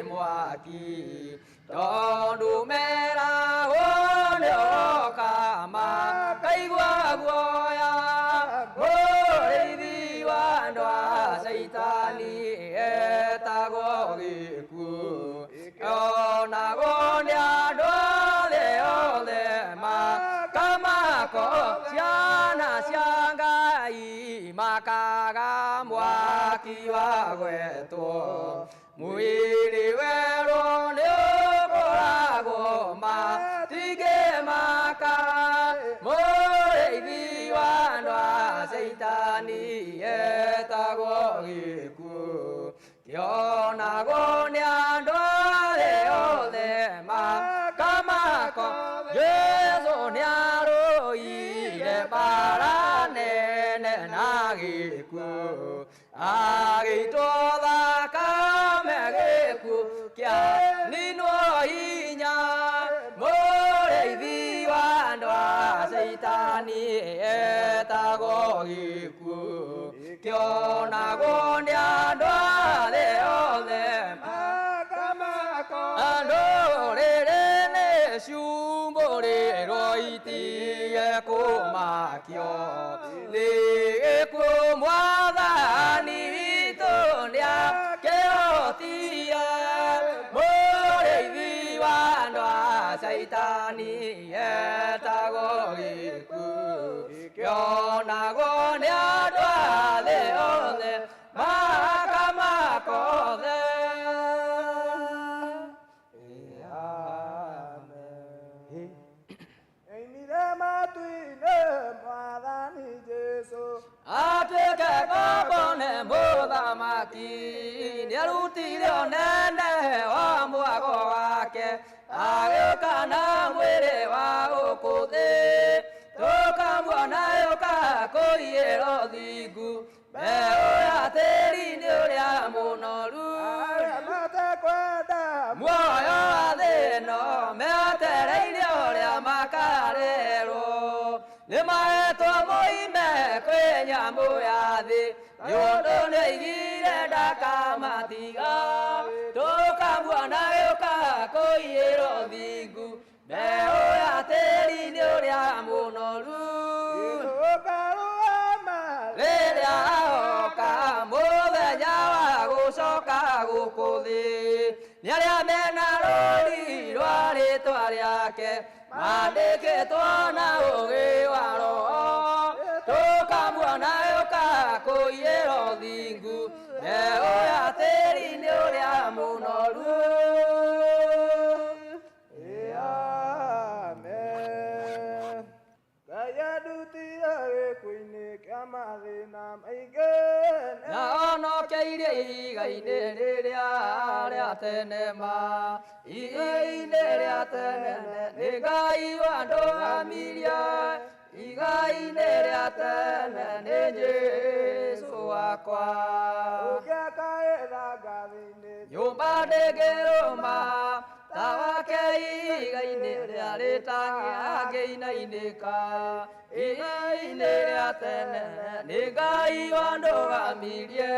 Mwaki tondu meragwo nĩoka. Ndũkaigua guoya, mũrĩithi wa andũ a Caitani etagwo gĩkuũ. Onagwo nĩ andũ othe othe makamako ciana cia Ngai makaga mwaki wa gwetwo. Mwĩrĩ werũ nĩ ũkũragwo matingĩmaka, mũrĩithi wa andũ a Caitani etagwo gĩkuũ. Kĩonagwo nĩ andũ arĩa othe makamako, Jesũ nĩarũire mbara nene na gĩkuũ. Agĩitwo thakame gĩkuũ kĩa ninwo hinya, mũrĩithi wa andũ a Caitani etagwo gĩkuũ. Kĩonagwo nĩ andũ arĩa othe andũ rĩrĩ nĩ ciumbũrĩrwo itige kũmakio nĩ gĩkuũ. Mwathani witũ nĩakĩhotie, mũrĩithi wa andũ a Caitani etagwo gĩkuũ. Kĩonagwo nĩ andũ a thĩ othe makamakothe. Amen. Oimire matu-inĩ Mwathani Jesũ. Atuĩke ngombo nĩ mũthamaki, nĩarutire ũnene wa mwago wake, agĩũka na mwĩrĩ wa gũkũ thĩ. Tũkamuona yũka kũiyĩra ũthingu, mbeũ ya tĩri-inĩ ũrĩa mũnoru. Arĩa matekwenda muoyo wa thĩ ĩno metereire ũrĩa makarerwo, nĩ mahetwo moime kwĩ nyamũ ya thĩ, nĩ ũndũ nĩaigire ndakamatiga. Tũkamuona gĩũka kũiyĩra ũthingu, mbeũ ya tĩri-inĩ ũrĩa mũnoru. Tũkarũgama rĩrĩa oka mũthenya wa gũcoka gũkũ thĩ, nĩ arĩa mena rũri rwa rĩtwa rĩake mandĩkĩtwo na ũgĩ wa roho. Tũkamuona yũka kũiyĩra ũthingu, mbeũ ya tĩri-inĩ ũrĩa mũnoru. Amen. Ngai andutire gĩkuũ-inĩ kĩa mathĩna maingĩ. Na onokeirie ihiga-inĩ rĩrĩa rĩa tene ma, ihiga-inĩ rĩa tene nĩ Ngai wandũgamirie, ihiga-inĩ rĩa tene nĩ Jesũ wakwa. Ũngĩakaĩra ngathĩ-inĩ nyũmba ndĩngĩrũma ta wake, ihiga-inĩ rĩa rĩtangĩangĩinainĩka, ihiga-inĩ rĩa tene nĩ Ngai wandũgamirie,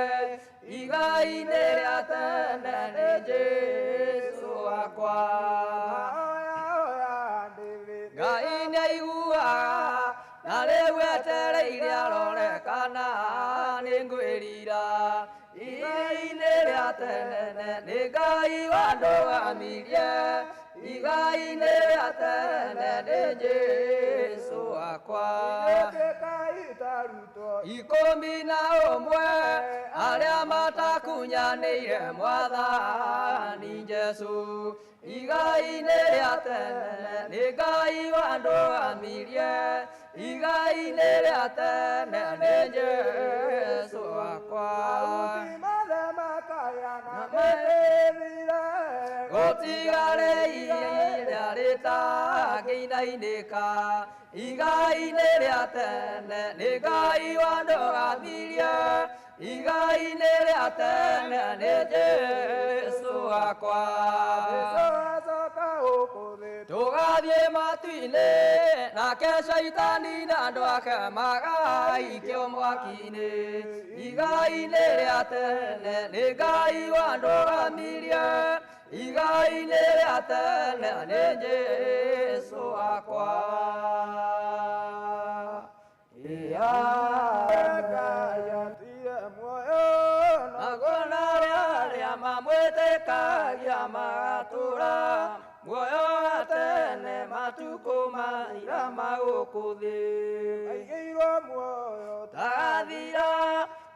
ihiga-inĩ rĩa tene nĩ Jesũ wakwa. Oya oya ndĩthĩ. Ngai nĩaiguaga na rĩu etereire arore kana nĩ ngwĩrira, ihiga-inĩ rĩa tene nĩ Ngai wandũgamirie, ihiga-inĩ rĩa tene nĩ Jesũ wakwa. Ĩtĩka itarutwo 11 arĩa matakunyanĩire Mwathani Jesũ, ihiga-inĩ rĩa tene nĩ Ngai wandũgamirie, ihiga-inĩ rĩa tene nĩ Jesũ wakwa. Mahuti mothe makaya na mĩthire. Gũtigarĩ ihinda rĩtangĩinainĩka, ihiga-inĩ rĩa tene nĩ Ngai wandũgamirie, ihiga-inĩ rĩa tene nĩ Jesũ wakwa. Jesũ acoka gũkũ thĩ. Tũgathiĩ matu-inĩ, nake Caitani na andũ ake magaikio mwaki-inĩ, ihiga-inĩ rĩa tene nĩ Ngai wandũgamirie, ihiga-inĩ rĩa tene nĩ Jesũ wakwa. Magatũra muoyo wa tene matukũ mathira ma gũkũ thĩ. Maigĩirwo muoyo Tagathira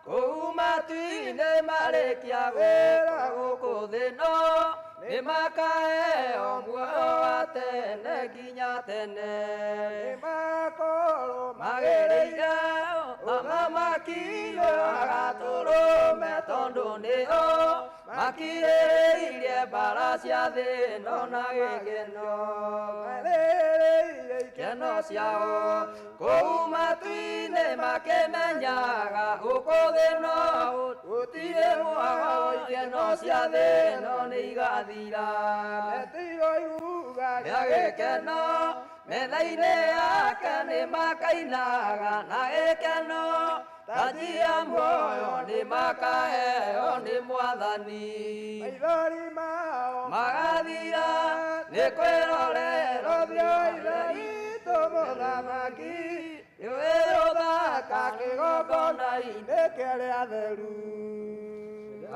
kũu matu-inĩ marĩkia wĩra gũkũ thĩ no nĩ makaheo muoyo wa tene nginya tene. Nĩmakorwo Magĩrĩire ũthamaki agatũrũme tondũ nĩo makirĩrĩirie mbara cia thĩ ĩno na gĩkeno. Marĩrĩire Ikeno ciao kũu matu-inĩ makĩmenyaga gũkũ thĩ no gũtirĩ mwago ikeno cia thĩ ĩno nĩ igathira. Metirwo iruga Rĩa gĩkeno metha-inĩ yake nĩ makainaga na gĩkeno taji ya muoyo nĩ makaheo nĩ mwathani. Maithori mao Magathira nĩ kwĩrorera Ũthiũ Ithe witũ mũthamaki nĩwĩrũthaka kĩgongona-inĩ. Nĩ kĩrĩa atheru.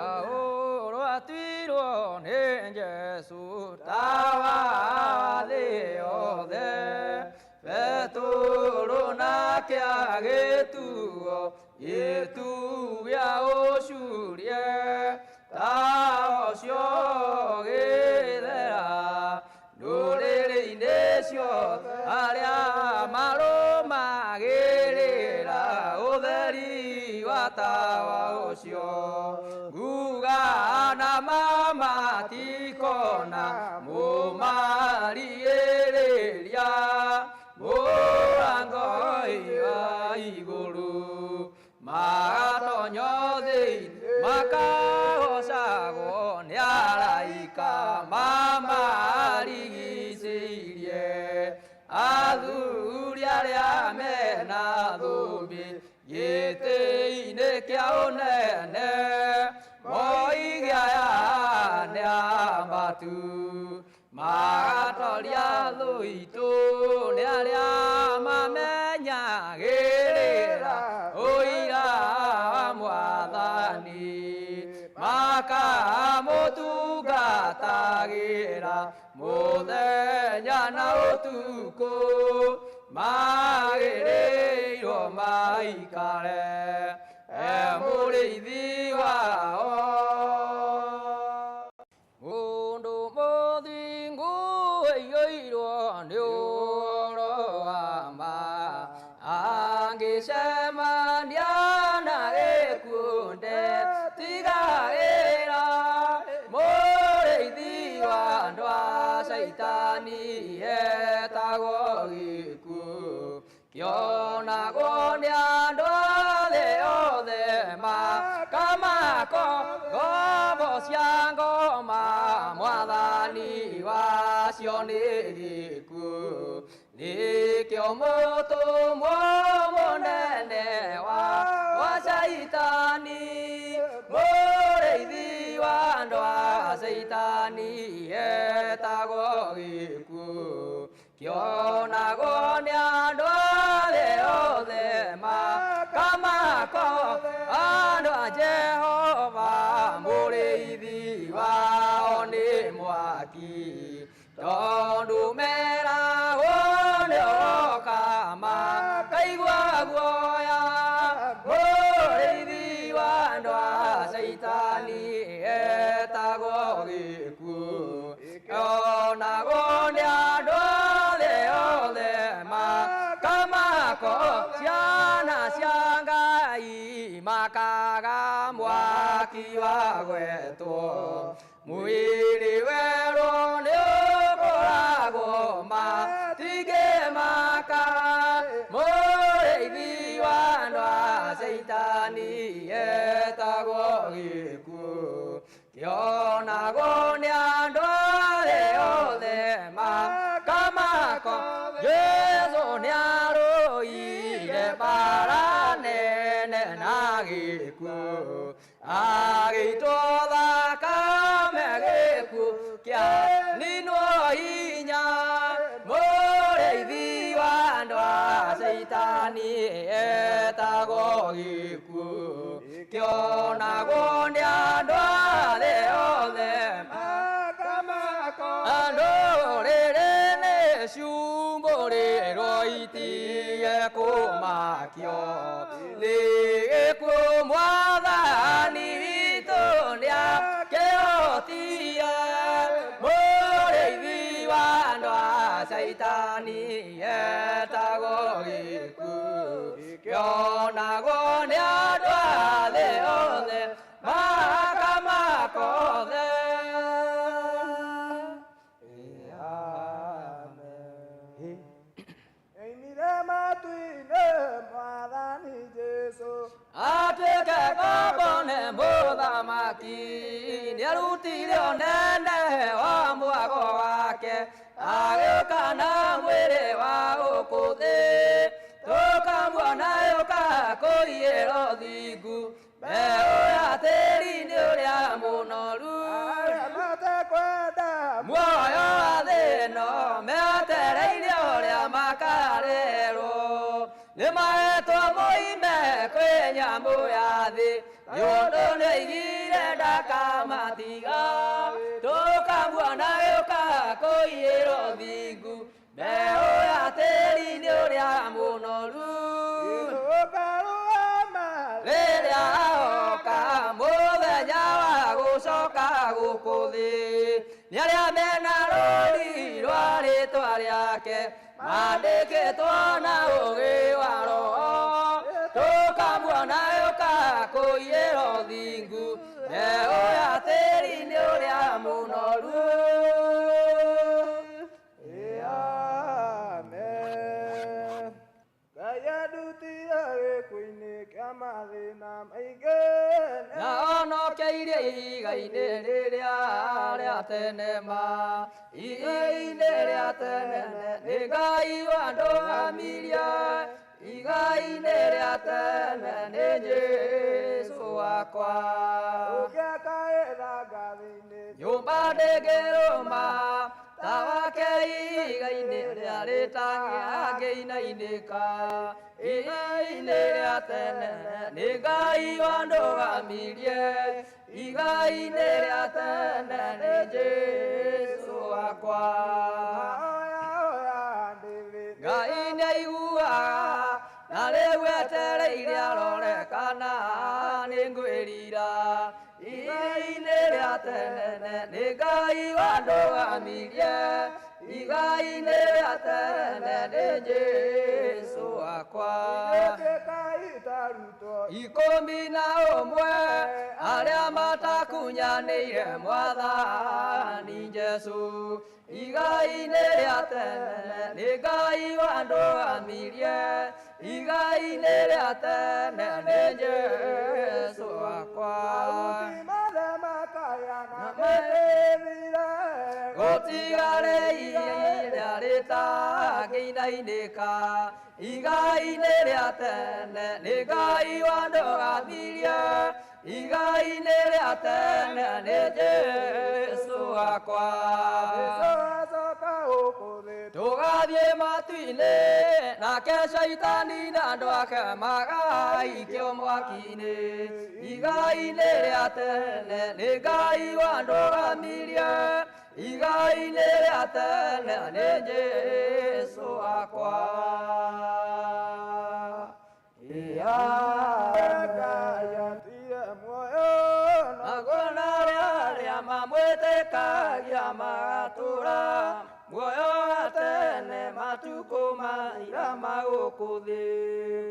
Ahũrwo atuirwo nĩ Jesũ tawa wa thĩ yothe Petũrũ nake agĩtuo gĩtugĩ gĩa ũcurie tawa ũcio ũgĩthera ndũrĩrĩ-inĩ ciothe arĩa marũmagĩrĩra ũtheri wa tawa ũcio nguga na mama tikona mũmarigĩrĩria mũrango wa igũrũ magatonyo thĩinĩ makagocagwo nĩ araika mamarigicĩirie athuri arĩa mena thũmbĩ gĩtĩ-inĩ kĩa ũnene moige aya nĩ ambatu magatoria thũ itũ nĩ arĩa mamenyagĩrĩra ũira wa mwathani makamũtungatagĩra mũthenya na ũtukũ magĩrĩirwo maikare e mũrĩithi wao. Mũndũ mũthingu aiyũirwo nĩ ũhoro wa ma angĩcemania na gĩkuũ ndetigagĩra mũrĩithi wa andũ a caitani etagwo gĩkuũ kĩonagwo nĩ andũ a thĩ othe makamako ngombo cia ngoma mwathani wacio nĩ gĩkuũ nĩkĩo mũtũmwo mũnene wa caitani mũrĩithi wa andũ a caitani etagwo gĩkuũ kĩonagwo nĩ andũ a thĩ othe makamako andũ a Jehova mũrĩithi wao nĩ mwaki tondũ meragwo nĩ oka makaigua guoya mũrĩithi wa andũ a caitani etagwo gĩkuũ kĩonagwo nĩ andũ a thĩ othe makamako ciana cia Ngai makaga mwaki wa gwetwo mwĩrĩ werũ nĩ ũkoragwo matingĩmaka mũrĩithi wa andũ a caitani etagwo gĩkuũ kĩonagwo nĩ andũ a thĩ othe makamako Jesũ nĩarũire mbara nene na gĩkuũ agĩitwo thakame gĩkuũ kĩa ninwo hinya mũrĩithi wa andũ a caitani etagwo gĩkuũ kĩonagwo nĩ andũ a thĩ othe. kũmakio nĩ gĩkuũ mwathani witũ nĩakĩhotire mũrĩithi wa andũ a caitani etagwo gĩkuũ kĩonagwo nĩ andũ a thĩ othe makamakothe. Amen. Oimire matu-inĩ mwathani Jesũ. Atuĩke ngombo nĩ mũthamaki nĩarutire ũnene wa mwago wake agĩũka na mwĩrĩ wa gũkũ thĩ tũkamuona yũka kũiyĩra ũthingu mbeũ ya tĩri-inĩ ũrĩa mũnoru. Arĩa matekwenda muoyo wa thĩ ĩno metereire ũrĩa makarerwo nĩ mahetwo moime kwĩ nyamũ ya thĩ nĩ ũndũ nĩaigire ndakamatiga tũkamuona gĩũka kũiyĩra ũthingu mbeũ ya tĩri-inĩ ũrĩa mũnoru. Tũkarũgama rĩrĩa oka mũthenya wa gũcoka gũkũ thĩ nĩ arĩa mena rũri rwa rĩtwa rĩake mandĩkĩtwo na ũgĩ wa roho tũkamuona yũka kũiyĩra ũthingu mbeũ ya tĩri-inĩ ũrĩa mũnoru. Amen. Ngai andutire gĩkuũ-inĩ kĩa mathĩna maingĩ. Na onokeirie ihiga-inĩ rĩrĩa rĩa tene ma ihiga-inĩ rĩa tene nĩ Ngai wandũgamirie ihiga-inĩ rĩa tene nĩ Jesũ wakwa. Ũngĩakaĩra ngathĩ-inĩ nyũmba ndĩngĩrũma ta wake ihiga-inĩ rĩa rĩtangĩinainĩka ihiga-inĩ rĩa tene nĩ Ngai wandũgamirie ihiga-inĩ rĩa tene nĩ Jesũ wakwa. Oya oya ndĩthĩ. Ngai nĩaiguaga na rĩu etereire arore kana nĩ ngwĩrira ihiga-inĩ rĩa tene nĩ Ngai wandũgamirie ihiga-inĩ rĩa tene nĩ Jesũ wakwa. Ĩtĩkai tarutwo 11 arĩa matakunyanĩire mwathani Jesũ ihiga-inĩ rĩa tene nĩ Ngai wandũgamirie ihiga-inĩ rĩa tene nĩ Jesũ wakwa. Mahuti mothe makaya na Na mĩtĩthire. Gũtigare ihinda rĩtangĩinainĩka ihiga-inĩ rĩa tene nĩ Ngai wandũgamirie ihiga-inĩ rĩa tene nĩ Jesũ wakwa. Jesũ acoka gũkũ thĩ. Tũgathiĩ matu-inĩ nake caitani na andũ ake magaikio mwaki-inĩ ihiga-inĩ rĩa tene nĩ Ngai wandũgamirie ihiga-inĩ rĩa tene nĩ Jesũ wakwa. Ngai atire muoyo na Naguo arĩa arĩa mamwĩtĩkagia magatũũra muoyo wa tene matukũ maira ma gũkũ thĩ.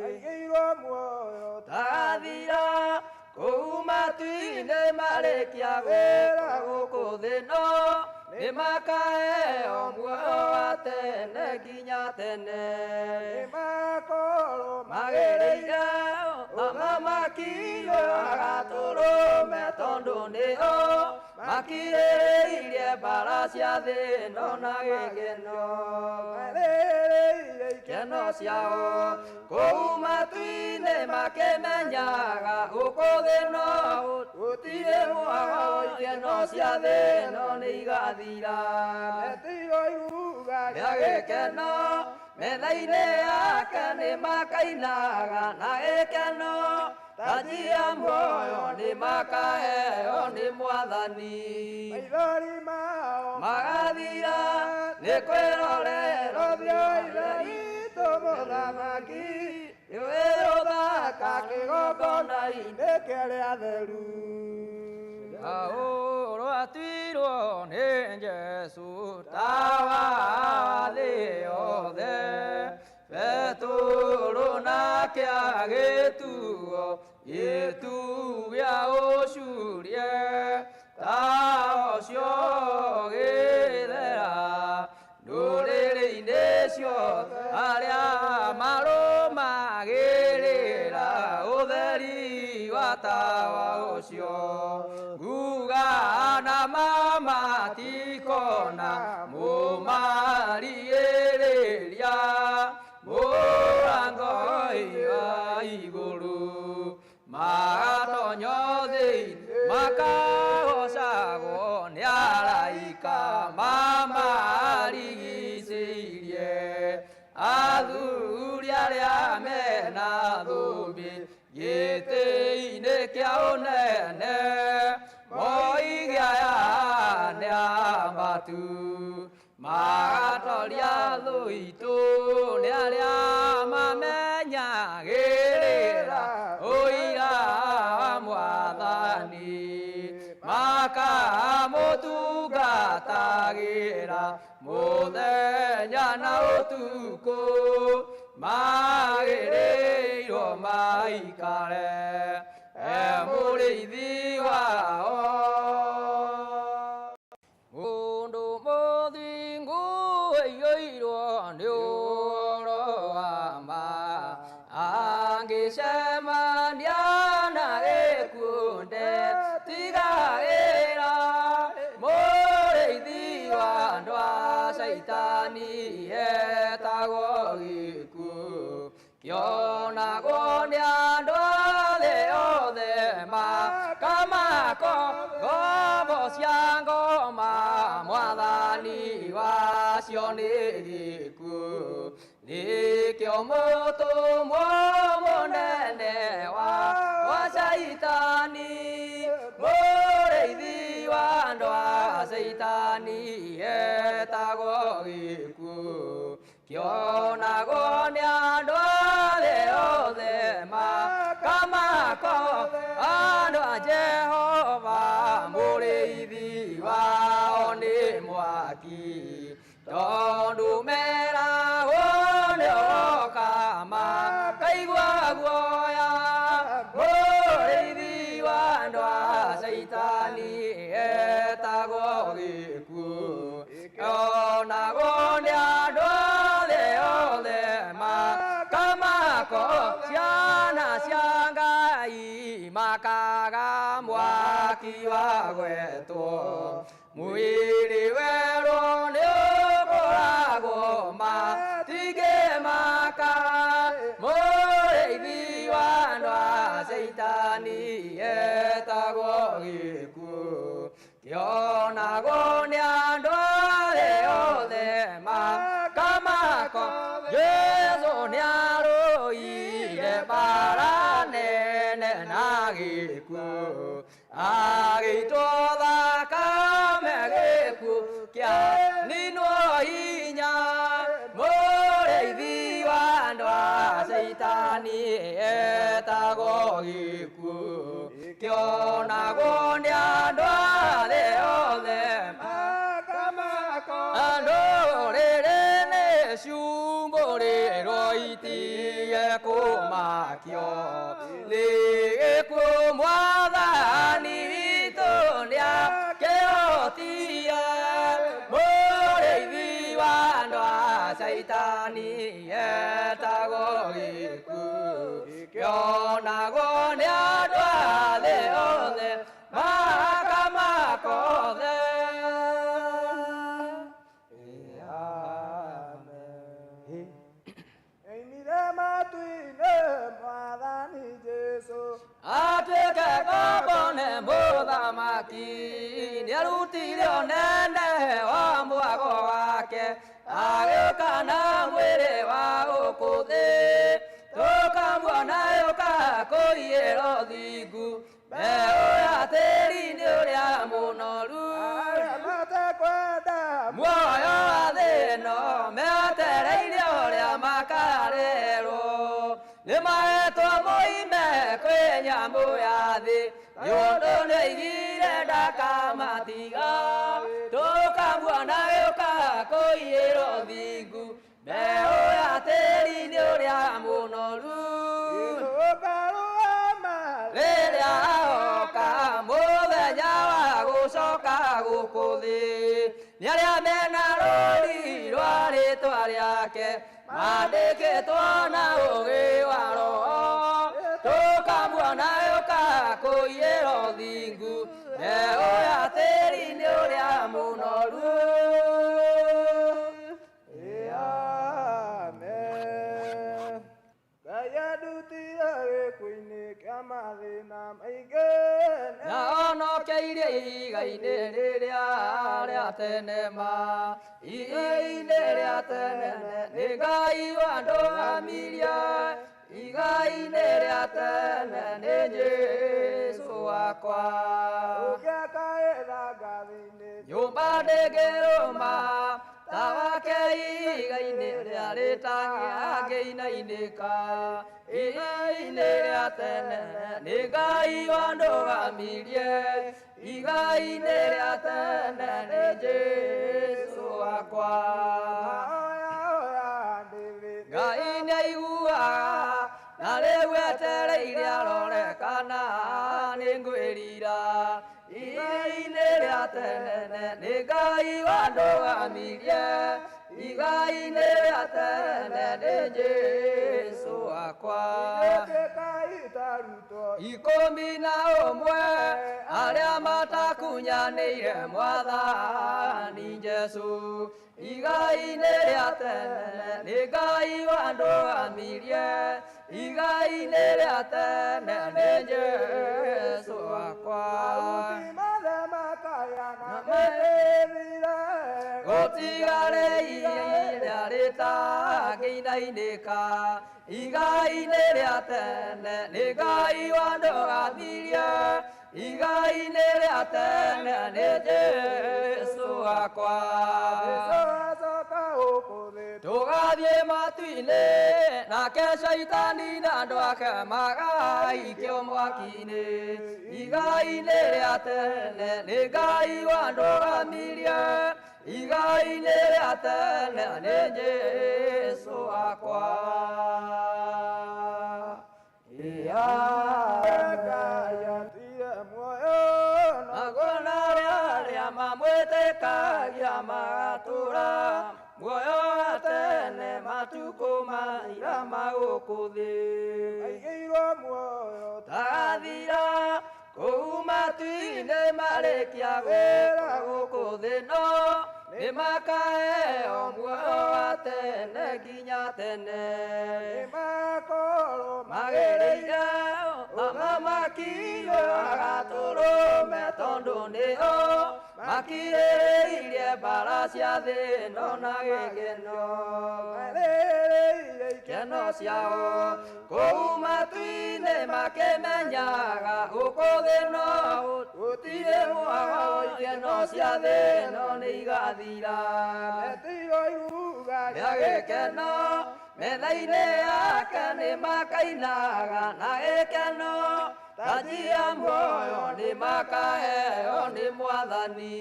Aigĩirwo muoyo Tagathira kũu matu-inĩ marĩkia wĩra gũkũ thĩ no nĩ makaheo muoyo wa tene nginya tene. Nĩmakorwo Magĩrĩire thamaki agatũrũme tondũ nĩo makirĩrĩirie mbara cia thĩ ĩno na gĩkeno. Marĩrĩire Ikeno ciao kũu matu-inĩ makĩmenyaga gũkũ thĩ no gũtirĩ mwago ikeno cia thĩ ĩno nĩ igathira. Metirwo iruga Rĩa gĩkeno metha-inĩ yake nĩ makainaga na gĩkeno taji ya muoyo nĩ makaheo nĩ mwathani. Maithori mao Magathira nĩ kwĩrorera Rũthio Ithe witũ. Mũthamaki nĩwe ũthaka kĩgongona-inĩ kĩrĩa theru. Paulo atuirwo nĩ Jesũ tawa wa thĩ yothe. Petũrũ nake agĩtuo gĩtugĩ gĩa ũcurie. Tawa ũcio ũgĩthera ndũrĩrĩ-inĩ ciothe arĩa marũmagĩrĩra ũtheri wa tawa ũcio. Nguga na mama tikona mũmarigĩrĩria mũrango-inĩ wa igũrũ magatonyo thĩinĩ makagocagwo nĩ araika mamarigicĩirie athuri arĩa mena thũmbĩ gĩtĩ-inĩ kĩa ũnene moige aya nĩ ambatu magatoria thũ itũ nĩ arĩa mamenyagĩrĩra ũira wa mwathani makamũtungatagĩra mũthenya na ũtukũ magĩrĩirwo maikare e mũrĩithi wao. Mũndũ mũthingu aiyũirwo nĩ ũhoro wa ma angĩcemania na gĩkuũ ndetigagĩra mũrĩithi wa andũ a caitani etagwo gĩkuũ kĩonagwo nĩ andũ a thĩ yothe makamako ngombo cia ngoma mwathani wacio nĩ gĩkuũ nĩkĩo mũtũmwo mũnene wa caitani mũrĩithi wa andũ a caitani etagwo gĩkuũ kĩonagwo nĩ andũ a thĩ yothe makamako andũ a Jehova mũrĩithi wao nĩ mwaki tondũ meragwo nĩ oka makaigua guoya mũrĩithi wa andũ a caitani etagwo gĩkuũ kĩonagwo nĩ andũ a thĩ yothe makamako ciana cia Ngai makaga mwaki wa gwetwo mwĩrĩ werũ nĩ ũkũragwo matingĩmaka mũrĩithi wa andũ a caitani etagwo gĩkuũ kĩonagwo nĩ andũ a thĩ yothe makamako Jesũ nĩarũire mbara nene na gĩkuũ agĩitwo thakame gĩkuũ kĩa ninwo hinya mũrĩithi wa andũ a caitani etagwo gĩkuũ kĩonagwo nĩ andũ a thĩ yothe Makamako andũ rĩrĩ nĩ ciumbũrĩrwo itige kũmakio nĩ gĩkuũ mwathani witũ nĩakĩhotie mũrĩithi wa andũ a caitani etagwo gĩkuũ kĩonagwo nĩ andũ a thĩ yothe makamakothe. Amen. Oimire matu-inĩ mwathani Jesũ atuĩke ngombo nĩ mũthamaki nĩarutire ũnene wa mwago wake agĩũka na mwĩrĩ wa gũkũ thĩ tũkamuona yũka kũiyĩra ũthingu mbeũ ya tĩri-inĩ ũrĩa mũnoru arĩa matekwenda muoyo wa thĩ ĩno metereire ũrĩa makarĩha. Nĩ mahetwo moime kwĩ nyamũ ya thĩ nĩ ũndũ nĩoigire ndakamatiga tũkamuona gĩũka kũiyĩrwo thingu mbeũ ya tĩri nĩ ũrĩa mũnoru Tũkarũgama rĩrĩa oka mũthenya wa gũcoka gũkũ thĩ nĩ arĩa mena rũri rwa rĩtwa rĩake mandĩkĩtwo na ũgĩ wa roho tũkamuona yũka kũiyĩrwo thingu mbeũ ya tĩri nĩ ũrĩa mũnoru. Amen. Ngai andutire gĩkuũ-inĩ kĩa mathĩna maingĩ. Na onokeirie igai-inĩ rĩrĩa rĩa tene ma igai-inĩ rĩa tene nĩ Ngai wandũgamirie igai-inĩ rĩa tene nĩ Jesũ wakwa. Ũngĩakaĩra ngathĩ-inĩ Nyũmba ndĩngĩrũma ta wake igai-inĩ rĩa rĩtangĩinainĩka igai-inĩ rĩa tene nĩ Ngai wandũgamirie igai-inĩ rĩa tene nĩ Jesũ wakwa. Oya oya ndĩthĩ Ngai nĩaiguaga na rĩu etereire arore kana nĩngwĩrira igai-inĩ rĩa tene nĩ Ngai wandũgamirie igai-inĩ rĩa tene nĩ Jesũ wakwa. Ĩtĩka itarutwo 11 arĩa matakunyanĩire mwathani Jesũ igai-inĩ rĩa tene nĩ Ngai wandũgamirie igai-inĩ rĩa tene nĩ Jesũ wakwa. Mahuti mothe makaya na Na mĩthire gũtigare igai rĩa rĩtangĩinainĩka igai-inĩ rĩa tene nĩ Ngai wandũgamirie igai-inĩ rĩa tene nĩ Jesũ wakwa. Jesũ acoka gũkũ thĩ Tũgathiĩ matu-inĩ nake caitani na andũ ake magaikio mwaki-inĩ igai-inĩ rĩa tene nĩ Ngai wandũgamirie igai-inĩ rĩa tene nĩ Jesũ wakwa. Ngai atire muoyo na Naguo arĩa arĩa mamwĩtĩkagia magatũra muoyo wa tene matukũ maira ma gũkũ thĩ aigĩirwo muoyo tagathira kũu matu-inĩ marĩkia wĩra gũkũ thĩ no nĩ makaheo muoyo wa tene nginya tene nĩmakorwo magĩrĩire thamaki agatũrũme tondũ nĩo makirĩrĩirie mbara cia thĩ ĩno na gĩkeno marĩrĩire ikeno ciao kũu matu-inĩ makĩmenyaga gũkũ thĩ no gũtirĩ mwago ikeno cia thĩ ĩno nĩ igathira metirwo iruga rĩa gĩkeno metha-inĩ yake nĩ makainaga na gĩkeno taji ya muoyo nĩ makaheo nĩ mwathani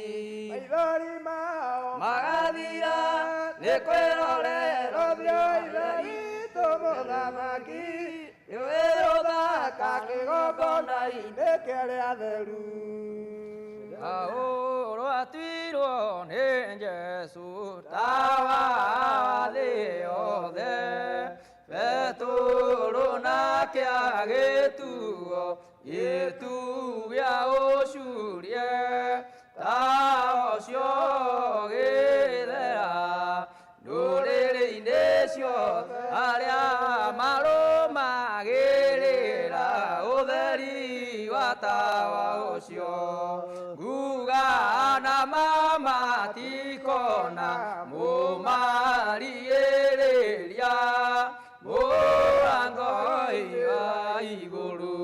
maithori mao magathira nĩ kwĩrorera ũthiũ Ithe witũ mũthamaki nĩwe ũthaka kĩgongona-inĩ nĩ kĩrĩa theru Ahũrwo atuirwo nĩ Jesũ tawa wa thĩ yothe Petũrũ nake agĩtuo gĩtu gĩa ũcurie tawa ũcio ũgĩthera ndũrĩrĩ-inĩ ciothe arĩa marũmagĩrĩra ũtheri wa tawa ũcio nguga na mama tikona mũmarigĩrĩria mũrango wa igũrũ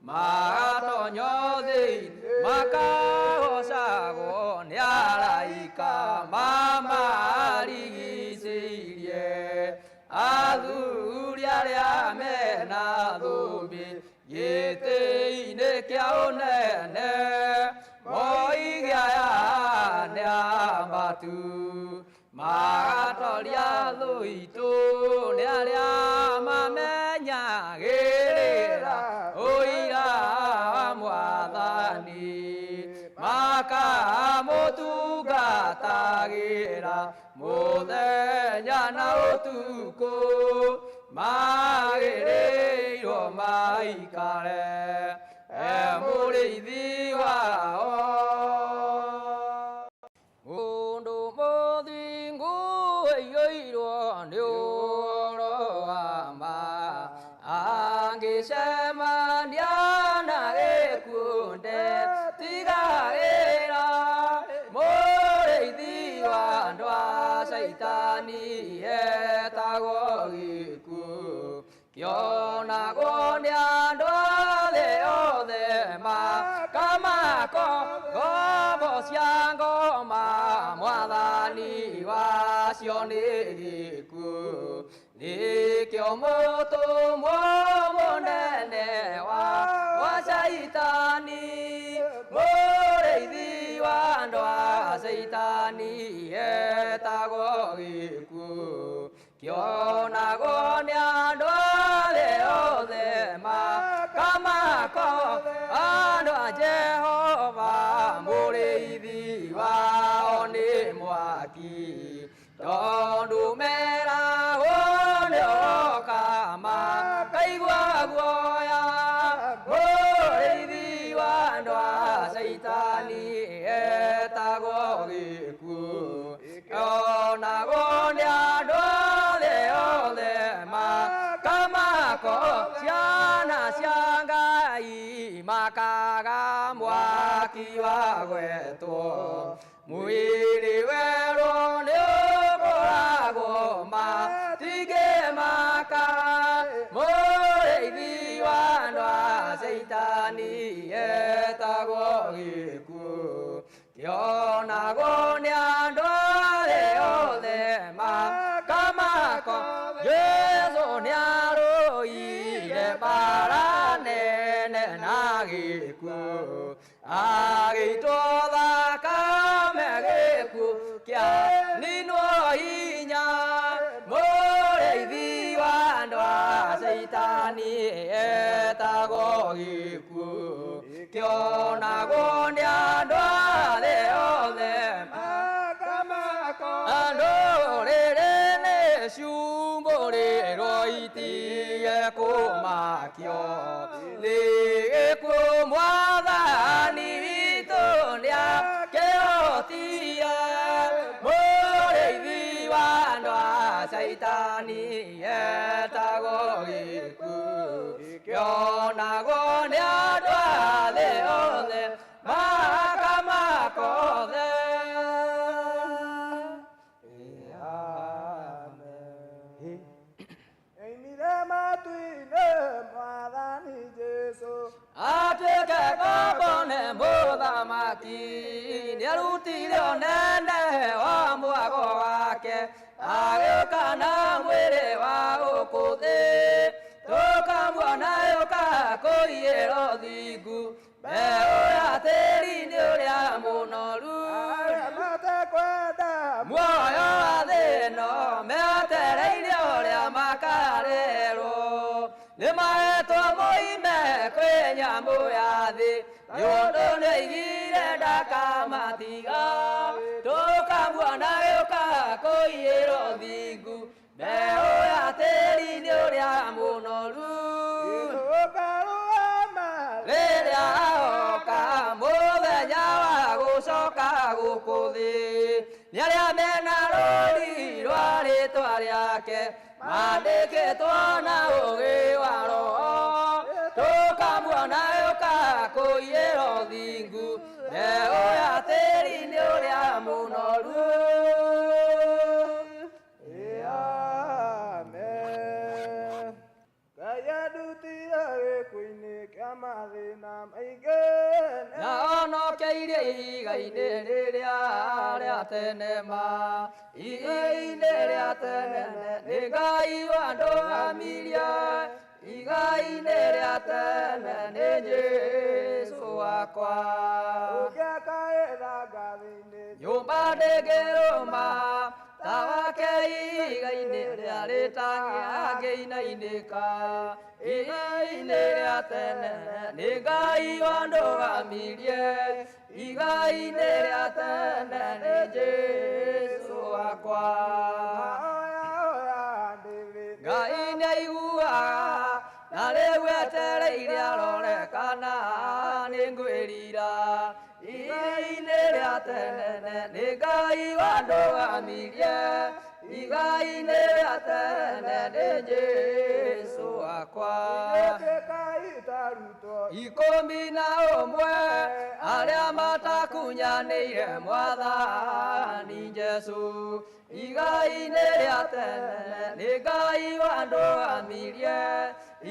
magatonyo thĩinĩ makagocagwo nĩ araika mamarigicĩirie athuri arĩa me mena thũmbĩ gĩtĩ-inĩ kĩa ũnene moige aya nĩ ambatu magatoria thũ itũ nĩ arĩa mamenyagĩrĩra ũira wa mwathani makamũtungatagĩra mũthenya na ũtukũ magĩrĩirwo maikare e mũrĩithi wao. Mũndũ mũthingu aiyũirwo nĩ ũhoro wa ma angĩcemania na gĩkuũ ndetigagĩra mũrĩithi wa andũ a Caitani etagwo gĩkuũ kĩonagwo nĩ andũ a thĩ othe makamako ngombo cia ngoma mwathani wacio nĩ gĩkuũ nĩkĩo mũtũmwo mũnene wa Caitani mũrĩithi wa andũ a Caitani etagwo gĩkuũ kĩonagwo nĩ andũ a thĩ othe makamako andũ a Jehova mũrĩithi wao nĩ mwaki tondũ meragwo nĩ oka makaigua guoya mũrĩithi wa andũ a Caitani etagwo gĩkuũ kĩonagwo nĩ andũ a thĩ othe makamako ciana cia Ngai makaga mwaki wa gwetwo mwĩrĩ werũ nĩ ũkũragwo matingĩmaka mũrĩithi wa andũ a Caitani etagwo gĩkuũ kĩonagwo nĩ andũ a thĩ othe makamako Jesũ nĩarũire mbara nene na gĩkuũ agĩitwo thakame gĩkuũ kĩa ninwo hinya mũrĩithi wa andũ a Caitani etagwo gĩkuũ kĩonagwo nĩ andũ a thĩ othe makamako andũ rĩrĩ nĩ ciumbũrĩrwo itige kũmakio nĩ gĩkuũ mwathani witũ nĩakĩhotie mũrĩithi wa andũ a Caitani etagwo gĩkuũ kĩonagwo nĩ andũ a thĩ othe makamakothe. Amen. Oimire matu-inĩ mwathani Jesũ atuĩke ngombo nĩ mũthamaki nĩarutire ũnene wa mwago wake agĩũka na mwĩrĩ wa gũkũ thĩ tũkamuona yũka kũiyĩra ũthingu mbeũ ya tĩri-inĩ ũrĩa mũnoru arĩa matekwenda muoyo wa thĩ ĩno metereire ũrĩa makarerwo nĩ mahetwo moime kwĩ nyamũ ya thĩ nĩ ũndũ nĩoigire ndakamatiga tũkamuona gĩũka kũiyĩra ũthingu mbeũ ya tĩri-inĩ ũrĩa mũnoru Tũkarũgama rĩrĩa oka mũthenya wa gũcoka gũkũ thĩ nĩ arĩa mena rũri rwa rĩtwa rĩake mandĩkĩtwo na ũũgĩ wa roho tũkamuona yũka kũiyĩra ũthingu mbeũ ya tĩri-inĩ ũrĩa mũnoru. Amen. Ngai andutire gĩkuũ-inĩ kĩa mathĩna maingĩ na onokeirie ihiga-inĩ rĩrĩa rĩa tene ma ihiga-inĩ rĩa tene nĩ Ngai wandũgamirie Igai-inĩ rĩa tene nĩ Jesũ wakwa. Ũngĩaka ĩthangathĩ-inĩ Nyũmba ndĩngĩrũma ta wake igai-inĩ rĩa rĩtangĩangĩinainĩka. Igai-inĩ rĩa tene nĩ Ngai wandũgamirie. Igai-inĩ rĩa tene nĩ Jesũ wakwa. Oya oya ndĩthĩ. Ngai nĩaiguaga na rĩu etereire arore kana nĩngwĩrira. Igai-inĩ rĩa tene nĩ Ngai wandũgamirie. Igai-inĩ rĩa tene nĩ Jesũ wakwa. Ĩtĩkai tarutwo 11 arĩa matakunyanĩire mwathani Jesũ. Igai-inĩ rĩa tene nĩ Ngai wandũgamirie.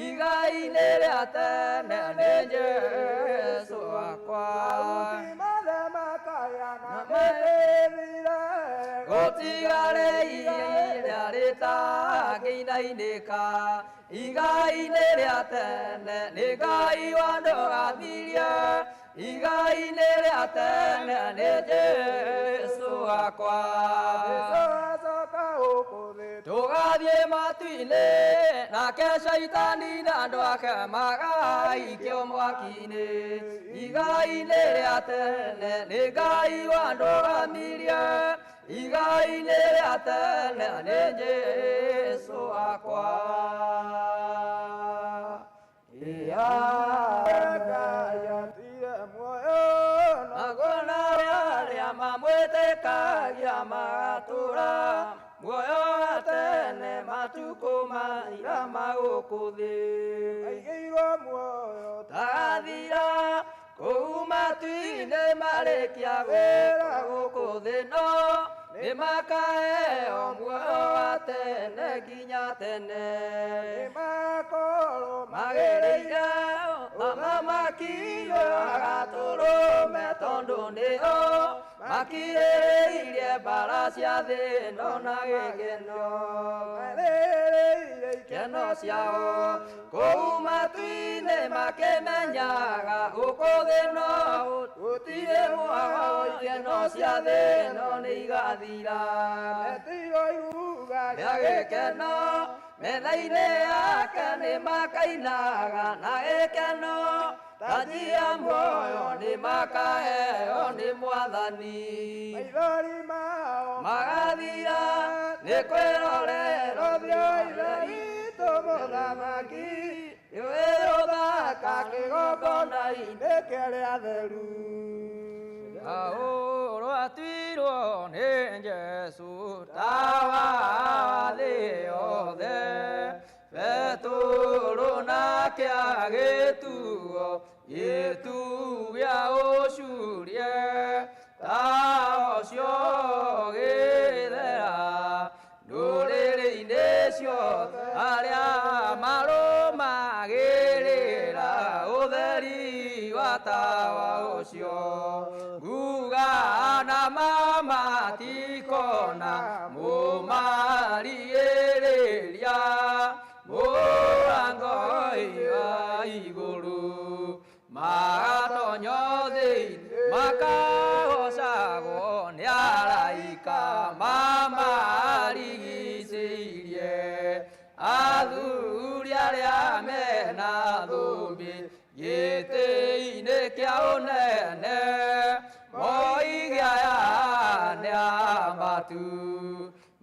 Igai-inĩ rĩa tene nĩ Jesũ wakwa. Mahuti mothe makaya na Na mĩtĩthire. Gũtigare iria rĩtangĩinainĩka. Igai-inĩ rĩa tene nĩ Ngai wandũgamirie. Igai-inĩ rĩa tene nĩ Jesũ wakwa. Jesũ acoka gũkũ thĩ. Tũgathiĩ matu-inĩ nake caitani na andũ ake magaikio mwaki-inĩ. Igai-inĩ rĩa tene nĩ Ngai wandũgamirie. Igai-inĩ rĩa tene nĩ Jesũ wakwa. Ia. Ngai atire muoyo na Naguo na arĩa mamwĩtĩkagia magatũũra muoyo wa tene matukũ mathira ma gũkũ thĩ. Aigĩirwo muoyo Tagathira kũu matu-inĩ marĩkia gwĩra gũkũ thĩ no nĩ makaheo muoyo wa tene nginya tene. Nĩmakorwo Magĩrĩire thamaki agatũrũme tondũ nĩo makirĩrĩirie mbara cia thĩ ĩno na gĩkeno. Marĩrĩire Ikeno ciao kũu matu-inĩ makĩmenyaga gũkũ thĩ no gũtirĩ muoyo ikeno cia thĩ ĩno nĩ igathira. Metirwo iruga Rĩa gĩkeno metha-inĩ yake nĩ makainaga na gĩkeno taji ya muoyo nĩ makaheo nĩ mwathani. Maithori mao Magathira nĩ kwĩrorera Ũthiũ Ithe witũ mũthamaki nĩwe ũthaka kĩgongona-inĩ. Nĩ kĩrĩa theru. Paũlũ atuirwo nĩ Jesũ tawa wa thĩ yothe. Petũrũ nake agĩtuo gĩtugĩ gĩa ũcurie. Tawa ũcio ũgĩthera ndũrĩrĩ-inĩ ciothe arĩa marũmagĩrĩra ũtheri wa tawa ũcio. Nguga na mama tikona mũmarigĩrĩria mũrango wa igũrũ magatonyo thĩinĩ makagocagwo nĩ araika mamarigicĩirie. Athuri arĩa mena thũmbĩ gĩtĩ-inĩ kĩa ũnene moige aya nĩ ambatu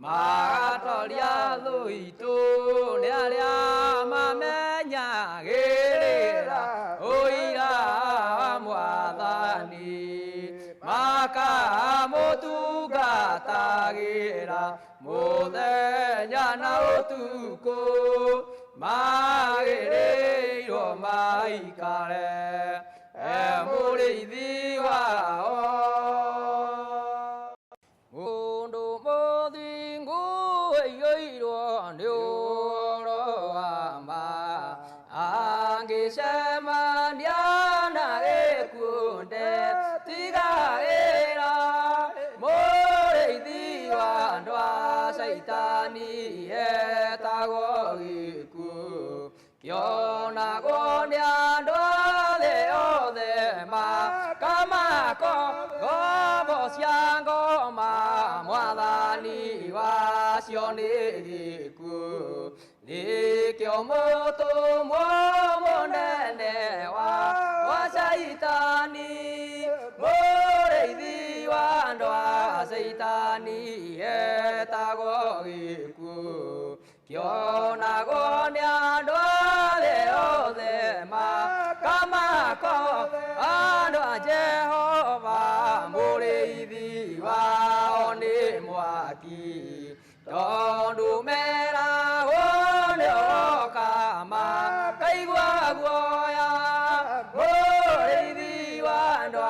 magatoria thũ itũ nĩ arĩa mamenyagĩrĩra ũira wa mwathani makamũtungatagĩra mũthenya na ũtukũ magĩrĩirwo maikare e mũrĩithi wao. Mũndũ mũthingu aiyũirwo nĩ ũhoro wa ma angĩcemania na gĩkuũ ndetigagĩra. Mũrĩithi wa andũ a caitani etagwo gĩkuũ kĩo Kĩonagwo nĩ andũ a thĩ othe makamako ngombo cia ngoma mwathani wacio nĩ gĩkuũ nĩkĩo mũtũmwo mũnene wa Caitani mũrĩithi wa andũ a Caitani etagwo gĩkuũ kĩonagwo nĩ andũ a thĩ othe makamako andũ a Jehova mũrĩithi wao nĩ mwaki tondũ meragwo nĩ oka makaigua guoya mũrĩithi wa andũ a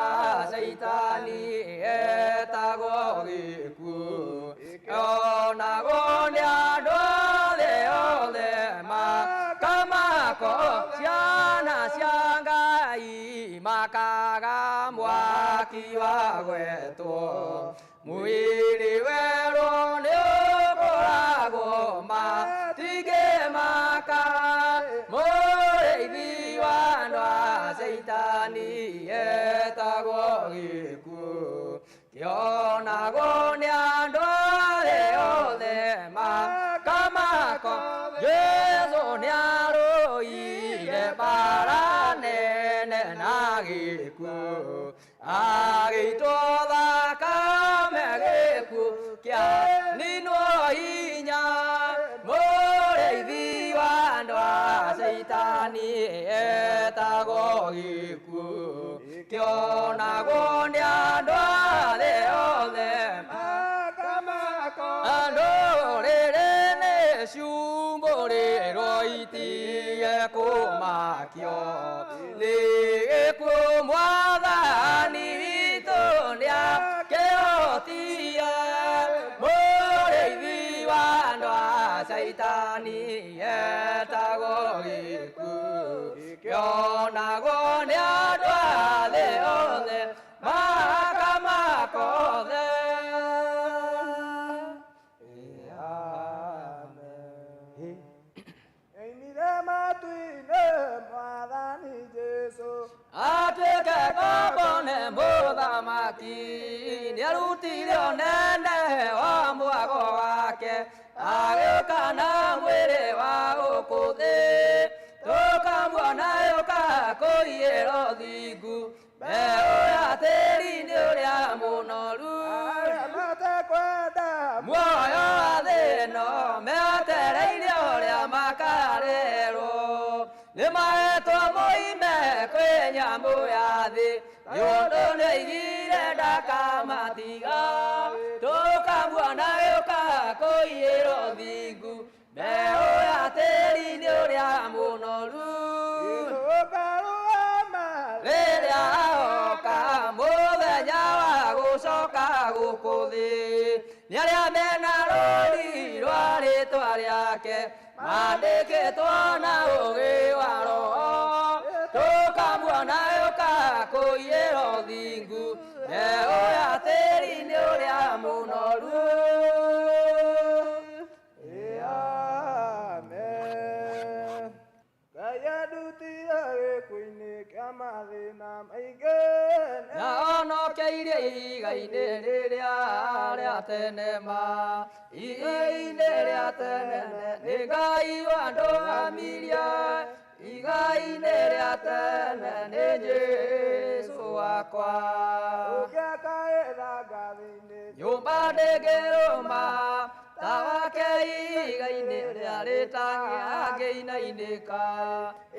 Caitani etagwo gĩkuũ kĩonagwo nĩ andũ a thĩ othe makamako ciana cia Ngai makaga mwaki wa gwetwo mwĩrĩ werũ nĩ ũkũragwo matingĩmaka mũrĩithi wa andũ a Caitani etagwo gĩkuũ kĩonagwo nĩ andũ a thĩ othe makamako Jesũ nĩarũire mbara nene na gĩkuũ agĩitwo thakame gĩkuũ kĩa ninwo hinya mũrĩithi wa andũ a Caitani etagwo gĩkuũ kĩonagwo nĩ andũ a thĩ othe makamako andũ rĩrĩ nĩ ciumbũrĩrwo itige kũmakio nĩ gĩkuũ mwathani witũ nĩakĩhotie mũrĩithi wa andũ a Caitani etagwo gĩkuũ kĩonagwo nĩ andũ a thĩ othe makamakothe. Amen. Oimire matu-inĩ mwathani Jesũ atuĩke ngombo nĩ mũthamaki nĩarutire ũnene wa mwago wake agĩũka na mwĩrĩ wa gũkũ thĩ tũkamuona yũka kũiyĩra ũthingu mbeũ ya tĩri-inĩ ũrĩa mũnoru arĩa matekwenda muoyo wa thĩ ĩno metereire ũrĩa makarerwo nĩ mahetwo moime kwĩ nyamũ ya thĩ nĩ ũndũ nĩoigire ndakamatiga tũkamuona gĩũka kũiyĩra ũthingu mbeũ ya tĩri-inĩ ũrĩa mũnoru tũkarũgama rĩrĩa oka mũthenya wa gũcoka gũkũ thĩ nĩ arĩa mena rũri rwa rĩtwa rĩake mandĩkĩtwo na ũũgĩ wa roho tũkamuona yũka kũiyĩra ũthingu mbeũ ya tĩri-inĩ ũrĩa mũnoru. Amen. Ngai andutire gĩkuũ-inĩ kĩa mathĩna maingĩ na onokeirie ihiga-inĩ rĩrĩa rĩa tene ma ihiga-inĩ rĩa tene nĩ Ngai wandũgamirie ihiga-inĩ rĩa tene nĩ Jesũ wakwa ũngĩakaĩra ngathĩ-inĩ nyũmba ndĩngĩrũma ta wake ihiga-inĩ rĩa rĩtangĩangĩinainĩka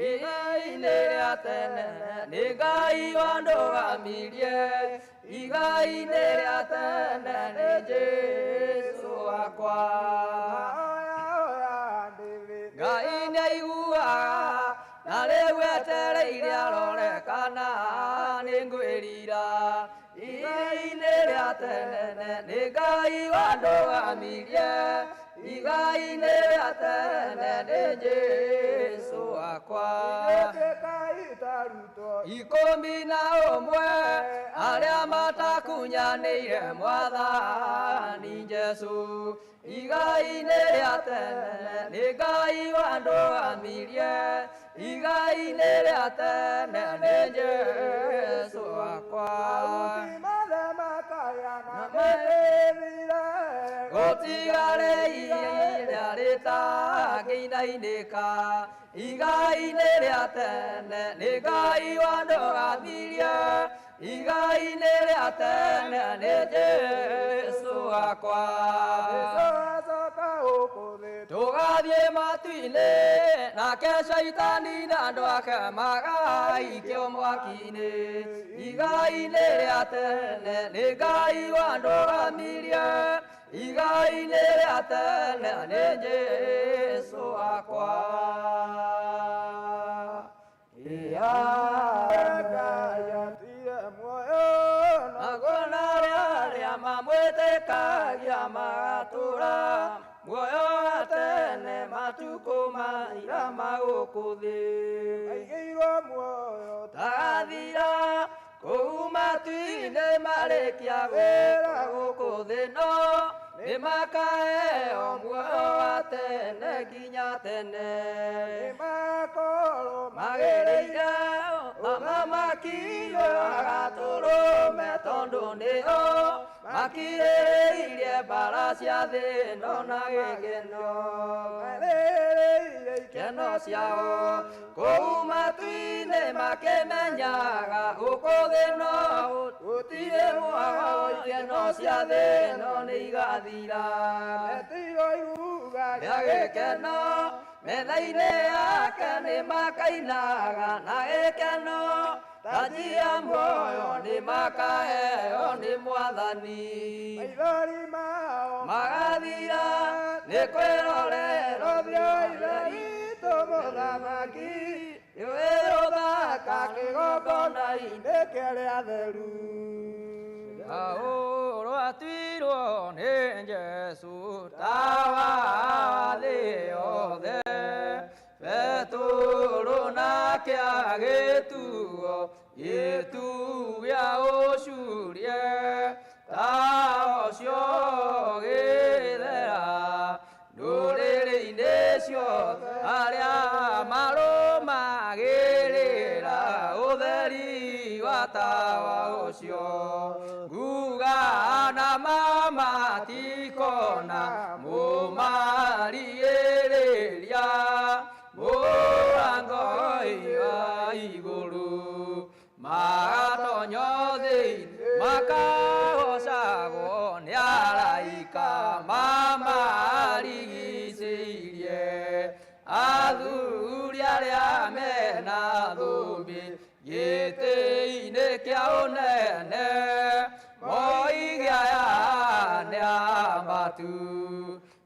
ihiga-inĩ rĩa tene nĩ Ngai wandũgamirie ihiga-inĩ rĩa tene nĩ Jesũ wakwa oya oya ndĩthĩ Ngai nĩaiguaga na rĩu etereire arore kana nĩ ngwĩrira ihiga-inĩ rĩa tene nĩ Ngai wandũgamirie ihiga-inĩ rĩa tene nĩ Jesũ wakwa ĩtĩkai tarutwo 11 arĩa matakunyanĩire mwathani Jesũ Igai-inĩ rĩa tene nĩ Ngai wandũgamirie, igai-inĩ rĩa tene nĩ Jesũ wakwa. Mahuti mothe makaya na mĩtĩ ĩthire. Gũtigarĩ iria rĩtangĩinainĩka, igai-inĩ rĩa tene nĩ Ngai wandũgamirie, igai-inĩ rĩa tene nĩ Jesũ wakwa. Jesũ acoka gũkũ thĩ. Tũgathiĩ matu-inĩ, nake caitani na andũ ake magaikio mwaki-inĩ. Igai-inĩ rĩa tene nĩ Ngai wandũgamirie, igai-inĩ rĩa tene nĩ Jesũ wakwa. Ngai atire muoyo na Naguo arĩa arĩa mamwĩtĩkagia magatũũra muoyo wa tene matukũ mathira ma gũkũ thĩ. Aigĩirwo muoyo. Tagathira kũu matu-inĩ, marĩkia wĩra gũkũ thĩ no nĩmakaheo muoyo wa tene nginya tene. Nĩmakorwo magĩrĩire thamaki agatũrũme, tondũ nĩo makirĩrĩirie mbara cia thĩ ĩno na gĩkeno. Marĩrĩire. Ikeno ciao kũu matu-inĩ, makĩmenyaga gũkũ thĩ no gũtirĩ muoyo, ikeno cia thĩ ĩno nĩ igathira. Metirwo iruga. Rĩa gĩkeno metha-inĩ yake nĩ makainaga na gĩkeno, taji ya muoyo nĩ makaheo nĩ Mwathani. Maithori mao magathira nĩ kwĩrorera. Ũthiũ Ithe witũ mũthamaki. Nĩwĩrũthaka kĩgongona-inĩ. Nĩkĩrĩa atheru. Paulo atuirwo nĩ Jesũ tawa wa thĩ yothe, Petũrũ nake agĩtuo gĩtu gĩa ũcurie, tawa ũcio ũgĩthera ndũrĩrĩ-inĩ ciothe, arĩa marũmagĩrĩra ũtheri wa tawa ũcio. Nguga na mamatikona mũmarigĩrĩria mũrango wa igũrũ, magatonyo thĩinĩ makagocagwo nĩ araika mamarigicĩirie, athuri arĩa mena thũmbĩ gĩtĩ-inĩ kĩa ũnene, moige aya nĩ ambatu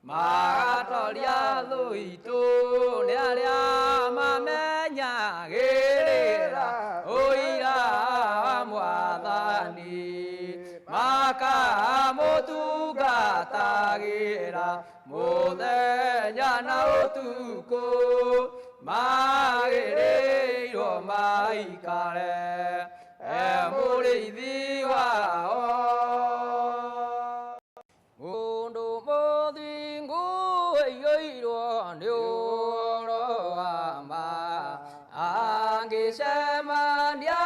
magatoria thũ itũ, nĩ arĩa mamenyagĩrĩra ũira wa Mwathani, makamũtungatagĩra mũthenya na ũtukũ, magĩrĩirwo maikare e mũrĩithi wao. Mũndũ mũthingu aiyũirwo nĩ ũhoro wa ma, angĩcemania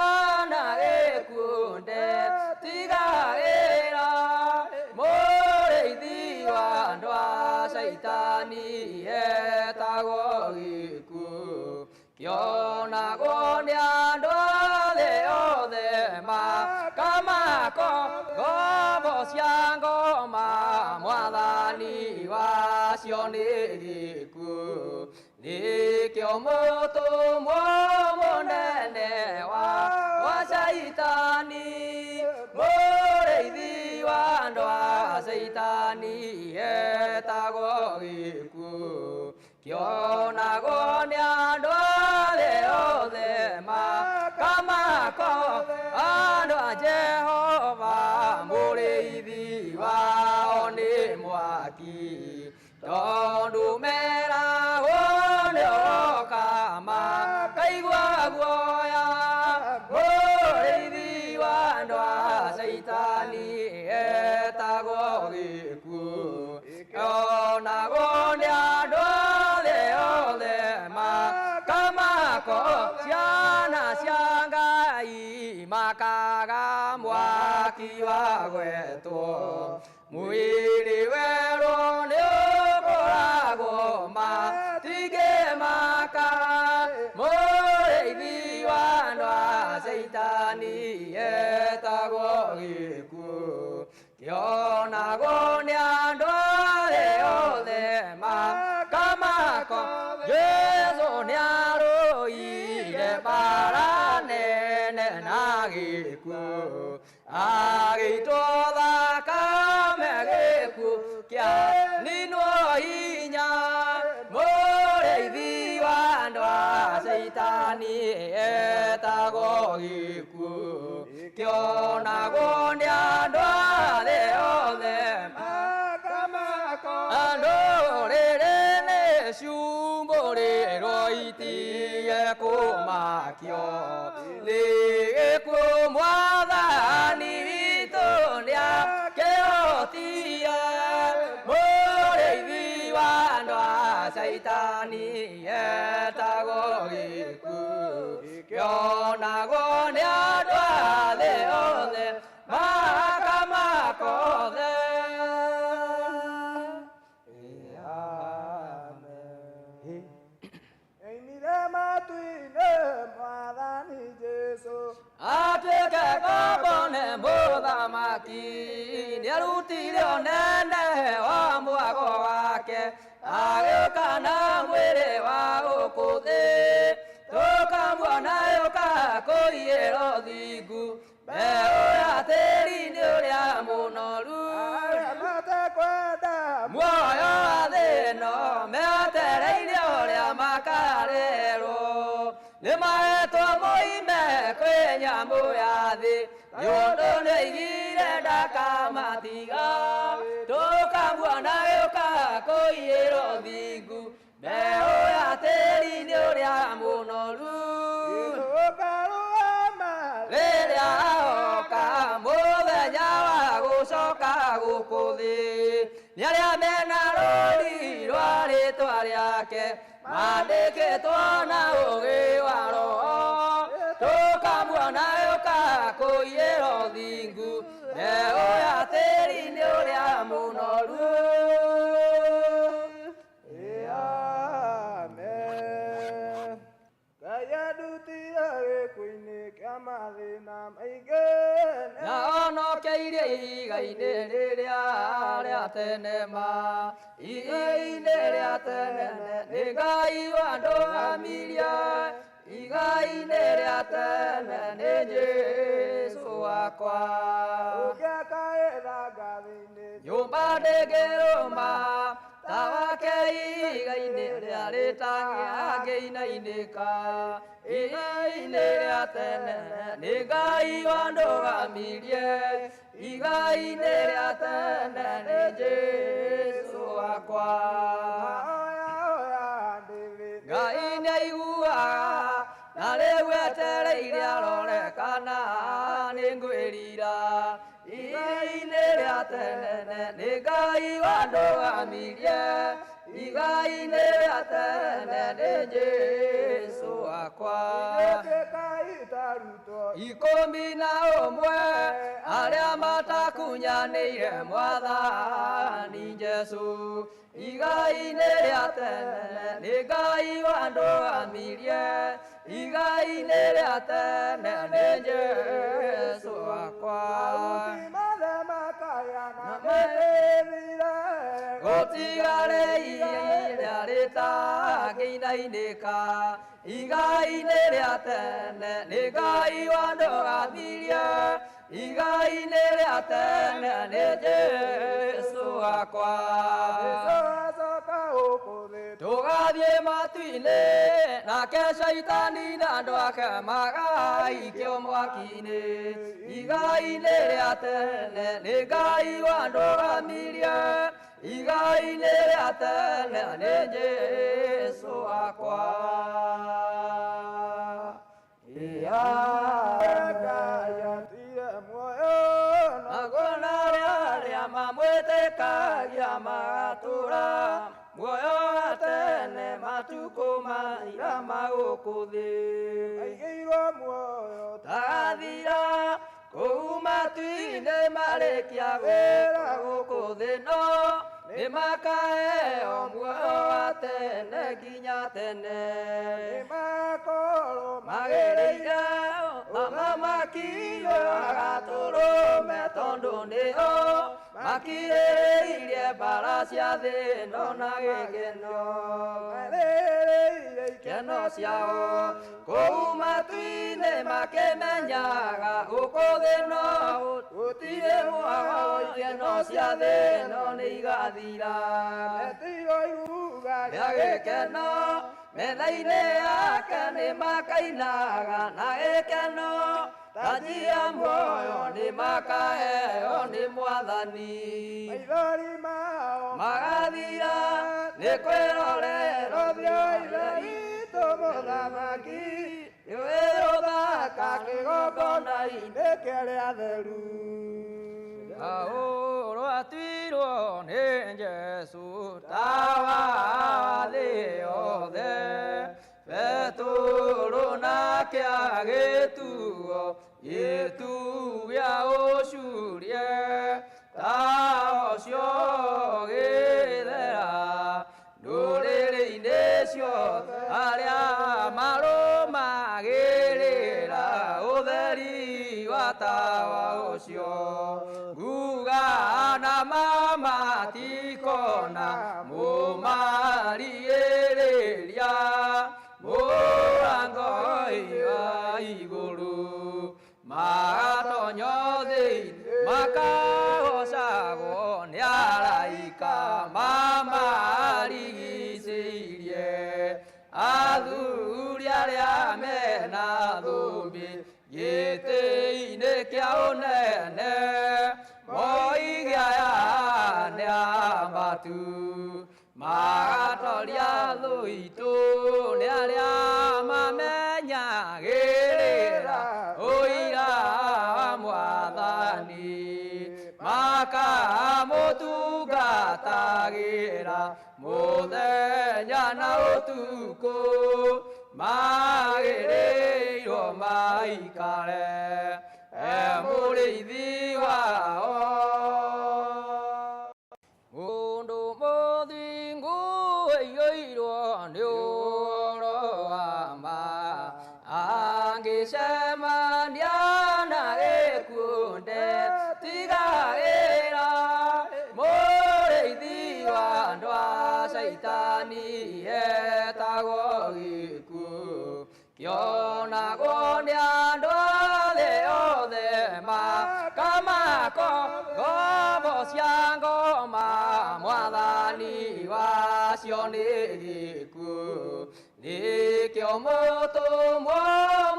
na gĩkuũ ndetigagĩra. Mũrĩithi wa andũ a caitani etagwo gĩkuũ, kĩonagwo nĩ andũ a thĩ yothe, makamako ngombo cia ngoma, Mwathani wacio nĩ gĩkuũ. Nĩkĩo mũtũmwo mũnene wa caitani, mũrĩithi wa andũ a caitani etagwo gĩkuũ, kĩonagwo nĩ andũ a thĩ yothe, makamako andũ a Jehova, mũrĩithi wao nĩ mwaki, tondũ meragwo nĩ oka makaigua guoya. Mũrĩithi wa andũ a caitani etagwo gĩkuũ. wakaga mwaki wa gwetwo mwĩrĩ werũ nĩũkoragwo matingĩmaka mũrĩithi wa andũ a Caitani etagwo gĩkuũ kĩonagwo nĩ andũ arĩa othe makamako Jesũ nĩarũire mbara nene na gĩkuũ agĩitwo thakame gĩkuũ kĩa ninwo hinya mũrĩithi wa andũ a Caitani etagwo gĩkuũ kĩonagwo nĩ andũ arĩa othe Makamako andũ rĩrĩ nĩ ciumbũrĩrwo itige kũmakio nĩ gĩkuũ mwathani witũ nĩakĩhotie mũrĩithi wa andũ a Caitani etagwo gĩkuũ kĩonagwo nĩ andũ a thĩ othe makamakothe. Amen. Oimire matu-inĩ mwathani Jesũ atuĩke ngombo nĩ mũthamaki nĩarutire ũnene wa mwago wake agĩũka na mwĩrĩ wa gũkũ thĩ tũkamuona yũka kũiyĩra ũthingu mbeũ ya tĩri-inĩ ũrĩa mũnoru arĩa matekwenda muoyo wa thĩ ĩno metereire ũrĩa makarerwo nĩ mahetwo moime kwĩ nyamũ ya thĩ nĩ ũndũ nĩoigire ndakamatiga tũkamuona gĩũka kũiyĩra ũthingu mbeũ ya tĩri-inĩ ũrĩa mũnoru Tũkarũgama rĩrĩa oka mũthenya wa gũcoka gũkũ thĩ nĩ arĩa mena rũri rwa rĩtwa rĩake mandĩkĩtwo na ũũgĩ wa roho tũkamuona yũka kũiyĩra ũthingu mbeũ ya tĩri-inĩ ũrĩa mũnoru. Amen. Ngai andutire gĩkuũ-inĩ kĩa mathĩna maingĩ na onokeirie ihiga-inĩ rĩrĩa rĩa tene ma ihiga-inĩ rĩa tene nĩ Ngai wandũgamirie ihiga-inĩ rĩa tene nĩ Jesũ wakwa ũngĩakaĩra ngathĩ-inĩ nyũmba ndĩngĩrũma ta wake ihiga-inĩ rĩa rĩtangĩinainĩka ihiga-inĩ rĩa tene nĩ Ngai wandũgamirie ihiga-inĩ rĩa tene nĩ Jesũ wakwa oya oya ndĩthĩ Ngai nĩaiguaga na rĩu etereire arore kana nĩ ngwĩrira ihiga-inĩ rĩa tene nĩ Ngai wandũgamirie ihiga-inĩ rĩa tene nĩ Jesũ wakwa Ĩtĩka itarutwo 11 arĩa matakunyanĩire mwathani Jesũ ihiga-inĩ rĩa tene nĩ Ngai wandũgamirie ihiga-inĩ rĩa tene nĩ Jesũ wakwa Aruti mothe makaya na mĩthire gũtigare ihinda rĩtangĩinainĩka ihiga-inĩ rĩa tene nĩ Ngai wandũgamirie ihiga-inĩ rĩa tene nĩ Jesũ wakwa Jesũ acoka gũkũ thĩ tũgathiĩ matu-inĩ nake caitani na andũ ake magaikio mwaki-inĩ ihiga-inĩ rĩa tene nĩ Ngai wandũgamirie ihiga-inĩ rĩa tene nĩ Jesũ wakwa. Ngai atire muoyo Naguo na arĩa mamwĩtĩkagia magatũũra muoyo wa tene matukũ maira ma gũkũ thĩ aigĩirwo muoyo tagathira matu-inĩ marĩkia wĩra gũkũ thĩ no nĩ makaheo muoyo wa tene nginya tene. Nĩmakorwo Magĩrĩire thamaki agatũrũme tondũ nĩo makirĩrĩirie mbara cia thĩ ĩno na gĩkeno. Marĩrĩire Ikeno ciao kũu matu-inĩ makĩmenyaga gũkũ thĩ no gũtirĩ muoyo ikeno cia thĩ ĩno nĩ igathira. Metigo iruga Rĩa gĩkeno metha-inĩ yake nĩ makainaga na gĩkeno taji ya muoyo nĩ makaheo nĩ mwathani. Maithori mao Magathira nĩ kwĩrorera Ũthiũ Ithe witũ mũthamaki nĩwe ũthaka kĩgongona-inĩ. Nĩ kĩrĩa theru. Ahũrwo atuirwo nĩ Jesũ tawa wa thĩ yothe Petũrũ nake agĩtuo gĩtugĩ gĩa ũcurie tawa ũcio ũgĩthera ndũrĩrĩ-inĩ ciothe arĩa marũmagĩrĩra ũtheri wa tawa ũcio nguga na mamatikona mũmarigĩrĩria mũrango wa igũrũ magatonyo thĩinĩ makagocagwo nĩ araika mamarigicĩirie athuri arĩa mena thũmbĩ gĩtĩ-inĩ kĩa ũnene moige aya nĩ ambatu magatoria thũ itũ nĩ arĩa mamenyagĩrĩra ũira wa mwathani makamũtungatagĩra mũthenya na ũtukũ magĩrĩirwo maikare e mũrĩithi wao. Mũndũ mũthingu aiyũirwo nĩ ũhoro wa ma angĩcemania na gĩkuũ ndetigagĩra mũrĩithi wa andũ a caitani etagwo gĩkuũ kĩonagwo nĩ andũ a thĩ yothe makamako ngombo cia ngoma mwathani wacio nĩ gĩkuũ nĩkĩo mũtũmwo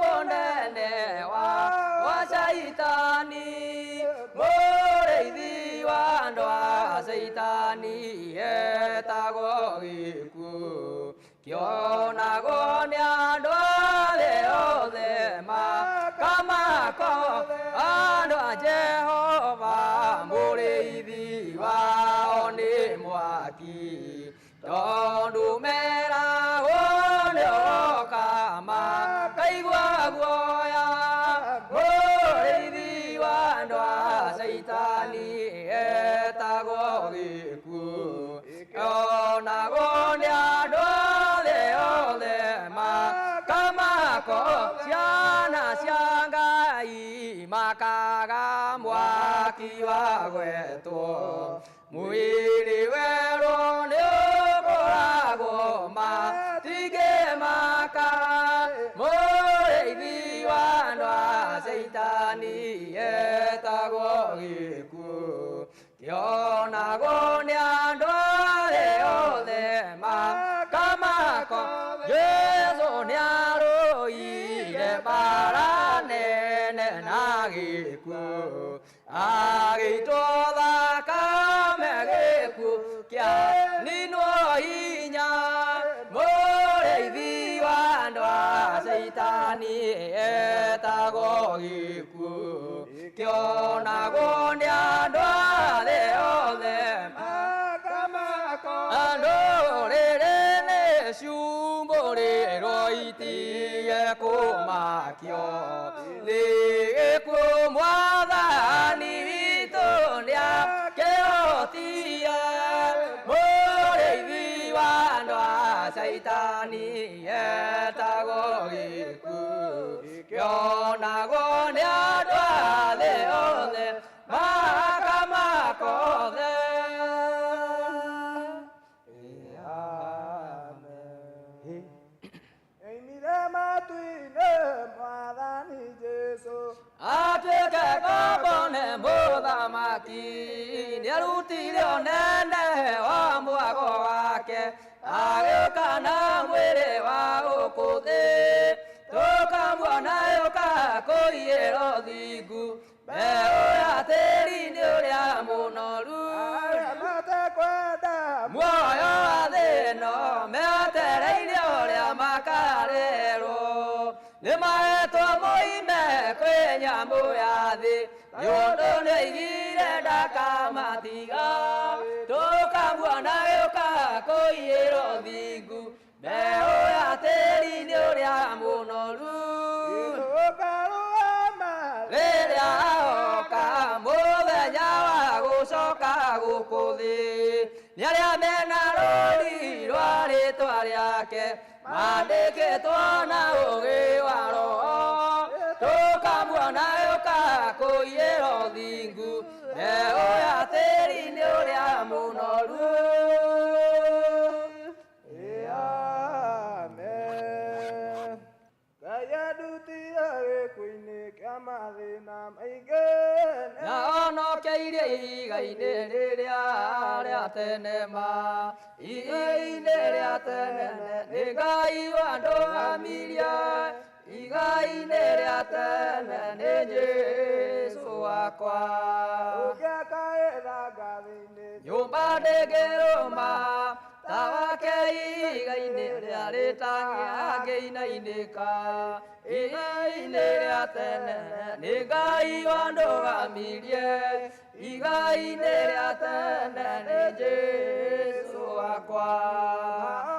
mũnene wa caitani mũrĩithi wa andũ a caitani etagwo gĩkuũ kĩonagwo nĩ andũ a thĩ yothe makamako andũ a Jehova mũrĩithi wao nĩ mwaki tondũ meragwo nĩ ũroka makaigua guoya mũrĩithi wa andũ a caitani etagwo gĩkuũ kĩonagwo nĩ andũ a thĩ yothe makamako ciana cia Ngai makaga mwaki wa gwetwo mwĩrĩ werũ nĩ ũkũragwo matingĩmaka mũrĩithi wa andũ a caitani etagwo gĩkuũ kĩonagwo nĩ andũ a thĩ yothe makamako Jesũ nĩarũire mbara nene na gĩkuũ agĩitwo thakame gĩkuũ kĩa ninwo hinya mũrĩithi wa andũ a caitani etagwo gĩkuũ kĩonagwo nĩ andũ a thĩ yothe Makamako andũ rĩrĩ nĩ ciumbũrĩrwo itige Mekũmakio nĩ gĩkuũ, mwathani witũ nĩakĩhotie. Mũrĩithi wa andũ a Caitani etagwo gĩkuũ, kĩonagwo nĩ andũ a thĩ othe makamakothe. Amen. Oimire matu-inĩ mwathani Jesu. Atuĩke ngombo nĩ mũthamaki, nĩarutire ũnene wa mwago wake, agĩũka na mwĩrĩ wa gũkũ thĩ, tũkamuona yũka kũiyĩra ũthingu, mbeũ ya tĩri-inĩ ũrĩa mũnoru. Arĩa matekwenda Muoyo wa thĩ ĩno metereire ũrĩa makarerwo, nĩ mahetwo moime kwĩ nyamũ ya thĩ, nĩ ũndũ nĩoigire ndakamatiga. Tũkamuona gĩũka kũiyĩra ũthingu, mbeũ ya tĩri-inĩ ũrĩa mũnoru. Tũkarũgama Rĩrĩa oka mũthenya wa gũcoka gũkũ thĩ, nĩ arĩa mena rũri rwa rĩtwa rĩake mandĩkĩtwo na ũũgĩ wa roho, tũkamuona yũka kũiyĩra ũthingu, mbeũ ya tĩri-inĩ ũrĩa mũnoru. Amen. Ngai andutire gĩkuũ-inĩ kĩa mathĩna maingĩ. Na onokeirie ihiga-inĩ rĩrĩa rĩa tene ma, ihiga-inĩ rĩa tene, nĩ Ngai wandũgamirie, ihiga-inĩ rĩa tene, nĩ Jesũ wakwa. Ũngĩakaĩra ngathĩ-inĩ Nyũmba ndĩngĩrũma ta wake, ihiga-inĩ rĩa rĩtangĩinainĩka, ihiga-inĩ rĩa tene, nĩ Ngai wandũgamirie, ihiga-inĩ rĩa tene, nĩ Jesũ wakwa.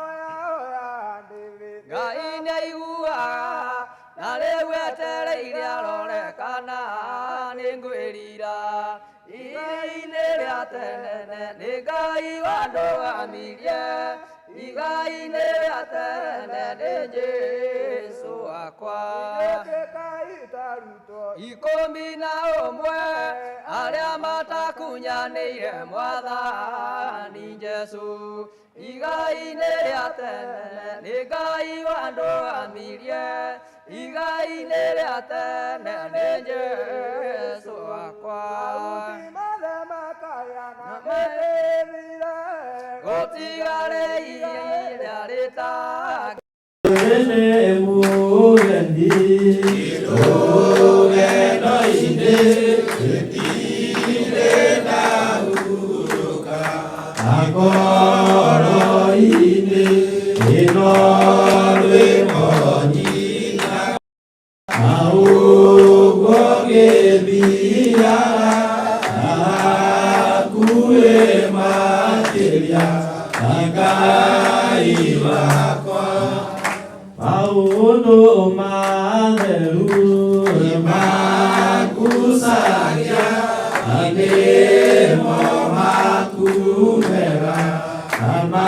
Oya oya ndĩthĩ. Ngai nĩaiguaga na rĩu etereire arore kana nĩ ngwĩrira, ihiga-inĩ rĩa tene, nĩ Ngai wandũgamirie, ihiga-inĩ rĩa tene, nĩ Jesũ wakwa. Ĩtĩkai tarutwo 11 arĩa matakunyanĩire mwathani Jesũ, ihiga-inĩ rĩa tene, nĩ Ngai wandũgamirie, ihiga-inĩ rĩa tene, nĩ Jesũ wakwa. Mahuti mothe makaya na mĩthire. Gũtigarĩ ihinda rĩtangĩ Ene mugendi rũgendo-inĩ gũtirĩ ndahurũka ngoro-inĩ ĩno rwĩmbo nyina na ũguo ngĩthiaga na hakuhĩ makĩria na Ngai wakwa maũndũ matheru nĩmagucagia na nĩmo maku mega na ma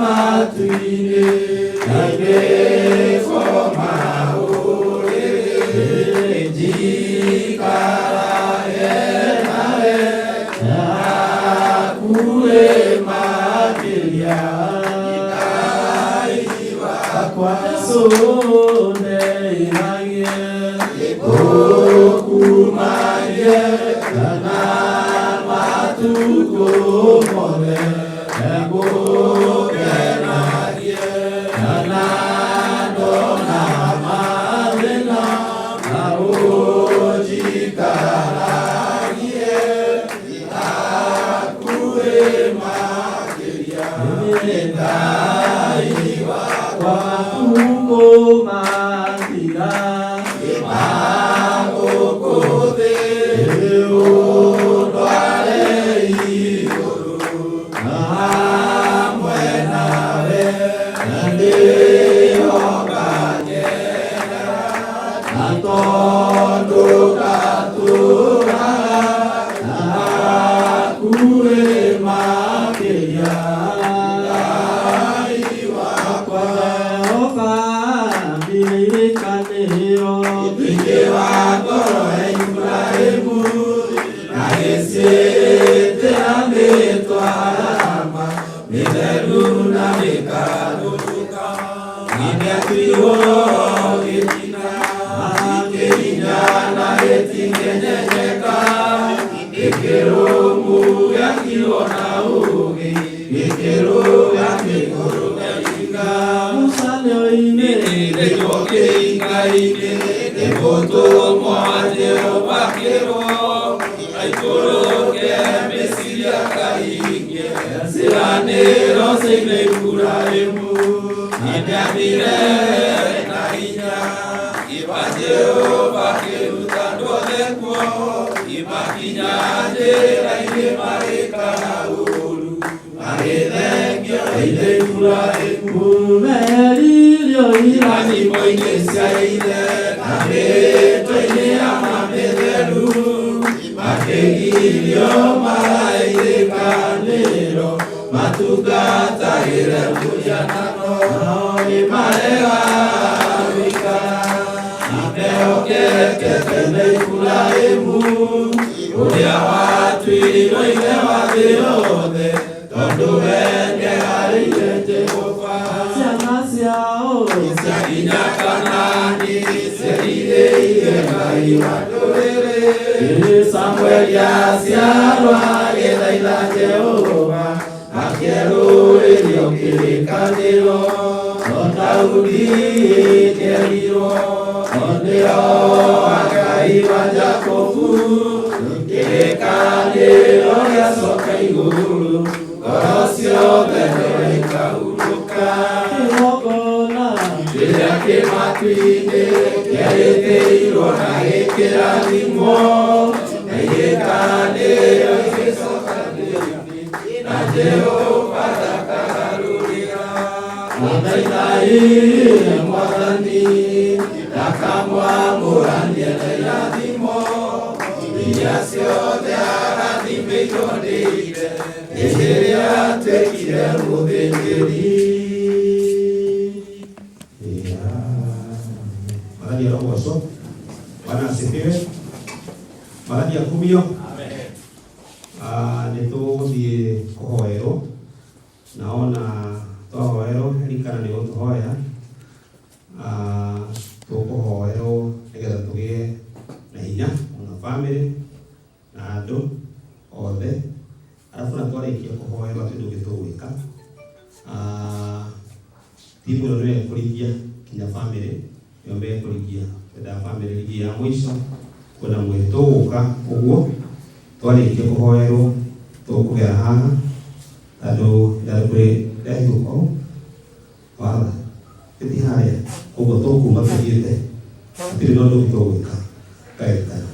matu-inĩ na ngĩkoma ũrĩrĩ njikarage nawe na hakuhĩ makĩria Ngai wakwa. Jesũ ndeithagie ngũkumagie na matukũ mothe ngũkenagie na ndona mathĩna na ũnjikaragie hakuhĩ makĩria Ngai wakwa. Matukũ mathira magũkũ thĩ ũndware igũrũ na hamwe nawe na ndĩho Na tondũ ngatũũraga hakuhĩ makĩria Ngai wakwa. Jehova mbirĩkanĩro thĩinĩ wa ngoro ya Iburahĩmu na gĩciĩtĩra mĩtwa rama mĩtheru na mĩkarũka gĩgĩtigwo gĩtina kĩhinya na gĩtingĩnyenyeka gĩkĩrũmu gĩakirwo na ũũgĩ gĩkĩrũga kĩgũrũ kĩringa Musa nĩoimĩrĩirwo kĩinga-inĩ nĩ mũtũmwo wa Jehova akĩrwo aikũrũke Misiri akahingie ciĩranĩro ciĩgiĩ Iburahĩmu na nĩathire na hinya iba Jehova akĩruta andũ othe kuo imakinya njĩra-inĩ magĩkana ũũru magĩthengio ithe Iburahĩmu meririo irathimo-inĩ cia ithe na mĩtwe-inĩ ya mĩtheru makĩgirio marairĩkanĩro matungatagĩre mũhianano nao nĩmarega gũikara na mehokete tene Iburahĩmu ũrĩa watuirwo ithe wa thĩ yothe tondũ we nĩeharĩire Jehova ciana ciao ciakinya Kanaani cierirĩirie Ngai wa ndũrĩrĩ Samueli aciarwo agĩthaitha Jehova akĩerũrĩrio kĩrĩkanĩro no Daudi kĩerirwo o nĩo Ngai wa Jakubu kĩrĩkanĩro gĩacoka igũrũ ngoro ciothe no ikahurũka kĩgongona kĩrĩa kĩ matu-inĩ kĩarĩtĩirwo na gĩkĩrathimwo na irĩkanĩro igĩcoka thĩ-inĩ na Jehova ndakagarũrĩra mũthaithai Mwathani ndakamwamũranie na irathimo iria ciothe arathimĩirwo nĩ ithe hĩndĩ ĩrĩa atuĩkire mũthĩnjĩri. Mwathani arogocwo. Bwana asifiwe. Mwathani akumio. Nĩ tũgũthiĩ kũhoerwo na ona twahoerwo ririkana nĩ gũtũhoya tũkũhoerwo nĩgetha tũgĩe na hinya ona bamĩrĩ na andũ othe arabu na twarĩkia kũhoerwo atĩ ũndũ ũngĩ tũgwĩka timu ĩno nĩyo ĩkũrigia kinya bamĩrĩ nĩo mekũrigia twendaga bamĩrĩ rigi ya mũico kwĩna mwĩrĩ tũgũka ũguo twarĩkia kũhoerwo tũkũgera haha tondũ ithandũkũ rĩahingũka ũũ watha ĩti harĩa ũguo tũkuma tũthiĩte hatirĩ na ũndũ ũngĩ tũgwĩka kaĩrĩkana.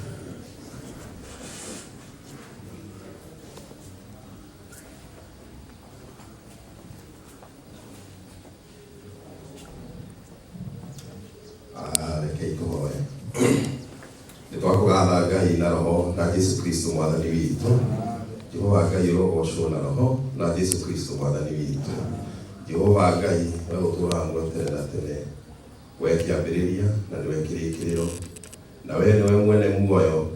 Rekei tũhoe. Nĩ twakũgatha Ngai na roho na Jesu Kristo mwathani witũ. Jehova Ngai ũrogocwo na roho na Jesu Kristo mwathani witũ. Jehova Ngai we ũtũũraga muoyo tene na tene, we kĩambĩrĩria na nĩwe kĩrĩkĩrĩro, na we nĩwe mwene muoyo,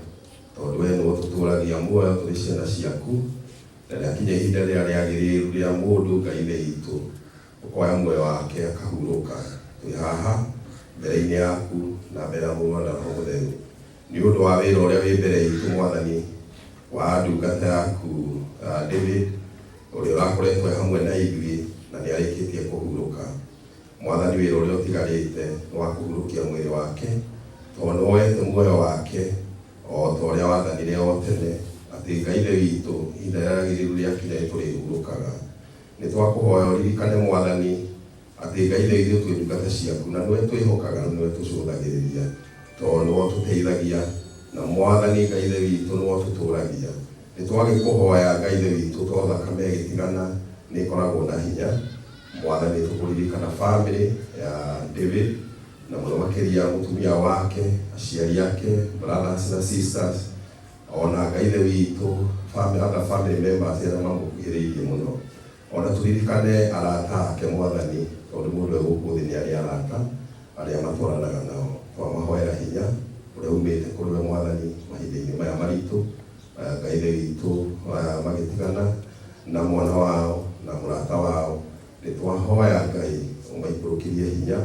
tondũ we nĩwe ũtũtũũragia muoyo tũrĩ ciana ciaku, na rĩakinya ihinda rĩrĩa rĩagĩrĩru rĩa mũndũ Ngai ithe witũ ũkoya muoyo wake akahurũka. Twĩ haha mbere-inĩ yaku na mbere ya Mũrũ na Roho Mũtheru nĩ ũndũ wa wĩra ũrĩa wĩ mbere itũ Mwathani wa ndungata yaku David ũrĩa ũrakoretwo e hamwe na ithuĩ na nĩ arĩkĩtie kũhurũka. Mwathani wĩra ũrĩa ũtigarĩte nĩ wa kũhurũkia mwĩrĩ wake tondũ nĩ woete muoyo wake o ta ũrĩa wathanire o tene atĩ Ngai ithe witũ ihinda rĩrĩa rĩagĩrĩru rĩakinya nĩ tũrĩhurũkaga. Nĩ twakũhoya ũririkane Mwathani atĩ Ngai ithe ithuĩ twĩ ndungata ciaku na nĩwe twĩhokaga na nĩwe tũcũthagĩrĩria tondũ nĩwe ũtũteithagia na Mwathani Ngai ithe witũ nĩwe ũtũtũragia. Nĩ twagĩkũhoya Ngai ithe witũ tondũ thakame ĩgĩtigana nĩ ĩkoragwo na hinya. Mwathani tũkũririkana bamĩrĩ ya David Na mũno makĩria mũtumia wake, aciari ake, brothers na sisters, ona Ngai ithe witũ, family, other family members arĩa mamũkuhĩrĩirie mũno. Ona tũririkane arata ake Mwathani, tondũ mũndũ e gũkũ thĩ nĩ arĩ arata arĩa matwaranaga nao. Twamahoera hinya ũrĩa umĩte kũrĩ we Mwathani mahinda-inĩ maya maritũ. Ngai ithe witũ, magĩtigana na mwana wao na mũrata wao, nĩ twahoya Ngai ũmaikũrũkĩrie hinya,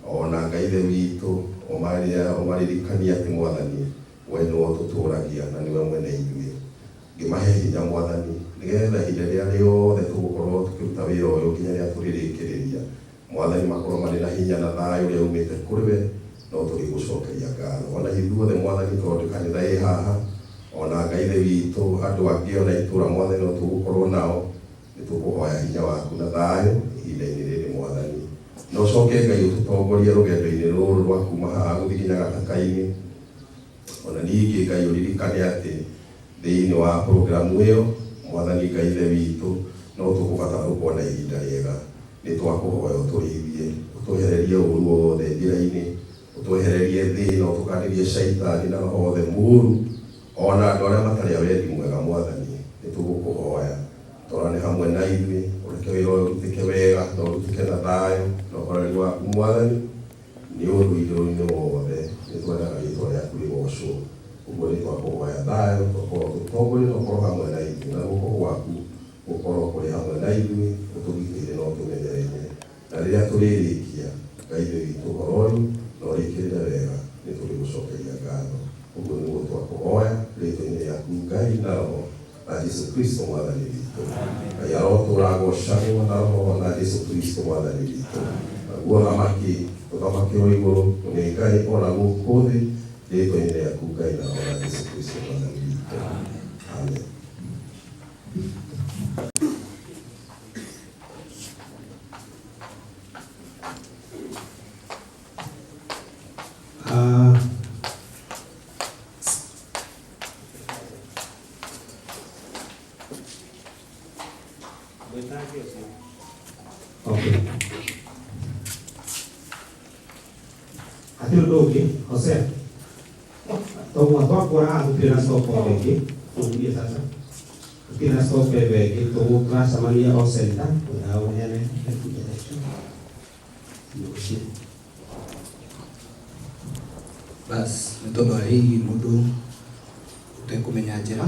ona Ngai ithe witũ ũmaririkanie atĩ Mwathani we nĩwe ũtũtũragia na nĩwe mwene ithuĩ. Ngĩmahe hinya Mwathani, nĩgetha ihinda rĩrĩa rĩothe tũgũkorwo tũkĩruta wĩra ũyũ nginya rĩrĩa tũrĩrĩkĩrĩria, Mwathani makorwo marĩ na hinya na thayũ ũrĩa umĩte kũrĩ we, no tũrĩgũcokeria ngatho. Ona ithuothe Mwathani, tondũ kanitha ĩ haha, ona Ngai ithe witũ, andũ angĩ ona itũra Mwathani no tũgũkorwo nao, nĩ tũkũhoya hinya waku na thayũ ihinda-inĩ rĩrĩ Mwathani. Na ũcoke Ngai ũtũtongorie rũgendo-inĩ rũrũ rwa kuma haha gũthiĩ nginya gataka-inĩ. Ona ningĩ Ngai ũririkane atĩ thĩinĩ wa programu ĩyo Mwathani Ngai ithe witũ no tũkũbatara gũkorwo na ihinda rĩega. Nĩ twakũhoya ũtũrĩithie, ũtwehererie ũru wothe njĩra-inĩ, ũtwehererie thĩna, ũtũkanĩrie caitani na roho wothe mũũru, ona andũ arĩa matarĩ a wendi mwega Mwathani, nĩ tũgũkũhoya twarane hamwe na ithuĩ, ũreke wĩra ũyũ ũrutĩke wega na ũrutĩke na thayũ na ũhoreri waku Mwathani, nĩ ũndũ igũrũ-inĩ wothe nĩ twendaga rĩtwa rĩaku rĩgocwo. Ũguo nĩ twakũhoya thayũ, tũkorwo tũtongorie na ũkorwo hamwe na ithuĩ, na guoko gwaku gũkorwo kũrĩ hamwe na ithuĩ, ũtũgitĩre na ũtũmenyereire. Na rĩrĩa tũrĩrĩkia Ngai ithe witũ ũhoro ũyũ na ũrĩkĩrĩre wega, nĩ tũrĩgũcokeria ngatho. Ũguo nĩguo twakũhoya rĩtwa-inĩ rĩaku Ngai na Roho na Jesu Kristo Mwathani witũ. Ngai arotũra agocagwo na Roho na Jesu Kristo Mwathani witũ. Naguo thamaki ũthamakĩrwo igũrũ nĩ Ngai ona gũkũ thĩ rĩtwa-inĩ rĩaku Ngai na Roho na Jesu Kristo Mwathani witũ. Amen. Okay. Hatirĩ ũndũ ũngĩ, Hosea. Tondũ twakora haha tũtirĩ na stop ĩyo ĩngĩ, tũgurie sasa. Tũtirĩ na stop ĩyo ĩngĩ, tũracemania o center, na ũheane direction. Ũcio. Bas, nĩ tondũ wa hihi mũndũ ũtekũmenya njĩra,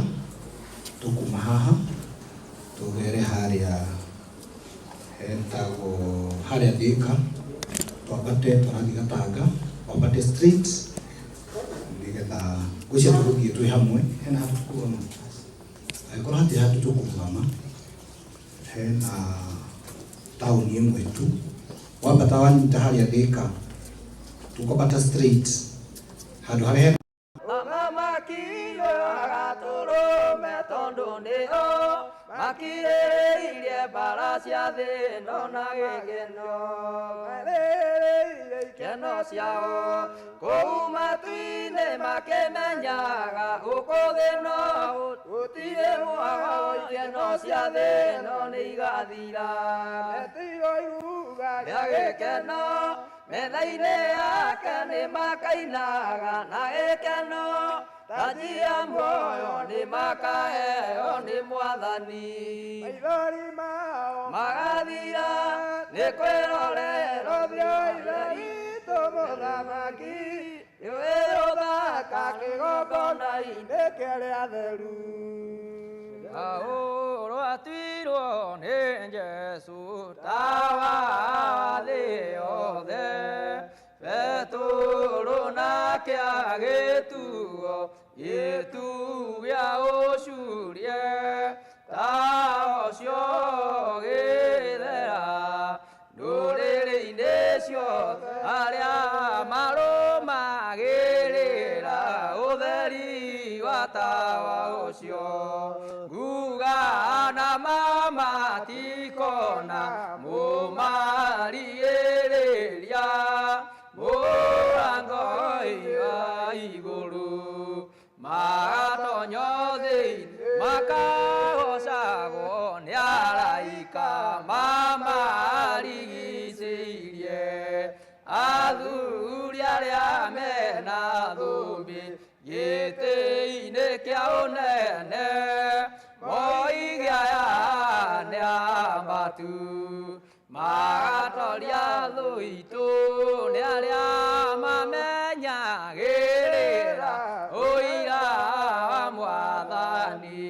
tũkuma haha tũgere harĩa hetagwo harĩa Thika, twambate tũrathiĩ Gatanga, twambate street nĩgetha ngwĩciria tũgũthiĩ twĩ hamwe. Hena handũ tũkũrũgama? Angĩkorwo hatirĩ handũ tũkũrũgama, hena taũni ĩmwe tu. Wambata wanyita harĩa Thika, tũkwambata straight handũ harĩa hena Thamaki agatũrũme tondũ nĩo makirĩrĩirie mbara cia thĩ ĩno na gĩkeno keno ciao kũu matu-inĩ makĩmenyaga gũkũ thĩ no gũtirĩ mwago ikeno cia thĩ ĩno nĩ igathira rĩa gĩkeno metha-inĩ yake nĩ makainaga na gĩkeno taji ya muoyo nĩ makaheo nĩ Mwathani magathira nĩ kwĩrorera mũthamaki nĩwĩrũthaka kĩgongona-inĩ kĩrĩa theru. Paũlũ atuirwo nĩ Jesũ tawa wa thĩ yothe, Petũrũ nake agĩtuo gĩtu gĩa ũcurie, tawa ũcio ũgĩthera ndũrĩrĩ-inĩ ciothe arĩa marũmagĩrĩra ũtheri wa tawa ũcio. Nguga na mama tikona mũmarigĩrĩria mũrango wa igũrũ magatonyo thĩinĩ makagocagwo nĩ araika mamarigicĩirie athuri Thũmbĩ gĩtĩ-inĩ kĩa ũnene moige aya nĩ ambatu magatoria thũ itũ nĩ arĩa mamenyagĩrĩra ũira wa mwathani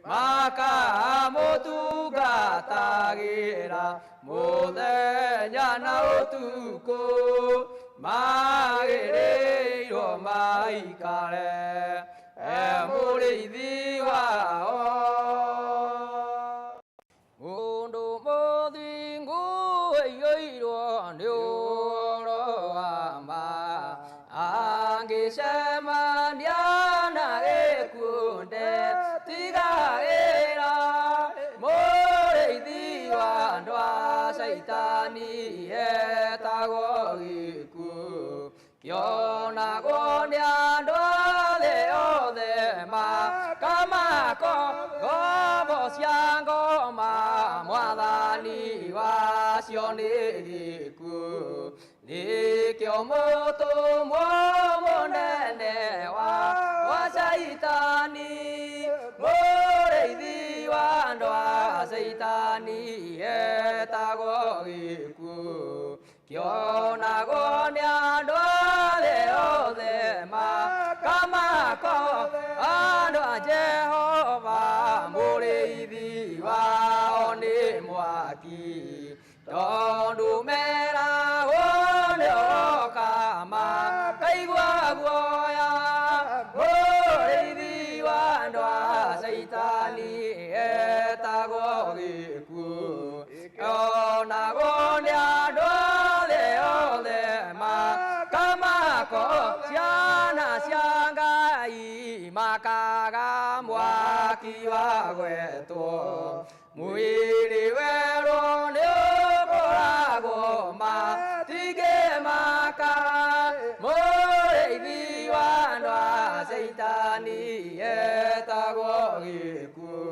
makamũtungatagĩra mũthenya na ũtukũ magĩrĩirwo maikare e mũrĩithi wao. Mũndũ mũthingu aiyũirwo nĩ ũhoro wa ma angĩcemania na gĩkuũ ndetigagĩra mũrĩithi wa andũ a Caitani etagwo gĩkuũ kĩonagwo nĩ andũ a thĩ othe makamako ngombo cia ngoma mwathani wacio nĩ gĩkuũ nĩkĩo mũtũmwo mũnene wa Caitani mũrĩithi wa andũ a Caitani etagwo gĩkuũ kĩonagwo nĩ andũ a thĩ othe makamako andũ a Jehova mũrĩithi wao nĩ mwaki tondũ meragwo nĩ oka makaigua guoya mũrĩithi wa andũ a Caitani etagwo gĩkuũ kĩonagwo nĩ andũ a thĩ othe makamako ciana cia Ngai makaga mwaki wa gwetwo mwĩrĩ werũ nĩ ũkũragwo matingĩmaka mũrĩithi wa andũ a Caitani etagwo gĩkuũ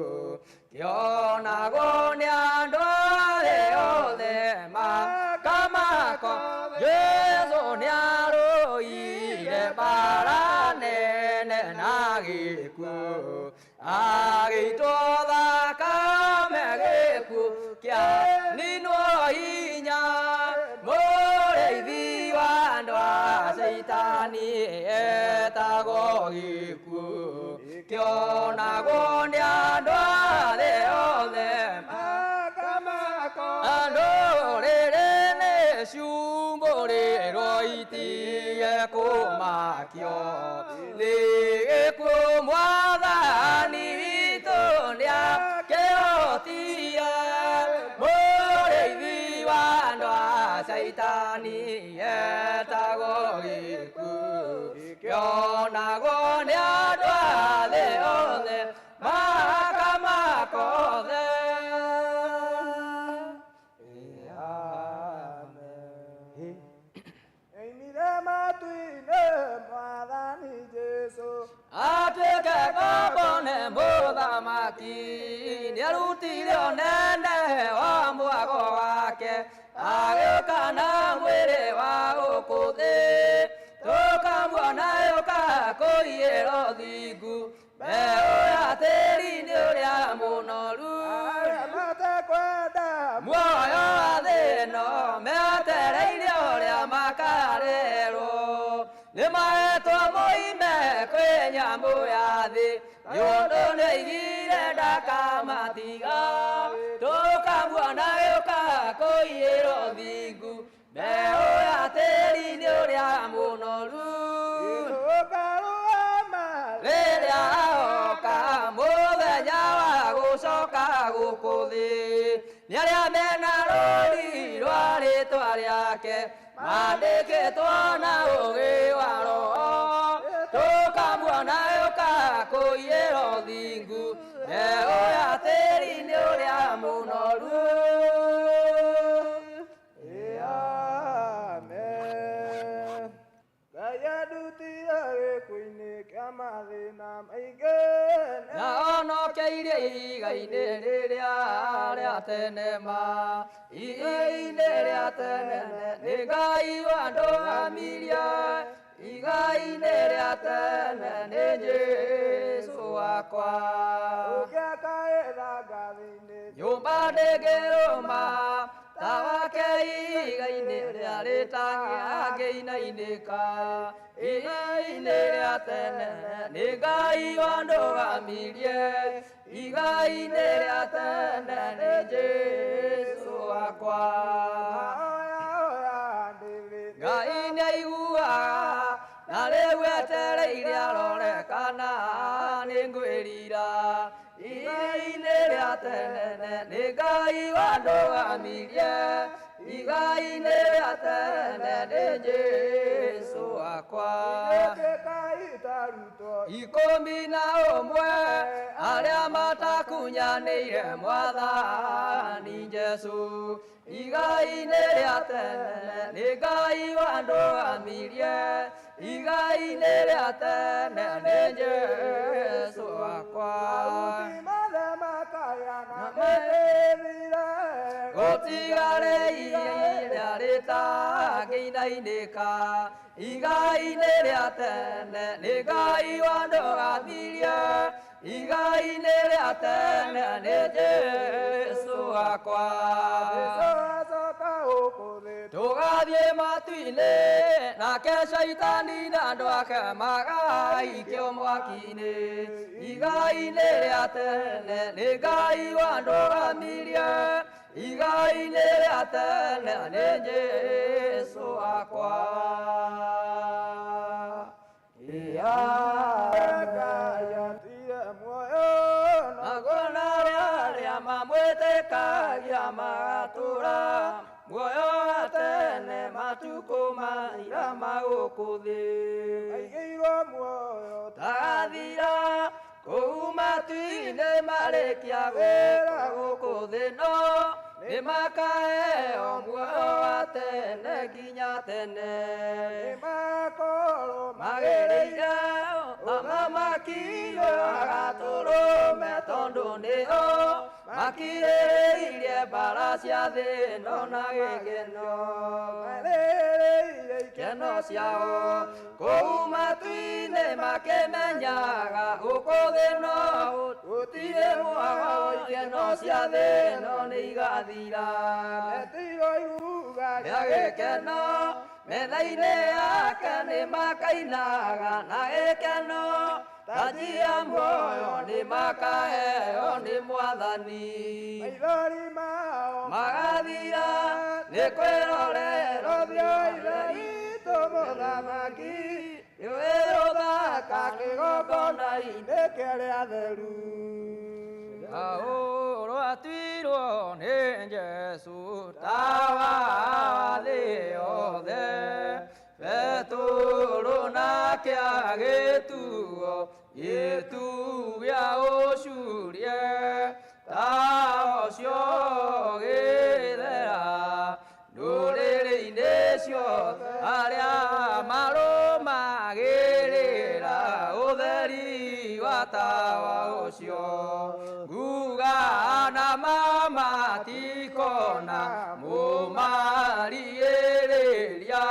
kĩonagwo nĩ andũ a thĩ othe makamako Jesũ nĩarũire mbara nene na gĩkuũ agĩitwo thakame gĩkuũ kĩa ninwo hinya mũrĩithi wa andũ a Caitani etagwo gĩkuũ kĩonagwo nĩ andũ a thĩ othe makamako andũ rĩrĩ nĩ cumbũrĩrwo itige kũmakio nĩ gĩkuũ mwathani witũ nĩakĩhotie mũrĩithi wa andũ a Caitani etagwo gĩkuũ kĩonagwo nĩ andũ a thĩ othe makamakothe. Amen. Oimire matu-inĩ mwathani Jesũ atuĩke ngombo nĩ mũthamaki nĩarutire ũnene wa mwago wake agĩũka na mwĩrĩ wa gũkũ thĩ tũkamuona yũka kũiyĩra ũthingu mbeũ ya tĩri-inĩ ũrĩa mũnoru arĩa matekwenda muoyo wa thĩ ĩno metereire ũrĩa makarerwo nĩ mahetwo moime kwĩ nyamũ ya thĩ nĩ ũndũ nĩaigire ndakamatiga tũkamuona gĩũka kũiyĩra ũthingu mbeũ ya tĩri-inĩ ũrĩa mũnoru Tũkarũgama rĩrĩa oka mũthenya wa gũcoka gũkũ thĩ nĩ arĩa mena rũri rwa rĩtwa rĩake mandĩkĩtwo na ũgĩ wa roho tũkamuona yũka kũiyĩra ũthingu mbeũ ya tĩri-inĩ ũrĩa mũnoru. Amen. Ngai andutire gĩkuũ-inĩ kĩa mathĩna maingĩ Naonokeirie ihiga-inĩ rĩrĩa rĩa tene ma ihiga-inĩ rĩa tene nĩ Ngai wandũgamirie. Igai-inĩ rĩa tene nĩ Jesũ wakwa. Ũngĩakaĩra ngathĩ-inĩ Nyũmba ndĩngĩrũma ta wake igai-inĩ rĩa rĩtangĩinainĩka. Igai-inĩ rĩa tene nĩ Ngai wandũgamirie. Igai-inĩ rĩa tene nĩ Jesũ wakwa. Oya oya ndĩthĩ Ngai nĩaiguaga na rĩu etereire arore kana nĩngwĩrira. Igai-inĩ rĩa tene nĩ Ngai wandũgamirie. Igai-inĩ rĩa tene nĩ Jesũ wakwa. Ĩtĩkai tarutwo 11 arĩa matakunyanĩire Mwathani Jesũ. Igai-inĩ rĩa tene nĩ Ngai wandũgamirie. Igai-inĩ rĩa tene nĩ Jesũ wakwa. Aruti mothe makaya na mĩthire. Gũtigarĩ iria rĩtangĩinainĩka. Igai-inĩ rĩa tene nĩ Ngai wandũgamirie. Igai-inĩ rĩa tene nĩ Jesũ wakwa. Jesũ acoka gũkũ thĩ Tũgathiĩ matu-inĩ nake caitani na andũ ake magaikio mwaki-inĩ. Igai-inĩ rĩa tene nĩ Ngai wandũgamirie. Igai-inĩ rĩa tene nĩ Jesũ wakwa. Ngai atire muoyo na Naguo arĩa arĩa mamwĩtĩkagia magatũũra muoyo wa tene matukũ maira ma gũkũ thĩ. Aigĩirwo muoyo Tagathira kũu matu-inĩ marĩkia wĩra gũkũ thĩ no nĩmakaheo muoyo wa tene nginya tene. Nĩmakorwo Magĩrĩire thamaki agatũrũme tondũ nĩo makirĩrĩirie mbara cia thĩ ĩno na gĩkeno. Marĩrĩire Ikeno ciao kũu matu-inĩ makĩmenyaga gũkũ thĩ no gũtirĩ mwago. Ikeno cia thĩ ĩno nĩ igathira. Metirwo iruga Rĩa gĩkeno metha-inĩ yake nĩmakainaga na gĩkeno. Taji ya muoyo nĩmakaheo nĩ Mwathani. Maithori mao Magathira nĩ kwĩrorera Ũthiũ Ithe witũ mũthamaki Nĩwe ũthaka kĩgongona-inĩ nĩ kĩrĩa theru. Ahũrwo atuirwo nĩ Jesũ tawa wa thĩ yothe. Petũrũ nake agĩtuo gĩtugĩ gĩa ũcurie. Tawa ũcio ũgĩthera ndũrĩrĩ-inĩ ciothe arĩa marũmagĩrĩra ũtheri wa tawa ũcio. Nguga na mama tikona mũmarigĩrĩria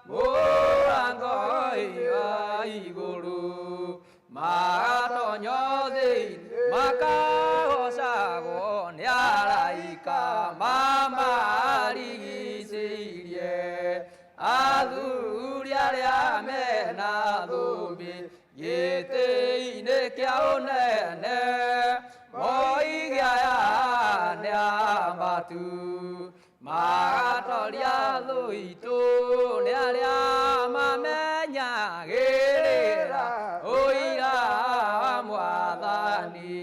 mũrango wa igũrũ. Magatonyo thĩinĩ makagocagwo nĩ araika mamarigicĩirie. Athuri arĩa mena thũmbĩ gĩtĩ-inĩ kĩa ũnene moige aya nĩ ambatu. Magatoria thũ itũ nĩ arĩa mamenyagĩrĩra ũira wa Mwathani.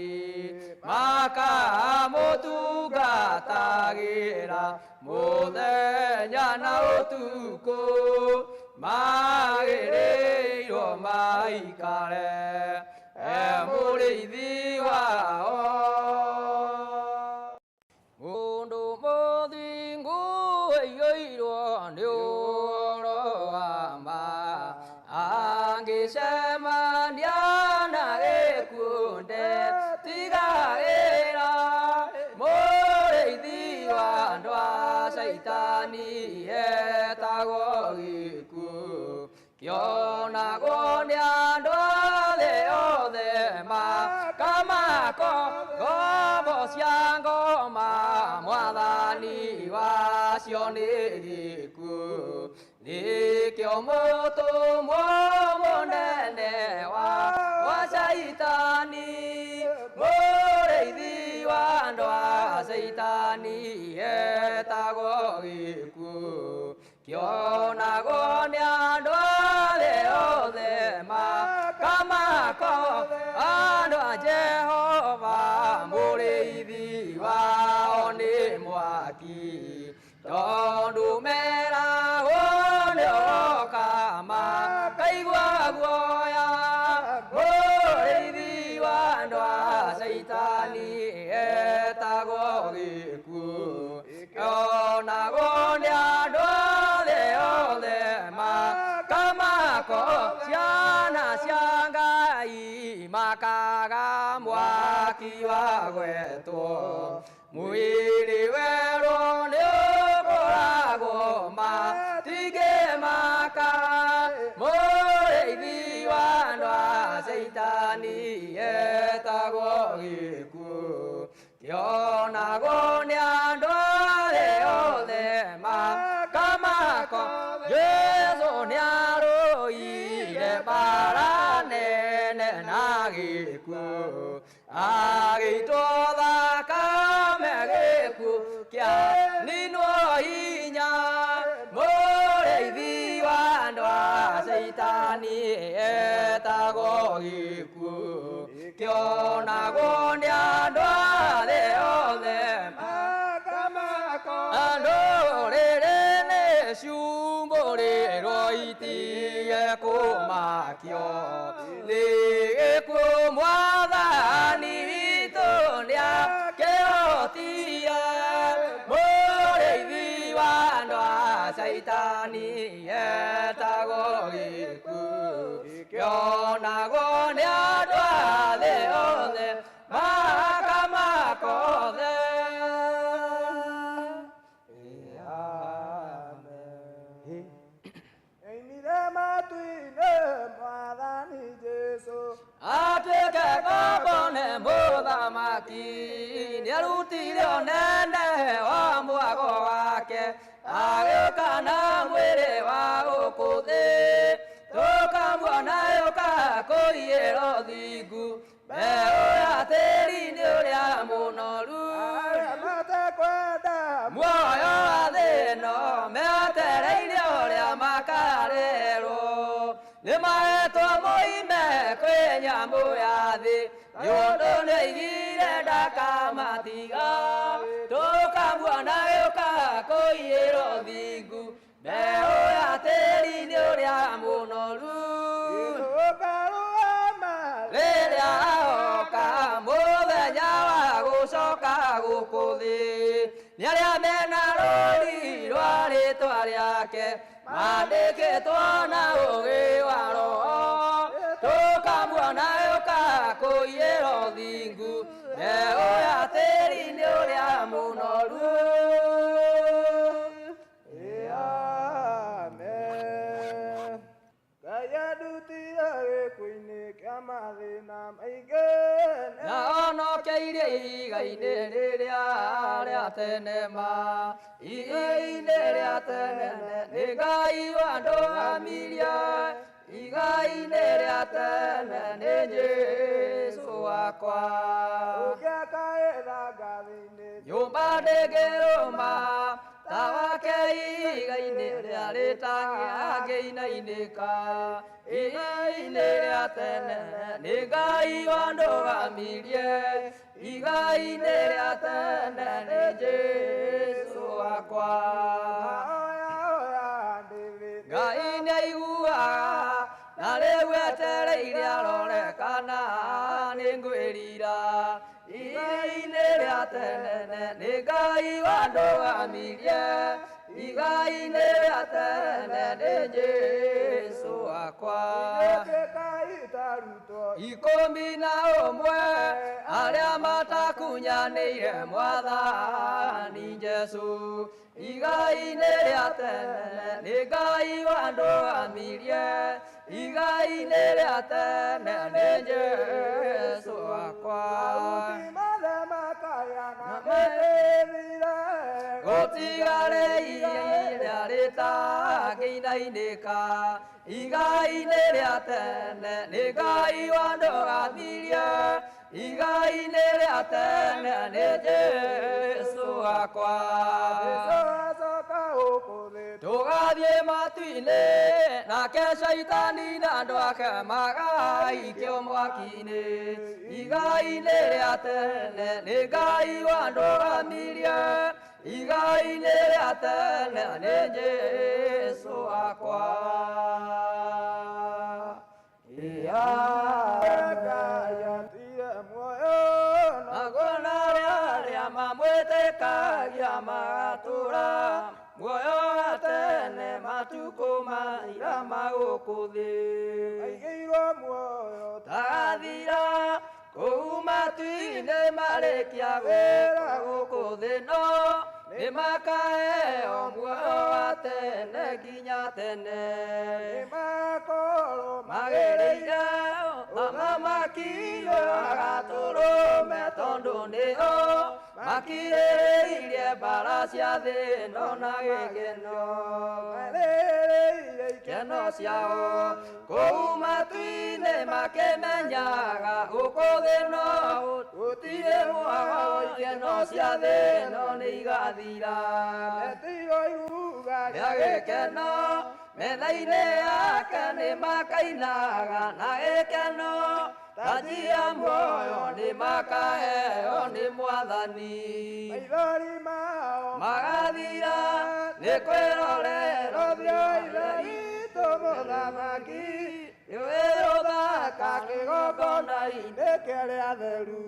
Makamũtungatagĩra mũthenya na ũtukũ magĩrĩirwo maikare e mũrĩithi wao. Mũndũ mũthingu aiyũirwo nĩ ũhoro wa ma angĩcemania na gĩkuũ ndetigagĩra. Mũrĩithi wa andũ a caitani etagwo gĩkuũ kĩo Kĩonagwo nĩ andũ a thĩ othe makamako ngombo cia ngoma mwathani wacio nĩ gĩkuũ nĩkĩo mũtũmwo mũnene wa Caitani mũrĩithi wa andũ a Caitani etagwo gĩkuũ kĩonagwo nĩ andũ a thĩ othe makamako andũ a Jehova mũrĩithi wao nĩ mwaki tondũ meragwo nĩ oka makaigua guoya mũrĩithi wa andũ a Caitani etagwo gĩkuũ kĩonagwo nĩ andũ a thĩ othe makamako ciana cia Ngai makaga mwaki wa gwetwo mwĩrĩ werũ nĩ ũkũragwo matingĩmaka mũrĩithi wa andũ a Caitani etagwo gĩkuũ kĩonagwo nĩ andũ a thĩ othe makamako Jesũ nĩarũire mbara nene na gĩkuũ agĩitwo thakame gĩkuũ kĩaninwo hinya mũrĩithi wa andũ a Caitani etagwo gĩkuũ kĩonagwo nĩ andũ a thĩ othe makamako andũ rĩrĩ nĩ ciumbũrĩrwo itige kũmakio nĩ gĩkuũ mwathani witũ nĩakĩhotie mũrĩithi wa andũ a Caitani etagwo gĩkuũ kĩonagwo nĩ andũ a thĩ othe makamako othe. Amen. Oimire matu-inĩ mwathani Jesũ atuĩke ngombo nĩ mũthamaki nĩarutire ũnene wa mwago wake agĩũka na mwĩrĩ wa gũkũ thĩ tũkamuona yũka kũiyĩra ũthingu mbeũ ya tĩri-inĩ ũrĩa mũnoru arĩa matekwenda muoyo wa thĩ ĩno metereire ũrĩa makarerwo nĩ mahetwo moime kwĩ nyamũ ya thĩ nĩ ũndũ nĩaigire ndakamatiga tũkamuona gĩũka kũiyĩra ũthingu mbeũ ya tĩri-inĩ ũrĩa mũnoru tũkarũgama rĩrĩa oka mũthenya wa gũcoka gũkũ thĩ nĩ arĩa mena rũri rwa rĩtwa rĩake mandĩkĩtwo na ũũgĩ wa roho tũkamuona yũka kũiyĩra ũthingu mbeũ ya tĩri-inĩ ũrĩa mũnoru. Amen. Ngai andutire gĩkuũ-inĩ kĩa mathĩna maingĩ na onokeirie ihiga-inĩ rĩrĩa rĩa tene ma ihiga-inĩ rĩa tene nĩ Ngai wandũgamirie ihiga-inĩ rĩa tene nĩ Jesũ wakwa ũngĩakaĩra ngathĩ-inĩ nyũmba ndĩngĩrũma ta wake ihiga-inĩ rĩa rĩtangĩinainĩka ihiga-inĩ rĩa tene nĩ Ngai wandũgamirie ihiga-inĩ rĩa tene nĩ Jesũ wakwa oya oya ndĩthĩ Ngai nĩaiguaga na rĩu etereire arore kana nĩ ngwĩrira ihiga-inĩ rĩa tene nĩ Ngai wandũgamirie ihiga-inĩ rĩa tene nĩ Jesũ wakwa ĩtĩka itarutwo 11 arĩa matakunyanĩire mwathani Jesũ ihiga-inĩ rĩa tene nĩ Ngai wandũgamirie Igai-inĩ rĩa tene nĩ Jesũ wakwa. Mahuti mothe makaya na mĩtĩ ĩthire. Gũtigarĩ iria rĩtangĩinainĩka igai-inĩ rĩa tene nĩ Ngai wandũgathirie igai-inĩ rĩa tene nĩ Jesũ wakwa. Jesũ acoka gũkũ thĩ. Tũgathiĩ matu-inĩ nake caitani na andũ ake magaikio mwaki-inĩ igai-inĩ rĩa tene nĩ Ngai wandũgamirie igai-inĩ rĩa tene nĩ Jesũ wakwa. Ngai atire muoyo na Naguo na arĩa arĩa mamwĩtĩkagia magatũũra muoyo wa tene matukũ maira ma gũkũ thĩ. Aigĩirwo muoyo Tagathira kũu matu-inĩ marĩkia wĩra gũkũ thĩ no nĩ makaheo muoyo wa tene nginya tene. Nĩmakorwo Magĩrĩire ũthamaki agatũrũme tondũ nĩo makirĩrĩirie mbara cia thĩ ĩno na gĩkeno. Marĩrĩire Ikeno ciao kũu matu-inĩ makĩmenyaga gũkũ thĩ no gũtirĩ muoyo ikeno cia thĩ ĩno nĩ igathira. Metirwo iruga Rĩa gĩkeno metha-inĩ yake nĩ makainaga na gĩkeno taji ya muoyo nĩ makaheo nĩ Mwathani. Maithori mao Magathira nĩ kwĩrorera ũthiũ wa Ithe witũ mũthamaki nĩwe ũthaka kĩgongona-inĩ. Nĩkĩo atheru.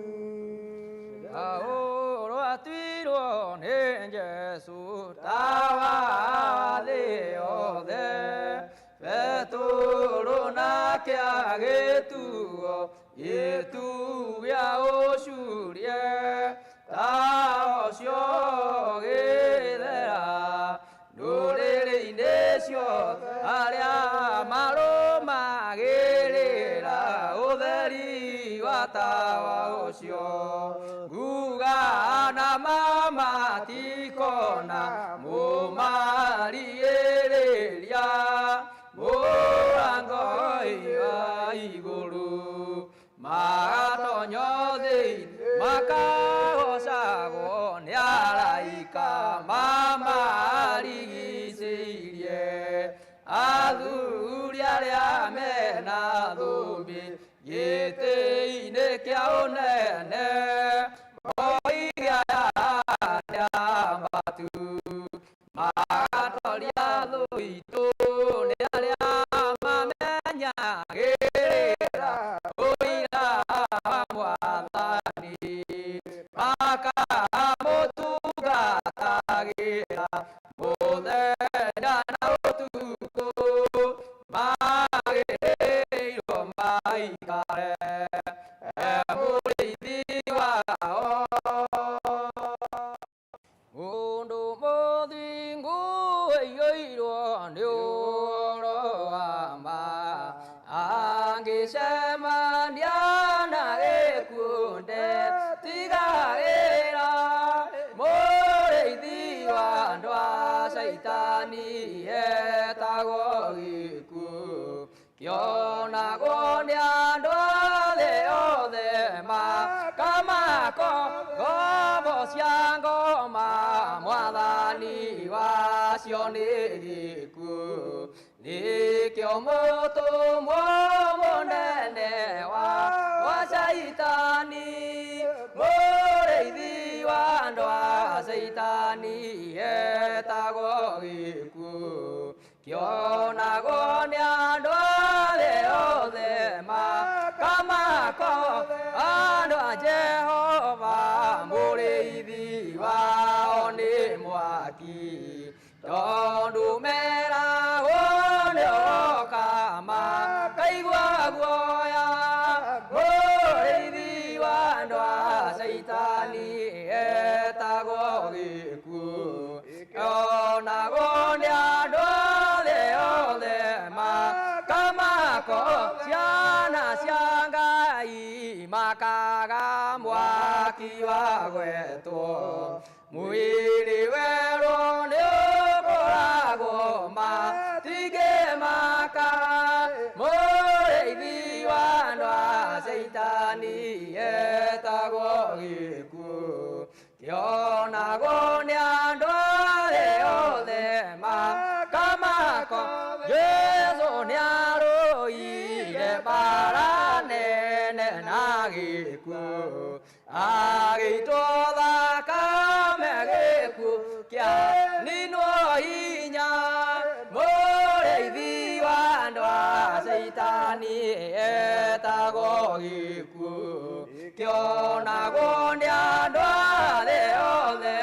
Paũlũ atuirwo nĩ Jesũ tawa wa thĩ yothe Petũrũ nake agĩtuo gĩtugĩ gĩa ũcurie tawa ũcio ũgĩthera ndũrĩrĩ-inĩ ciothe arĩa marũmagĩrĩra ũtheri wa tawa ũcio nguga na mama tikona mũmarigĩrĩria mũrango wa igũrũ magatonyo thĩinĩ makagocagwo nĩ araika mamarigicĩirie athuri arĩa mena thũmbĩ gĩtĩ-inĩ kĩa ũnene moige aya nĩ ambatu magatoria thũ itũ nĩ arĩa mamenyagĩrĩra ũira wa Mwathani makamũtungatagĩra mũthenya na ũtukũ magĩrĩirwo maikare mũrĩithi wao. Mũndũ mũthingu aiyũirwo nĩ ũhoro wa ma angĩcemania na gĩkuũ ndetigagĩra mũrĩithi wa andũ a caitani etagwo gĩkuũ kĩonagwo nĩ andũ a thĩ yothe makamako ngombo cia ngoma mwathani wacio nĩ gĩkuũ nĩkĩo mũtũmwo mũnene wa caitani mũrĩithi wa andũ a caitani etagwo gĩkuũ kĩonagwo nĩ andũ a thĩ yothe makamako andũ a Jehova mũrĩithi wao nĩ mwaki tondũ meragwo nĩ oka makaigua guoya mũrĩithi wa andũ a caitani etagwo gĩkuũ kĩonagwo nĩ andũ a thĩ yothe makamako Ciana cia Ngai makaga mwaki wa gwetwo mwĩrĩ werũ nĩũkũragwo matingĩmaka mũrĩithi wa andũ a Caitani etagwo gĩkuũ kĩonagwo nĩ andũ arĩa othe makamako Jesũ nĩarũire mbara nene na gĩkuũ agĩitwo thakame gĩkuũ kĩaninwo hinya mũrĩithi wa andũ a Caitani etagwo gĩkuũ kĩonagwo nĩ andũ arĩa othe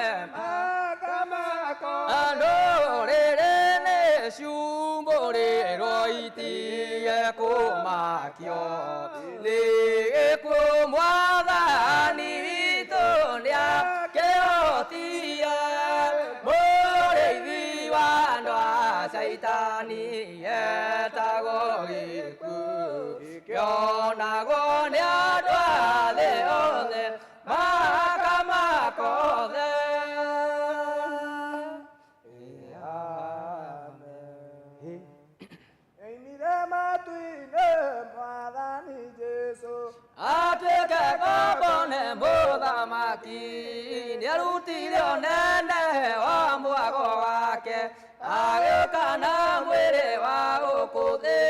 andũ rĩrĩ nĩ ciumbũrĩrwo itige kũmakio nĩ gĩkuũ mwathani witũ nĩakĩhotia mũrĩithi wa andũ a Caitani etagwo gĩkuũ kĩonagwo nĩ andũ a thĩ othe makamakothe. Oimire matu-inĩ mwathani Jesũ atuĩke ngombo nĩ mũthamaki nĩarutire ũnene wa mwago wake agĩũka na mwĩrĩ wa gũkũ thĩ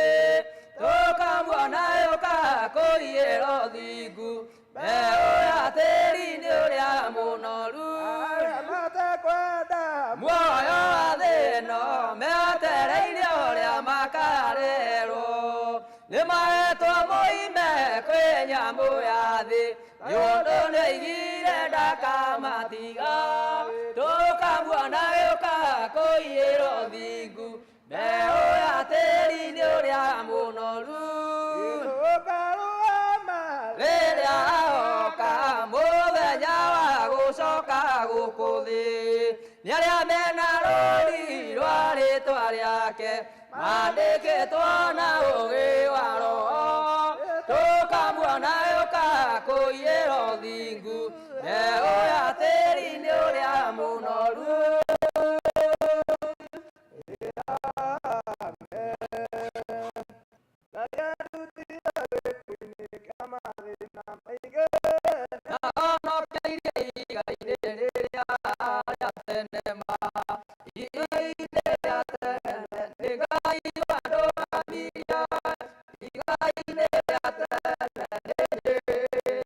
tũkamuona yũka kũiyĩra ũthingu mbeũ ya tĩri-inĩ ũrĩa mũnoru arĩa matekwenda muoyo wa thĩ ĩno metereire ũrĩa makarerwo nĩ mahetwo moime kwĩ nyamũ ya thĩ nĩ ũndũ nĩoigire ndakamatiga tũkamuona gĩũka kũiyĩra ũthingu mbeũ ya tĩri-inĩ ũrĩa mũnoru tũkarũgama rĩrĩa oka mũthenya wa gũcoka gũkũ thĩ nĩ arĩa mena rũri rwa rĩtwa rĩake mandĩkĩtwo na ũũgĩ wa roho tũkamuona yũka kũiyĩra ũthingu mbeũ ya tĩri-inĩ ũrĩa mũnoru. Ahonokeirie igai-inĩ rĩrĩa rĩa tene ma igai-inĩ rĩa tene nĩ Ngai wandũgamirie igai-inĩ rĩa tene nĩ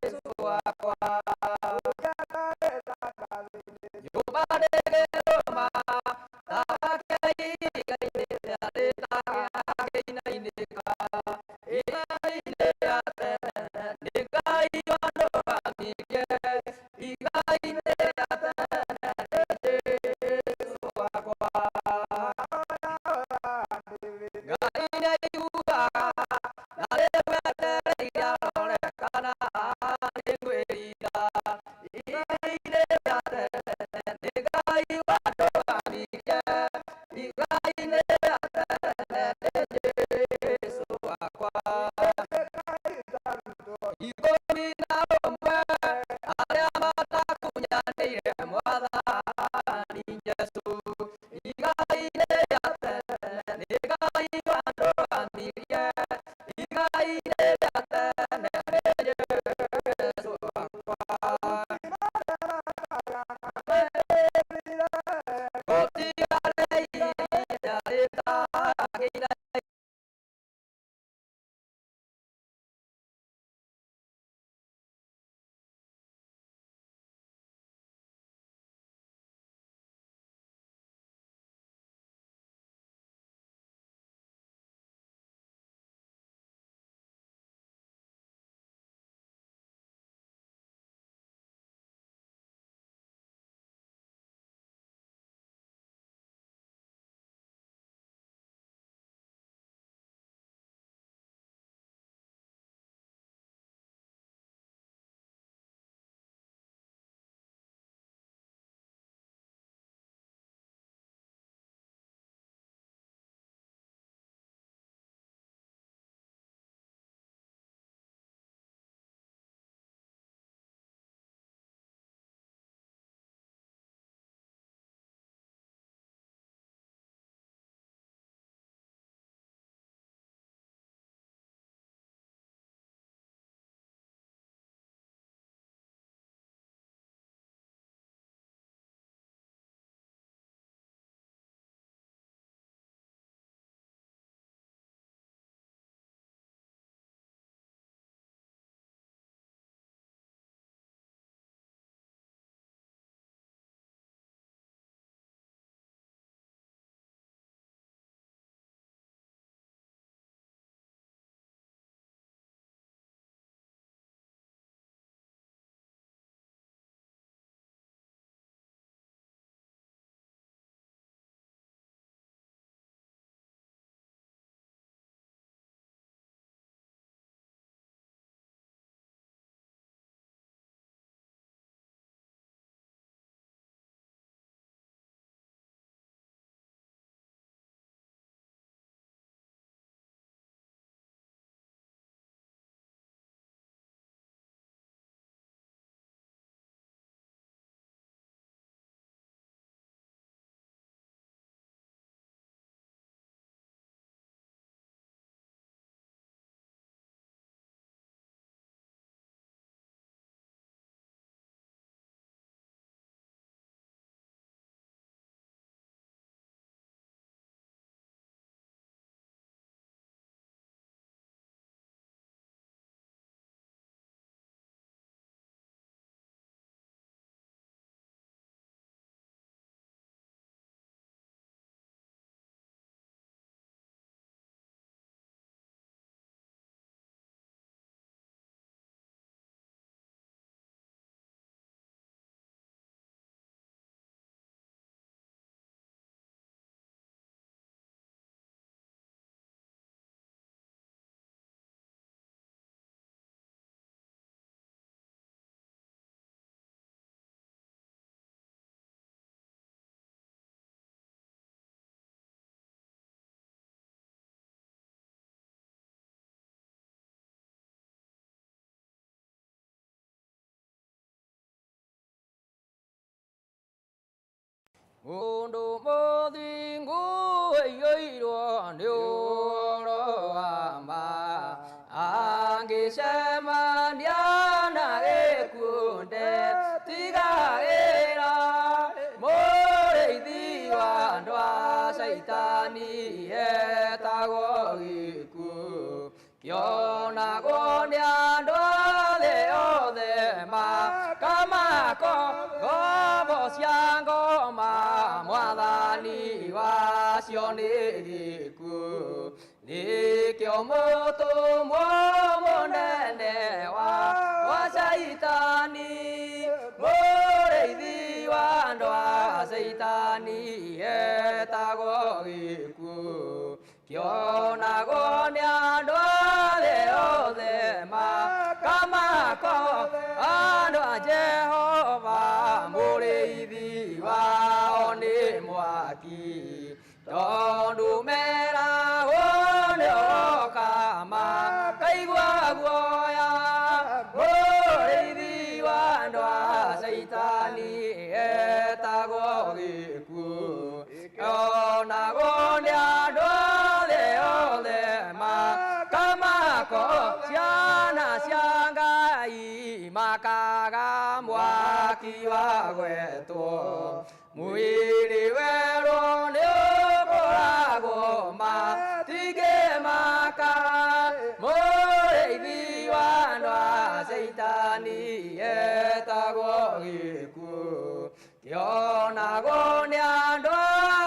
Jesũ wakwa nyũmba ndĩngĩrũma thake igai-inĩ rĩa rĩtangĩinainĩka igai-inĩ rĩa tene nĩ Ngai wandũgamirie igai-inĩ rĩa tene nĩ Jesũ wakwa. Ngai nĩaiguaga na rĩu etereire arore kana nĩngwĩrira igai-inĩ rĩa tene nĩ Ngai wandũgamirie igai-inĩ rĩa tene nĩ Jesũ wakwa. Mundu muthingu aiyũirwo nĩ ũhoro wa ma angĩcemania na gĩkuũ ndetigagĩra mũrĩithi wa andũ a caitani etagwo gĩkuũ kĩonagwo nĩ andũ a thĩ othe makamako ngombo cia ngoma mwathani wacio nĩ gĩkuũ nĩkĩo mũtũmwo mũnene wa caitani mũrĩithi wa andũ a caitani etagwo gĩkuũ kĩonagwo nĩ andũ a thĩ othe makamako andũ a Jehova mũrĩithi wao nĩ mwaki tondũ meragwo nĩ oka makaigua guoya mũrĩithi wa andũ a caitani etagwo gĩkuũ kĩonagwo nĩ andũ a thĩ othe makamako ciana cia Ngai makaga mwaki wa gwetwo mwĩrĩ werũ nĩ ũkoragwo matingĩmaka mũrĩithi wa andũ a caitani etagwo gĩkuũ kĩonagwo nĩ andũ a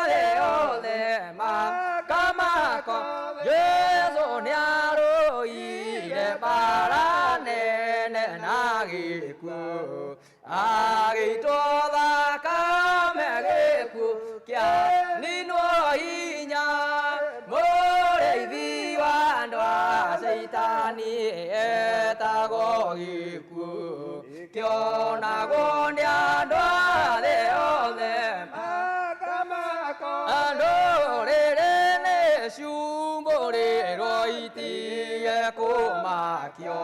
thĩ othe makamako Jesũ nĩarũire mbara nene na gĩkuũ agĩitwo thakame gĩkuũ kĩaninwo hinya mũrĩithi wa andũ a caitani etagwo gĩkuũ kĩonagwo nĩ andũ a thĩ othe andũ rĩrĩ nĩ ciumbũrĩrwo itige kũmakio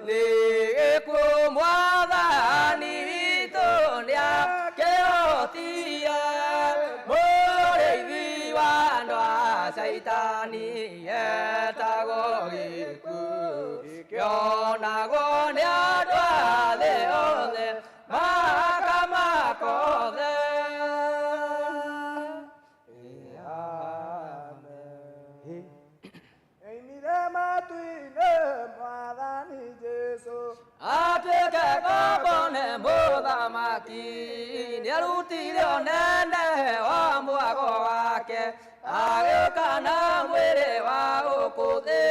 nĩ gĩkuũ mwathani witũ nĩakĩhotie mũrĩithi wa andũ a caitani etagwo gĩkuũ kĩonagwo nĩ andũ a thĩ othe makamakothe. Amen. Oimire matu-inĩ mwathani Jesũ atuĩke ngombo nĩ mũthamaki nĩarutire ũnene wa mwago wake agĩũka na mwĩrĩ wa gũkũ thĩ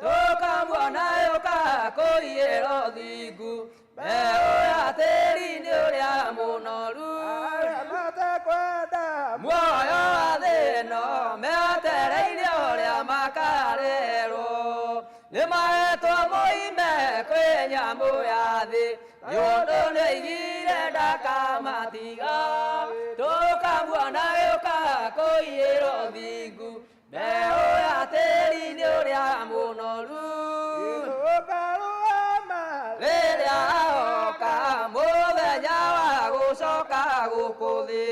tũkamuona yũka kũiyĩra ũthingu mbeũ ya tĩri nĩ ũrĩa mũnoru arĩa matekwenda muoyo wa thĩ ĩno metereire ũrĩa makarerwo nĩ mahetwo moime kwĩ nyamũ ya thĩ nĩ ũndũ nĩoigire ndakamatiga tũkamuona gĩũka kũiyĩra ũthingu mbeũ ya tĩri nĩ ũrĩa mũnoru tũkarũgama rĩrĩa oka mũthenya wa gũcoka gũkũ thĩ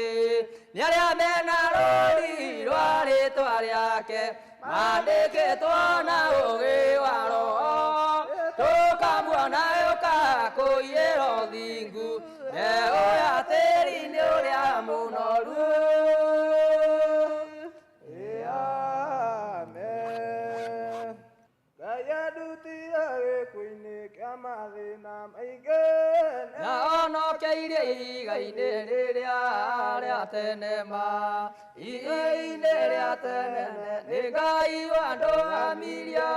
nĩ arĩa mena rũri rwa rĩtwa rĩake mandĩkĩtwo na ũũgĩ wa roho tũkamuona yũka kũiyĩra ũthingu mbeũ ya tĩri nĩ ũrĩa mũnoru. Amen. Ngai andutire gĩkuũ-inĩ kĩa mathĩna maingĩ na onokeirie ihiga-inĩ rĩrĩa rĩa tene ma ihiga-inĩ rĩa tene nĩ Ngai wandũgamirie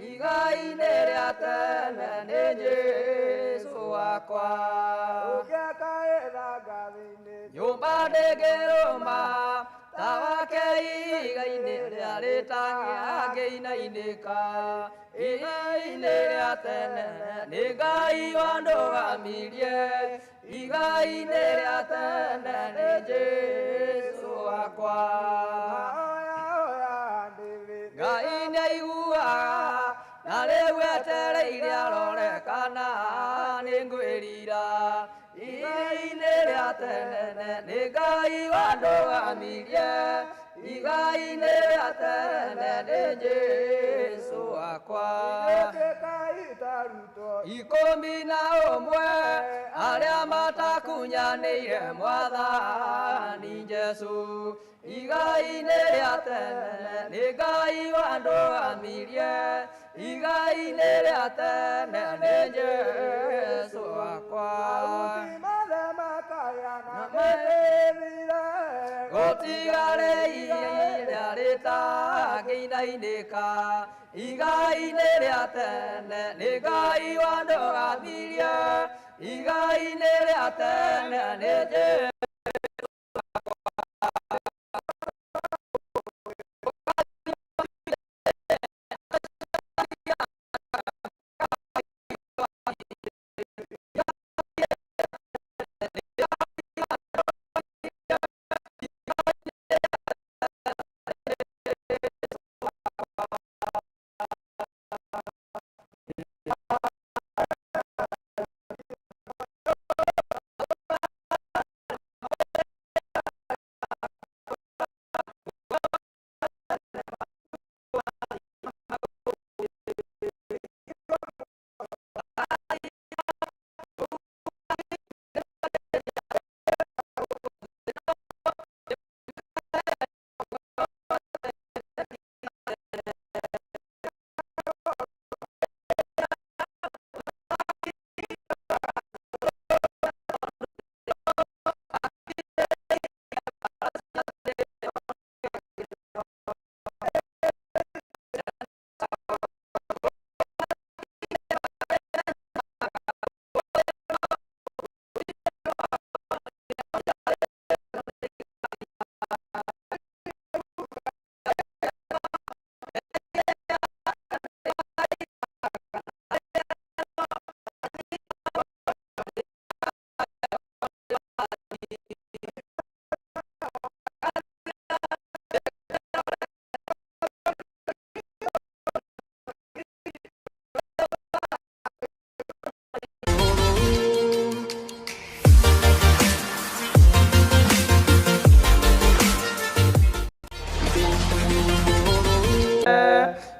ihiga-inĩ rĩa tene nĩ Jesũ wakwa ũngĩakaĩra ngathĩ-inĩ nyũmba ndĩngĩrũma ta wake ihiga-inĩ rĩa rĩtangĩinainĩka ihiga-inĩ rĩa tene nĩ Ngai wandũgamirie ihiga-inĩ rĩa tene nĩ Jesũ wakwa oya oya ndĩthĩ Ngai nĩaiguaga na rĩu etereire arore kana nĩngwĩrira ihiga-inĩ Rĩa tene nĩ Ngai wandũgamirie, igai-inĩ rĩa tene nĩ Jesũ wakwa. 11 arĩa matakunyanĩire Mwathani Jesũ, igai-inĩ rĩa tene nĩ Ngai wandũgamirie, igai-inĩ rĩa tene nĩ Jesũ wakwa. Gũtigarĩ iria rĩtangĩinainĩka, igai-inĩ rĩa tene nĩ Ngai wandũgamirie, igai-inĩ rĩa tene nĩ Jesũ.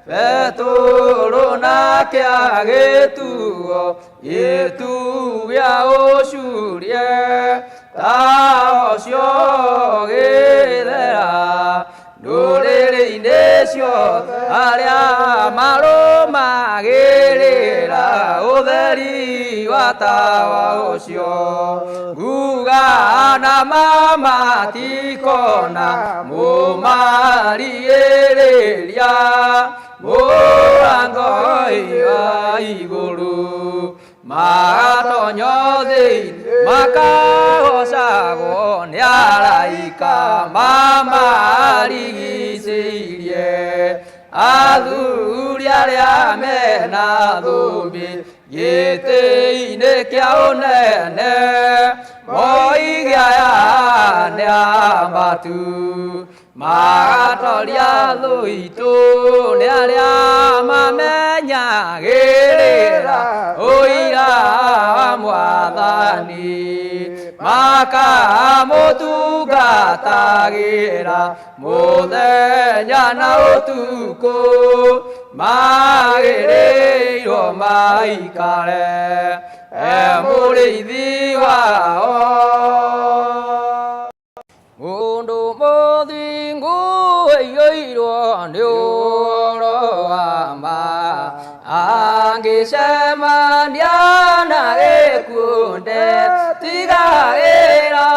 Petũrũ nake agĩtuo gĩtu gĩa ũcurie, ta ũcio gĩthera ndũrĩrĩ-inĩ ciothe, arĩa marũmagĩrĩra ũtheri wa tawa ũcio. Nguga na mamatikona mũmarigĩrĩria mũrango wa igũrũ, magatonyo thĩinĩ makagocagwo nĩ araika mamarigicĩirie. Athuri arĩa mena thũmbĩ gĩtĩ-inĩ kĩa ũnene, moige aya nĩ ambatu, magatoria thũ itũ nĩ arĩa mamenyagĩrĩra ũira wa Mwathani, makamũtungatagĩra mũthenya na ũtukũ, magĩrĩirwo maikare e mũrĩithi wao. Mũndũ mũthingu aiyũirwo nĩ ũhoro wa ma, angĩcemania na gĩkuũ ndetigagĩra.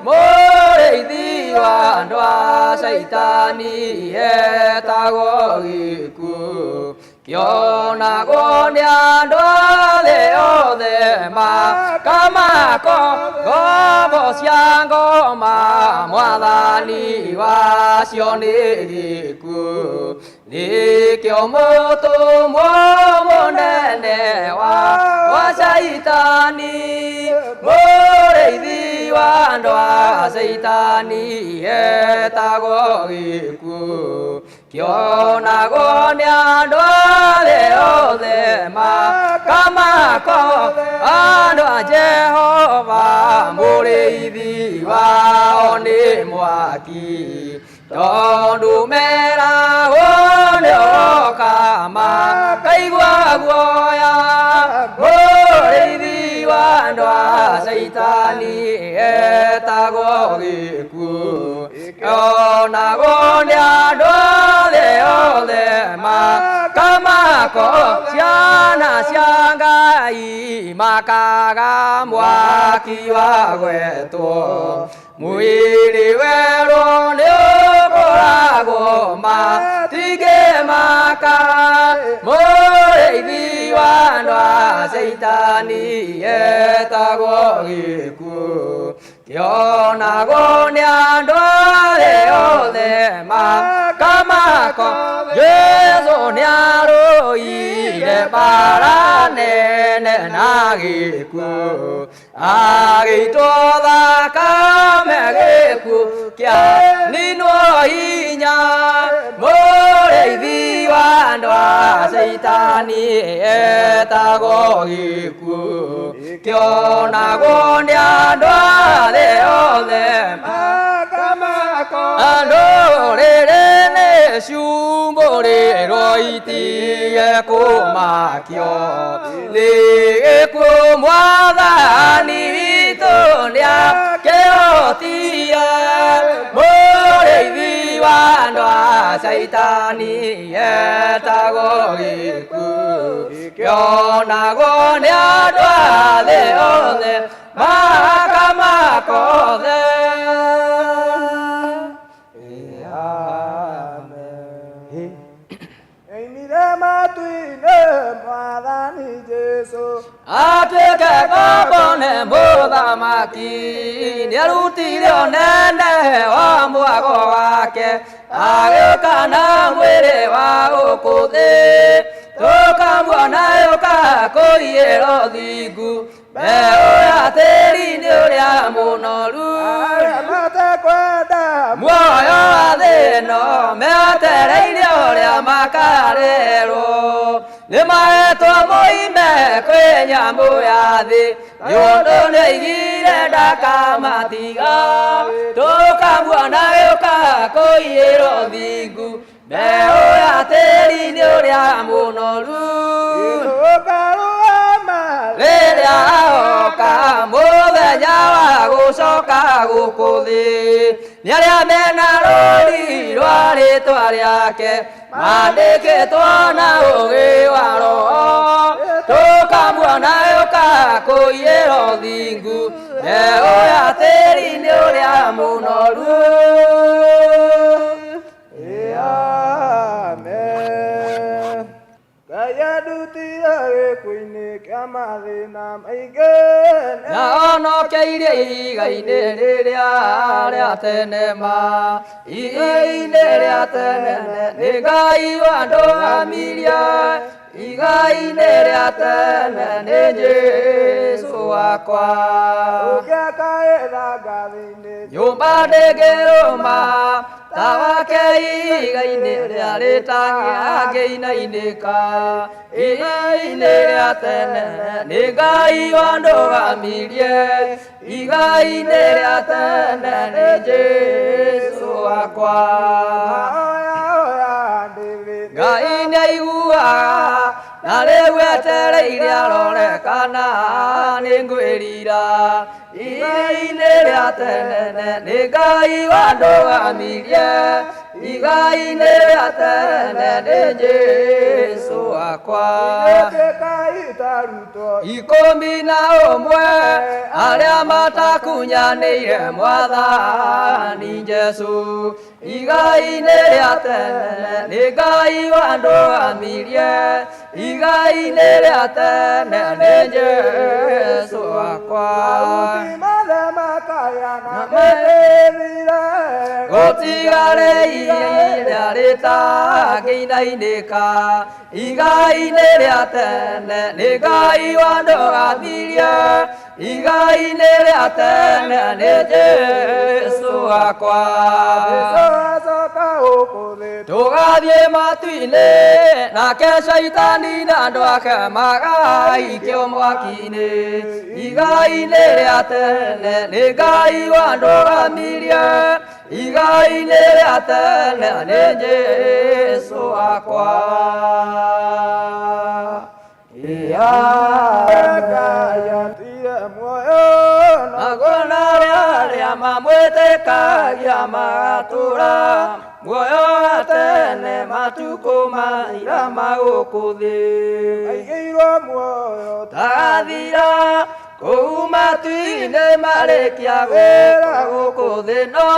Mũrĩithi wa andũ a Caitani etagwo gĩkuũ, kĩonagwo nĩ andũ a thĩ othe, makamako ngombo cia ngoma, Mwathani wacio nĩ gĩkuũ. Nĩkĩo mũtũmwo mũnene wa Caitani, mũrĩithi wa andũ a Caitani etagwo gĩkuũ, kĩonagwo nĩ andũ a thĩ othe, makamako Makamako andũ a Jehova mũrĩithi wao nĩ mwaki tondũ meragwo nĩ oka makaigua guoya mũrĩithi wa andũ a Caitani etagwo gĩkuũ onagwo nĩ andũ othe othe makamako ciana cia Ngai makaga mwaki wa gwetwo mwĩrĩ werũ nĩ ũkoragwo matingĩmaka mũrĩithi wa andũ a Caitani etagwo gĩkuũ kĩonagwo nĩ andũ arĩa othe makamako Jesũ nĩarũire mbara nene na gĩkuũ agĩitwo thakame gĩkuũ kĩa ninwo hinya mũrĩithi wa andũ a Caitani etagwo gĩkuũ kĩonagwo nĩ andũ arĩa othe Makamako andũ rĩrĩ nĩ ciumbũrĩrwo itige kũmakio nĩ gĩkuũ mwathani witũ nĩakĩhotie mũrĩithi wa andũ a Caitani etagwo gĩkuũ kĩonagwo nĩ andũ a thĩ othe makamakothe. Amen. Oimire matu-inĩ mwathani Jesũ Atuĩke ngombo nĩ mũthamaki nĩarutire ũnene wa mwago wake agĩũka na mwĩrĩ wa gũkũ thĩ tũkamuona yũka kũiyĩra ũthingu mbeũ ya tĩri-inĩ ũrĩa mũnoru arĩa matekwenda muoyo wa thĩ ĩno metereire ũrĩa makarerwo nĩ mahetwo moime kwĩ nyamũ ya thĩ nĩ ũndũ nĩoigire ndakamatiga tũkamuona gĩũka kũiyĩra ũthingu mbeũ ya tĩri-inĩ ũrĩa mũnoru Tũkarũgama rĩrĩa oka mũthenya wa gũcoka gũkũ thĩ nĩ arĩa mena rũri rwa rĩtwa rĩake mandĩkĩtwo na ũũgĩ wa roho tũkamuona yũka kũiyĩra ũthingu mbeũ ya tĩri-inĩ ũrĩa mũnoru. Amen. Ngai andutire gĩkuũ-inĩ kĩa mathĩna maingĩ na onokeirie ihiga-inĩ rĩrĩa rĩa tene ma ihiga-inĩ rĩa tene nĩ Ngai wandũgamirie ihiga-inĩ rĩa tene nĩ Jesũ wakwa ũngĩakaĩra ngathĩ-inĩ nyũmba ndĩngĩrũma ta wake ihiga-inĩ rĩa rĩtangĩinainĩka ihiga-inĩ rĩa tene nĩ Ngai wandũgamirie ihiga-inĩ rĩa tene nĩ Jesũ wakwa oya oya ndĩthĩ Ngai nĩaiguaga na rĩu etereire arore kana nĩ ngwĩrira ihiga-inĩ rĩa tene nĩ Ngai wandũgamirie ihiga-inĩ rĩa tene nĩ Jesũ wakwa ĩtuĩka itarutwo 11 arĩa matakunyanĩire mwathani Jesũ ihiga-inĩ rĩa tene nĩ Ngai wandũgamirie ihiga-inĩ rĩa tene nĩ Jesũ wakwa mahuti mothe makaya na mĩtĩthire gũtigare ihinda rĩtangĩinainĩka ihiga-inĩ rĩa tene nĩ Ngai wandũgamirie Igai-inĩ rĩa tene nĩ Jesũ wakwa. Jesũ acoka gũkũ thĩ. Tũgathiĩ matu-inĩ, nake Shaitani na andũ ake magaikio mwaki-inĩ. Igai-inĩ rĩa tene nĩ Ngai wandũgamirie, igai-inĩ rĩa tene nĩ Jesũ wakwa. Ia. Ngai atire muoyo na Naguo na arĩa arĩa mamwĩtĩkagia magatũũra muoyo wa tene matukũ maira ma gũkũ thĩ. Aigĩirwo muoyo. Tagathira kũu matu-inĩ marĩkia wĩra gũkũ thĩ, no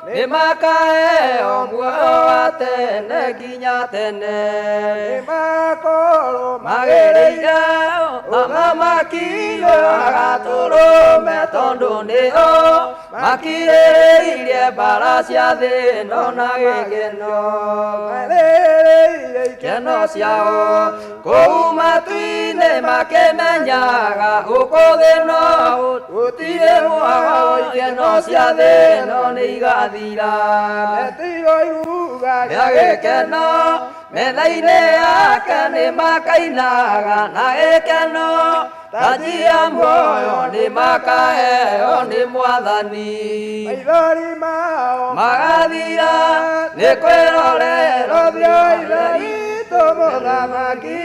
nĩ makaheo muoyo wa tene nginya tene. Nĩmakorwo Magĩrĩire thamaki agatũrũme, tondũ nĩo makirĩrĩirie mbara cia thĩ ĩno na gĩkeno. Marĩrĩire. Ikeno ciao kũu matu-inĩ, makĩmenyaga gũkũ thĩ no gũtirĩ muoyo, ikeno cia thĩ ĩno nĩ igathira. Metirwo iruga. Rĩa gĩkeno metha-inĩ yake nĩ makainaga na gĩkeno, taji ya muoyo nĩ makaheo nĩ Mwathani. Maithori mao magathira nĩ kwĩrorera. Ũthiũ Ithe witũ mũthamaki.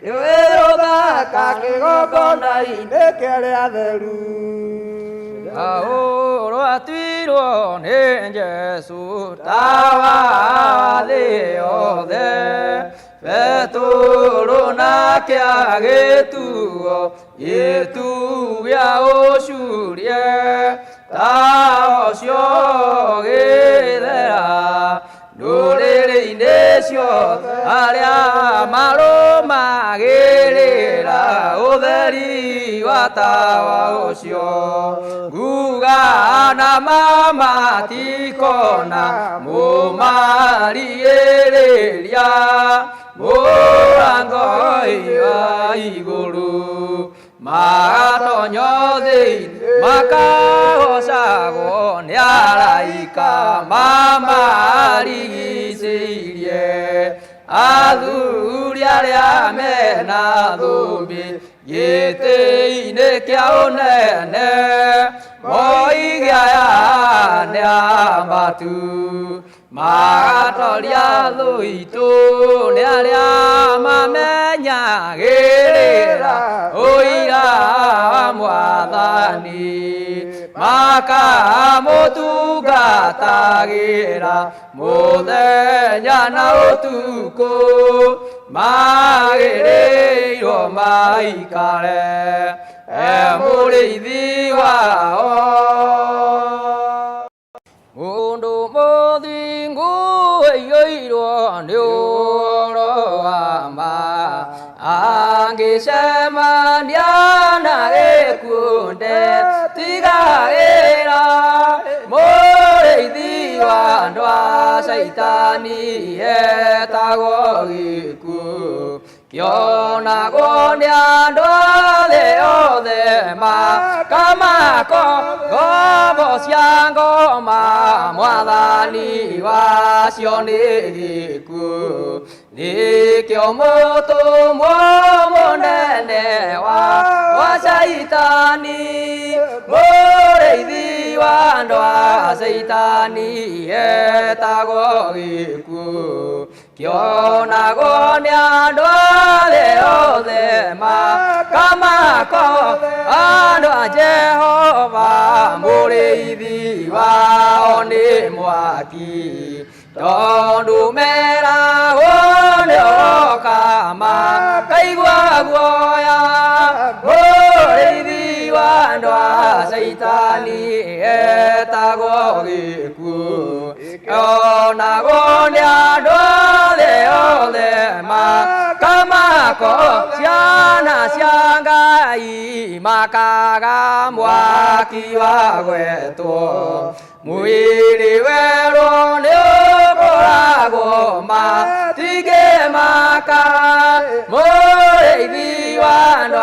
Nĩwe ũthaka kĩgongona-inĩ. Nĩkĩo atheru. Ahũrwo atuirwo nĩ Jesũ tawa thĩ yothe, Petũrũ nake agĩtuo gĩtu gĩa ũcurie, tawa ũcio ũgĩthera ndũrĩrĩ-inĩ ciothe, arĩa marũmagĩrĩra ũtheri wa tawa ũcio. Nguga na mamatikona mũmarigĩrĩria mũrango wa igũrũ, magatonyo thĩinĩ makagocagwo nĩ araika mamarigicĩirie, athuri arĩa mena thũmbĩ gĩtĩ-inĩ kĩa ũnene, moige aya nĩ ambatu magatoria thũ itũ, nĩ arĩa mamenyagĩrĩra ũira wa Mwathani, makamũtungatagĩra mũthenya na ũtukũ, magĩrĩirwo maikare e mũrĩithi wao. Mũndũ mũthingu aiyũirwo nĩ ũhoro wa ma, angĩcemania na gĩkuũ ndetigagĩra. Mũrĩithi wa andũ a Caitani etagwo gĩkuũ, kĩonagwo nĩ andũ a thĩ othe, makamako ngombo cia ngoma, Mwathani wacio nĩ gĩkuũ. Nĩkĩo mũtũmwo mũnene wa Caitani, mũrĩithi wa andũ a Caitani etagwo gĩkuũ, kĩonagwo nĩ andũ a thĩ othe, makamako andũ a Jehova, mũrĩithi wao nĩ mwaki, tondũ meragwo nĩ oka makaigua guoya. Mũrĩithi wa andũ a Caitani etagwo gĩkuũ, kĩonagwo nĩ andũ a thĩ othe, makamako ciana cia Ngai, makaga mwaki wa gwetwo, mwĩrĩ werũ nĩ ũkũragwo matingĩmaka. Mũrĩithi wa andũ a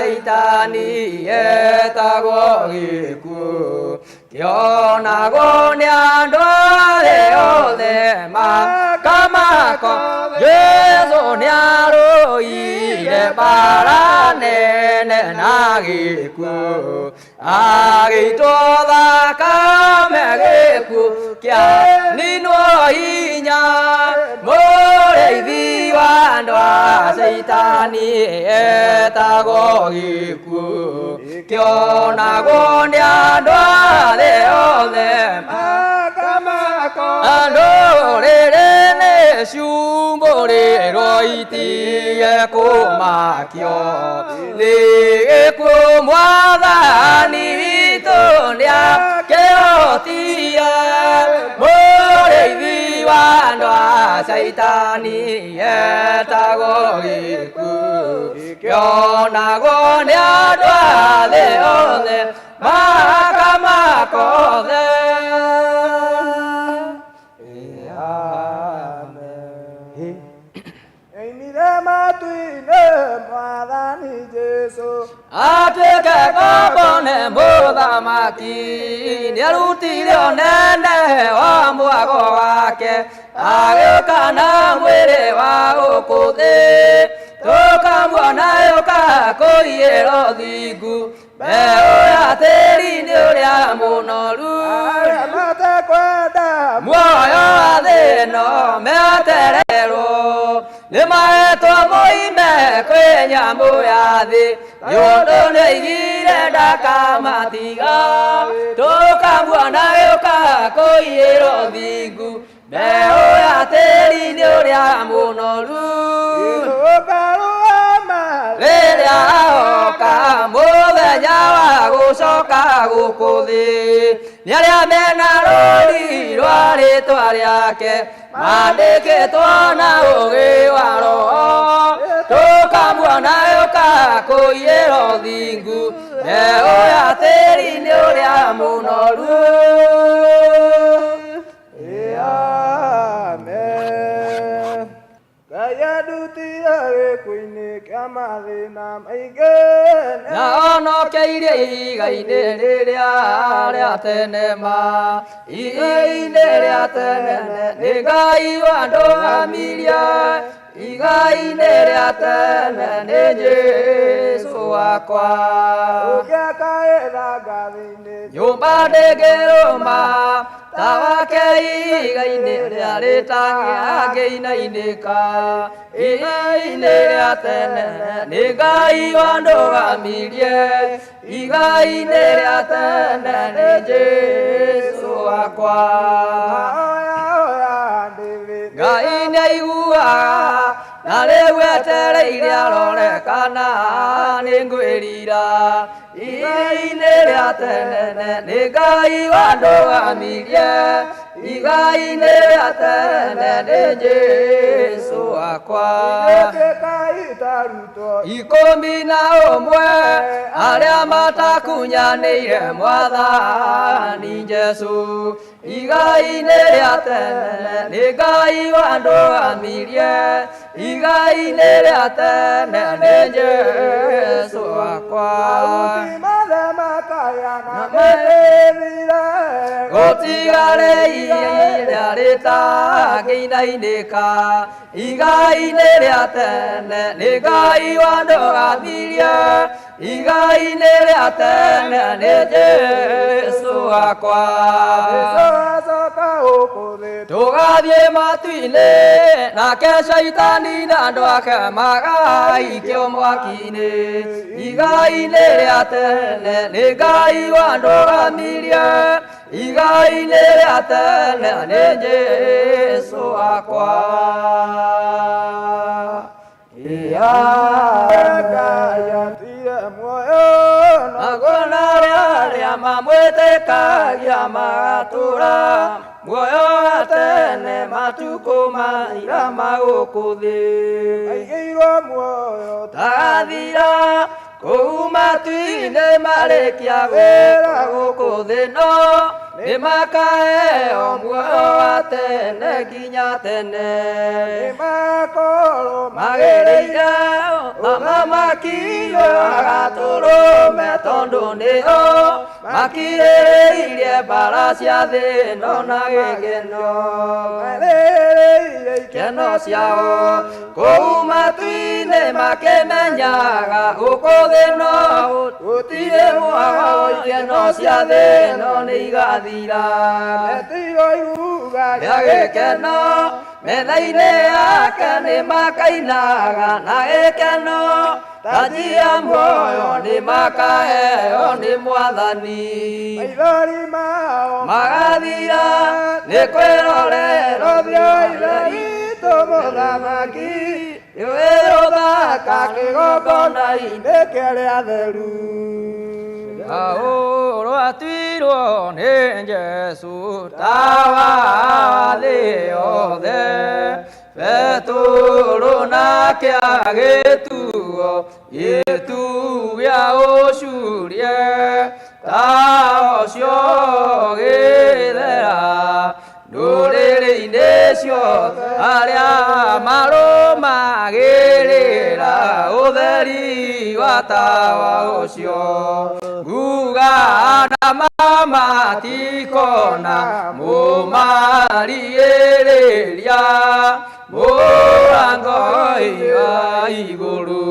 Caitani etagwo gĩkuũ kĩonagwo nĩ andũ arĩa othe makamako. Jesũ nĩarũire mbara nene na gĩkuũ agĩitwo thakame gĩkuũ kĩa ninwo hinya. Mũrĩithi wa andũ a Caitani etagwo gĩkuũ kĩonagwo nĩ andũ arĩa othe makamako. Andũ rĩrĩ nĩ ciumbũrĩrwo itige kũmakio nĩ gĩkuũ. Mwathani witũ nĩakĩhotie. Mũrĩithi wa andũ a Caitani etagwo gĩkuũ kĩonagwo nĩ andũ a thĩ othe makamakothe. Amen. Oimire matu-inĩ Mwathani Jesũ atuĩke ngombo nĩ mũthamaki nĩarutire ũnene wa mwago wake agĩũka na mwĩrĩ wa gũkũ thĩ tũkamuona yũka kũiyĩra ũthingu mbeũ ya tĩri-inĩ ũrĩa mũnoru arĩa matekwenda muoyo wa thĩ ĩno metererwo nĩ mahetwo moime kwĩ nyamũ ya thĩ nĩ ũndũ nĩaigire ndakamatiga tũkamuona gĩũka kũiyĩra ũthingu mbeũ ya tĩri-inĩ ũrĩa mũnoru tũkarũgama rĩrĩa oka mũthenya wa gũcoka gũkũ thĩ nĩ arĩa mena rũri rwa rĩtwa rĩake mandĩkĩtwo na ũgĩ wa roho tũkamuona yũka kũiyĩra ũthingu mbeũ ya tĩri-inĩ ũrĩa mũnoru. Amen. Ngai andutire gĩkuũ-inĩ kĩa mathĩna maingĩ na onokeirie ihiga-inĩ rĩrĩa rĩa tene ma ihiga-inĩ rĩa tene nĩ Ngai wandũgamirie ihiga-inĩ rĩa tene nĩ Jesũ wakwa. Ũngĩakaĩra ngathĩ-inĩ Nyũmba ndĩngĩrũma ta wake ihiga-inĩ rĩa rĩtangĩinainĩka ihiga-inĩ rĩa tene nĩ Ngai wandũgamirie ihiga-inĩ rĩa tene nĩ Jesũ wakwa. Oya oya ndĩthĩ Ngai nĩaiguaga na rĩu etereire arore kana nĩ ngwĩrira ihiga-inĩ rĩa tene nĩ Ngai wandũgamirie ihiga-inĩ rĩa tene nĩ Jesũ wakwa. Ĩtĩka itarutwo 11 arĩa matakunyanĩire Mwathani Jesũ ihiga-inĩ rĩa tene nĩ Ngai wandũgamirie ihiga-inĩ rĩa tene nĩ Jesũ wakwa. Aruti mothe makaya na mĩthire Gũtigarĩ ihinda rĩtangĩinainĩka ihiga-inĩ rĩa tene nĩ Ngai wandũgamirie ihiga-inĩ rĩa tene nĩ Jesũ wakwa. Jesũ acoka gũkũ thĩ Tũgathiĩ matu-inĩ nake Caitani na andũ ake magaikio mwaki-inĩ ihiga-inĩ rĩa tene nĩ Ngai wandũgamirie ihiga-inĩ rĩa tene nĩ Jesũ wakwa. Ngai atire muoyo Naguo arĩa mamwĩtĩkagia magatũra muoyo wa tene matukũ maira ma gũkũ thĩ aigĩirwo muoyo tagathira kũu matu-inĩ marĩkia wĩra gũkũ thĩ no nĩ makaheo muoyo wa tene nginya tene nĩmakorwo magĩrĩire Thamaki agatũrũme tondũ nĩo makirĩrĩirie mbara cia thĩ ĩno na gĩkeno Marĩrĩire ikeno ciao kũu matu-inĩ makĩmenyaga gũkũ thĩ no gũtirĩ mwago ikeno cia thĩ ĩno nĩ igathira Metigo iruga rĩa gĩkeno metha-inĩ yake nĩ makainaga na gĩkeno taji ya muoyo nĩ makaheo nĩ mwathani Maithori mao magathira nĩ kwĩrorera Ũthiũ Ithe witũ mũthamaki nĩwĩrũthaka kĩgongona-inĩ nĩ kĩrĩa atheru Paũlũ atuirwo nĩ Jesũ tawa wa thĩ yothe Petũrũ nake agĩtuo gĩtu gĩa ũcurie tawa ũcio ũgĩthera ndũrĩrĩ-inĩ ciothe arĩa marũmagĩrĩra ũtheri wa tawa ũcio nguga na mama tikona mũmarigĩrĩria mũrango wa igũrũ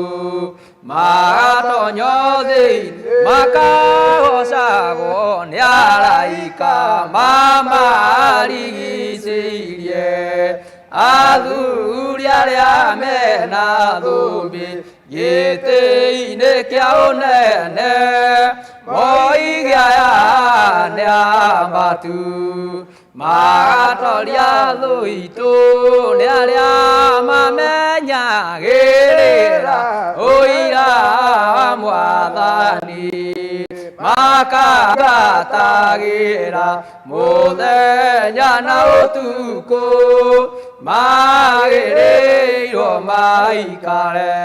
magatonyo thĩinĩ makagocagwo nĩ araika mamarigicĩirie athuri arĩa mena thũmbĩ gĩtĩ-inĩ kĩa ũnene moige aya nĩ ambatu magatoria thũ itũ nĩ arĩa mamenyagĩrĩra ũira wa mwathani makagatagĩra mũthenya na ũtukũ magĩrĩirwo maikare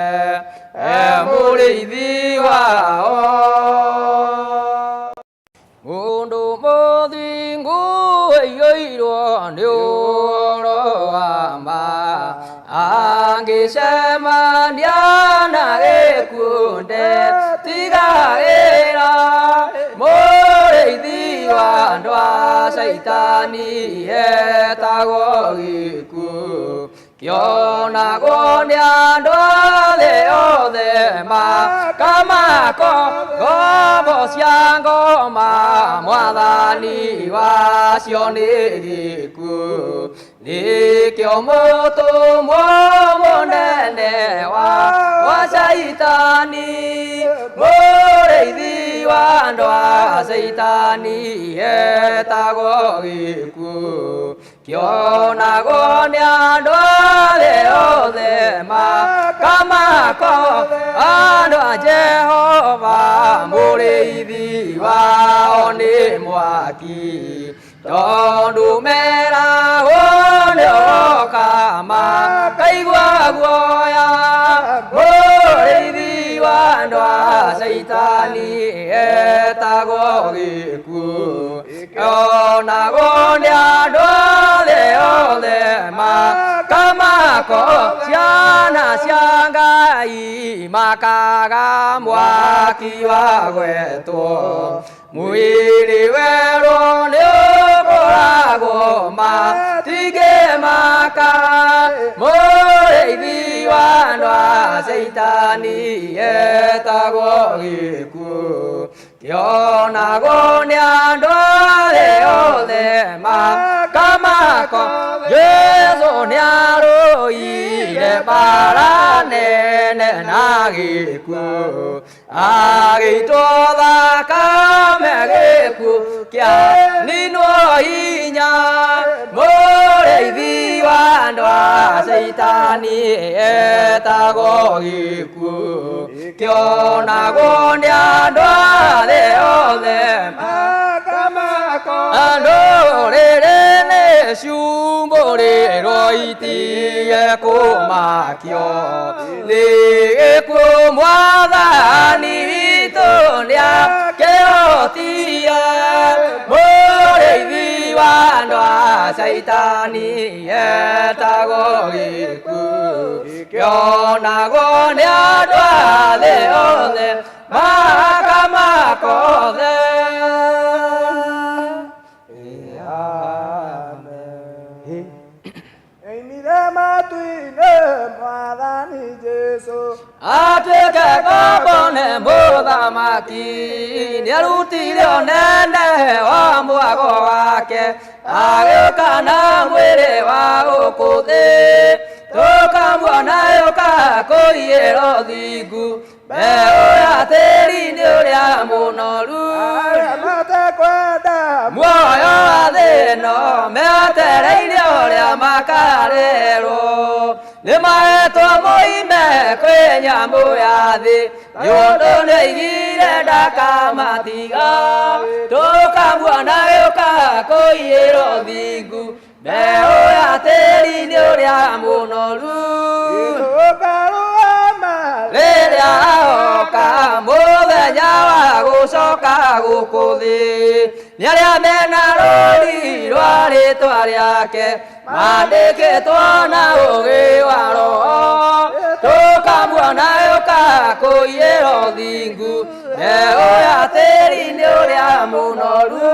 e mũrĩithi wao Mũndũ mũthingu aiyũirwo nĩ ũhoro wa ma angĩcemania na gĩkuũ ndetigagĩra mũrĩithi wa andũ a caitani etagwo gĩkuũ kĩonagwo nĩ andũ a thĩ othe makamako ngombo cia ngoma mwathani wacio nĩ gĩkuũ nĩkĩo mũtũmwo mũnene wa caitani mũrĩithi wa andũ a caitani etagwo gĩkuũ kĩonagwo nĩ andũ a thĩ othe makamako andũ a Jehova mũrĩithi wao nĩ mwaki tondũ meragwo nĩ oka makaigua guoya mũrĩithi wa andũ a caitani etagwo gĩkuũ kĩonagwo nĩ andũ a thĩ othe makamako ciana cia Ngai makaga mwaki wa gwetwo mwĩrĩ werũ nĩ ũkũragwo matingĩmaka mũrĩithi wa andũ a caitani etagwo gĩkuũ kĩonagwo nĩ andũ a thĩ othe makamako Jesũ nĩarũire mbara nene na gĩkuũ agĩitwo thakame gĩkuũ kĩa ninwo hinya mũrĩithi wa andũ a caitani etagwo gĩkuũ kĩonagwo nĩ andũ a thĩ othe makamako andũ rĩrĩ nĩ ciumbũrĩrwo itige kũmakio nĩ gĩkuũ mwathani witũ nĩakĩhotie mũrĩithi wa andũ a Caitani etagwo gĩkuũ kĩonagwo nĩ andũ a thĩ othe makamakothe. Amen. Oimire matu-inĩ Mwathani Jesũ. Atuĩke ngombo nĩ mũthamaki, nĩarutire ũnene wa mwago wake, agĩũka na mwĩrĩ wa gũkũ thĩ, tũkamuona yũka kũiyĩra ũthingu, mbeũ ya tĩri-inĩ ũrĩa mũnoru. Arĩa matekwenda Muoyo wa thĩ ĩno metereire ũrĩa makarerwo, nĩ mahetwo moime kwĩ nyamũ ya thĩ, nĩ ũndũ nĩaigire ndakamatiga, tũkamuona gĩũka kũiyĩra ũthingu, mbeũ ya tĩri-inĩ ũrĩa mũnoru. Tũkarũgama Rĩrĩa oka mũthenya wa gũcoka gũkũ thĩ, nĩ arĩa mena rũũri rwa rĩtwa rĩake mandĩkĩtwo na ũũgĩ wa Roho, tũkamuona yũka kũiyĩra ũthingu, mbeũ ya tĩri-inĩ ũrĩa mũnoru.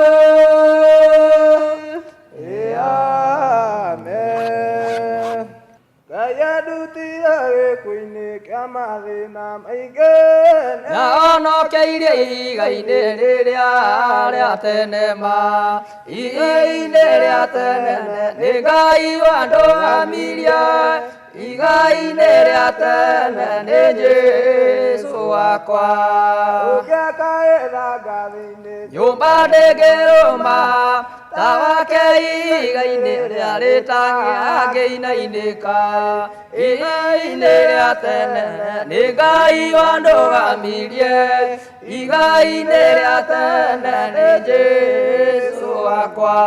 Amen. Ngai andutire gĩkuũ-inĩ kĩa mathĩna maingĩ. Na onokeirie ihiga-inĩ rĩrĩa rĩa tene ma, ihiga-inĩ rĩa tene nĩ Ngai wandũgamirie, ihiga-inĩ rĩa tene nĩ Jesũ wakwa. Ũngĩakaĩra ngathĩ-inĩ Nyũmba ndĩngĩrũma ta wake ihiga-inĩ rĩa rĩtangĩinainĩka, ihiga-inĩ rĩa tene nĩ Ngai wandũgamirie, ihiga-inĩ rĩa tene nĩ Jesũ wakwa.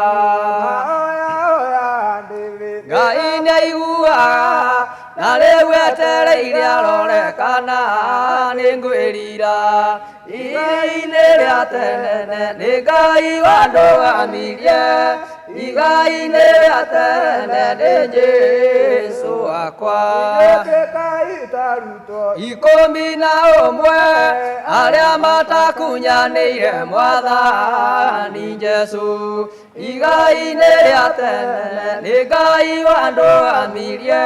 Oya oya ndĩthĩ. Ngai nĩaiguaga na rĩu etereire arore kana nĩ ngwĩrira, ihiga-inĩ rĩa tene nĩ Ngai wandũgamirie, ihiga-inĩ rĩa tene nĩ Jesũ wakwa. Ĩtĩka itarutwo 11 arĩa matakunyanĩire Mwathani Jesũ, ihiga-inĩ rĩa tene nĩ Ngai wandũgamirie,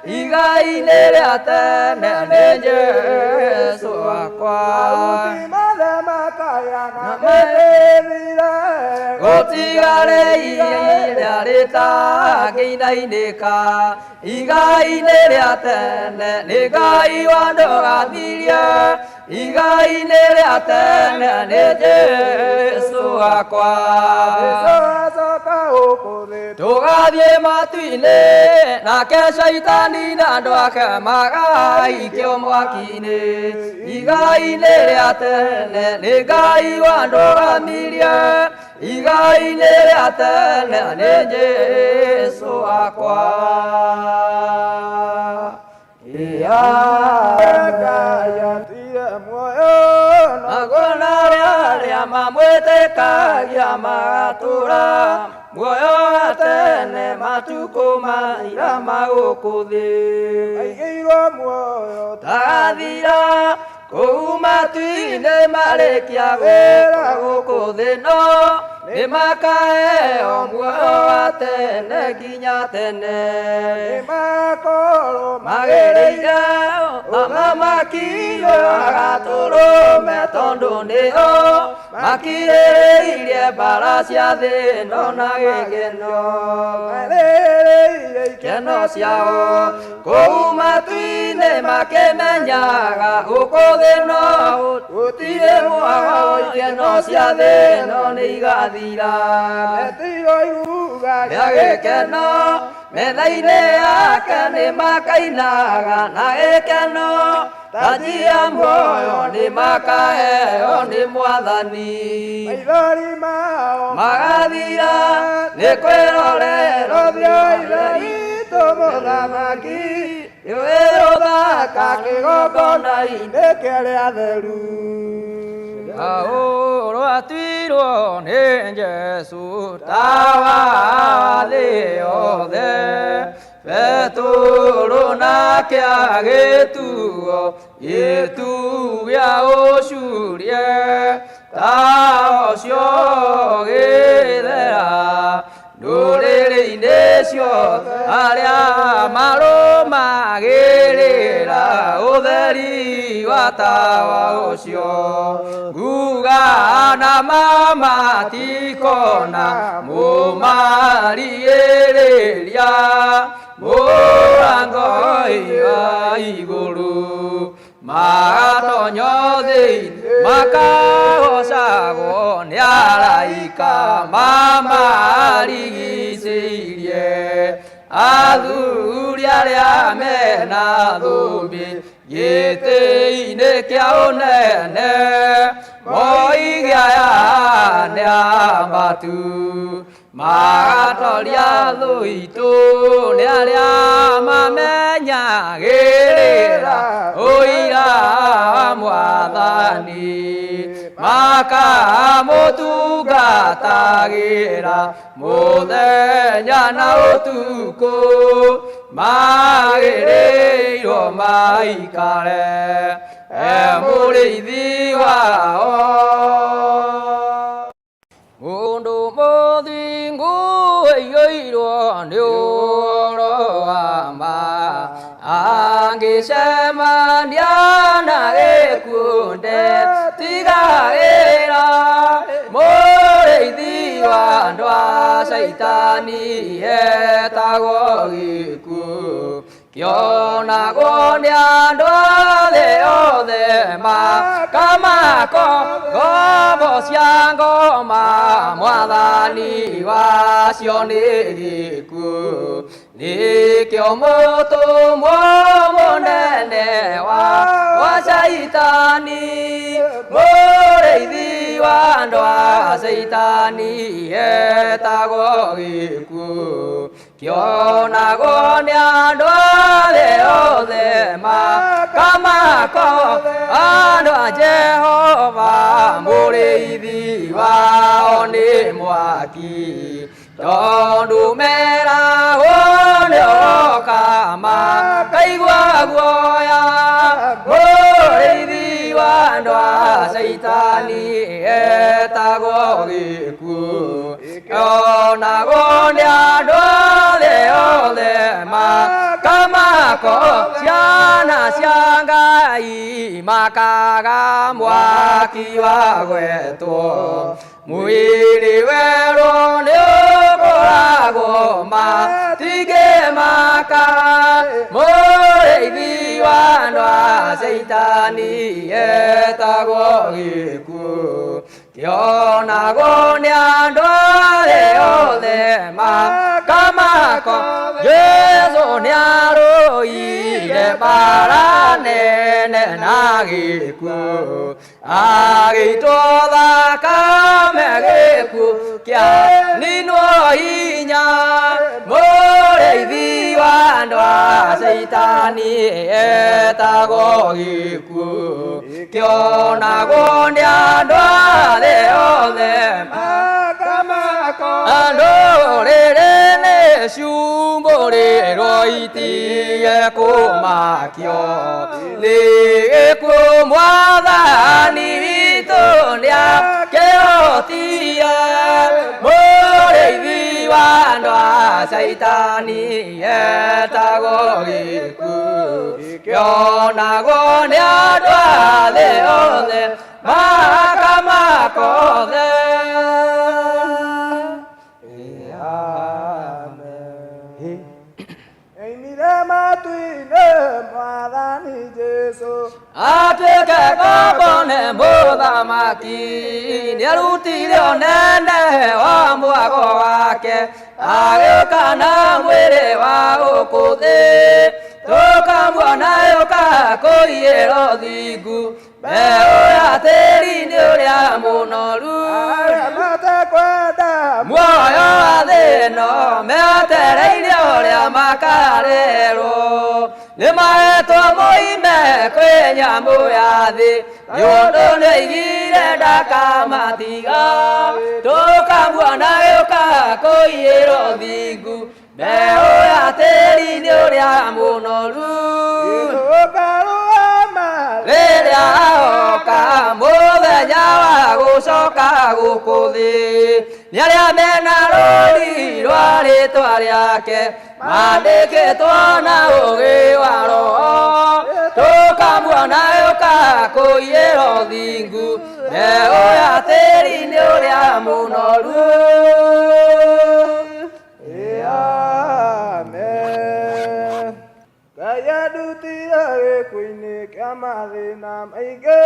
ihiga-inĩ rĩa tene nĩ Jesũ wakwa. Aruti mothe makaya na mĩtĩthire. Gũtigare ihinda rĩtangĩinainĩka, ihiga-inĩ rĩa tene nĩ Ngai wandũgamirie, ihiga-inĩ rĩa tene nĩ Jesũ wakwa. Jesũ acoka gũkũ thĩ. Tũgathiĩ matu-inĩ nake Caitani na andũ ake magaikio mwaki-inĩ, ihiga-inĩ rĩa tene nĩ Ngai wandũgamirie, ihiga-inĩ rĩa tene nĩ Jesũ wakwa. Ngai atire muoyo Naguo na arĩa mamwĩtĩkagia magatũũra muoyo wa tene matukũ maira ma gũkũ thĩ. Aigĩirwo muoyo Tagathira kũu matu-inĩ marĩkia wĩra gũkũ thĩ no nĩ makaheo muoyo wa tene nginya tene. Nĩmakorwo Magĩrĩire athamaki agatũrũme tondũ nĩo makirĩrĩirie mbara cia thĩ ĩno na gĩkeno. Marĩrĩire Ikeno ciao kũu matu-inĩ makĩmenyaga gũkũ thĩ no gũtirĩ mwago, ikeno cia thĩ ĩno nĩ igathira. Metirwo iruga Rĩa gĩkeno metha-inĩ yake nĩ makainaga na gĩkeno, taji ya muoyo nĩ makaheo nĩ Mwathani. Maithori mao Magathira nĩ kwĩrorera Ũthiũ wa Ithe witũ mũthamaki nĩwe ũthaka kĩgongona-inĩ nĩkĩo rĩa theru. Paũlũ atuirwo nĩ Jesũ tawa thĩ yothe Petũrũ nake agĩtuo gĩtu gĩa ũcurie ta ũcio gĩthera ndũrĩrĩ-inĩ ciothe arĩa marũmagĩrĩra ũtheri wa tawa ũcio nguga na mamatikona mũmarigĩrĩria mũrango wa igũrũ magatonyo thĩinĩ makagocagwo nĩ araika mamarigicĩirie athuri arĩa mena thũmbĩ gĩtĩ-inĩ kĩa ũnene moige aya nĩ ambatu magatoria thũ itũ nĩ arĩa mamenyagĩrĩra ũira wa mwathani makamũtungatagĩra mũthenya na ũtukũ magĩrĩirwo maikare e mũrĩithi wao Mundu mũthingu aiyũirwo nĩ ũhoro wa ma angĩcemania na gĩkuũ ndetigagĩra mũrĩithi wa andũ a Caitani etagwo gĩkuũ kĩonagwo nĩ andũ a thĩ yothe makamako ngombo cia ngoma mwathani wacio nĩ gĩkuũ nĩkĩo mũtũmwo mũnene wa Caitani mũrĩithi wa andũ a Caitani etagwo gĩkuũ kĩonagwo nĩ andũ a thĩ yothe makamako andũ a Jehova mũrĩithi wao nĩ mwaki tondũ meragwo nĩ oka makaigua guoya mũrĩithi wa andũ a Caitani etagwo gĩkuũ kĩonagwo nĩ andũ a thĩ yothe makamako ciana cia Ngai makaga mwaki wa gwetwo mwĩrĩ werũ nĩ ũkũragwo matingĩmaka mũrĩithi wa andũ a Caitani etagwo gĩkuũ kĩonagwo nĩ andũ a thĩ yothe makamako Jesũ nĩarũire mbara nene na gĩkuũ agĩitwo thakame gĩkuũ kĩa ninwo hinya mũrĩithi wa andũ a Caitani etagwo gĩkuũ kĩonagwo nĩ andũ a thĩ yothe andũ rĩrĩ nĩ ciumbũrĩrwo itige kũmakio nĩ gĩkuũ mwathani witũ nĩakĩhotie mũrĩithi wa andũ a Caitani etagwo gĩkuũ kĩonagwo nĩ andũ a thĩ yothe makamakothe. Amen. Oimire matu-inĩ mwathani Jesũ atuĩke ngombo nĩ mũthamaki nĩarutire ũnene wa mwago wake agĩũka na mwĩrĩ wa gũkũ thĩ tũkamuona yũka kũiyĩra ũthingu mbeũ ya tĩri-inĩ ũrĩa mũnoru arĩa matekwenda muoyo wa thĩ ĩno metereire ũrĩa makarerwo Nĩ mahetwo moime kwĩ nyamũ ya thĩ nĩ ũndũ nĩaigire ndakamatiga tũkamuona gĩũka kũiyĩrwo thingu mbeũ ya tĩri nĩ ũrĩa mũnoru rĩrĩa oka mũthenya wa gũcoka gũkũ thĩ nĩ arĩa mena rũri rwa rĩtwa rĩake mandĩkĩtwo na ũgĩ wa roho tũkamuona gĩũka kũiyĩrwo thingu mbeũ ya tĩri nĩ ũrĩa mũnoru. Amen. Ngai andutire gĩkuũ-inĩ kĩa mathĩna maingĩ.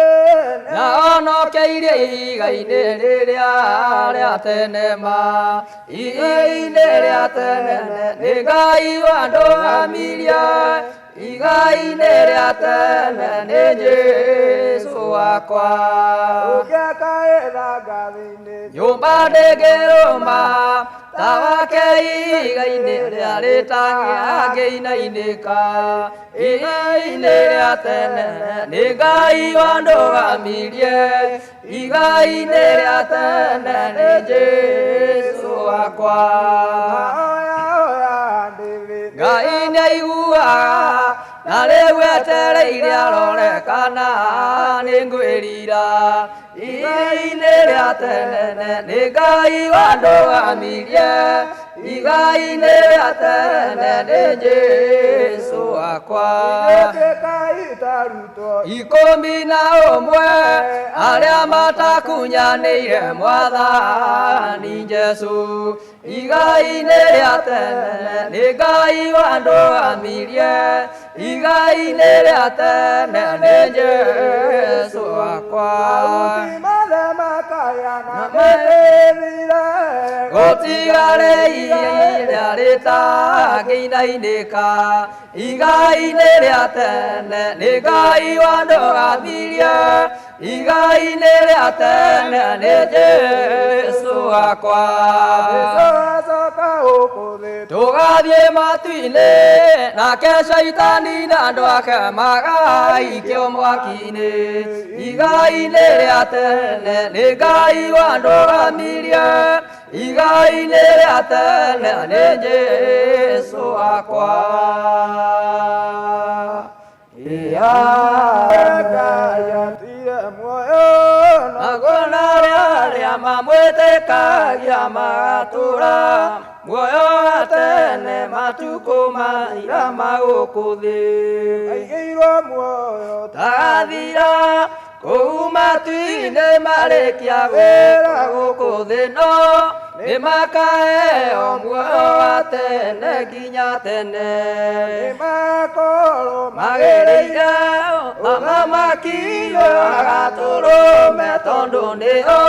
Na onokeirie ihiga-inĩ rĩrĩa rĩa tene ma ihiga-inĩ rĩa tene nĩ Ngai wandũgamirie ihiga-inĩ rĩa tene nĩ Jesũ wakwa. Ũngĩaka ĩthangathĩ-inĩ Nyũmba ndĩngĩrũma ta wake ihiga-inĩ rĩa rĩtangĩinainĩka ihiga-inĩ rĩa tene nĩ Ngai wandũgamirie ihiga-inĩ rĩa tene nĩ Jesũ wakwa. Oya oya ndĩthĩ Ngai nĩaiguaga na rĩu etereire arore kana nĩ ngwĩrira ihiga-inĩ rĩa tene nĩ Ngai wandũgamirie ihiga-inĩ rĩa tene nĩ Jesũ wakwa. Ĩtuĩka itarutwo 11 arĩa matakunyanĩire mwathani Jesũ ihiga-inĩ rĩa tene nĩ Ngai wandũgamirie ihiga-inĩ rĩa tene nĩ Jesũ wakwa. Mahuti mothe makaya na mĩtĩthire Gũtigare ihinda rĩtangĩinainĩka ihiga-inĩ rĩa tene nĩ Ngai wandũgamirie ihiga-inĩ rĩa tene nĩ Jesũ wakwa. Jesũ acoka gũkũ thĩ Tũgathiĩ matu-inĩ nake caitani na andũ ake magaikio mwaki-inĩ ihiga-inĩ rĩa tene nĩ Ngai wandũgamirie ihiga-inĩ rĩa tene nĩ Jesũ wakwa. Ngai atire muoyo na Naguo arĩa arĩa mamwĩtĩkagia magatũũra muoyo wa tene matukũ maira ma gũkũ thĩ. Aigĩirwo muoyo Tagathira kũu matu-inĩ marĩkia gwĩra gũkũ thĩ no nĩ makaheo muoyo wa tene nginya tene. Nĩmakorwo Magĩrĩire athamaki agatũrũme tondũ nĩo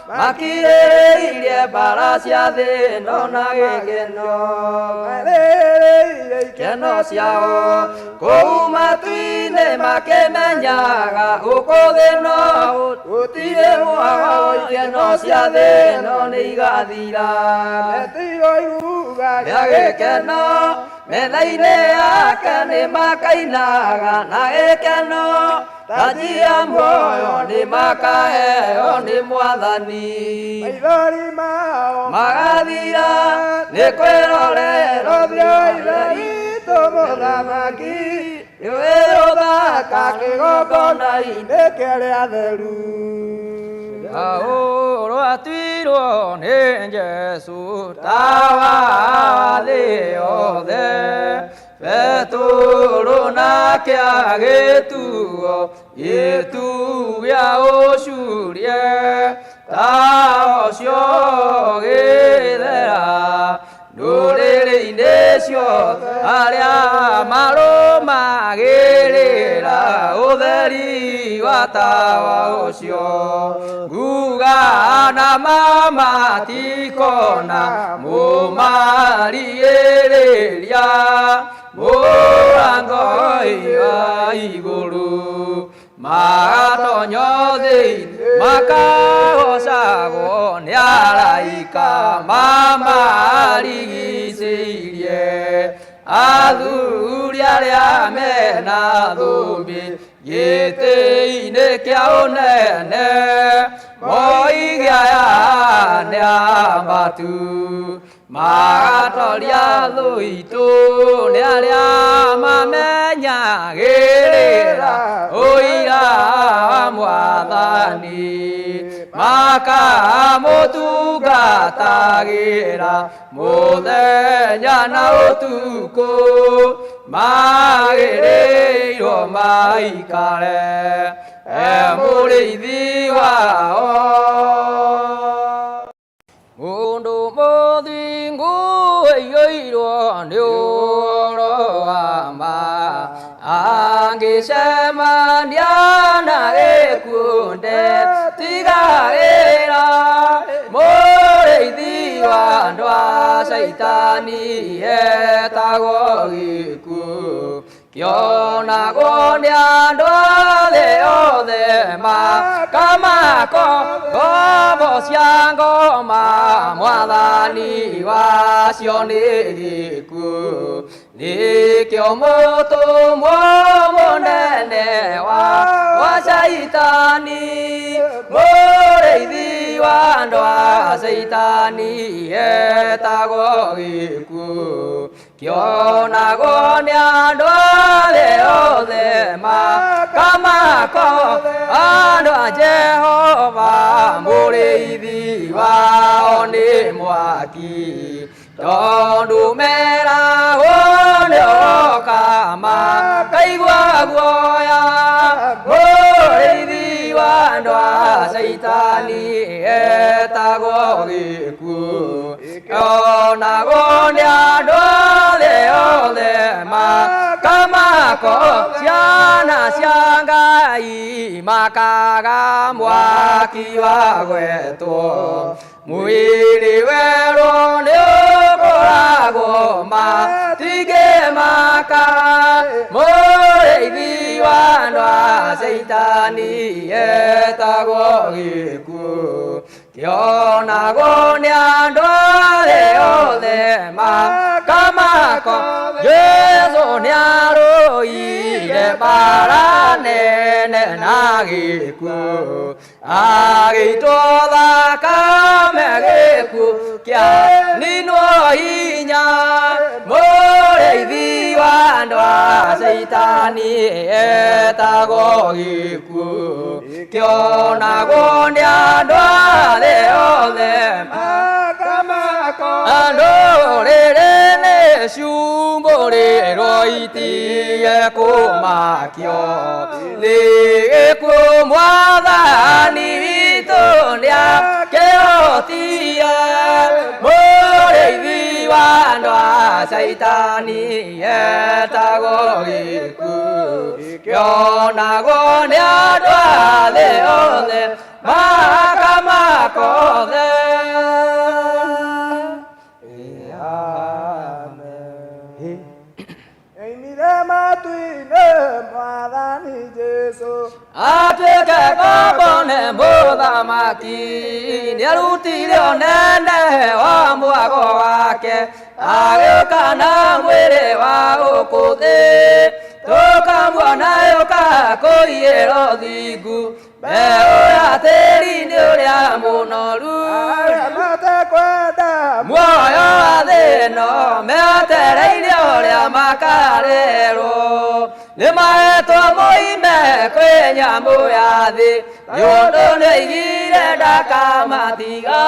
makirĩrĩirie mbara cia thĩ ĩno na gĩkeno Marĩrĩire ikeno ciao kũu matu-inĩ makĩmenyaga gũkũ thĩ no gũtirĩ mwago ikeno cia thĩ ĩno nĩ igathira. Metirwo iruga Rĩa gĩkeno metha-inĩ yake nĩ makainaga na gĩkeno taji ya muoyo nĩ makaheo nĩ mwathani. Maithori mao Magathira nĩ kwĩrorera Ũthiũ Ithe witũ mũthamaki Nĩwe ũthaka kĩgongona-inĩ nĩkĩrĩa theru. Ahũrwo atuirwo nĩ Jesũ tawa wa thĩ yothe Petũrũ nake agĩtuo gĩtugĩ gĩa ũcurie tawa ũcio ũgĩthera ndũrĩrĩ-inĩ ciothe arĩa marũmagĩrĩra ũtheri wa tawa ũcio nguga na mama tikona mũmarigĩrĩria mũrango wa igũrũ magatonyo thĩinĩ makagocagwo nĩ araika mamarigicĩirie athuri Arĩa mena thũmbĩ gĩtĩ-inĩ kĩa ũnene moige aya nĩ ambatu magatoria thũ itũ nĩ arĩa mamenyagĩrĩra ũira wa Mwathani makamũtungatagĩra mũthenya na ũtukũ magĩrĩirwo maikare e mũrĩithi wao. Mũndũ mũthingu aiyũirwo nĩ ũhoro wa ma angĩcemania na gĩkuũ ndetigagĩra mũrĩithi wa andũ a Caitani etagwo gĩkuũ kĩonagwo nĩ andũ a thĩ othe makamako ngombo cia ngoma Mwathani wacio nĩ gĩkuũ nĩkĩo mũtũmwo mũnene wa Caitani mũrĩithi wa andũ a Caitani etagwo gĩkuũ kĩonagwo nĩ andũ a thĩ othe makamako andũ a Jehova mũrĩithi wao nĩ mwaki tondũ meragwo nĩ oka makaigua guoya mũrĩithi wa andũ a Caitani etagwo gĩkuũ kĩonagwo nĩ andũ a thĩ othe makamako ciana cia Ngai makaga mwaki wa gwetwo mwĩrĩ werũ nĩ ũkoragwo matingĩmaka mũrĩithi wa andũ a Caitani etagwo gĩkuũ kĩonagwo nĩ andũ a thĩ othe makamako Jesũ nĩarũire mbara nene na gĩkuũ agĩitwo thakame gĩkuũ kĩaninwo hinya mũrĩithi wa andũ a Caitani etagwo gĩkuũ kĩonagwo nĩ andũ a thĩ othe andũ rĩrĩ nĩ ciumbũrĩrwo itige kũmakio nĩ gĩkuũ Mwathani witũ nĩakĩhotie mũrĩithi wa andũ a Caitani etagwo gĩkuũ kĩonagwo nĩ andũ a thĩ othe makamakothe. Amen. Oimire matu-inĩ Mwathani Jesũ atuĩke ngombo nĩ mũthamaki nĩarutire ũnene wa mwago wake agĩũka na mwĩrĩ wa gũkũ thĩ tũkamuona yũka kũiyĩra ũthingu mbeũ ya tĩri-inĩ ũrĩa mũnoru arĩa matekwenda muoyo wa thĩ ĩno metereire ũrĩa makarerwo nĩ mahetwo moime kwĩ nyamũ ya thĩ nĩ ũndũ nĩoigire ndakamatiga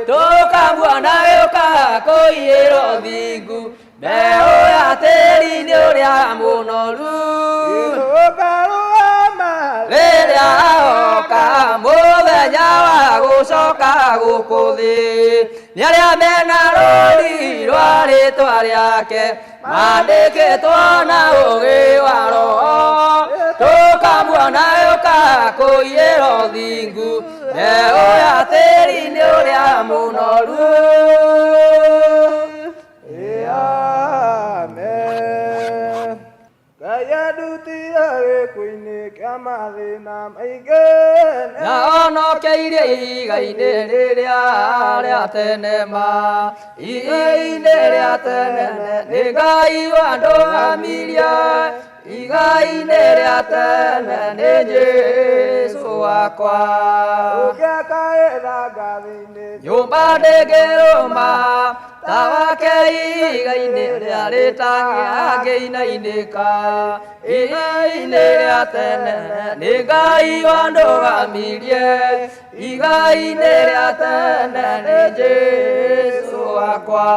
tũkamuona gĩũka kũiyĩra ũthingu mbeũ ya tĩri-inĩ ũrĩa mũnoru tũkarũgama rĩrĩa oka mũthenya wa gũcoka gũkũ thĩ nĩ arĩa mena rũri rwa rĩtwa rĩake mandĩkĩtwo na ũũgĩ wa roho tũkamuona yũka kũiyĩra ũthingu mbeũ ya tĩri-inĩ ũrĩa mũnoru. Amen. Ngai andutire gĩkuũ-inĩ kĩa mathĩna. Mathĩna maingĩ. Na onokeirie igai-inĩ rĩrĩa rĩa tene ma igai-inĩ rĩa tene nĩ Ngai wandũgamirie igai-inĩ rĩa tene nĩ Jesũ wakwa. Ũngĩakaĩra ngathĩ-inĩ. Nyũmba ndĩngĩrũma ta wake igai-inĩ rĩa rĩtangĩinainĩka igai-inĩ rĩa tene nĩ Ngai wandũgamirie igai-inĩ rĩa tene nĩ Jesũ wakwa.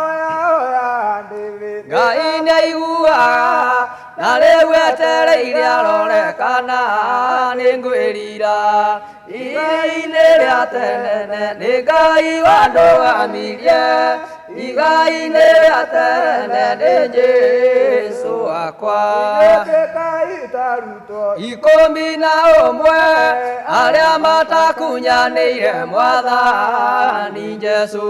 Oya oya ndĩthĩ. Ngai nĩaiguaga na rĩu etereire arore kana nĩngwĩrira igai-inĩ rĩa tene nĩ Ngai wandũgamirie igai-inĩ rĩa tene nĩ Jesũ wakwa. Ĩtĩka itarutwo. 11 arĩa matakunyanĩire mwathani Jesũ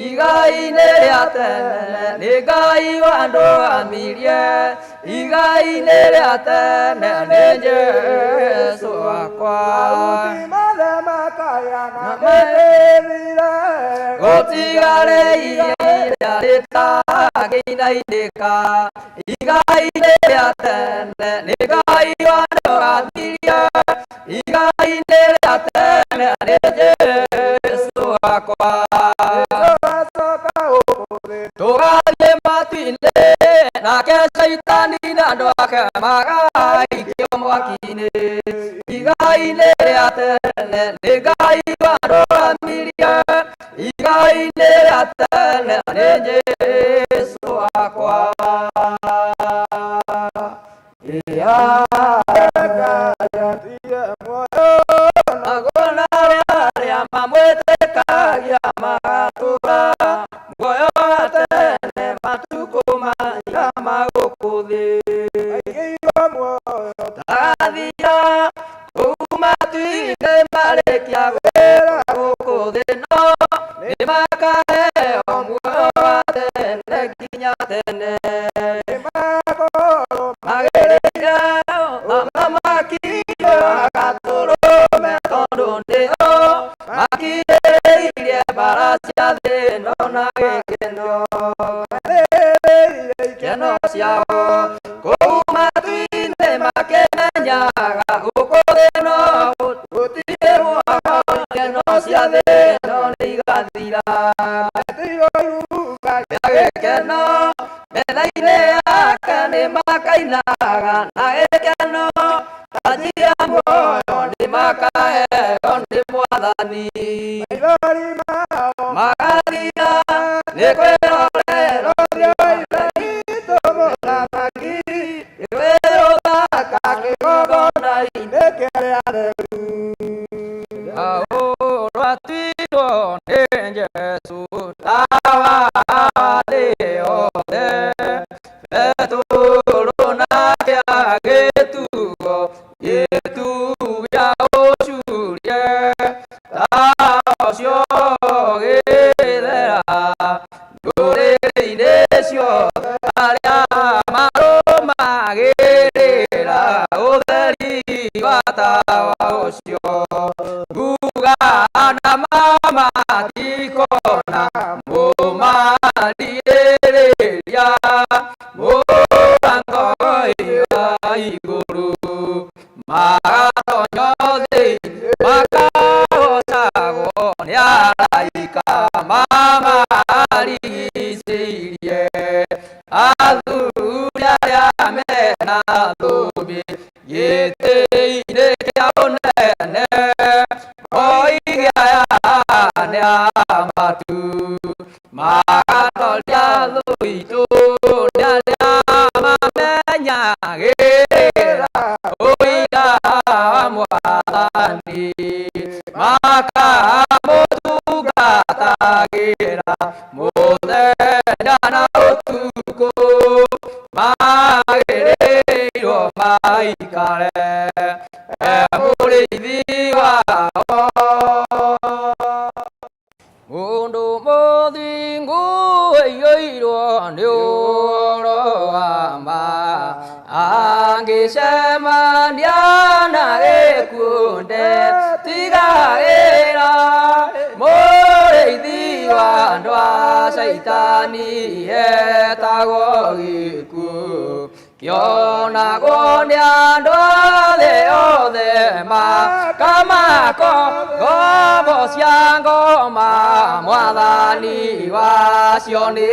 igai-inĩ rĩa tene nĩ Ngai wandũgamirie igai-inĩ rĩa tene nĩ Jesũ wakwa. Mahuti mothe makaya na mĩtĩthire. Gũtigare igai rĩa rĩtangĩinainĩka igai-inĩ rĩa tene nĩ Ngai wandũgamirie igai-inĩ rĩa tene nĩ Jesũ wakwa. Tũgacoka gũkũ thĩ. Tũgathiĩ matu-inĩ nake Caitani na andũ ake magaikio mwaki-inĩ igai-inĩ rĩa tene nĩ Ngai wandũgamirie igai-inĩ rĩa tene nĩ Jesũ wakwa. Ia. Ngai muoyo. Magona arĩa mamwĩtĩkagia magatũũra muoyo wa tene matukũ maya ma gũkũ thĩ. Aigĩirwo muoyo. Tagathira kũu matu-inĩ marĩkia gwĩra gũkũ thĩ no nĩ makaheo muoyo wa tene nginya tene. Nĩmakorwo Magĩrĩire thamaki agatũrũme tondũ nĩo makirĩrĩirie mbara cia thĩ ĩno na gĩkeno. Marĩrĩire ikeno ciao kũu matu-inĩ makĩmenyaga gũkũ thĩ no gũtirĩ mwaka ikeno cia thĩ ĩno nĩ igathira. Matiroiruga. Rĩa gĩkeno metha-inĩ yake nĩ makainaga na gĩkeno taji ya muoyo nĩ makaheo nĩ mwathani. Maithori mao magathira nĩ kwĩrorera ũrĩa Ithe witũ mũthamaki. Nĩwĩrũthaka kĩgongona-inĩ. Nĩ kĩrĩa theru. Rwatuirwo nĩ Jesũ tawa thĩ yothe Petũrũ nake agĩtuo gĩtugĩ ũcurie tawa ũcio ũgĩthera ndũrĩrĩ-inĩ ciothe arĩa marũmagĩrĩra ũtheri wa tawa ũcio nguga na mama tikona mũmarigĩrĩria mũrango wa igũrũ magatonyo thĩinĩ makahotagwo nĩ araika mamarigicĩirie athuri arĩa mena thũmbĩ gĩtĩ-inĩ kĩa ũnene oige aya nĩ a matu magatoria thũ itũ nĩ arĩa mamenyagĩrĩra ũira wa mwathani makamũtungatagĩra mũthenya na ũtukũ magĩrĩirwo maikare mũrĩithi wao. Mũndũ mũthingu aiyũirwo nĩ ũhoro wa ma angĩcemania Caitani etagwo gĩkuũ kĩonagwo nĩ andũ othe othe makamako ngombo cia ngoma mwathani wacio nĩ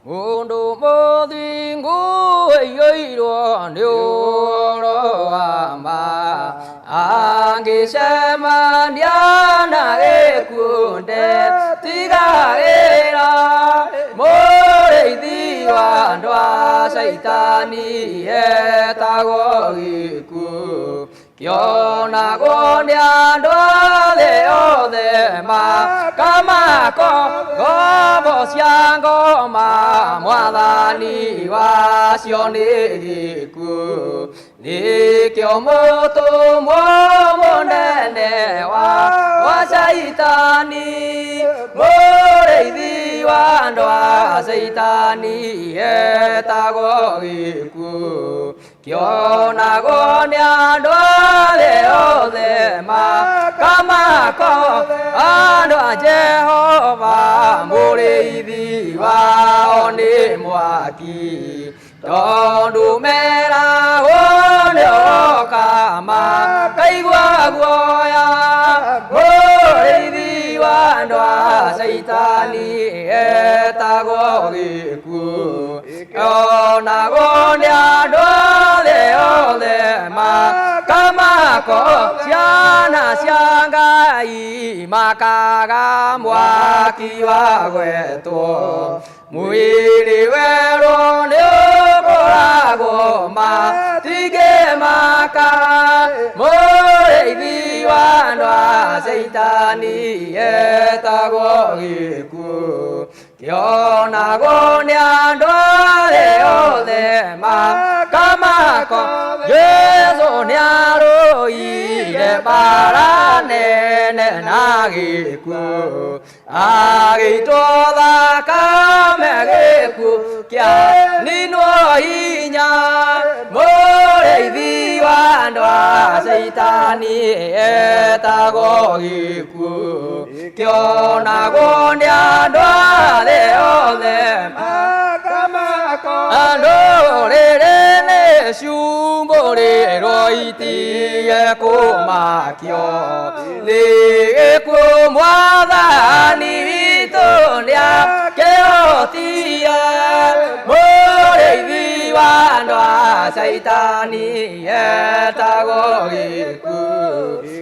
Mundu muthingu aiyũirwo nĩ ũhoro wa ma angĩcemania na gĩkuũ ndetigagĩra mũrĩithi wa andũ a Caitani etagwo gĩkuũ kĩonagwo nĩ andũ a thĩ othe makamako ngombo cia ngoma mwathani wacio nĩ gĩkuũ nĩkĩo mũtũmwo mũnene wa Caitani mũrĩithi wa andũ a Caitani etagwo gĩkuũ kĩonagwo nĩ andũ a thĩ othe makamako andũ a Jehova mũrĩithi wao nĩ mwaki tondũ meragwo nĩ oka makaigua guoya mũrĩithi wa andũ a Caitani etagwo gĩkuũ kĩonagwo nĩ andũ a thĩ othe makamako ciana cia Ngai makaga mwaki wa gwetwo mwĩrĩ werũ nĩ ũkũragwo matingĩmaka mũrĩithi wa andũ a Caitani etagwo gĩkuũ kĩonagwo nĩ andũ a thĩ othe makamako Jesũ nĩarũire mbara nene na gĩkuũ agĩitwo thakame gĩkuũ kĩaninwo hinya mũrĩithi wa andũ a Caitani etagwo gĩkuũ kĩonagwo nĩ andũ a thĩ othe makamako andũ rĩrĩ nĩ ciumbũrĩrwo itige kũmakio nĩ gĩkuũ mwathani witũ nĩakĩhotia mũrĩithi wa andũ a Caitani etagwo gĩkuũ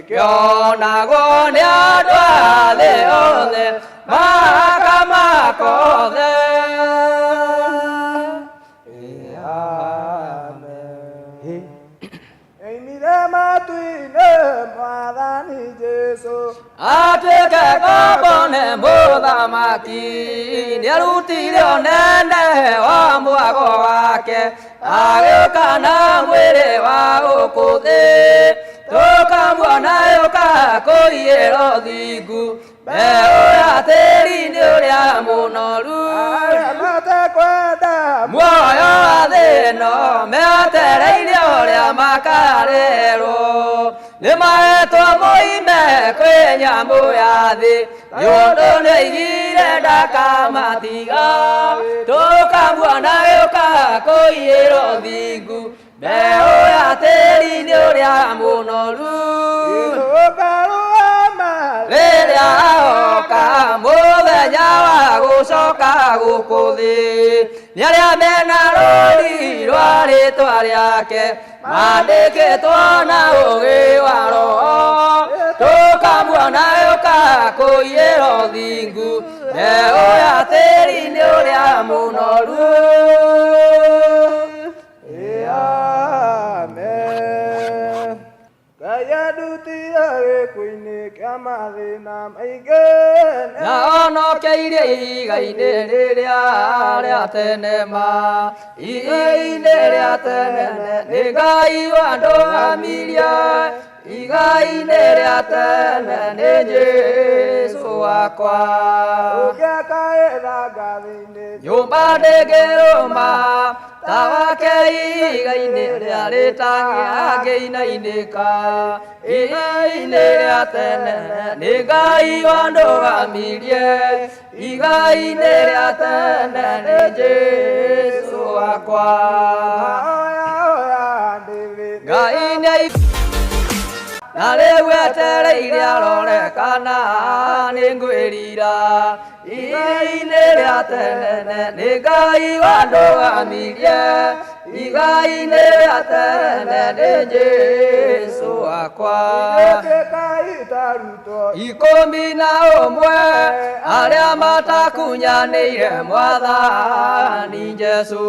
kĩonagwo nĩ andũ a thĩ othe makamako othe. Amen. Oimire matu-inĩ mwathani Jesũ atuĩke ngombo nĩ mũthamaki nĩarutire ũnene wa mwago wake agĩũka na mwĩrĩ wa gũkũ thĩ tũkamuona yũka kũiyĩra ũthingu mbeũ ya tĩri-inĩ ũrĩa mũnoru arĩa matekwenda muoyo wa thĩ ĩno metereire ũrĩa makarerwo nĩ mahetwo moime kwĩ nyamũ ya thĩ nĩ ũndũ nĩaigire ndakamatiga tũkamuona gĩũka kũiyĩra ũthingu mbeũ ya tĩri-inĩ ũrĩa mũnoru tũkarũgama rĩrĩa oka mũthenya wa gũcoka gũkũ thĩ nĩ arĩa mena rũri rwa rĩtwa rĩake mandĩkĩtwo na ũũgĩ wa roho tũkamuona yũka kũiyĩra ũthingu mbeũ ya tĩri-inĩ ũrĩa mũnoru. Amen. Ngai andutire gĩkuũ-inĩ kĩa mathĩna maingĩ na onokeirie ihiga-inĩ rĩrĩa rĩa tene ma ihiga-inĩ rĩa tene nĩ Ngai wandũgamirie ihiga-inĩ rĩa tene nĩ Jesũ wakwa ũngĩakaĩra ngathĩ-inĩ nyũmba ndĩngĩrũma ta wake ihiga-inĩ rĩa rĩtangĩinainĩka ihiga-inĩ rĩa tene nĩ Ngai wandũgamirie ihiga-inĩ rĩa tene nĩ Jesũ wakwa oya oya ndĩthĩ Ngai nĩ Na rĩu etereire arore kana nĩ ngwĩrira. Igai-inĩ rĩa tene nĩ Ngai wandũgamirie. Igai-inĩ rĩa tene nĩ Jesũ wakwa. 11 arĩa matakunyanĩire Mwathani Jesũ.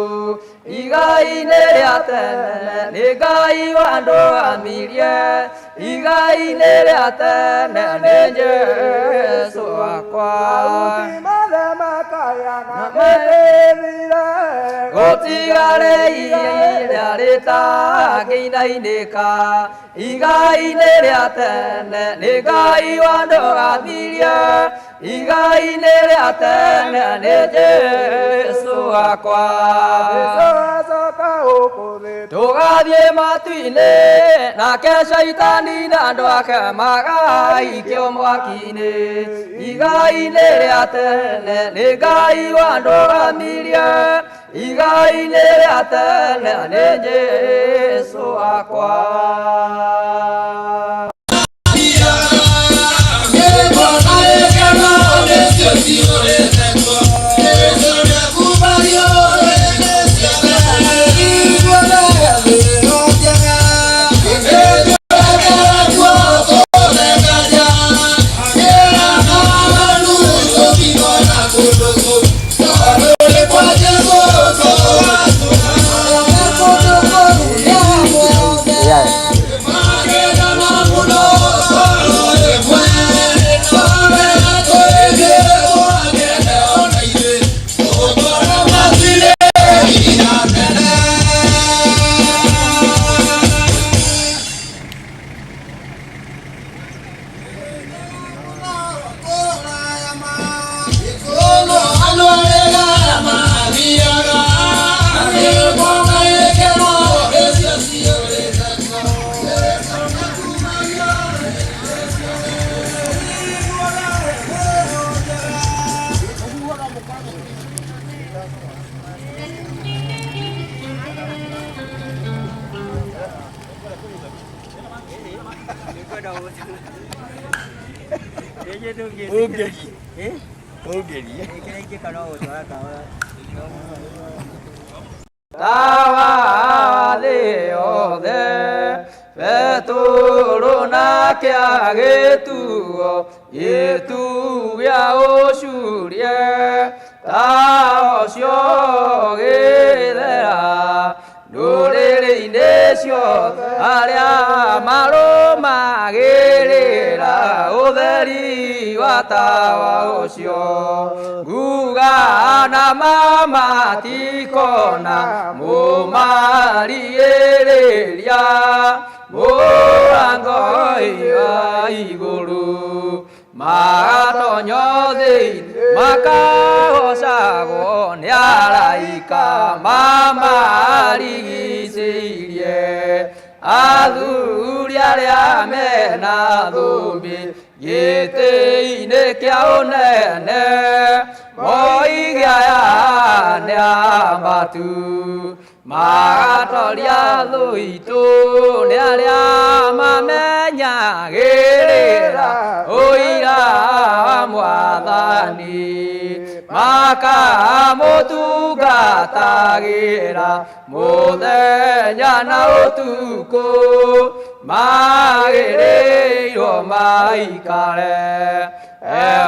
Igai-inĩ rĩa tene nĩ Ngai wandũgamirie. Igai-inĩ rĩa tene nĩ Jesũ wakwa. Gũtigare iria rĩtangĩinainĩka. Igai-inĩ rĩa tene nĩ Ngai wandũgamirie. Igai-inĩ rĩa tene nĩ Jesũ wakwa. Tũgathiĩ matu-inĩ nake Shaitani na andũ ake magaikio mwaki-inĩ. Igai-inĩ rĩa tene nĩ Ngai wandũgamirie. Igai-inĩ rĩa tene nĩ Jesũ wakwa. Tawa thĩ yothe Petũrũ nake agĩtuo gĩtu gĩa ũcurie. Ta ũcio ũgĩthera ndũrĩrĩ-inĩ ciothe arĩa marũmagĩrĩra ũtheri wa tawa ũcio. Nguga na mamatikona mũmarigĩrĩria mũrango wa igũrũ. Magatonyo thĩinĩ makagocagwo nĩ araika mamarigicĩirie. Athuri arĩa mena thũmbĩ gĩtĩ-inĩ kĩa ũnene moige aya nĩ ambatu. Magatoria thũ itũ nĩ arĩa mamenyagĩrĩra ũira wa Mwathani. Makamũtungatagĩra mũthenya na ũtukũ. Magĩrĩirwo maikare e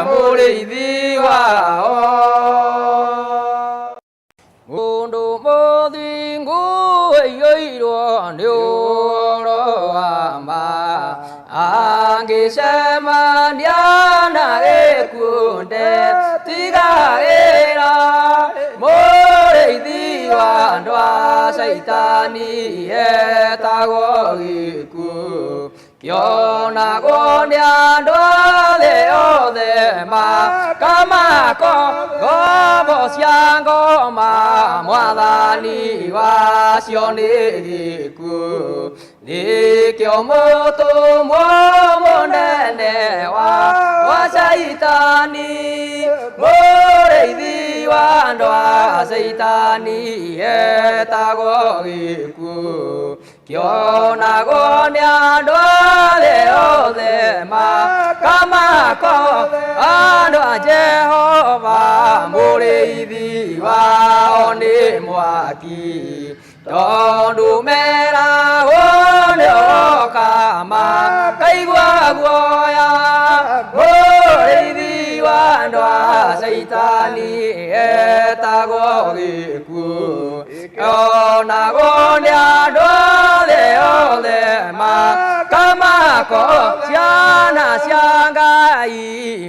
mũrĩithi wao. Mũndũ mũthingu aiyũirwo nĩ ũhoro wa ma. Angĩcemania na gĩkuũ ndetigagĩra. Mũrĩithi wa andũ a Shaitani etagwo gĩkuũ. Kĩonagwo nĩ andũ a thĩ yothe makamako ngombo cia ngoma. Mwathani wacio nĩ gĩkuũ. Nĩkĩo mũtũmwo mũnene wa Shaitani. Mũrĩithi wa andũ a Shaitani etagwo gĩkuũ. Kĩonagwo nĩ andũ arĩa othe makamako andũ a Jehova mũrĩithi wao nĩ mwaki tondũ meragwo nĩ oka makaigua guoya mũrĩithi wa andũ a Caitani etagwo gĩkuũ kĩonagwo nĩ andũ arĩa othe makamako ciana cia Ngai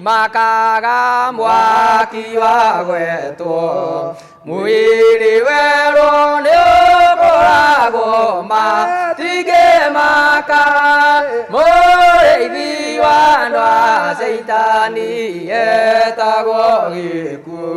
makaga mwaki wa gwetwo mwĩrĩ werũ nĩ ũkoragwo matingĩmaka mũrĩithi wa andũ a Caitani etagwo gĩkuũ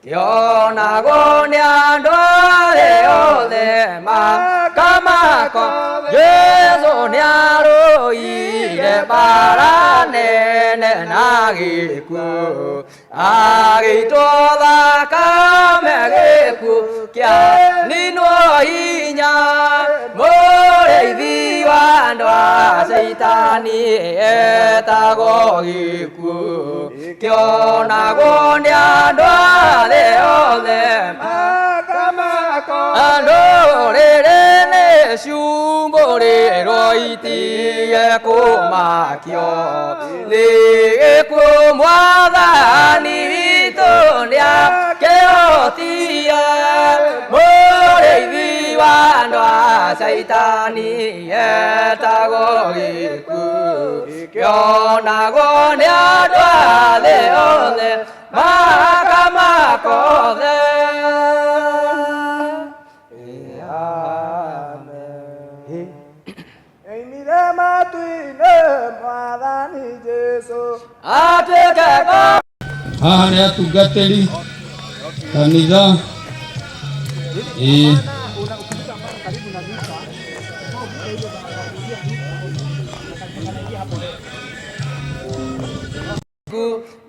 kĩonagwo nĩ andũ arĩa othe makamako Jesũ nĩarũire mbara nene na gĩkuũ agĩitwo thakame gĩkuũ kĩaninwo hinya mũrĩithi wa andũ a Caitani etagwo gĩkuũ kĩonagwo nĩ andũ arĩa othe makamako andũ rĩrĩ nĩ ciumbũrĩrwo itige kũmakio nĩ gĩkuũ mwathani witũ nĩakĩhotie mũrĩithi wa andũ a Caitani etagwo gĩkuũ kĩonagwo nĩ andũ a thĩ othe makamako othe. Amen. Oimire matu-inĩ mwathani Jesũ Atuĩke Haha nĩ atungatĩri kanitha ĩĩ.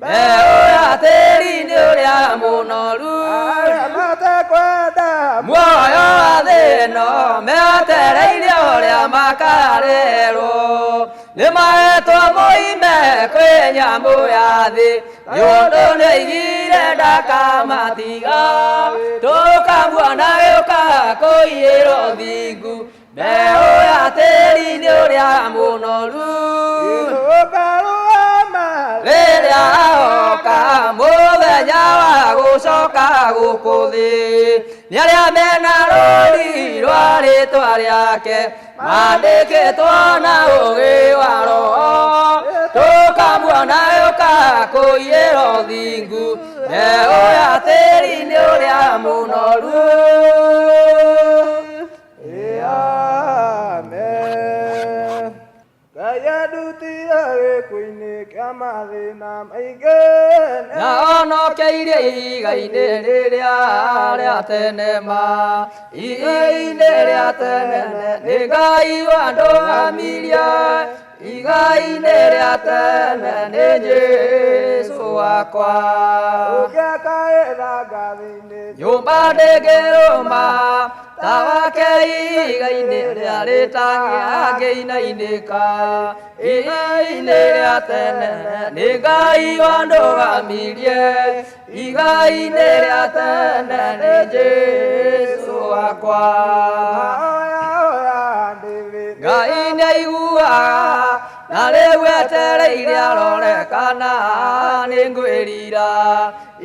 Mbeũ ya tĩri nĩ ũrĩa mũnoru arĩa matekwenda muoyo wa thĩ ĩno metereire ũrĩa makarerwo nĩ mahetwo moime kwĩ nyamũ ya thĩ nĩ ũndũ nĩoigire ndakamatiga tũkamuona gĩũka kũiyĩrwo thingu mbeũ ya tĩri nĩ ũrĩa mũnoru Ũkarũgama rĩrĩa oka mũthenya wa gũcoka gũkũ thĩ nĩ arĩa mena rũri rwa rĩtwa rĩake mandĩkĩtwo na ũũgĩ wa roho tũkamuona gĩũka kũiyĩrwo thingu mbeũ ya tĩri nĩ ũrĩa mũnoru. Amen. Ngai andutire gĩkuũ-inĩ kĩa mathĩna maingĩ Na onokeirie ihiga-inĩ rĩrĩa rĩa tene ma ihiga-inĩ rĩa tene nĩ Ngai wandũgamirie ihiga-inĩ rĩa tene nĩ Jesũ wakwa ũngĩakaĩra ngathĩ-inĩ nyũmba ndĩngĩrũma ta wake ihiga-inĩ rĩa rĩtangĩinainĩka ihiga-inĩ rĩa tene nĩ Ngai wandũgamirie ihiga-inĩ rĩa tene nĩ Jesũ wakwa oya oya ndĩthĩ Ngai nĩaiguaga na rĩu etereire arore kana nĩ ngwĩrira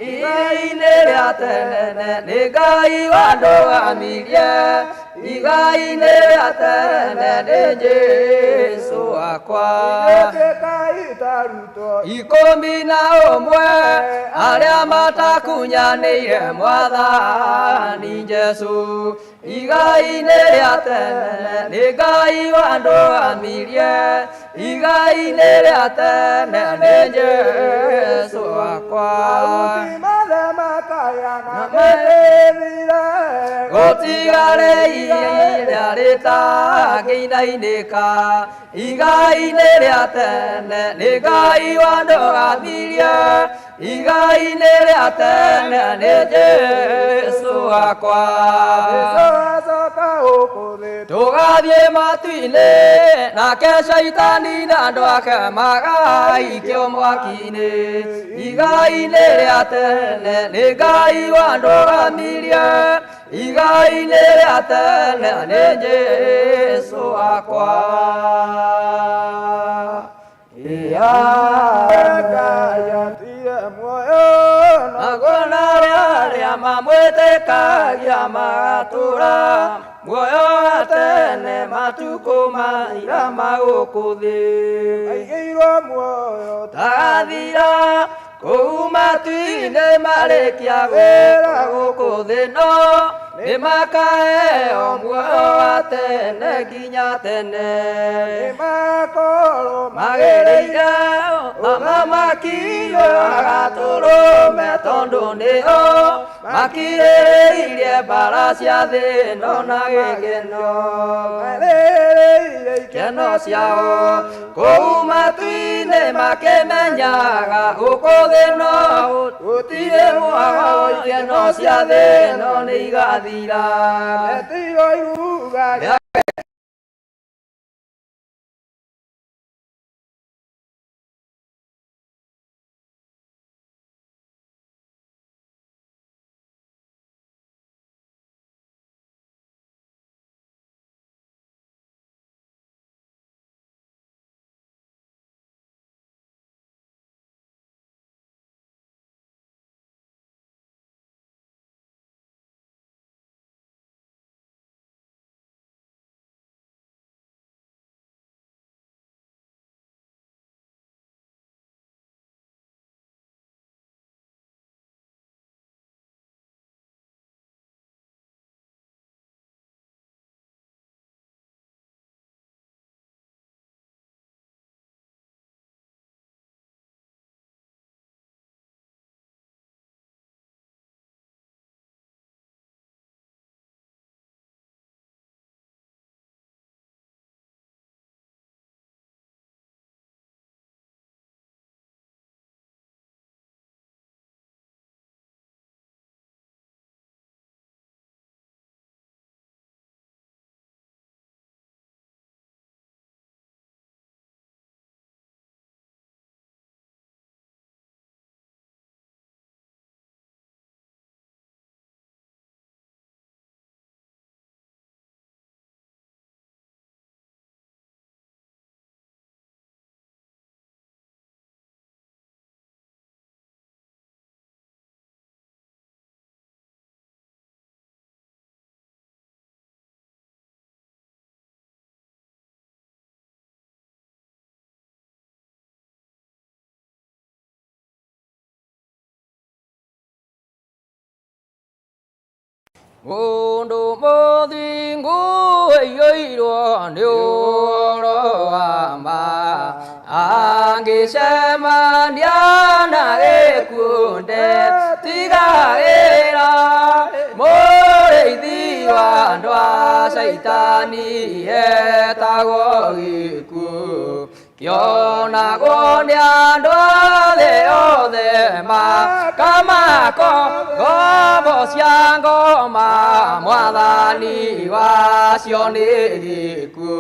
ihiga-inĩ rĩa tene nĩ Ngai wandũgamirie ihiga-inĩ rĩa tene nĩ Jesũ wakwa ĩtĩkai tarutwo 11 arĩa matakunyanĩire mwathani Jesũ ihiga-inĩ rĩa tene nĩ Ngai wandũgamirie ihiga-inĩ rĩa tene nĩ Jesũ wakwa Mahuti mothe makaya na mĩthire gũtigare ihinda rĩtangĩinainĩka ihiga-inĩ rĩa tene nĩ Ngai wandũgamirie ihiga-inĩ rĩa tene nĩ Jesũ wakwa Jesũ acoka Gũkũ thĩ. Tũgathiĩ matu-inĩ, nake caitani na andũ ake magaikio mwaki-inĩ igai-inĩ rĩa tene. Nĩ Ngai wandũgamirie igai-inĩ rĩa tene, nĩ Jesũ wakwa. Iya. Ngai atire muoyo. Naguo na arĩa mamwĩtĩkagia magatũra muoyo wa tene matukũ maira ma gũkũ thĩ. Aigĩirwo muoyo. Tagathira kũu matu-inĩ, marĩkia wĩra gũkũ thĩ, no nĩ makaheo muoyo wa tene nginya tene. Nĩmakorwo magĩrĩire ũthamaki agatũrũme, tondũ nĩo makirĩrĩirie mbara cia thĩ ĩno na gĩkeno. Marĩrĩire. Ikeno ciao kũu matu-inĩ, makĩmenyaga gũkũ thĩ no gũtirĩ mwago, ikeno cia thĩ ĩno nĩ igathira. Metirwo iruga. Mũndũ mũthingu aiyũirwo nĩ ũhoro wa ma, angĩcemania na gĩkuũ ndetigagĩra. Mũrĩithi wa andũ a caitani etagwo gĩkuũ, kĩonagwo nĩ andũ a thĩ othe, makamako ngombo cia ngoma, mwathani wacio nĩ gĩkuũ.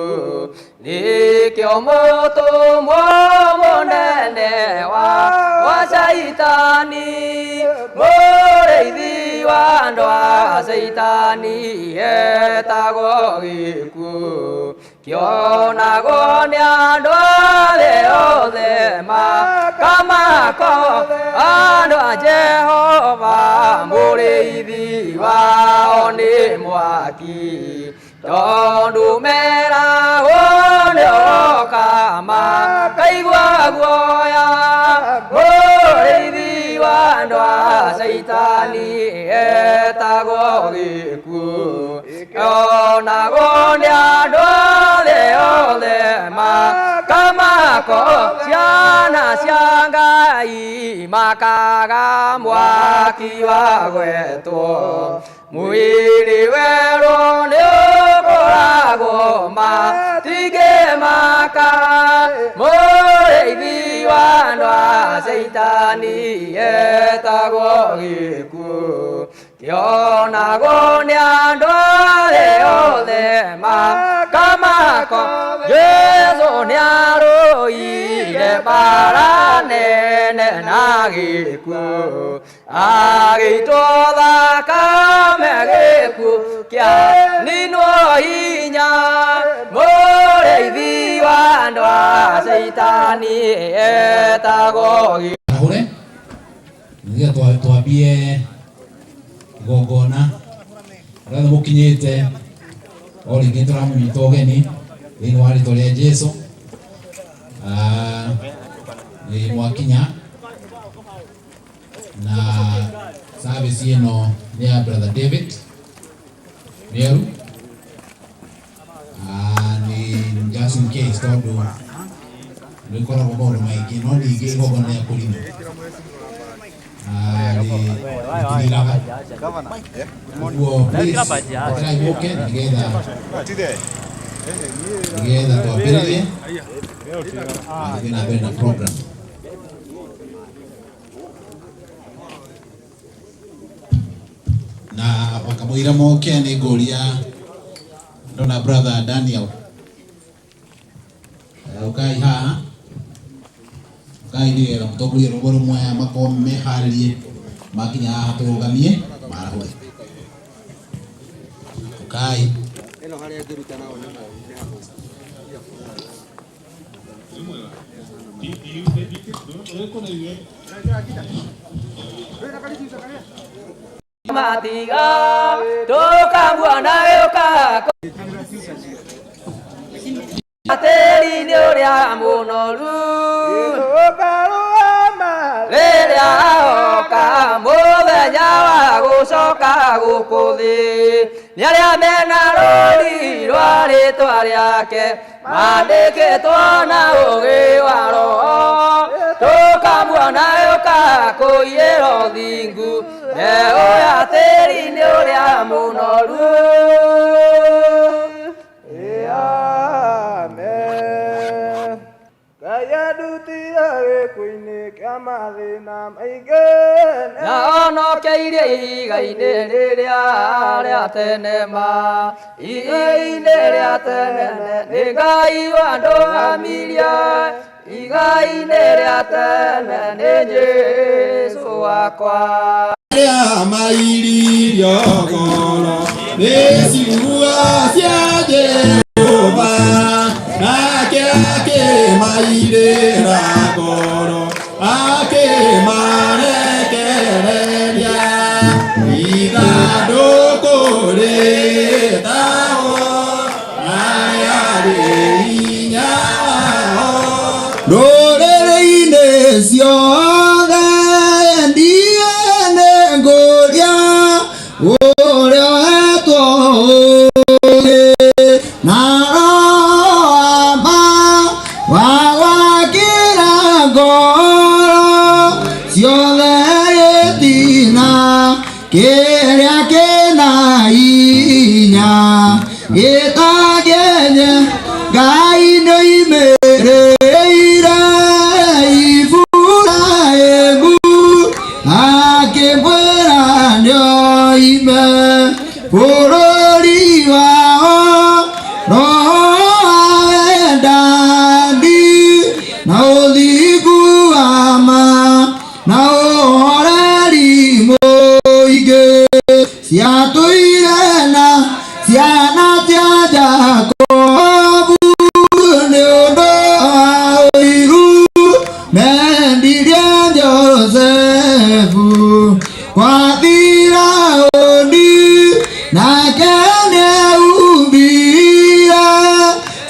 Nĩkĩo mũtũmwo mũnene wa caitani, mũrĩithi wa andũ a caitani etagwo gĩkuũ, kĩonagwo nĩ andũ a thĩ othe, makamako andũ a Jehova, mũrĩithi wao nĩ mwaki, tondũ meragwo nĩ oka makaigua guoya. Mũrĩithi wa andũ a caitani etagwo gĩkuũ, kĩonagwo nĩ andũ a thĩ othe, makamako ciana cia Ngai, makaga mwaki wa gwetwo. Mwĩrĩ werũ nĩ ũkoragwo, matingĩmaka. Mũrĩithi wa andũ a caitani etagwo gĩkuũ. Kĩonagwo nĩ andũ arĩa othe makamako. Jesũ nĩarũire mbara nene na gĩkuũ, agĩitwo thakame gĩkuũ kĩa ninwo hinya. Mũrĩithi wa andũ a Caitani etagwo. Arahũre nĩgetha twambie igongona. Arĩa othe mũkinyĩte o rĩngĩ tũramũnyita ũgeni thĩinĩ wa rĩtwa rĩa Jesu. Nĩ mwakinya na service ĩno nĩ ya Brother David Mĩeru. Nĩ just in case tondũ nĩ koragwo maũndũ maingĩ, no ningĩ igongona rĩa kũrima rĩtiriraga ũguo. Please ĩtĩrai mũke nĩgetha twambĩrĩrie na tũthiĩ na mbere na program. Na wakamũira moke nĩ ngũria ndona Brother Daniel. Ũkai haha, ũkai nĩgetha mũtongorie rwĩmbo rũmwe, aya makorwo meharĩrie makinya haha tũrũgamie marahũre. Ũkai. Ĩno harĩa ngĩruta nao nĩ. Matiga tũkamuona gĩũka tĩri-inĩ ũrĩa mũnoru rĩrĩa oka mũthenya wa gũcoka gũkũ thĩ. Nĩ arĩa mena rũri rwa rĩtwa rĩake mandĩkĩtwo na ũgĩ wa roho, tũkamuona gĩũka kũiyĩra ũthingu mbeũ ya tĩri-inĩ ũrĩa mũnoru. Amen. Ngai andutire gĩkuũ-inĩ kĩa mathĩna maingĩ. Na onokeirie ihiga-inĩ rĩrĩa rĩa tene ma, ihiga-inĩ rĩa tene nĩ Ngai wandũgamirie, ihiga-inĩ rĩa tene nĩ Jesũ wakwa. Arĩa mairirio ngoro nĩ ciugo cia Jehova, nake akĩmairĩra ngoro akĩmarekereria ithandũkũ rĩtagwo arĩa rĩ hinya wao. Ndũrĩrĩ-inĩ ciothe ndiĩ nĩ ngũria ũrĩa ũhetwo ũũgĩ na roho wa ma wa gwakĩra ngoro ciothe gĩtina kĩrĩa kĩna hinya gĩtangĩenye. Ngai nĩoimĩrĩire Iburahĩmu akĩmwĩra nĩoime bũrũri wao, roho wa wendani na ũthingu wa ma na ũhoreri mũingĩ ciatũire na ciana cia Jakobu nĩ ũndũ wa ũiru mendirie Josefu kwa Firaũni, nake nĩaumbire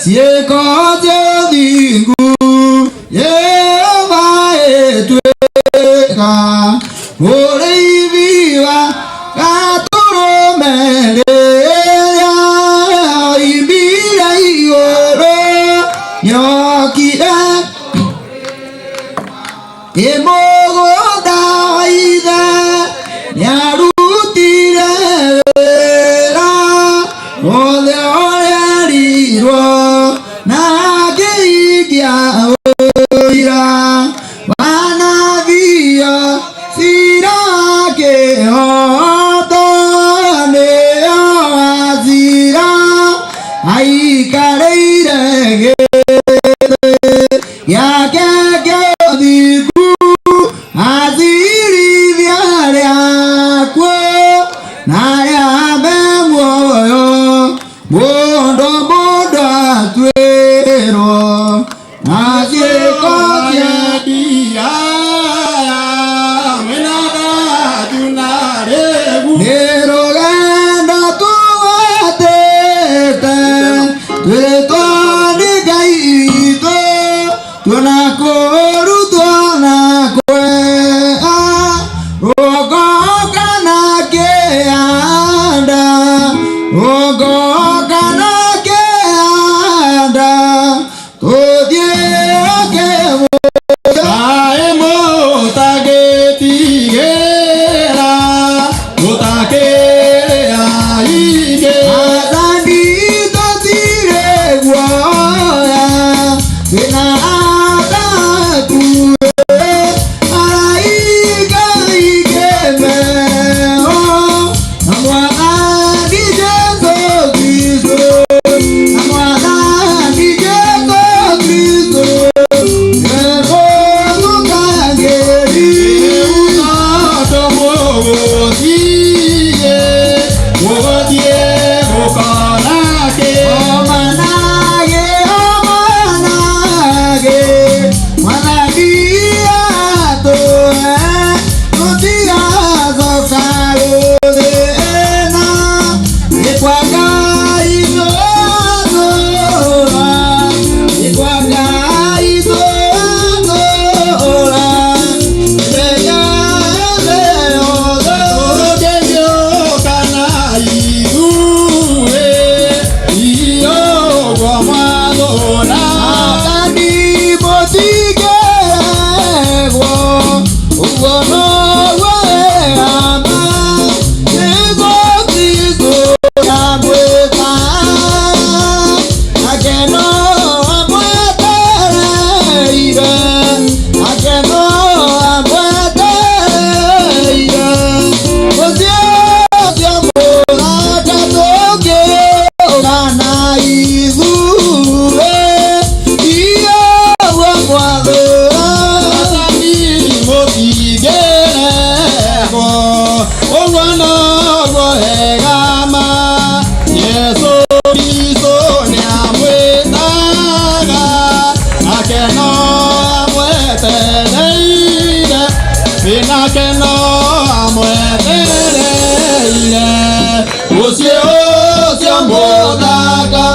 ciĩko cia ũthingu. Jehova ĩtuĩka mũrĩithi wa gatũrũme rĩrĩa oimire igũrũ nĩokire ĩ mũgũnda wa ithe, nĩarutire wĩra wothe ũrĩa erirwo na akĩhingia ũira wa nabii cira kĩhoto. Ũguo noguo wega ma Jesũ Kristo nĩamwĩtaga nake no amwetereire nake no amwetereire mũciĩ ũcio mũthaka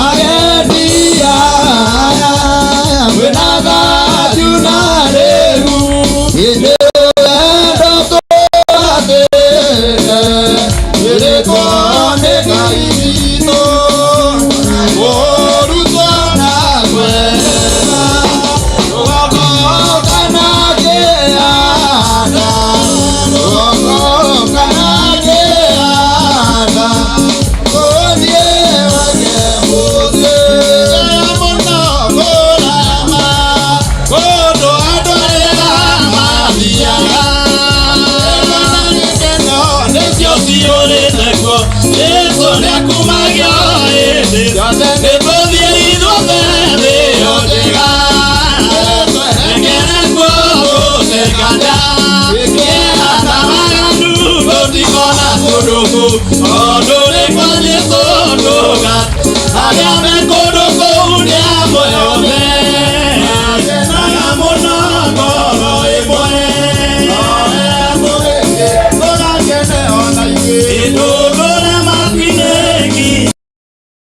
agendia mwĩna thayũ na rĩu ĩndĩ wendo tũratĩte ĩrĩtwo nĩ Ngai witũ kũrutwo na kwenda rũgongo kana kĩanda rũgongo kana kĩanda kũthiĩ wake mũciĩ mũno kũrama kũndũ andũ arĩa mathiaga gĩkeno nĩcio ciyũrĩte kuo Jesũ nĩakumagio hĩndĩ ciothe nĩtũthiĩ ithuothe thĩ ĩyo njega rekere kuo gũtekania kĩeha na waganu gũtikona kũndũ kũu tondũ nĩ kwa Jesũ ndũga arĩa me kũndũ kũu nĩ amwe othe makenaga mũno ngoro ĩmwe Indũndũre matinĩki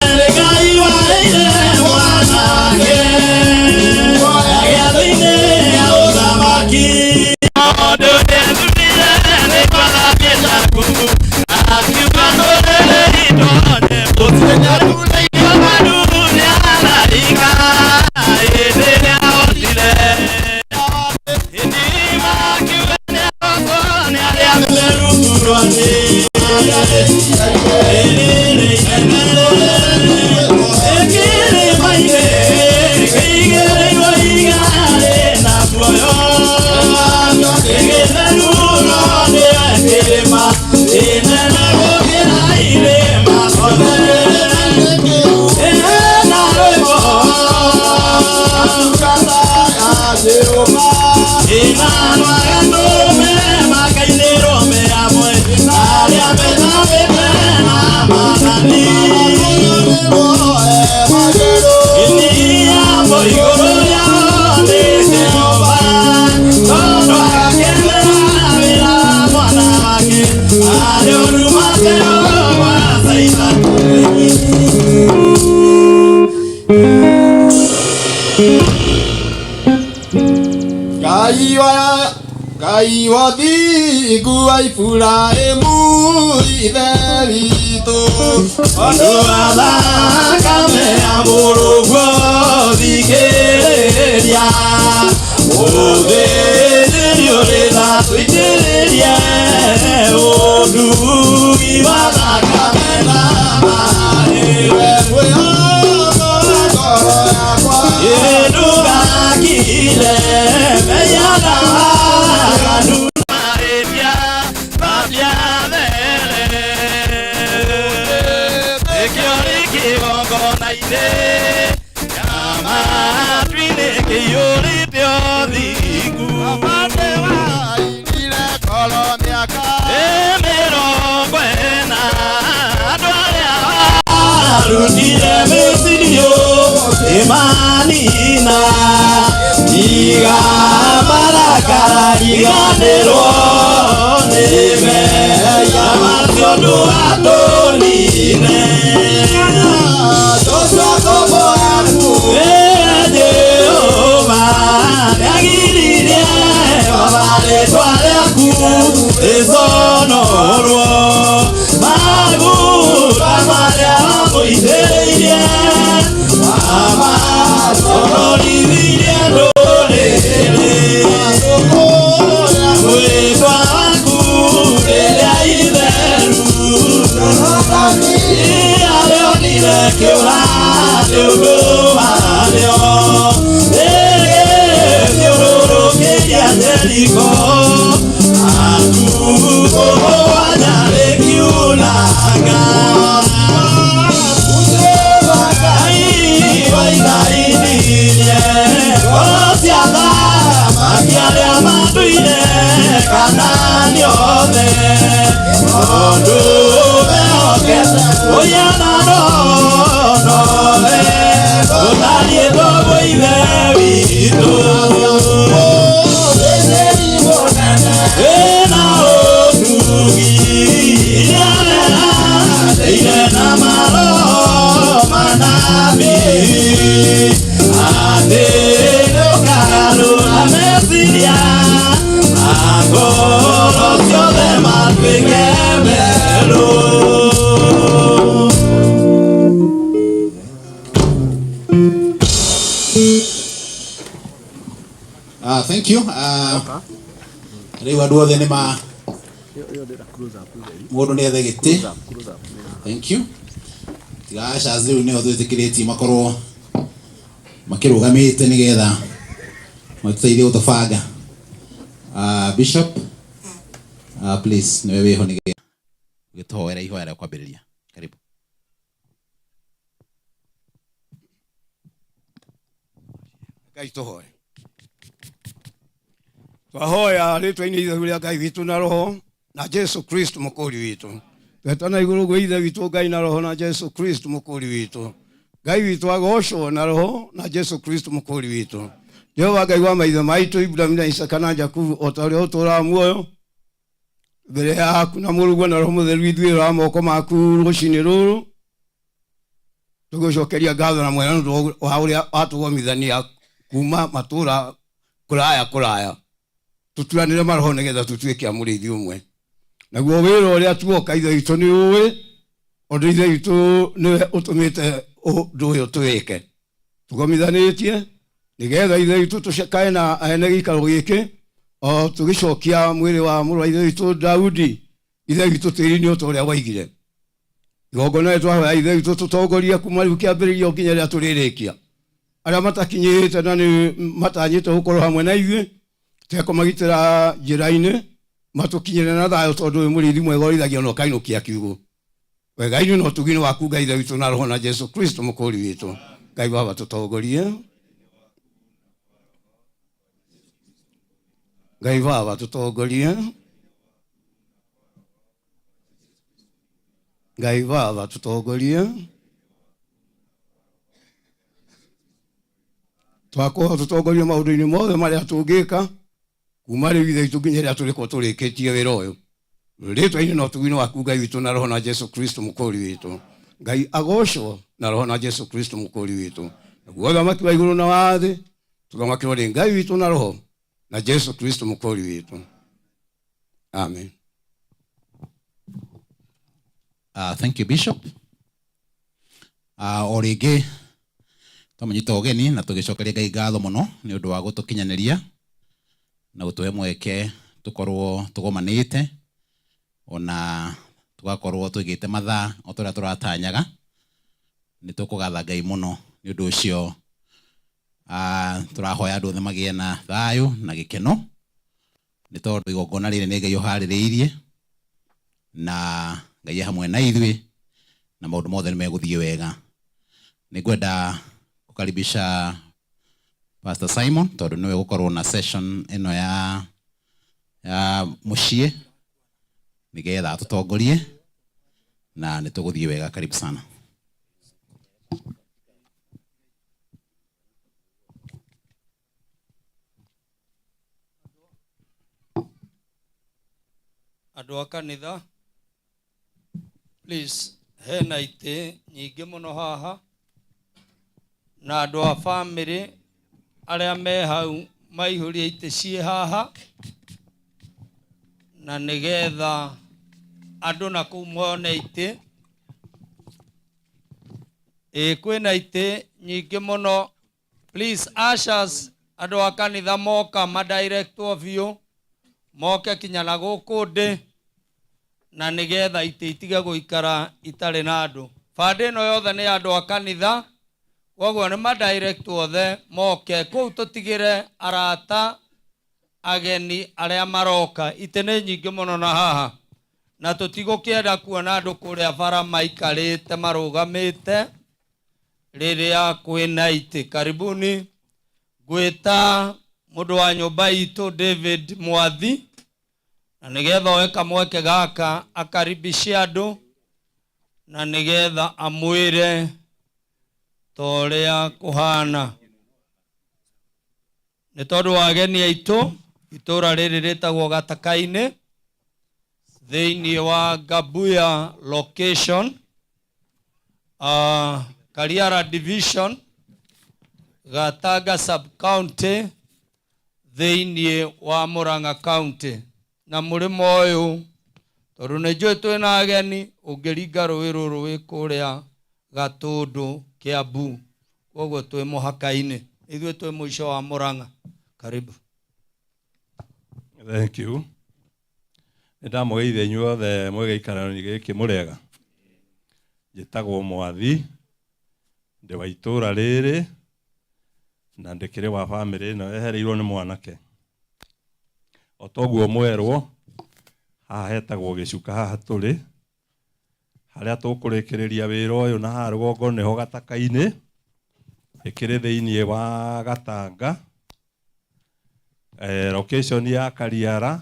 Ngai waheire mwanake Agĩathĩ-inĩ ya ũthamaki Tondũ nĩethurire nĩ kwathamie taku Akiuga tũrĩrĩ itonye Mũciĩ Madu nĩaraika Hĩndĩ ĩrĩa onire Hĩndĩ makiuga nĩarotwo nĩ arĩa merugu rwake Ngai wa thingu wa Iburahĩmu ithe witũ Tondũ wa thakame ya mũrũguo thikĩrĩria Ũthĩnĩri ũrĩ tha tũitĩrĩrie ũndugi wa thakame na maĩ mwĩhoko wa ngoro yakwa Ndũgakire mehia na waganu mahĩtia matiathere Nĩkĩo kĩgongona-inĩ kĩa matu-inĩ kĩiyũrĩte ũthingu Baba nĩwainire ngoro mĩaka mĩrongo ĩna andũ arĩa arutire Misiri ĩmanina iga marakara riganĩrwo nĩ mehia macio ndũgatũnine Joshua ngombo yaku Jehova nĩagiririe baba rĩtwa rĩaku rĩconorwo maguta marĩa wamũitĩrĩirie baba conorithirie ndũrĩrĩ rwĩtwa waku rĩrĩa itheru arĩonire kĩũra nĩ ũndũ warĩo rĩgĩthiũrũrũkĩria Jeriko matukũ mũgwanja rĩkiunanga Ngai wainainie ngoro cia athamaki arĩa ma Matuire kana nĩ othe tondũ mehokete ũyana nowe ũtariĩ toguo Ithe witũ wĩna ũtugi ire na maroho manabii atĩ nĩũkarũra meciria ma ngoro ciothe matuĩke merũ. Thank you. Rĩu andũ othe nĩ ma mũndũ nĩ ethe gĩtĩ. Thank you. Tiga ushers rĩu nĩo twĩtĩkĩrĩtie makorwo makĩrũgamĩte nĩgetha matũteithie gũtũbanga. Bishop, please nĩwe wĩho nĩgetha ũgĩtũhoere ihoya rĩa kwambĩrĩria. Karibu. Ngai tũhoe. Twahoya rĩtwa-inĩ itheru rĩa Ngai witũ na Roho na Jesu Kristo mũkũri witũ. Twetana igũrũ gwĩ Ithe witũ Ngai na Roho na Jesu Kristo mũkũri witũ. Ngai witũ agocwo na Roho na Jesu Kristo mũkũri witũ. Jehova Ngai wa maithe maitũ Ibrahimu na Isaka na Jakubu o ta ũrĩa ũtũũraga muoyo mbere yaku na mũrũguo na Roho Mũtheru ithuĩ ra moko maku rũcinĩ rũrũ tũgũcokeria ngatho na mwena nĩ ũndũ wa ũrĩa watũgomithania kuma matũũra kũraya kũraya tũturanĩre maroho nĩgetha tũtuĩke a mũrĩithi ũmwe. Naguo wĩra ũrĩa tuoka Ithe witũ nĩ ũĩ, ũndũ Ithe witũ nĩwe ũtũmĩte ũndũ ũyũ tũwĩke. Tũgomithanĩtie nĩgetha Ithe witũ tũcakae na ene gĩikaro gĩkĩ o tũgĩcokia mwĩrĩ wa mũrũ wa Ithe witũ Daudi Ithe witũ tĩri-inĩ o ta ũrĩa waigire. Igongona rĩrĩ twahoya Ithe witũ tũtongorie kuma rĩu kĩambĩrĩria o nginya rĩrĩa tũrĩrĩkia. Arĩa matakinyĩte na nĩ matanyĩte gũkorwo hamwe na ithuĩ tekũmagitĩra njĩra-inĩ matũkinyĩre na thayũ tondũ ũyũ mũrĩithi mwega ũrĩithagia na ũkainũkia kiugũ. Wega-inĩ na ũtugi-inĩ waku Ngai Ithe witũ na Roho na Jesu Kristo mũkũri witũ. Ngai Baba tũtongorie. Ngai Baba tũtongorie. Ngai Baba tũtongorie. Twakũhoya tũtongorie maũndũ-inĩ mothe marĩa tũngĩka kuma rĩu Ithe witũ nginya rĩrĩa tũrĩkorwo tũrĩkĩtie wĩra ũyũ. Rĩtwa-inĩ na ũtugi-inĩ waku Ngai witũ na Roho na Jesu Kristo mũkũri witũ. Ngai agocwo na Roho na Jesu Kristo mũkũri witũ. Naguo ũthamaki wa igũrũ na wa thĩ tũthamakĩrwo nĩ Ngai witũ na Roho na Jesu Kristo mũkũri witũ. Amen. Thank you Bishop. O rĩngĩ twamũnyita ũgeni na tũgĩcokeria Ngai ngatho mũno nĩ ũndũ wa gũtũkinyanĩria na gũtũhe mweke tũkorwo tũgomanĩte ona tũgakorwo tũigĩte mathaa o ta ũrĩa tũratanyaga. Nĩ tũkũgatha Ngai mũno nĩ ũndũ ũcio. Tũrahoya andũ othe magĩe na thayũ na gĩkeno nĩ tondũ igongona rĩrĩ nĩ Ngai ũharĩrĩirie na Ngai e hamwe na ithuĩ na maũndũ mothe nĩ megũthiĩ wega. Nĩ ngwenda kũkaribisha Pastor Simon tondũ nĩwe gũkorwo na session ĩno ya mũciĩ nĩgetha atũtongorie na nĩ tũgũthiĩ wega. Karibu sana. Andũ a kanitha, please, hena itĩ nyingĩ mũno haha na andũ a bamĩrĩ arĩa me hau maihũrie itĩ ciĩ haha na nĩgetha andũ na kũu mone itĩ. Ĩĩ kwĩna itĩ nyingĩ mũno. Please, ushers, andũ a kanitha moka madirectwo biũ moke kinya na gũkũ ndĩ na nĩgetha itĩ itige gũikara itarĩ na andũ. Bandĩ ĩno yothe nĩ andũ a kanitha, koguo nĩ madirectwo othe moke kũu tũtigĩre arata ageni arĩa maroka. Itĩ nĩ nyingĩ mũno na haha na tũtigũkĩenda kuona andũ kũrĩa bara maikarĩte marũgamĩte rĩrĩa kwĩna itĩ. Karibuni. Ngwĩta Mũndũ wa nyũmba itũ David Mwathi, na nĩgetha oe kamweke gaka akaribishe andũ, na nĩgetha amwĩre ta ũrĩa kũhana. Nĩ tondũ wa ageni aitũ, itũra rĩrĩ rĩtagwo Gataka-inĩ thĩinĩ wa Ngabuya location, Kariara division, Gatanga sub county, thĩinĩ wa Murang'a county. Na mũrĩmo ũyũ tondũ nĩ njũĩ twĩna ageni, ũngĩringa rũĩ rũrũ wĩ kũrĩa Gatũndũ Kiambu, koguo twĩ mũhaka-inĩ, ithuĩ twĩ mũico wa Murang'a. Karibu. Thank you. Nĩ ndamũgeithia inyuothe mwĩ gĩikaro-inĩ gĩkĩ mũrĩega. Njĩtagwo Mwathi, ndĩ wa itũra rĩrĩ na ndĩkĩrĩ wa bamĩrĩ ĩno ehereirwo nĩ mwanake. O toguo mwerwo, haha hetagwo Gĩcuka haha tũrĩ, harĩa tũkũrĩkĩrĩria wĩra ũyũ na haha rũgongo nĩho Gataka-inĩ, ĩkĩrĩ thĩinĩ wa Gatanga, location ya Kariara,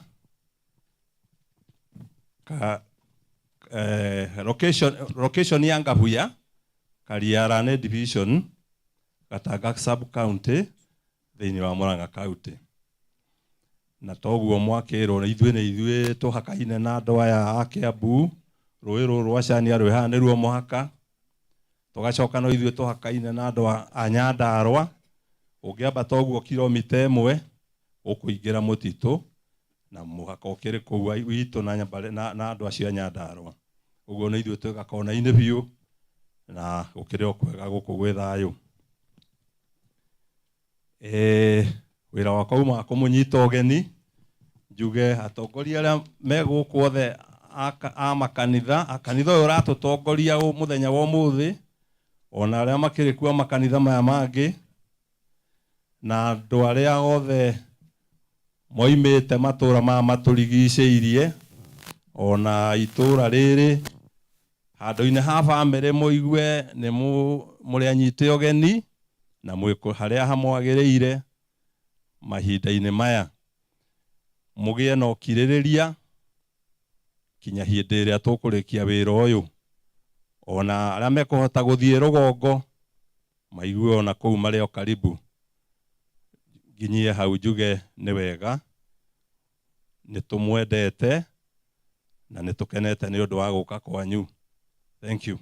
location ya Ngabuya, Kariara nĩ division, Gatanga sub county, thĩinĩ wa Murang'a county. Na toguo mwakĩrwo ithuĩ nĩ ithuĩ tũhakaine na andũ aya a Kiambu, rũĩ rũrũ rwa Cania rwĩ haha nĩruo mũhaka. Tũgacoka no ithuĩ tũhakaine na andũ a Nyandarũa, ũngĩambata ũguo kilomita ĩmwe ũkũingĩra mũtitũ na mũhaka ũkĩrĩ kũu witũ na andũ acio a Nyandarũa. Ũguo nĩ ithuĩ twĩ gakona-inĩ biũ na gũkĩrĩ o kwega gũkũ gwĩ thayũ. Wĩra wakwa uma wa kũmũnyita ũgeni, njuge atongoria arĩa me gũkũ othe a makanitha, a kanitha ũyũ ũratũtongoria mũthenya wa ũmũthĩ, ona arĩa makĩrĩ kuo makanitha maya mangĩ, na andũ arĩa othe moimĩte matũra maya matũrigicĩirie, ona itũra rĩrĩ, handũ-inĩ ha bamĩrĩ mũigue nĩ mũrĩ anyite ũgeni, na mwĩ harĩa hamwagĩrĩire mahinda-inĩ maya. Mũgĩe na ũkirĩrĩria kinya hĩndĩ ĩrĩa tũkũrĩkia wĩra ũyũ. Ona arĩa mekũhota gũthiĩ rũgongo maigue ona kũu marĩ o karibu. Nginyie hau njuge nĩ wega, nĩ tũmwendete na nĩ tũkenete nĩ ũndũ wa gũka kwanyu. Thank you.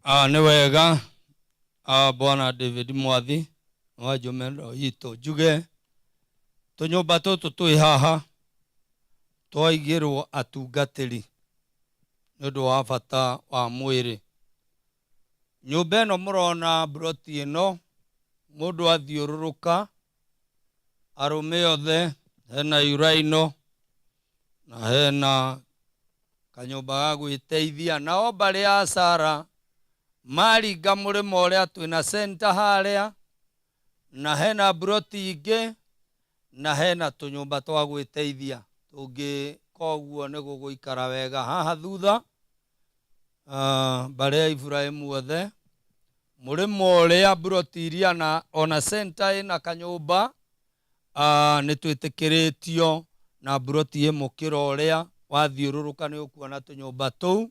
Nĩ wega. Bwana David Mwathi wa Njũmeno itũ, njuge tũnyũmba tũtũ twĩ haha twaigĩrwo atungatĩri nĩ ũndũ wa bata wa mwĩrĩ. Nyũmba ĩno mũrona broti ĩno, mũndũ athiũrũrũka, arũme othe, hena uraino na hena kanyũmba ga gwĩteithia. Nao mbarĩ ya Sara maringa mũrĩmo ũrĩa twĩna center harĩa, na hena broti ingĩ na hena tũnyũmba twa gwĩteithia. Tũngĩka ũguo nĩ gũgũikara wega. Haha thutha, mbarĩ ya Iburahĩmu othe, mũrĩmo ũrĩa broti iria na ona center ĩna kanyũmba, nĩ twĩtĩkĩrĩtio na broti ĩ mũkĩra ũrĩa wathiũrũrũka nĩ ũkuona tũnyũmba tũu,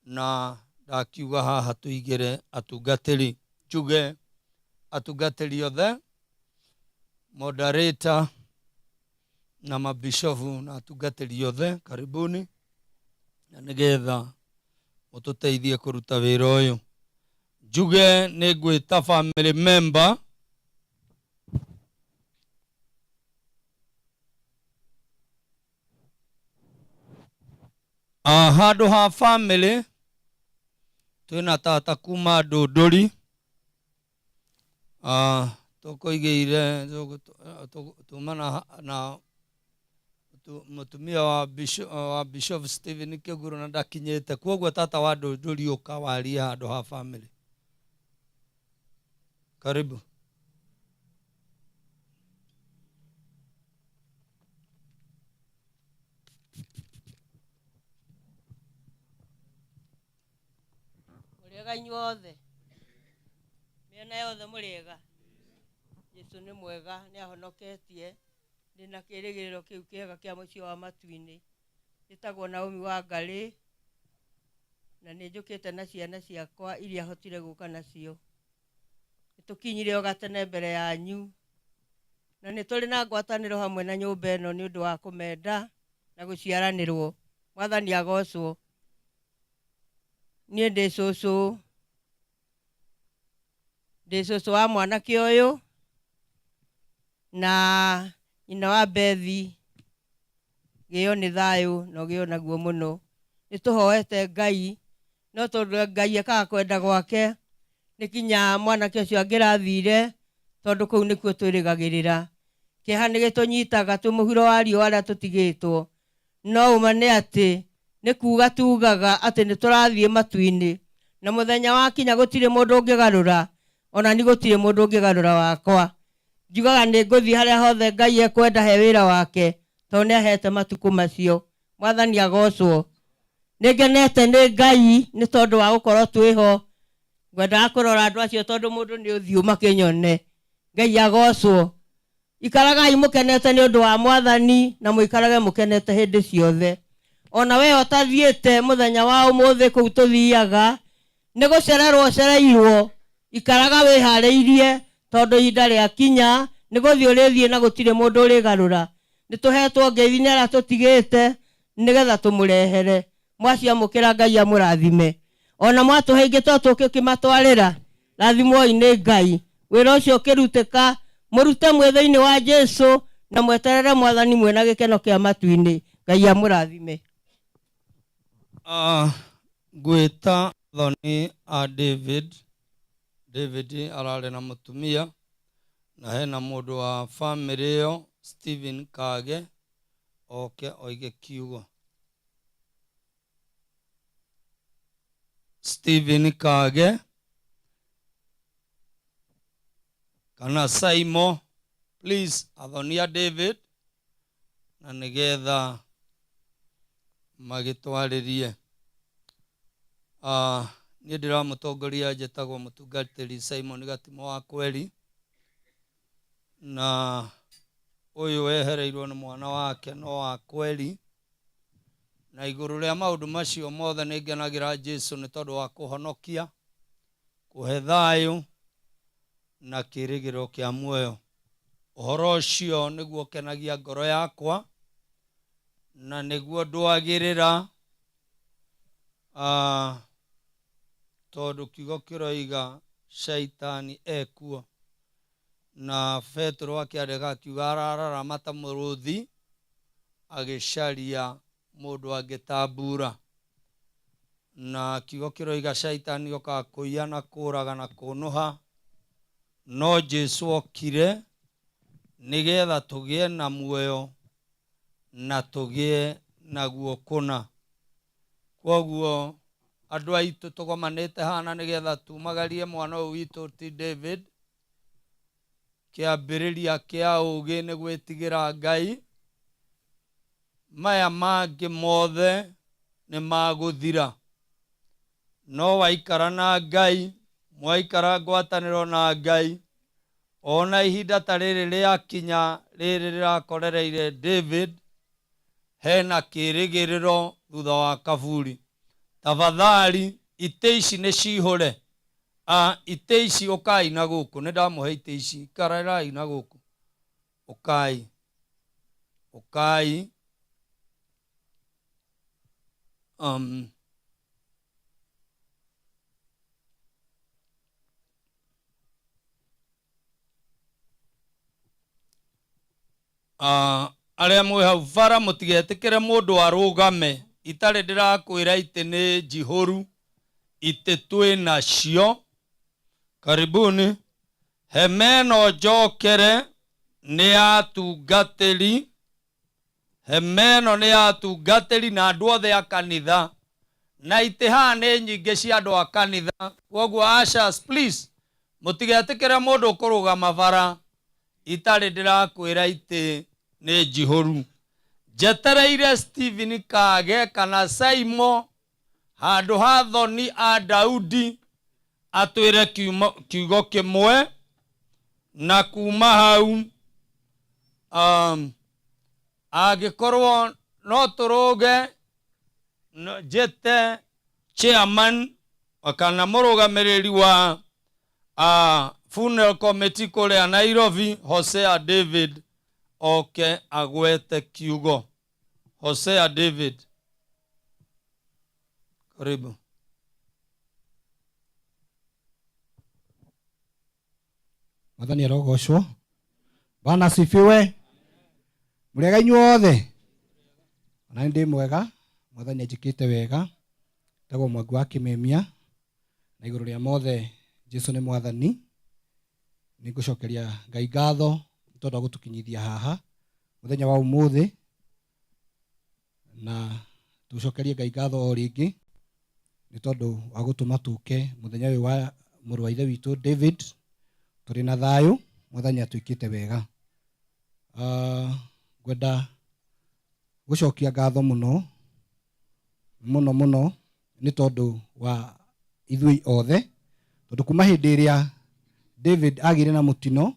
na ndakiuga haha tũigĩre atungatĩri. Njuge atungatĩri othe, moderator na mabishofu na atungatĩri othe, karibuni, na nĩgetha mũtũteithie kũruta wĩra ũyũ. Njuge nĩ ngwĩta family member handũ ha family twĩna tata kuma Ndũndũri, tũkũigĩire tuma na mũtumia wa Bishop Stephen Kĩguru na ndakinyĩte, koguo tata wa Ndũndũri ũka warie handũ ha family. Karibu. Mũrĩega inyuothe, mĩena yothe mũrĩega. Jesu nĩ mwega, nĩ ahonoketie. Ndĩna kĩrĩgĩrĩro kĩu kĩega kĩa mũciĩ wa matu-inĩ. Njĩtagwo Naomi Wangarĩ, na nĩ njũkĩte na ciana ciakwa iria hotire gũka nacio. Nĩ tũkinyire o gatene mbere yanyu, na nĩ tũrĩ na ngwatanĩro hamwe na nyũmba ĩno nĩ ũndũ wa kũmenda na gũciaranĩrwo. Mwathani agocwo. Niĩ ndĩ cũcũ, ndĩ cũcũ wa mwanake ũyũ na nyina wa Bethi. Gĩo nĩ thayũ na ũgĩo naguo mũno. Nĩ tũhoete Ngai, no tondũ Ngai ekaga kwenda gwake, nĩ kinya mwanake ũcio angĩrathire, tondũ kũu nĩkuo twĩrĩgagĩrĩra. Kĩeha nĩ gĩtũnyitaga twĩ mũhuro wa riũa arĩa tũtigĩtwo, no ũma nĩ atĩ nĩ kuga tugaga atĩ nĩ tũrathiĩ matu-inĩ, na mũthenya wakinya gũtirĩ mũndũ ũngĩgarũra, ona ni gũtirĩ mũndũ ũngĩgarũra wakwa. Njugaga nĩ ngũthiĩ harĩa hothe Ngai ekwenda he wĩra wake, tondũ nĩ ahete matukũ macio. Mwathani agocwo. Nĩ ngenete nĩ Ngai nĩ tondũ wa gũkorwo twĩho. Ngwendaga kũrora andũ acio tondũ mũndũ nĩ ũthiũ makĩnyone. Ngai agocwo. Ikaragai mũkenete nĩ ũndũ wa Mwathani, na mũikarage mũkenete hĩndĩ ciothe. Ona we ũtathiĩte mũthenya wa ũmũthĩ kũu tũthiaga, nĩ gũcererwo ũcereirwo, ikaraga wĩharĩirie, tondũ ihinda rĩakinya nĩ gũthiĩ ũrĩthiĩ na gũtirĩ mũndũ ũrĩgarũra. Nĩ tũhetwo ngeithi nĩ arĩa tũtigĩte nĩgetha tũmũrehere. Mwaciamũkĩra Ngai amũrathime. Ona mwatũhe ingĩ to tũkĩmatwarĩra, rathimwoi nĩ Ngai. Wĩra ũcio ũkĩrutĩka, mũrute mwĩ thĩinĩ wa Jesu na mweterere Mwathani mwĩna gĩkeno kĩa matu-inĩ. Ngai amũrathime. Ngwĩta Thoni a David. David ararĩ na mũtumia na hena mũndũ wa famĩlĩ ĩyo Stephen Kage oke oige kiugo. Stephen Kage kana Saimo, please, athonia David na nĩgetha magĩtwarĩrie. Niĩ ndĩramũtongoria, njĩtagwo mũtungatĩri Simon Gatimo wa Kweri, na ũyũ wehereirwo nĩ mwana wake no wa Kweri. Na igũrũ rĩa maũndũ macio mothe nĩ ngenagĩra Jesu nĩ tondũ wa kũhonokia, kũhe thayũ na kĩrĩgĩrĩro kĩa muoyo. Ũhoro ũcio nĩguo ũkenagia ngoro yakwa na nĩguo ndwagĩrĩra, tondũ kiugo kĩroiga shaitani ekuo. Na Petero akĩandĩka akiuga arararama ta mũrũthi agĩcaria mũndũ angĩtambura. Na kiugo kĩroiga shaitani okaga kũiya na kũraga na kũnũha, no Jesu okire nĩgetha tũgĩe na muoyo na tũgĩe naguo kũna. Kwoguo andũ aitũ tũgomanĩte hana nĩgetha tumagarie mwana ũyũ witũ ti David. Kĩambĩrĩria kĩa ũũgĩ nĩ gwĩtigĩra Ngai, maya mangĩ mothe nĩ magũthira. No waikara na Ngai, mwaikara ngwatanĩro na Ngai, ona ihinda ta rĩrĩ rĩakinya rĩrĩ rĩrakorereire David, hena kĩrĩgĩrĩro thutha wa kaburi. Tafadhali itĩ ici nĩ cihũre. Itĩ ici ũkai na gũkũ, nĩ ndamũhe itĩ ici, ikararai na gũkũ. Ũkai. Ũkai. Arĩa mwĩ hau bara mũtigetĩkĩre mũndũ arũgame, itarĩ ndĩrakwĩra itĩ nĩ njihũru, itĩ twĩ nacio. Karibuni. Hema ĩno njokere nĩ ya atungatĩri, hema ĩno nĩ ya atungatĩri na andũ othe a kanitha, na itĩ haha nĩ nyingĩ cia andũ a kanitha. Kwoguo ushers, please, mũtigetĩkĩre mũndũ ũkũrũgama bara itarĩ ndĩrakwĩra itĩ nĩ njihũru. Njetereire Stephen Kage kana Saimo handũ ha Thoni a Daudi atwĩre kiugo kĩmwe. Na kuma hau angĩkorwo no tũrũge njĩte chairman kana mũrũgamĩrĩri wa funeral committee kũrĩa Nairobi, Hosea David, oke agwete kiugo. Hosea David, karibu. Mwathani arogocwo. Bwana asifiwe. Mũrĩega inyuothe? Ona ndĩ mwega, Mwathani anjĩkĩte wega. Ndagwo Mwangi wa Kĩmemia, na igũrũ rĩa mothe Jesu nĩ Mwathani. Nĩngũcokeria Ngai ngatho nĩ tondũ wa gũtũkinyithia haha mũthenya wa ũmũthĩ, na tũcokerie Ngai ngatho o rĩngĩ nĩ tondũ wa gũtũma tũke mũthenya ũyũ wa mũrũ wa ithe witũ David tũrĩ na thayũ. Mwathani atwĩkĩte wega. Ngwenda gũcokia ngatho mũno mũno mũno nĩ tondũ wa ithuĩ othe, tondũ kuma hĩndĩ ĩrĩa David agĩire na mũtino,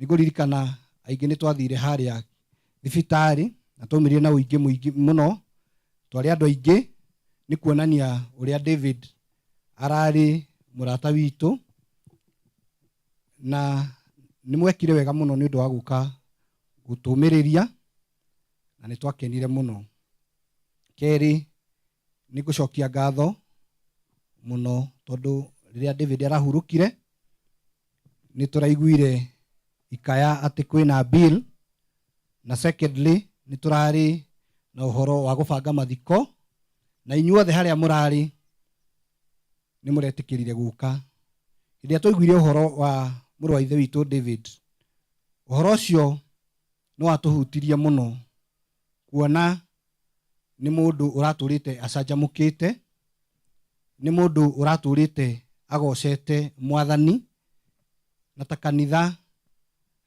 nĩngũririkana aingĩ nĩ twathire harĩa thibitarĩ na twaumĩrire na ũingĩ mũingĩ mũno, twarĩ andũ aingĩ, nĩ kuonania ũrĩa David ararĩ mũrata witũ, na nĩ mwekire wega mũno nĩ ũndũ wa gũka gũtũmĩrĩria, na nĩ twakenire mũno. Kerĩ, nĩ ngũcokia ngatho mũno tondũ rĩrĩa David arahurũkire nĩ tũraiguire ikaya atĩ kwĩna bill, na secondly nĩ tũrarĩ na ũhoro wa gũbanga mathiko, na inyuothe harĩa mũrarĩ nĩ mũretĩkĩrire gũka. Hĩndĩ ĩrĩa twaiguire ũhoro wa mũrũ wa ithe witũ David, ũhoro ũcio nĩ watũhutirie mũno, kuona nĩ mũndũ ũratũrĩte acanjamũkĩte, nĩ mũndũ ũratũrĩte agocete Mwathani, na ta kanitha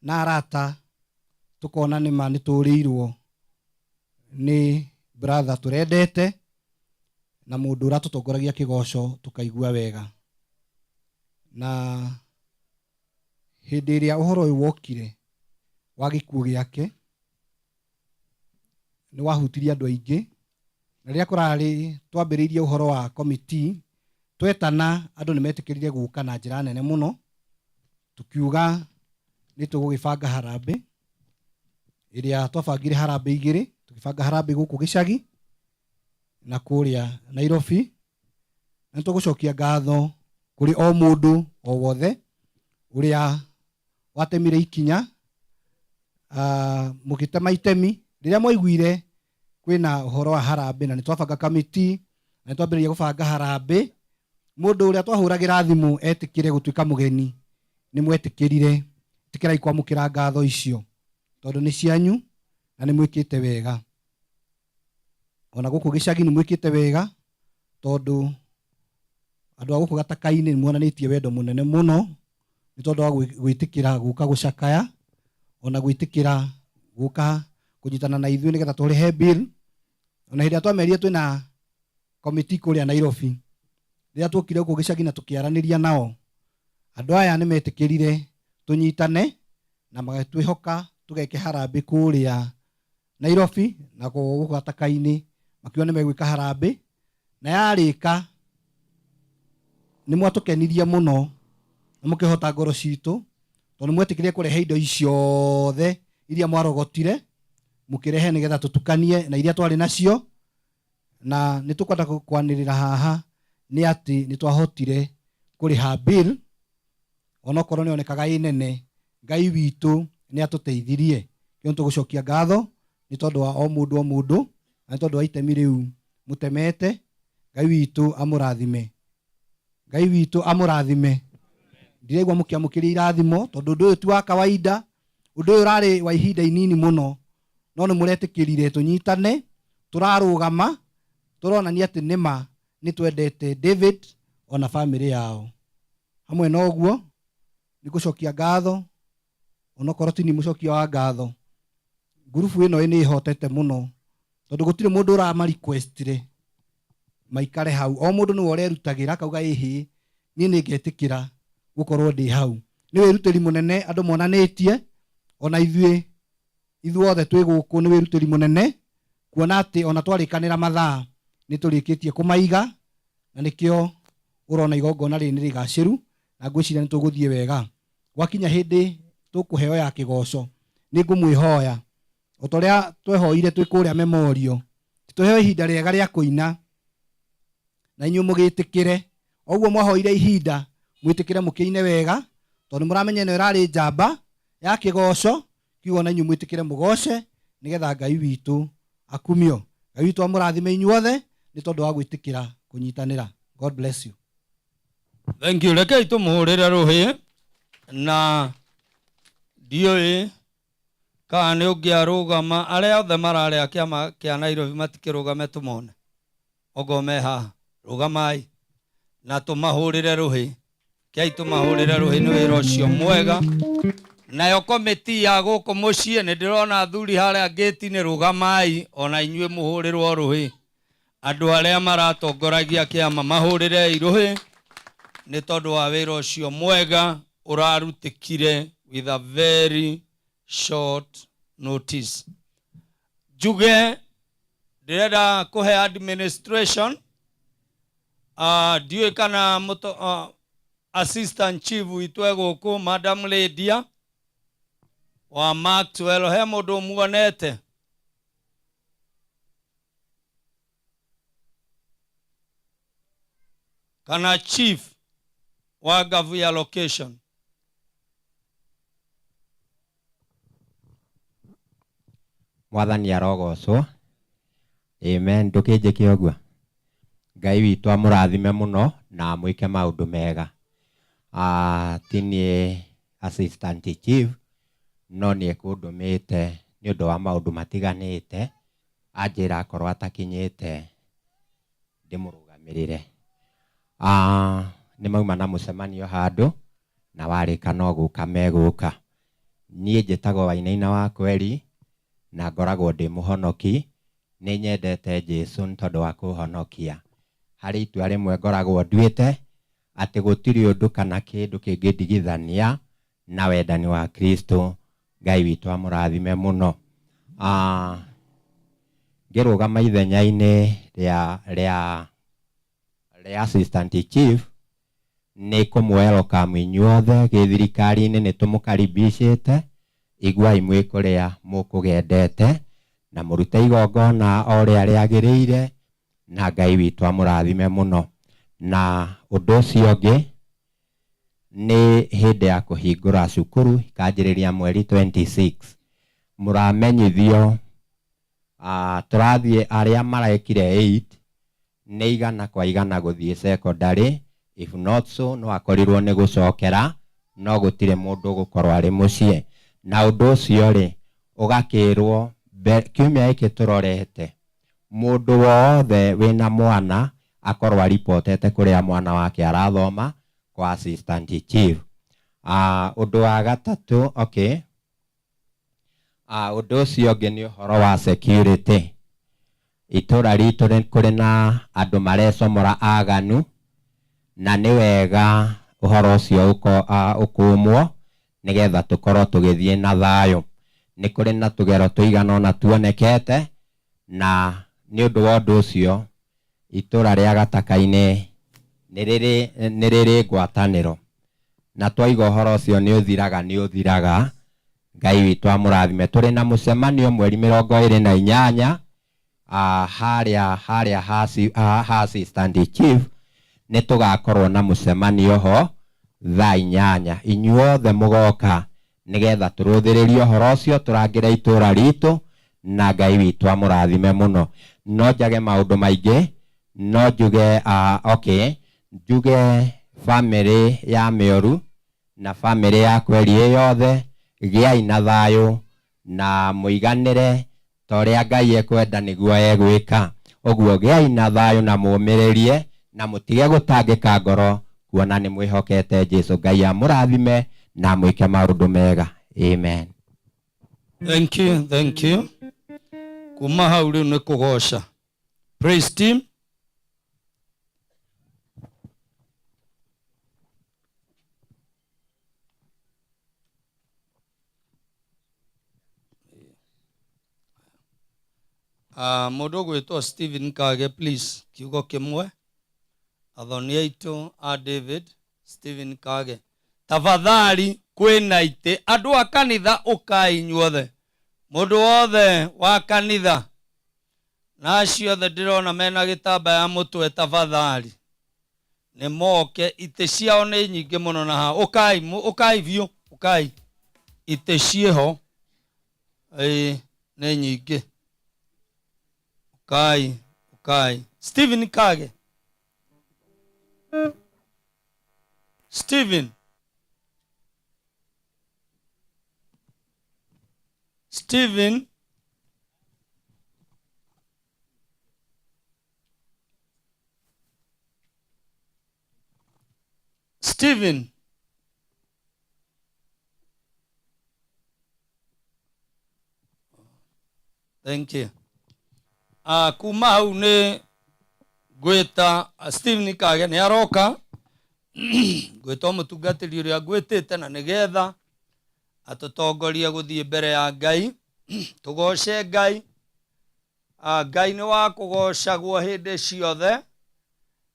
na arata tũkona nĩ ma nĩ tũrĩirwo nĩ brother tũrendete na mũndũ ũratũtongoragia kĩgoco tũkaigua wega. Na hĩndĩ ĩrĩa ũhoro ũyũ wokire wa gĩkuũ gĩake nĩ wahutirie andũ aingĩ, na rĩrĩa kũrarĩ twambĩrĩirie ũhoro wa committee twetana andũ nĩ metĩkĩrire gũka na njĩra nene mũno, tukiuga nĩ tũgũgĩbanga harambĩ ĩrĩa twabangire harambĩ igĩrĩ, tũgĩbanga harambĩ gũkũ gĩcagi na kũrĩa Nairobi, na nĩ tũgũcokia ngatho kũrĩ o mũndũ o wothe ũrĩa watemire ikinya, mũgĩtema itemi rĩrĩa mwaiguire kwĩna ũhoro wa harambĩ, na nĩ twabanga kamiti na nĩ twambĩrĩria gũbanga harambĩ. Mũndũ ũrĩa twahũragĩra thimũ etĩkĩre gũtuĩka mũgeni nĩ mwetĩkĩrire. Ĩtĩkĩrai kwamũkĩra ngatho icio tondũ nĩ cianyu na nĩ mwĩkĩte wega. Ona gũkũ gĩcagi nĩ mwĩkĩte wega tondũ andũ a gũkũ gataka-inĩ nĩ monanĩtie wendo mũnene mũno nĩ tondũ wa gwĩtĩkĩra gũka gũcakaya, ona gwĩtĩkĩra gũka kũnyitana na ithuĩ nĩgetha tũrĩhe bill. Ona hĩndĩ ĩrĩa twamerire twĩna committee kũrĩa Nairobi, rĩrĩa tuokire gũkũ gĩcagi na tũkĩaranĩria nao, andũ aya nĩ metĩkĩrire tũnyitane na magĩtwĩhoka tũgeke harambĩ kũrĩa Nairobi na gũkũ gataka-inĩ, makiuga nĩ megwĩka harambĩ, na yarĩka nĩ mwatũkenirie mũno na mũkĩhota ngoro citũ tondũ nĩ mwetĩkĩrire kũrehe indo iciothe iria mwarogotire mũkĩrehe nĩgetha tũtukanie na iria twarĩ nacio, na nĩ tũkwenda kwanĩrĩra haha nĩ atĩ nĩ twahotire kũrĩha bill onokorwo nĩ yonekaga ĩ nene. Ngai witũ nĩ atũteithirie. Kĩo nĩ tũgũcokia ngatho nĩ tondũ wa o mũndũ o mũndũ na nĩ tondũ wa itemi rĩu mũtemete. Ngai witũ amũrathime. Ngai witũ amũrathime. Ndiraigua mũkĩamũkĩria irathimo tondũ ũndũ ũyũ ti wa kawaida, ũndũ ũyũ ũrarĩ wa ihinda inini mũno, no nĩ mũretĩkĩrire tũnyitane, tũrarũgama, tũronania atĩ nĩma nĩ twendete David ona bamĩrĩ yao. Hamwe na ũguo nĩ ngũcokia ngatho onokorwo ti niĩ mũcokia wa ngatho, ngurubu ĩno nĩ ĩhotete mũno tondũ gũtirĩ mũndũ ũrama requestire maikare hau, o mũndũ nĩwe ũrerutagĩra akauga ĩhĩ niĩ nĩ ngetĩkĩra gũkorwo ndĩ hau. Nĩ wĩrutĩri mũnene andũ monanĩtie, ona ithuĩ ithuothe twĩ gũkũ nĩ wĩrutĩri mũnene, kuona atĩ ona twarĩkanĩra mathaa nĩ tũrĩkĩtie kũmaiga, na nĩkĩo ũrona igongona rĩrĩ nĩ rĩgacĩru, na ngwĩciria nĩ tũgũthiĩ wega. Gwakinya hĩndĩ tũkũheo ya kĩgoco, nĩ ngũmwĩhoya o ta ũrĩa twehoire twĩ kũrĩa memorial, tũheo ihinda rĩega rĩa kũina na inyuĩ mũgĩtĩkĩre. Oguo mwahoire ihinda, mwĩtĩkĩre mũkĩine wega, tondũ mũramenya ĩno ĩrarĩ njamba ya kĩgoco, kiugo na inyuĩ mwĩtĩkĩre mũgoce nĩgetha Ngai witũ akumio. Ngai witũ amũrathime inyuothe nĩ tondũ wa gwĩtĩkĩra kũnyitanĩra. God bless you. Thank you. Rekei tũmũhũrĩre rũhĩ, na ndiũĩ kana nĩ ũngĩarũgama. Arĩa othe mararĩ a kĩama kĩa Nairobi matikĩrũgame tũmone, okorwo me haha, rũgamai na tũmahũrĩre rũhĩ. Kei tũmahũrĩre rũhĩ nĩ wĩra ũcio mwega. Nayo komiti ya gũkũ mũciĩ, nĩ ndĩrona athuri harĩa ngĩti-inĩ, rũgamai ona inyuĩ mũhũrĩrwo rũhĩ. Andũ arĩa maratongoragia kĩama mahũrĩrei rũhĩ nĩ tondũ wa wĩra ũcio mwega ũrarutĩkire with a very short notice. Njuge ndĩrenda kũhe administration, ndiũĩ kana assistant chief witũ e gũkũ, Madam Lydia wa Maxwell, he mũndũ ũmuonete? Kana chief wa Ngavuya location? Mwathani arogocwo. Amen. Ndũkĩnjĩke ũguo. Ngai witũ amũrathime mũno na amwĩke maũndũ mega. Ti niĩ assistant chief, no nĩ ekũndũmĩte nĩ ũndũ wa maũndũ matiganĩte, anjĩra akorwo atakinyĩte ndĩmũrũgamĩrĩre. Nĩ mauma na mũcemanio handũ na warĩka no gũka megũka. Niĩ njĩtagwo Wainaina wa Kweri na ngoragwo ndĩ mũhonoki. Nĩ nyendete Jesu nĩ tondũ wa kũhonokia. Harĩ itua rĩmwe ngoragwo nduĩte atĩ gũtirĩ ũndũ kana kĩndũ kĩngĩndigithania na wendani wa Kristo. Ngai witũ amũrathime mũno. Ngĩrũgama ithenya-inĩ rĩa assistant chief, nĩ kũmũ-welcome inyuothe gĩthirikari-inĩ, nĩ tũmũkaribicĩte. Iguai mwĩ kũrĩa mũkũgendete na mũrute igongona o ũrĩa rĩagĩrĩire, na Ngai witũ amũrathime mũno. Na ũndũ ũcio ũngĩ nĩ hĩndĩ ya kũhingũra cukuru ikanjĩrĩria mweri 26. Mũramenyithio, tũrathiĩ arĩa marekire 8 nĩ 100 kwa 100 gũthiĩ secondary. If not so, no akorirwo nĩ gũcokera, no gũtirĩ mũndũ ũgũkorwo arĩ mũciĩ. Na ũndũ ũcio rĩ, ũgakĩrwo kiumia gĩkĩ tũrorete, mũndũ wothe wĩna mwana akorwo aripotete kũrĩa mwana wake arathoma kwa assistant chief. Ũndũ wa gatatũ, okay. Ũndũ ũcio ũngĩ nĩ ũhoro wa security. Itũra ritũ nĩ kũrĩ na andũ marecomora aganu, na nĩ wega ũhoro ũcio ũkũmwo nĩgetha tũkorwo tũgĩthiĩ na thayũ. Nĩ kũrĩ na tũgero tũigana ũna tuonekete, na nĩ ũndũ wa ũndũ ũcio itũra rĩa Gataka-inĩ nĩ rĩrĩ ngwatanĩro, na twaiga ũhoro ũcio nĩ ũthiraga, nĩ ũthiraga. Ngai witũ amũrathime. Tũrĩ na mũcemanio mweri 28, harĩa ha assistant chief, nĩ tũgakorwo na mũcemanio ho thaa 8. Inyuothe mũgoka nĩgetha tũrũthĩrĩrie ũhoro ũcio, tũrangĩre itũra ritũ, na Ngai witũ amũrathime mũno. No njage maũndũ maingĩ, no njuge, okay, njuge family ya Mĩoru na family ya Kweri ĩ yothe, gĩai na thayũ na mũiganĩre ta ũrĩa Ngai ekwenda nĩguo egwĩka. Ũguo gĩai na thayũ na mũũmĩrĩrie na mũtige gũtangĩka ngoro, kuona nĩ mwĩhokete Jesu. Ngai amũrathime na amwĩke maũndũ mega. Amen. Thank you, thank you. Kuma hau rĩu nĩ kũgoca. Praise team. Mũndũ ũgwĩtwo Stephen Kage, please, kiugo kĩmwe. Athoni aitũ a David, Stephen Kage. Tafadhali kwĩna itĩ andũ a kanitha ũkai inyuothe. Mũndũ wothe wa kanitha na acio othe ndĩrona mena gĩtambaya mũtwe tafadhali nĩ moke itĩ ciao nĩ nyingĩ mũno na haha ũkai ũkai biũ ũkai itĩ ciĩho ĩĩ nĩ nyingĩ ũkai ũkai Stephen Kage Stephen Stephen Stephen Thank you. Kuma hau nĩ ngwĩta Stephen Kage nĩ aroka ngwĩta mũtungatĩri ũrĩa ngwĩtĩte na nĩgetha atũtongorie gũthiĩ mbere ya Ngai tũgoce Ngai. Ngai nĩ wa kũgocagwo hĩndĩ ciothe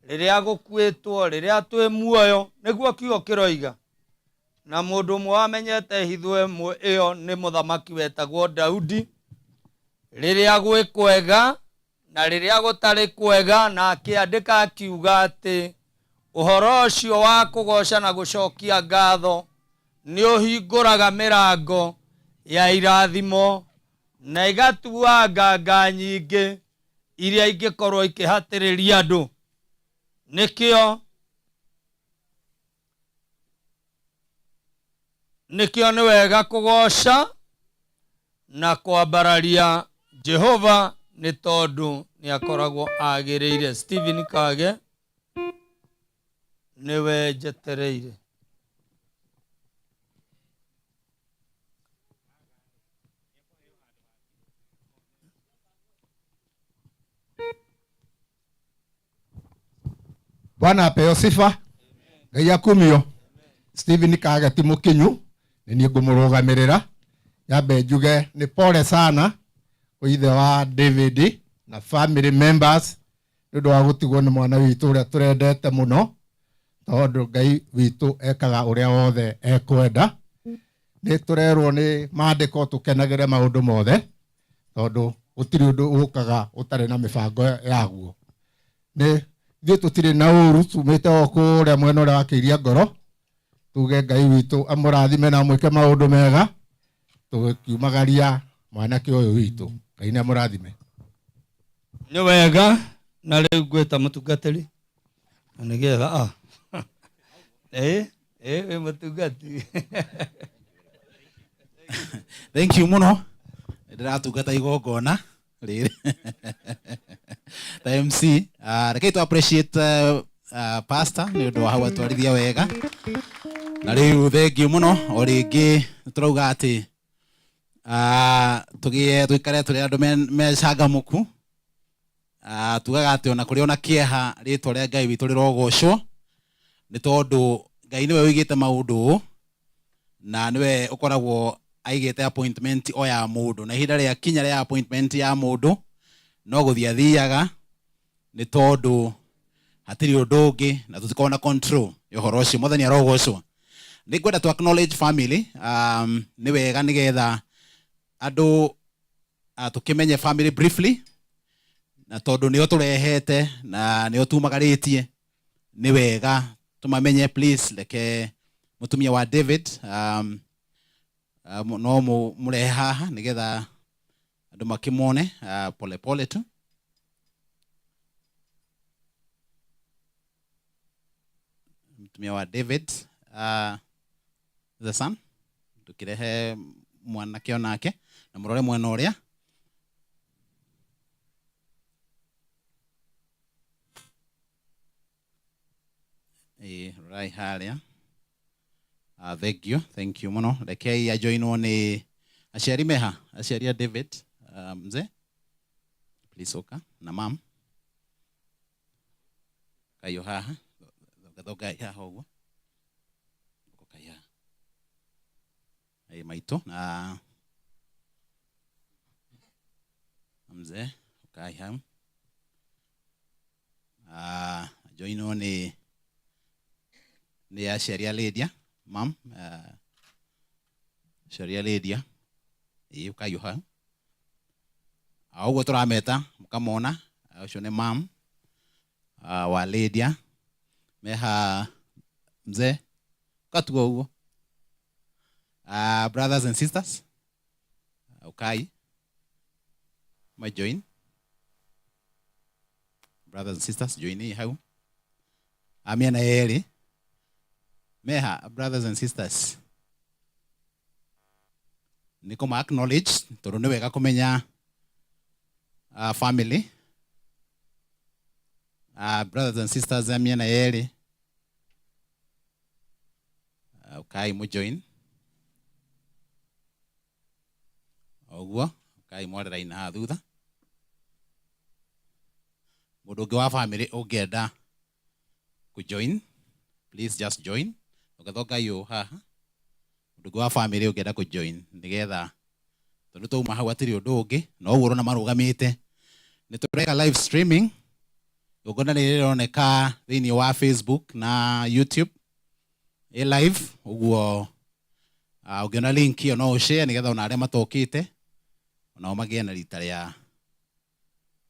rĩrĩa gũkuĩtwo rĩrĩa twĩ muoyo nĩguo kiugo kĩroiga na mũndũ ũmwe wamenyete hitho ĩmwe ĩyo nĩ mũthamaki wetagwo Daudi rĩrĩa gwĩ kwega na rĩrĩa gũtarĩ kwega na akĩandĩka akiuga atĩ ũhoro ũcio wa kũgoca na gũcokia ngatho nĩ ũhingũraga mĩrango ya irathimo na igatua nganga nyingĩ iria ingĩkorwo ikĩhatĩrĩria andũ nĩkĩo nĩkĩo nĩ wega kũgoca na kwambararia Jehova nĩ tondũ nĩ akoragwo agĩrĩire. Stephen Kage nĩwe njetereire. Bwana apeo sifa. Ngai akumio. Stephen Kage ti mukinyu nĩ niĩ ngũmũrũgamĩrĩra. Nyambe njuge nĩ pole sana kwĩ ithe wa David na family members nĩ ũndũ wa gũtigwo nĩ mwana witũ ũrĩa tũrendete mũno tondũ Ngai witũ ekaga ũrĩa wothe ekwenda. Nĩ tũrerwo nĩ maandĩko tũkenagĩre maũndũ mothe tondũ gũtirĩ ũndũ ũkaga ũtarĩ na mĩbango yaguo. Nĩ ithuĩ tũtirĩ na ũru tumĩte o kũrĩa mwena ũrĩa wakĩiria ngoro tuge Ngai witũ amũrathime na amwĩke maũndũ mega tũkiumagaria mwanake ũyũ witũ. Ngai nĩ amũrathime. Nĩ wega na rĩu ngwĩta mũtungatĩri na nĩgetha ĩ ĩ wĩ mũtungati. Thank you muno ndĩratungata igongona rĩrĩ ta MC. Rekei tu appreciate pastor nĩ ũndũ wa hau atwarithia wega na rĩu thank you mũno o rĩngĩ tũrauga atĩ tũgĩe tũikare tũrĩ andũ mecangamũku. Tugaga atĩ ona kũrĩ ona kĩeha rĩtwa rĩa Ngai witũ rĩrogocwo nĩ tondũ Ngai nĩwe ũigĩte maũndũ ũũ na nĩwe ũkoragwo aigĩte appointment o ya mũndũ na ihinda rĩa kinya rĩa appointment ya mũndũ no gũthiĩ athiaga nĩ tondũ hatirĩ ũndũ ũngĩ na tũtikoragwo na control ya ũhoro ũcio. Mwathani arogocwo. Nĩ ngwenda to acknowledge family nĩ wega nĩgetha andũ tũkĩmenye family briefly na tondũ nĩo tũrehete na nĩo tumagarĩtie nĩ wega tũmamenye. Please reke mũtumia wa David no mũrehe haha nĩgetha andũ makĩmone pole pole tu. Mũtumia wa David the son ndũkĩrehe mwanake onake na mũrore mwena ũrĩa. Ĩĩ rorai harĩa. Thank you, thank you mũno. Rekei ajoinwo nĩ aciari meha, aciari a David, mzee please ũka na mam kaiyo haha thonga haha ũguo kai haha ĩĩ maitũ na mzee. Ũkai hau. Ah, joinwo nĩ aciari a Lydia, mam, aciari a Lydia. Ĩĩ ũkai o hau. O ũguo tũrameta mũkamona, ũcio nĩ mam wa Lydia. Meha mzee, ũkatua ũguo. Brothers and sisters, ũkai ma join. Brothers and sisters, join hau. A mĩena yerĩ. Meha brothers and sisters. Nĩ kũma acknowledge tondũ nĩ wega kũmenya family. Brothers and sisters a mĩena yerĩ. Ũkai mũ join. Ũguo, ũkai mware raini haha thutha. Mũndũ ũngĩ wa family ũngĩenda kũ join, please just join. Ũngĩthonga ũũ haha. Mũndũ ũngĩ wa family ũngĩenda kũ join nĩgetha tondũ twauma hau hatirĩ ũndũ ũngĩ na ũguo ũrona marũgamĩte. Nĩ tũreka live streaming. Igongona rĩrĩ rĩroneka thĩinĩ wa Facebook na YouTube. Ĩ live ũguo ũngĩona link ĩyo no ũshare nĩgetha ona arĩa matokĩte onao magĩe na rita rĩa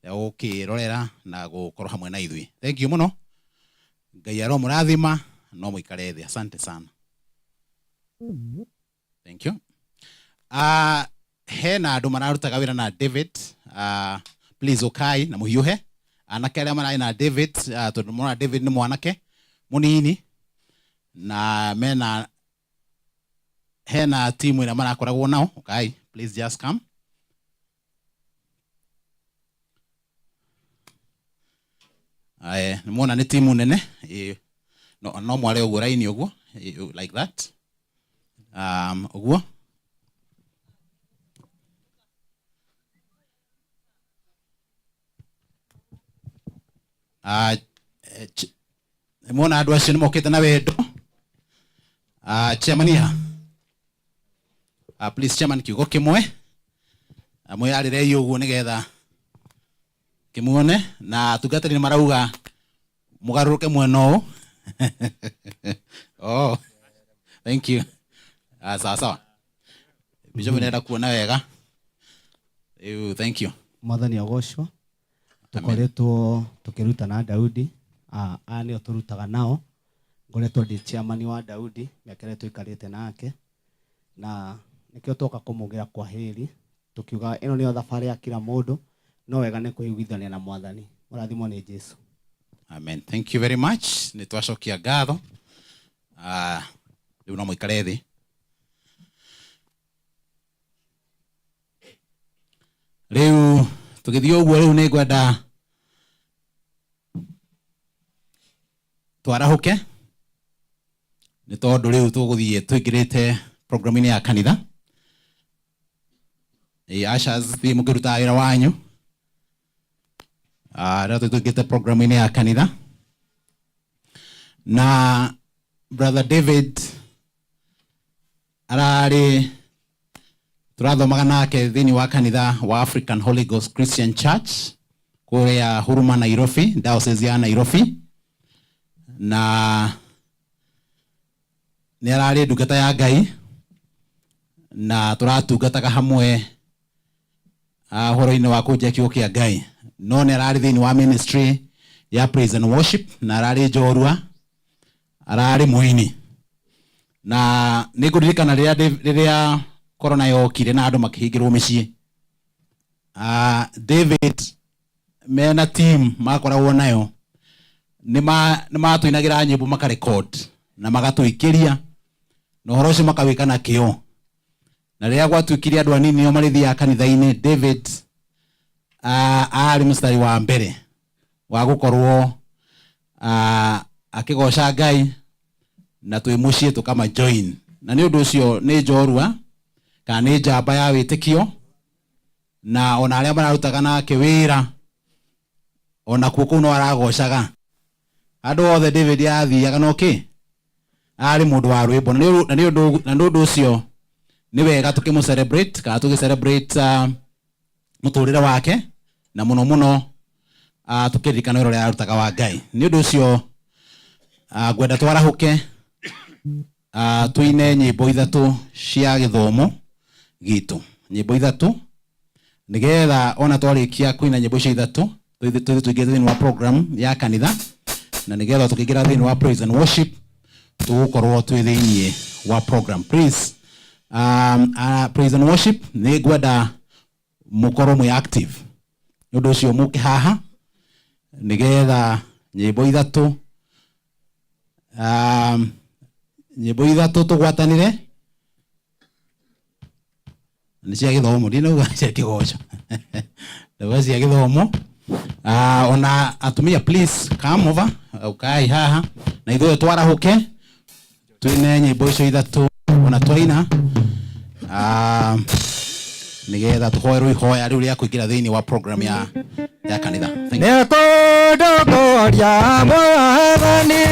gũkĩrorera na gũkorwo hamwe na ithuĩ. Thank you mũno. Ngai aromũrathima no mũikare thĩ. Asante sana. Thank you. Hena andũ mararutaga wĩra na David. Please ũkai na mũhiũhe. Anake arĩa mararĩ na David, tondũ mona David nĩ mwanake mũnini na mena hena timu ĩrĩa marakoragwo nao. Ũkai, please just come. Aye, nĩ muona nĩ timu nene. Ĩ, no mware ũguo raini ũguo, like that. Ũguo. Nĩ muona andũ acio nĩ mokĩte na wendo. Chairman ha. Please chairman kiugo kĩmwe. Mwĩyarĩrei ũguo nĩgetha kĩmuone na atungatĩri nĩ marauga mũgarũrũke mwena ũyũ. Oh, thank you. Sawa sawa. Bishop nĩenda kuona wega. Rĩu thank you. Mwathani agocwo. Tũkoretwo tũkĩruta na Daudi, aya nĩo tũrutaga nao. Ngoretwo ndĩ chairman wa Daudi mĩaka ĩrĩa tũikarĩte nake, na nĩkĩo twoka kũmugĩra kwa heri, tũkiuga ĩno nĩyo thabarĩ ya kila mũndũ, no wega nĩ kwĩiguithania na Mwathani. Mũrathimwo nĩ Jesu. Amen. Thank you very much. Nĩ twacokia ngatho. Rĩu no mũikare thĩ. Rĩu tũgĩthiĩ ũguo rĩu nĩ ngwenda twarahũke nĩ tondũ rĩu tũgũthiĩ tũingĩrĩte programu-inĩ ya kanitha. Ĩ, ushers thiĩ mũkĩrutaga wĩra wanyu. Rĩu tũingĩrĩte programu-inĩ ya kanitha na brother David ararĩ tũrathomaga nake thĩinĩ wa kanitha wa African Holy Ghost Christian Church kũrĩa Huruma Nairobi, diocese ya Nairobi, na nĩ ararĩ ndungata ya Ngai na tũratungataga hamwe ũhoro-inĩ wa kũnjia kiugo kĩa Ngai, no nĩ ararĩ thĩinĩ wa ministry ya praise and worship na ararĩ njorua, ararĩ mũini, na nĩ ngũririkana rĩrĩa corona yokire na andũ makĩhingĩrwo mĩciĩ. David mena team makoragwo nayo nĩ matũinagĩra nyĩmbo makarecord na magatũikĩria na ũhoro ũcio makawĩka na kĩo, na rĩrĩa gwatuĩkire andũ anini nĩo marĩthiaga kanitha-inĩ, David arĩ mũstari wa mbere wa gũkorwo akĩgoca Ngai na twĩ mũciĩ tũkama join, na nĩ ũndũ ũcio nĩ njorua kana nĩ njamba ya wĩtĩkio, na ona arĩa mararutaga nake wĩra ona kuo kũu no aragocaga andũ othe. David athiaga no kĩ arĩ mũndũ wa rwĩmbo, na nĩ ũndũ ũcio nĩ wega tũkĩmũ celebrate kana tũgĩ celebrate mũtũrĩre wake. Na muno muno tukiririkana wĩra ũrĩa arutaga wa Ngai. Nĩ ũndũ ũcio ngwenda twarahuke tuine nyĩmbo ithatũ cia gĩthomo gitũ, nyĩmbo ithatũ nigetha ona twarikia kuina nyĩmbo icio ithatũ tũthiĩ tũingĩre thĩinĩ wa program ya kanitha, na nigetha tũkĩingĩra thĩinĩ wa praise and worship tũgũkorwo twĩ thĩinĩ wa program. Please, praise and worship nĩ ngwenda mũkorwo mwĩ active, nĩ ũndũ ũcio mũke haha nigetha nyĩmbo ithatũ nyĩmbo ithatũ tũgwatanĩre nĩ cia gĩthomo, ndinauga cia kĩgoco, ndauga cia gĩthomo. Ona atumia please come over, ukai haha na ithuĩ twarahuke twine nyĩmbo icio ithatũ ona twaina nigetha tũhoerwo ihoya rĩu rĩa kũingĩra thĩinĩ wa program ya kanitha. Thank you. Nĩkũndongoria Mwathani,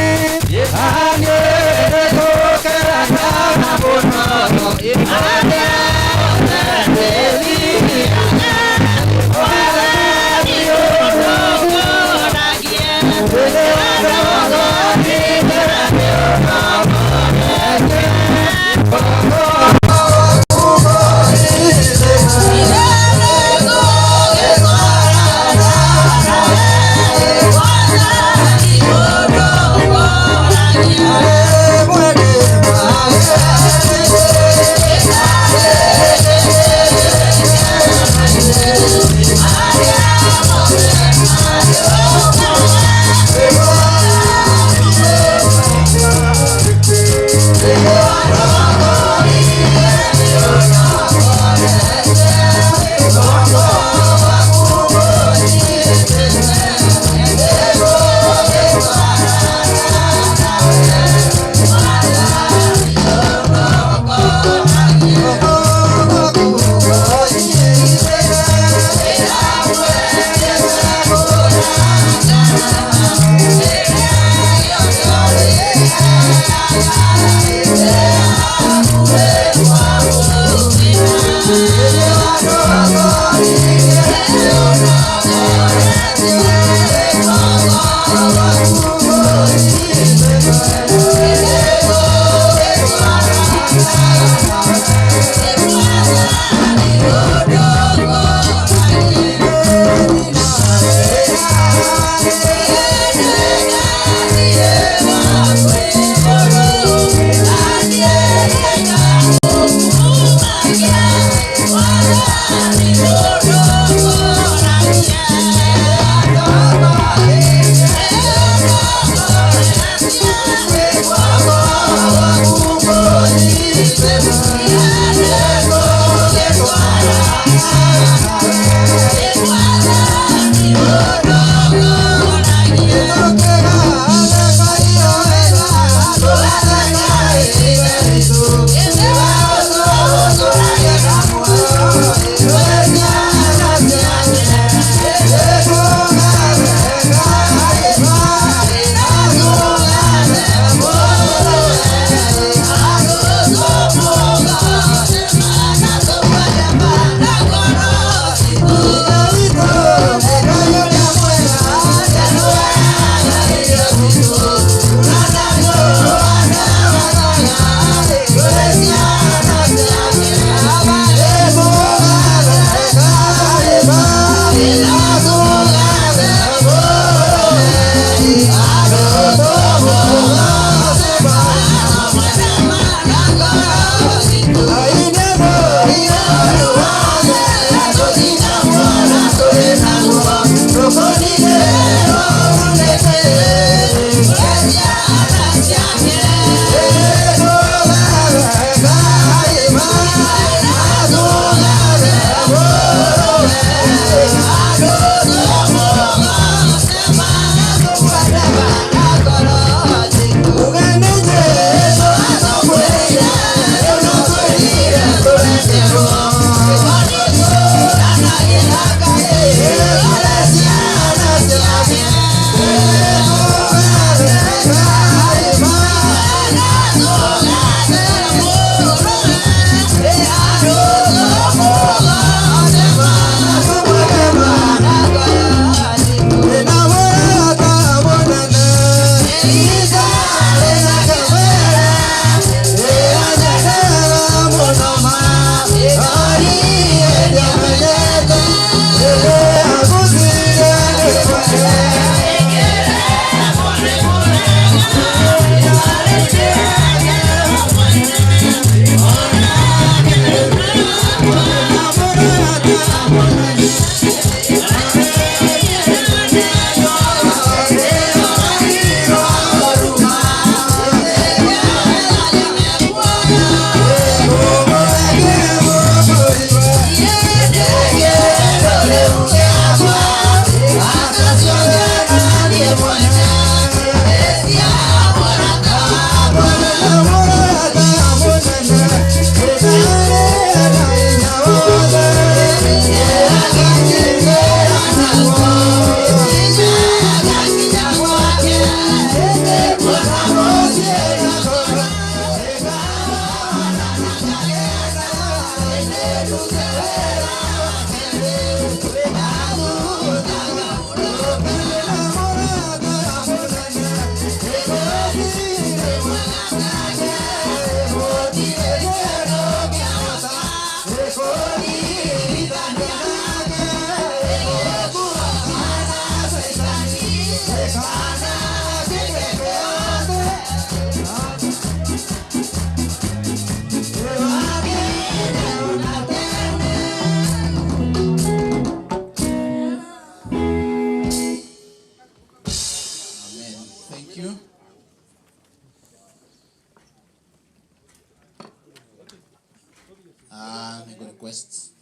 Request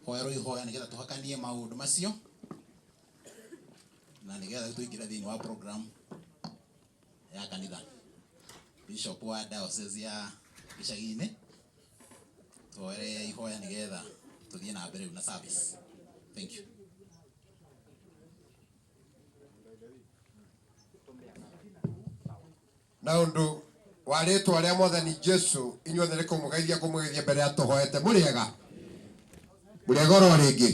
tũhoerwo ihoya nĩgetha tũhakanie maũndũ macio na nĩgetha tũingĩre thĩinĩ wa program ya kanitha. Bishop wa diocese ya gĩcagi-inĩ, tũhoere ihoya nĩgetha tũthiĩ na mbere rĩu na service. Thank you. Na undu wa ritwa ria Mwathani Jesu, inyuothe nĩ kũmũgeithia kũmũgeithia mbere ya tũhoete. Mũrĩega, mũrĩega oro rĩngĩ,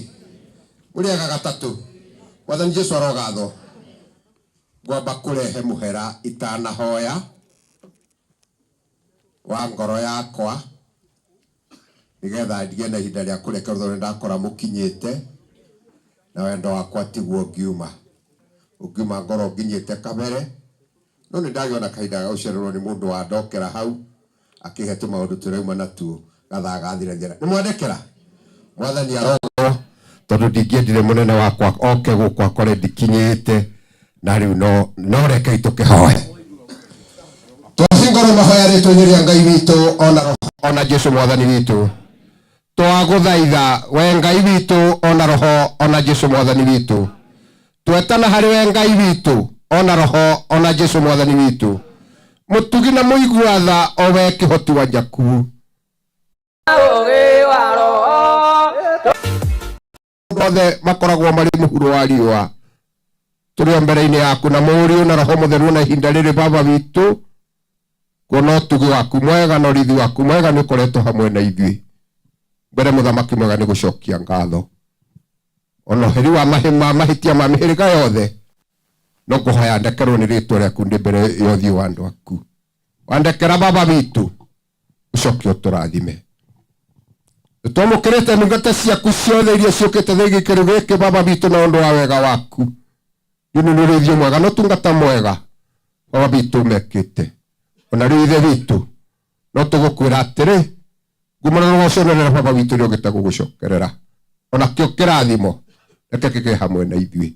mũrĩega gatatũ. Mwathani Jesu arogathwo. Ngwamba kũrehe mũhera itanahoya wa ngoro yakwa, nigetha ndige na ihinda rĩa kũrekerwo, tondũ nĩndakora mũkinyĩte na wendo wakwa tiguo ũngiuma ũngiuma ngoro nginyĩte kabere, no nĩ ndagĩa na kahinda ga gũcererwo nĩ mũndũ wandokera hau akĩhe tũmaũndũ tũrauma natuo gathaa gathirathira. Nĩ mwandekera, Mwathani arogwo, tondũ ndingĩendire mũnene wakwa oke gũkũ akore ndikinyĩte na rĩu no rekei tũkĩhoe. Twahingũrwo mahoya rĩtwa-inĩ rĩa Ngai witũ ona roho ona Jesu Mwathani witũ. Twagũthaitha we Ngai witũ ona roho ona Jesu Mwathani witũ, twetana harĩ we Ngai witũ ona roho ona Jesu Mwathani witũ, mũtugi na mũigua tha, o we kĩhoti wa Jakubu. Ũgĩ wa roho. Othe makoragwo marĩ mũhuro wa riũa, tũrĩ o mbere-inĩ yaku na Mũriũ na Roho Mũtheru na ihinda rĩrĩ, Baba witũ, kuona ũtugi waku mwega na ũrĩithi waku mwega nĩ ũkoretwo hamwe na ithuĩ. Mbere mũthamaki mwega nĩ gũcokia ngatho ona ũheri wa mahĩtia ma mĩhĩrĩga yothe, no ngũhoya ndekerwo nĩ rĩtwa rĩaku ndĩ mbere ya ũthiũ wa andũ aku. Wandekera Baba witũ, ũcoke ũtũrathime. Nĩtwamũkĩrĩte ndungata ciaku ciothe iria ciũkĩte thĩinĩ gĩkĩro gĩkĩ, Baba witũ, na ũndũ wa wega waku. Nĩ nĩ ũrĩithio mwega na ũtungata mwega Baba witũ mekĩte. Ona rĩu Ithe witũ, no tũgũkwĩra atĩrĩ, ngumo na rũgoco rũnene Baba witũ nĩ ũgĩte gũgũcokerera, ona kĩo kĩrathimo reke kĩgĩe hamwe na ithuĩ.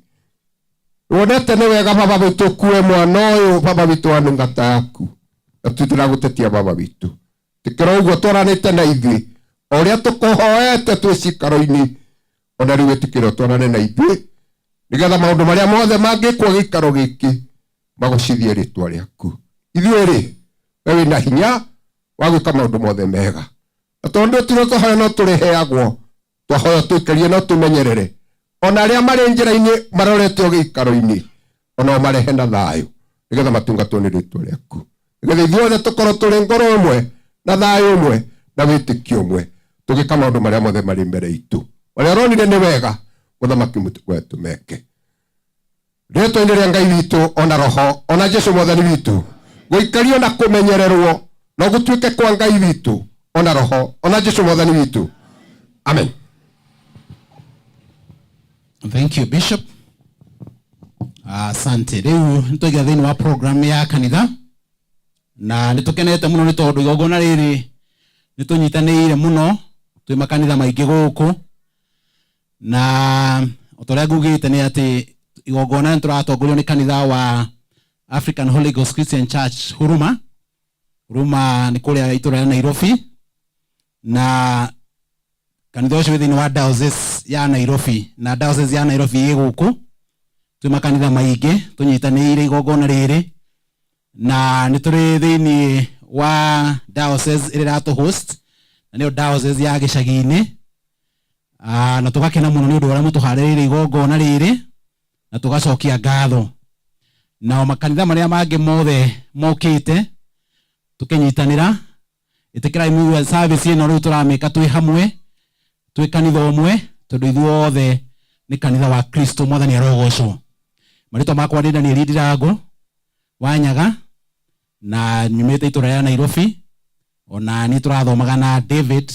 Wonete nĩ wega Baba witũ ũkue mwana ũyũ Baba witũ wa ndungata yaku, na tũtiragũtetia Baba witũ. Tĩkĩra ũguo twaranĩte na ithuĩ o ũrĩa tũkũhoete twĩ cikaro-inĩ, ona rĩu wĩtĩkĩre ũtwarane na ithuĩ, nĩgetha maũndũ marĩa mothe mangĩkwo gĩikaro gĩkĩ magocithie rĩtwa rĩaku. Ithuĩ rĩ, we wĩna hinya wa gwĩka maũndũ mothe mega, na tondũ tũtirĩ twahoya no tũrĩheagwo, twahoya tũikarie no tũmenyerere ona arĩa marĩ njĩra-inĩ marorete o gĩikaro-inĩ, ona o marehe na thayũ, nĩgetha matungatwo nĩ rĩtwa rĩaku, nĩgetha ithuothe tũkorwo tũrĩ ngoro ĩmwe na thayũ ũmwe na wĩtĩkio ũmwe, tũgĩka maũndũ marĩa mothe marĩ mbere itũ, marĩa ũronire nĩ wega mũthamaki we tũmeke. Rĩtwa-inĩ rĩa Ngai witũ ona roho ona Jesu Mwathani witũ, gũikario na kũmenyererwo no gũtuĩke kwa Ngai witũ ona roho ona Jesu Mwathani witũ. Amen. Thank you, Bishop. Asante. Rĩu nĩtwaingĩra thĩinĩ wa program ya kanitha na nĩtũkenete mũno nĩ tondũ igongona rĩrĩ nĩtũnyitanĩire mũno twĩ makanitha maingĩ gũkũ, na o ta ũrĩa ngugĩte nĩ atĩ igongona nĩtũratongorio nĩ kanitha wa African Holy Ghost Christian Church Huruma. Huruma nĩ kũrĩa itũra rĩa Nairobi, na kanitha ũcio wĩ thĩinĩ wa diocese ya Nairobi, na diocese ya Nairobi ĩ gũkũ. Twĩ makanitha maingĩ tũnyitanĩire igongona rĩrĩ, na nĩ tũrĩ thĩinĩ wa diocese ĩrĩa ĩratũ host, na nĩyo diocese ya gĩcagi-inĩ. Na tũgakena mũno nĩ ũndũ wa ũrĩa mũtũharĩrĩirie igongona rĩrĩ, na tũgacokia ngatho. Nao makanitha marĩa mangĩ mothe mokĩte tũkĩnyitanĩra, ĩtĩkĩrai mũigue service ĩno rĩu tũramĩka twĩ hamwe, twĩ kanitha ũmwe, tondũ ithuothe nĩ kanitha wa Kristo. Mwathani arogocwo. Marĩtwa makwa nĩ Daniel Ndirango wa Nyaga, na nyumĩte itũra rĩa Nairobi. Ona niĩ tũrathomaga na David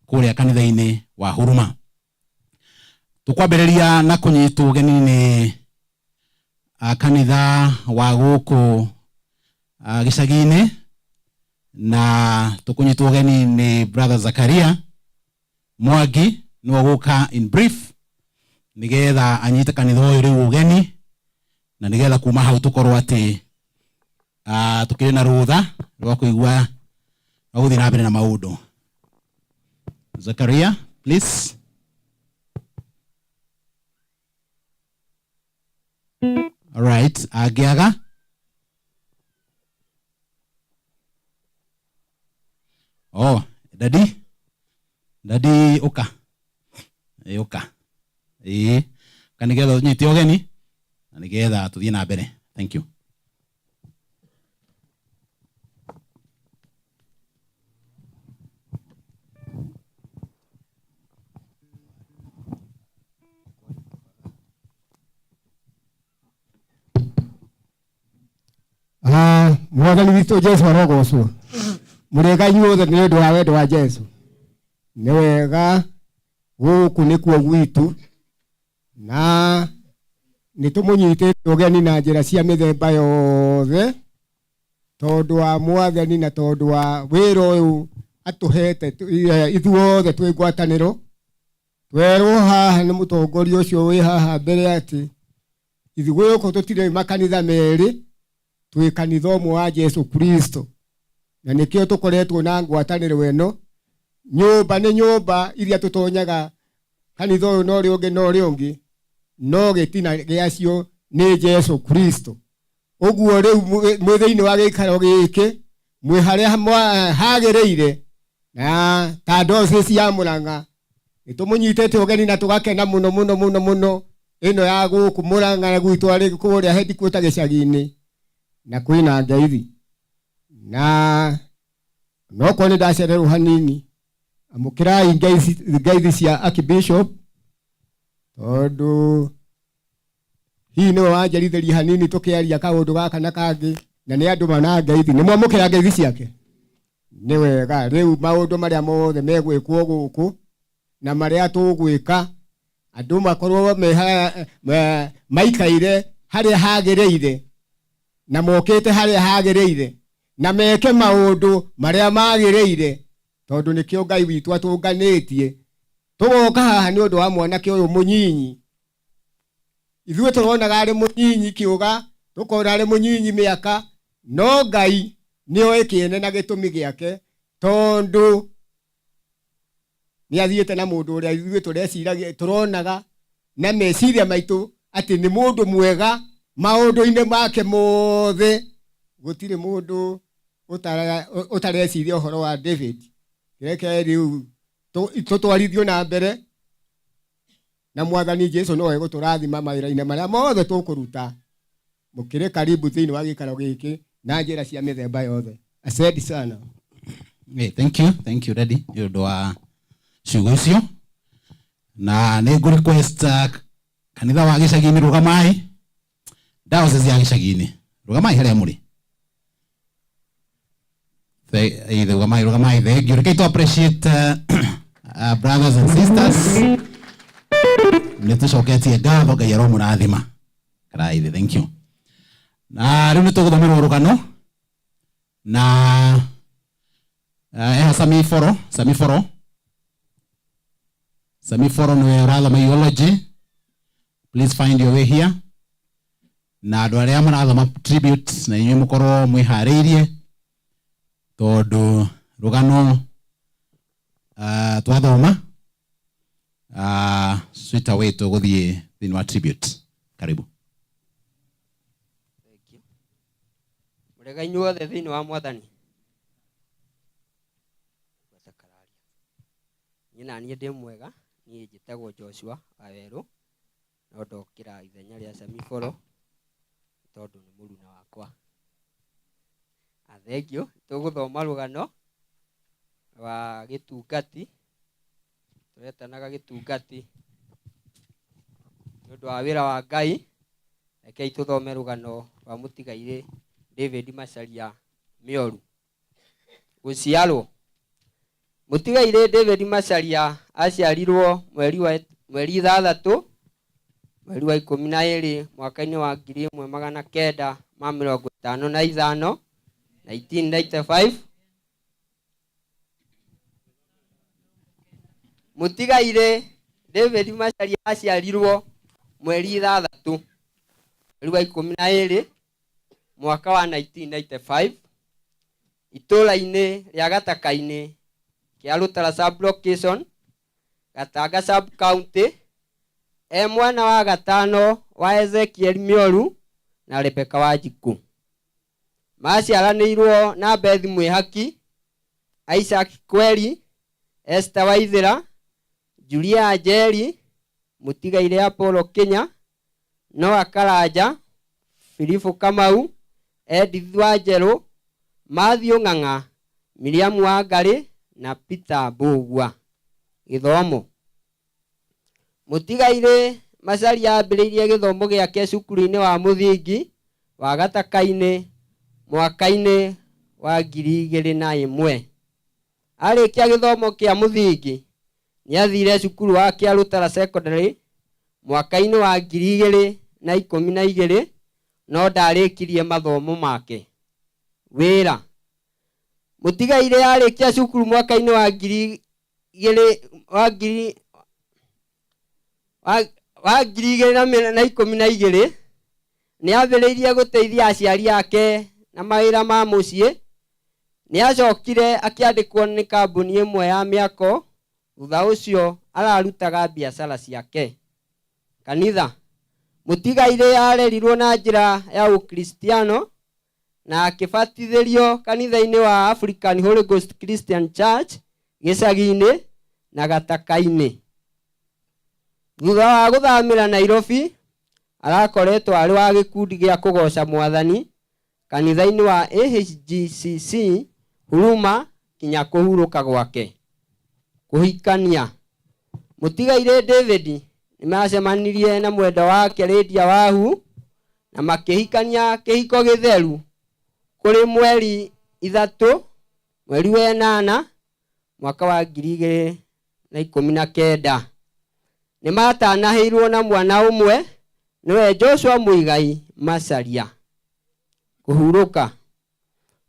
kũrĩa kanitha-inĩ wa Huruma. Tũkwambĩrĩria na kũnyitwo ũgeni nĩ kanitha wa gũkũ gĩcagi-inĩ, na tũkũnyitwo ũgeni nĩ Brother Zakaria Mwangi, nĩwe ũgũka in brief nĩgetha anyite kanitha ũyũ rĩu ũgeni, na nĩgetha kuma hau tũkorwo atĩ tũkĩrĩ na rũtha rwa kũigua rwa gũthiĩ na mbere na maũndũ. Zakaria, please. All right, angĩaga. Oh, daddy. Daddy ũka. Ĩ ũka. Ĩ, ũka nĩgetha ũnyite ũgeni na nĩgetha tũthiĩ na mbere. Thank you. Ah, mwathani witũ Jesu arogocwo. Mũrĩega inyuothe nĩ ũndũ wa wendo wa Jesu. Nĩ wega gũkũ nĩkuo gwitũ na nĩ tũmũnyitĩte ũgeni na njĩra cia mĩthemba yothe tondũ wa mwathani na tondũ wa wĩra ũyũ atũhete ithuothe twĩ ngwatanĩro. Twerwo haha nĩ mũtongoria ũcio wĩ haha mbere atĩ ithuĩ gũkũ tũtirĩ makanitha merĩ, twĩ kanitha ũmwe wa Jesu Kristo, na nĩkĩo tũkoretwo na ngwatanĩro ĩno. Nyũmba nĩ nyũmba iria tũtonyaga kanitha ũyũ na ũrĩa ũngĩ na ũrĩa ũngĩ, no gĩtina gĩacio nĩ Jesu Kristo. Ũguo rĩu mwĩ thĩinĩ wa gĩikaro gĩkĩ mwĩ harĩa hagĩrĩire, na ta diocese ya Murang'a nĩtũmũnyitĩte ũgeni na tũgakena mũno mũno mũno mũno ĩno ya gũkũ Murang'a gwitũ arĩ kũrĩa headquarter gĩcagi-inĩ, na kwĩna ngeithi na nokorwo nĩ ndacererwo hanini, amũkĩrai ngeithi cia Archbishop tondũ hihi nĩwe wanjarithĩria hanini tũkĩaria kaũndũ gaka na kangĩ, na nĩ andũ mana ngeithi. Nĩ mwamũkĩra ngeithi ciake? Nĩ wega. Rĩu maũndũ marĩa mothe megwĩkwo gũkũ na marĩa tũgwĩka, andũ makorwo maikaire harĩa hagĩrĩire na mokĩte harĩa hagĩrĩire na meke maũndũ marĩa magĩrĩire, tondũ nĩkĩo Ngai witũ atũnganĩtie tũgoka haha nĩ ũndũ wa mwanake ũyũ mũnyinyi. Ithuĩ tũronaga arĩ mũnyinyi kĩũga, tũkona arĩ mũnyinyi mĩaka, no Ngai nĩoĩ kĩene na gĩtũmi gĩake, tondũ nĩ athiĩte na mũndũ ũrĩa ithuĩ tũreciragia, tũronaga na meciria maitũ atĩ nĩ mũndũ mwega maũndũ-inĩ make mothe. Gũtirĩ mũndũ ũtareciria ũhoro wa David. Reke rĩu tũtwarithio na mbere na mwathani Jesu no egũtũrathima mawĩra-inĩ marĩa mothe tũkũruta. Mũkĩrĩ karibu thĩinĩ wa gĩikaro gĩkĩ na njĩra cia mĩthemba yothe. Asante sana. Hey, thank you, thank you Daddy nĩ ũndũ wa ciugo icio, na nĩ ngũ request kanitha wa gĩcagi-inĩ rũgamai, diocese ya gĩcagi-inĩ rũgamai harĩa mũrĩ. Rũgamai, rũgamai. Thank you. Reke tũ appreciate brothers and sisters, nĩ tũcoketie ngatho, Ngai aromũrathima. Karaithi, thank you. Na rĩu nĩ tũgũthomerwo rũgano na eha Sami Foro, Sami Foro, Sami Foro nĩwe ũrathoma eulogy. Please find your way here. Na andũ arĩa marathoma tribute na inyuĩ mũkorwo mwĩharĩirie, tondũ rũgano twathoma straight away tũgũthiĩ thĩinĩ wa tribute. Karibu. Mũrega inyuothe thĩinĩ wa mwathani. Niĩ na niĩ ndĩ mwega, niĩ njĩtagwo Joshua Wawerũ, no ndokĩra ithenya rĩa Sami Foro tondũ nĩ mũruna wakwa. Thank you. Tũgũthoma rũgano rwa gĩtungati, tũretanaga gĩtungati nĩ ũndũ wa wĩra wa Ngai. Rekei tũthome rũgano rwa mũtigairĩ David Macharia Mĩoru. Gũciarwo. Mũtigairĩ David Macharia aciarirwo mweri ithathatũ mweri wa ikũmi na ĩrĩ mwaka-inĩ wa ngiri ĩmwe magana kenda ma mĩrongo ĩtano na ithano, 1995. Mũtigairĩ David Macharia aciarirwo mweri ithathatũ mweri wa ikũmi na ĩrĩ mwaka wa 1995 itũũra-inĩ rĩa Gataka-inĩ kĩa Rũtara sub-location Gatanga sub county, e mwana wa gatano wa Ezekiel Mĩoru na Rebecca Wanjikũ. Maciaranĩirwo na Beth Mwĩhaki, Isaac Kweri, Esther Waithĩra, Julia Njeri, Mũtigairĩ Apollo Kenya, Noah Karanja, Philipo Kamau, Edith Wanjerũ, Matthew Ng'ang'a, Miriam Wangarĩ na Peter Mbũgua. Gĩthomo. Mũtigairĩ Macharia ambĩrĩirie gĩthomo gĩake cukuru-inĩ wa mũthingi wa Gataka-inĩ mwaka-inĩ wa 2001. Arĩkia gĩthomo kĩa mũthingi nĩathire cukuru wa Kĩarũtara Secondary mwaka-inĩ wa 2012 no ndarĩkirie mathomo make. Wĩra. Mũtigairĩ arĩkia cukuru mwaka-inĩ wa ngiri igĩrĩ wa ngiri wa 2012 nĩambĩrĩirie gũteithia aciari ake na mawĩra ma mũciĩ. Nĩacokire akĩandĩkwo nĩ kambuni ĩmwe ya mĩako, thutha ũcio ararutaga biacara ciake. Kanitha. Mũtigairĩ arerirwo na njĩra ya ũkristiano na akĩbatithĩrio kanitha-inĩ wa African Holy Ghost Christian Church gĩcagi-inĩ na Gataka-inĩ. Thutha wa gũthamĩra Nairobi, arakoretwo arĩ wa gĩkundi gĩa kũgoca mwathani kanitha-inĩ wa AHGCC Huruma kinya kũhurũka gwake. Kũhikania. Mũtigairĩ David nĩmacemanirie na mwendwa wake Lydia Wahu na makĩhikania kĩhiko gĩtheru kũrĩ mweri 3 mweri wa 8 mwaka wa 2019. Nĩmatanahĩirwo na mwana ũmwe nĩwe Joshua Muigai Macharia. Kũhurũka.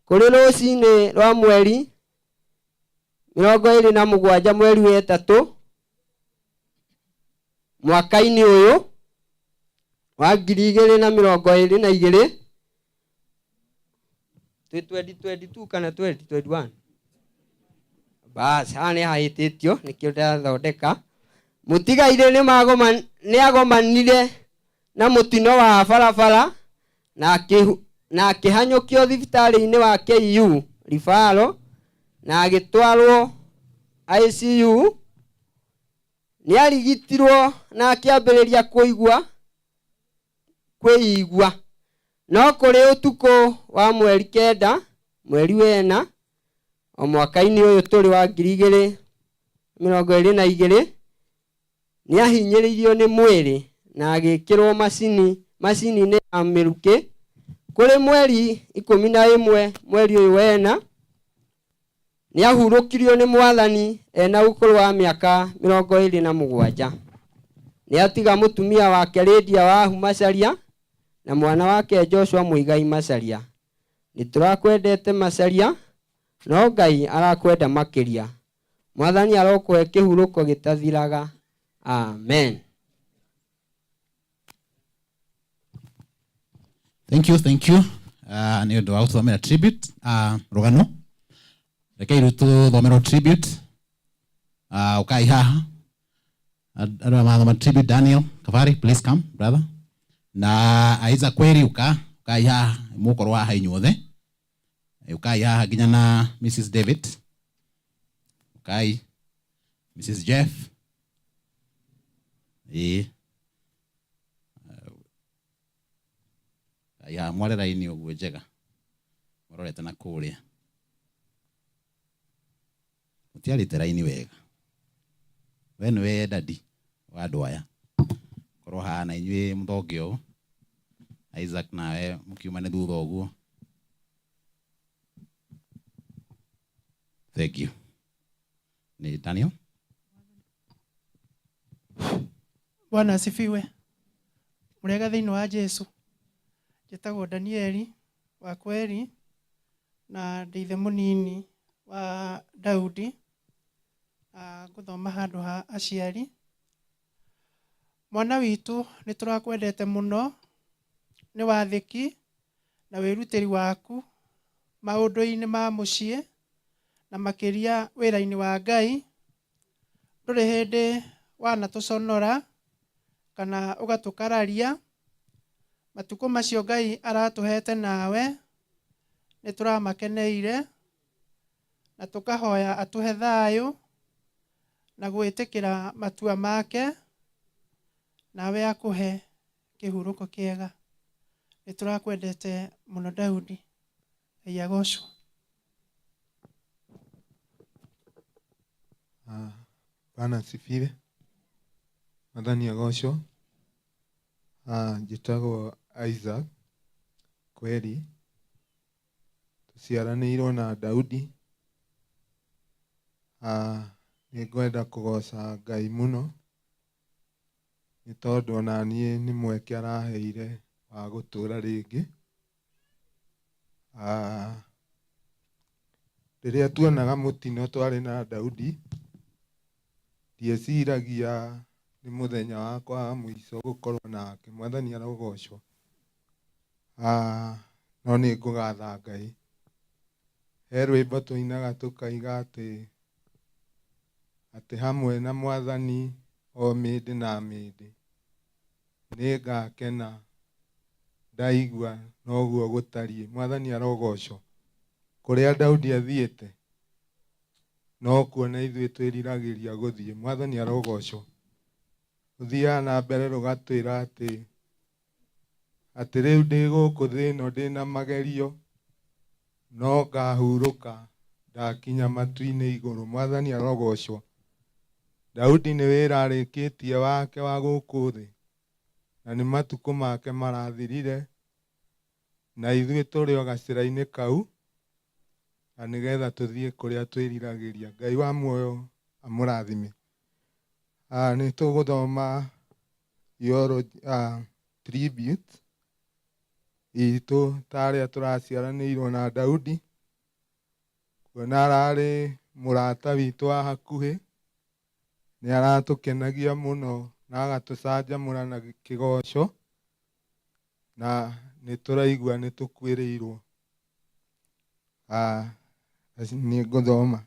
Kũrĩ rũcinĩ rwa mweri 27 mweri wa 3 mwaka-inĩ ũyũ wa 2022, twĩ 2022 kana 2021, bas haha nĩ hahĩtĩtio nĩkĩo ndathondeka. Mũtigairĩ nĩagomanire na mũtino wa barabara na akĩhanyũkio thibitarĩ-inĩ wa KU Rifaro na agĩtwarwo ICU. Nĩarigitirwo na akĩambĩrĩria kwĩigua, no kũrĩ ũtukũ wa mweri 9 mweri wa 4 o mwaka-inĩ ũyũ tũrĩ wa 2022 nĩahinyĩrĩirio nĩ mwĩrĩ na agĩkĩrwo macini-inĩ ya mĩrukĩ. Kũrĩ mweri 11 mweri ũyũ wa 4 nĩahurũkirio nĩ mwathani ena ũkũrũ wa mĩaka 27. Nĩatiga mũtumia wake Lydia Wahu Macharia na mwana wake Joshua Muigai Macharia. Nĩtũrakwendete Macharia, no Ngai arakwenda makĩria. Mwathani arokũhe kĩhurũko gĩtathiraga. Amen. Thank you, thank you. Nĩ ũndũ wa gũthomera tribute, rũgano. Rekei rĩu tũthomerwo tribute. Ũkai haha. Andũ arĩa marathoma tribute, Daniel Kavari, please come, brother. Na Isaac Kweri, ũkai haha, mũkorwo haha inyuothe. Ũkai haha nginya na Mrs. David. Ũkai Mrs. Jeff. Ĩĩ. Ya mware raini ũguo njega. Mũrorete na kũrĩa. Mũtiarĩte raini wega. We nĩwe dadi wa andũ aya. Korwo haha na inyuĩ mũthonge ũũ. Isaac nawe mũkiuma nĩ thutha ũguo. Thank you. Ni Daniel. Bwana asifiwe. Mũrĩega thĩinĩ wa Jesu. Njĩtagwo Danieli wa Kweri na ndĩ ithe mũnini wa Daudi. Ngũthoma handũ ha aciari. Mwana witũ nĩ tũrakwendete mũno, nĩ wathĩki na wĩrutĩri waku maũndũ-inĩ ma mũciĩ na makĩria wĩra-inĩ wa Ngai. Ndũrĩ hĩndĩ wanatũconora kana ũgatũkararia. Matukũ macio Ngai aratũhete nawe nĩ tũramakeneire na tũkahoya atũhe thayũ na gwĩtĩkĩra matua make, nawe akũhe kĩhurũko kĩega. Nĩ tũrakwendete mũno Daudi. Ngai agocwo. Bwana asifiwe. Mwathani agocwo. Njĩtagwo Isaac Kweri, tũciaranĩirwo na Daudi. Nĩ ngwenda kũgoca Ngai mũno nĩ tondũ ona niĩ nĩ mweke araheire wa gũtũra rĩngĩ. Rĩrĩa tuonaga mũtino twarĩ na Daudi, ndieciragia nĩ mũthenya wakwa wa mũico gũkorwo nake. Mwathani arogocwo. No nĩ ngũgatha Ngai. He rwĩmbo tũinaga tũkaiga atĩ hamwe na Mwathani o mĩndĩ na mĩndĩ nĩ ngakena ndaigua noguo gũtariĩ. Mwathani arogocwo. Kũrĩa Daudi athiĩte nokuo na ithuĩ twĩriragĩria gũthiĩ. Mwathani arogocwo. Rũthiaga na mbere rũgatwĩra atĩ rĩu ndĩ gũkũ thĩ ĩno ndĩna magerio, no ngahurũka ndakinya matu-inĩ igũrũ. Mwathani arogocwo. Daudi nĩ wĩra arĩkĩtie wake wa gũkũ thĩ, na nĩ matukũ make marathirire, na ithuĩ tũrĩ o gacĩra-inĩ kau, na nĩgetha tũthiĩ kũrĩa twĩriragĩria. Ngai wa muoyo amũrathime. Nĩ tũgũthoma tribute itũ ta arĩa tũraciaranĩirwo na Daudi, kuona ararĩ mũrata witũ wa hakuhĩ, nĩ aratũkenagia mũno na agatũcanjamũra na kĩgoco, na nĩ tũraigua nĩ tũkuĩrĩirwo. Nĩ ngũthoma.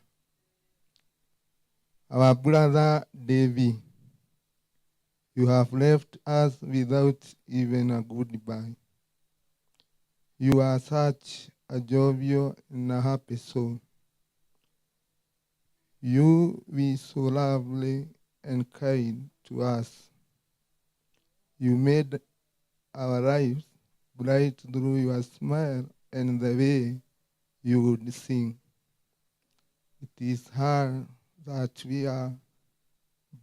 Our brother Davy, you have left us without even a goodbye. You are such a jovial and a happy soul. You were so lovely and kind to us. You made our lives bright through your smile and the way you would sing. It is hard that we are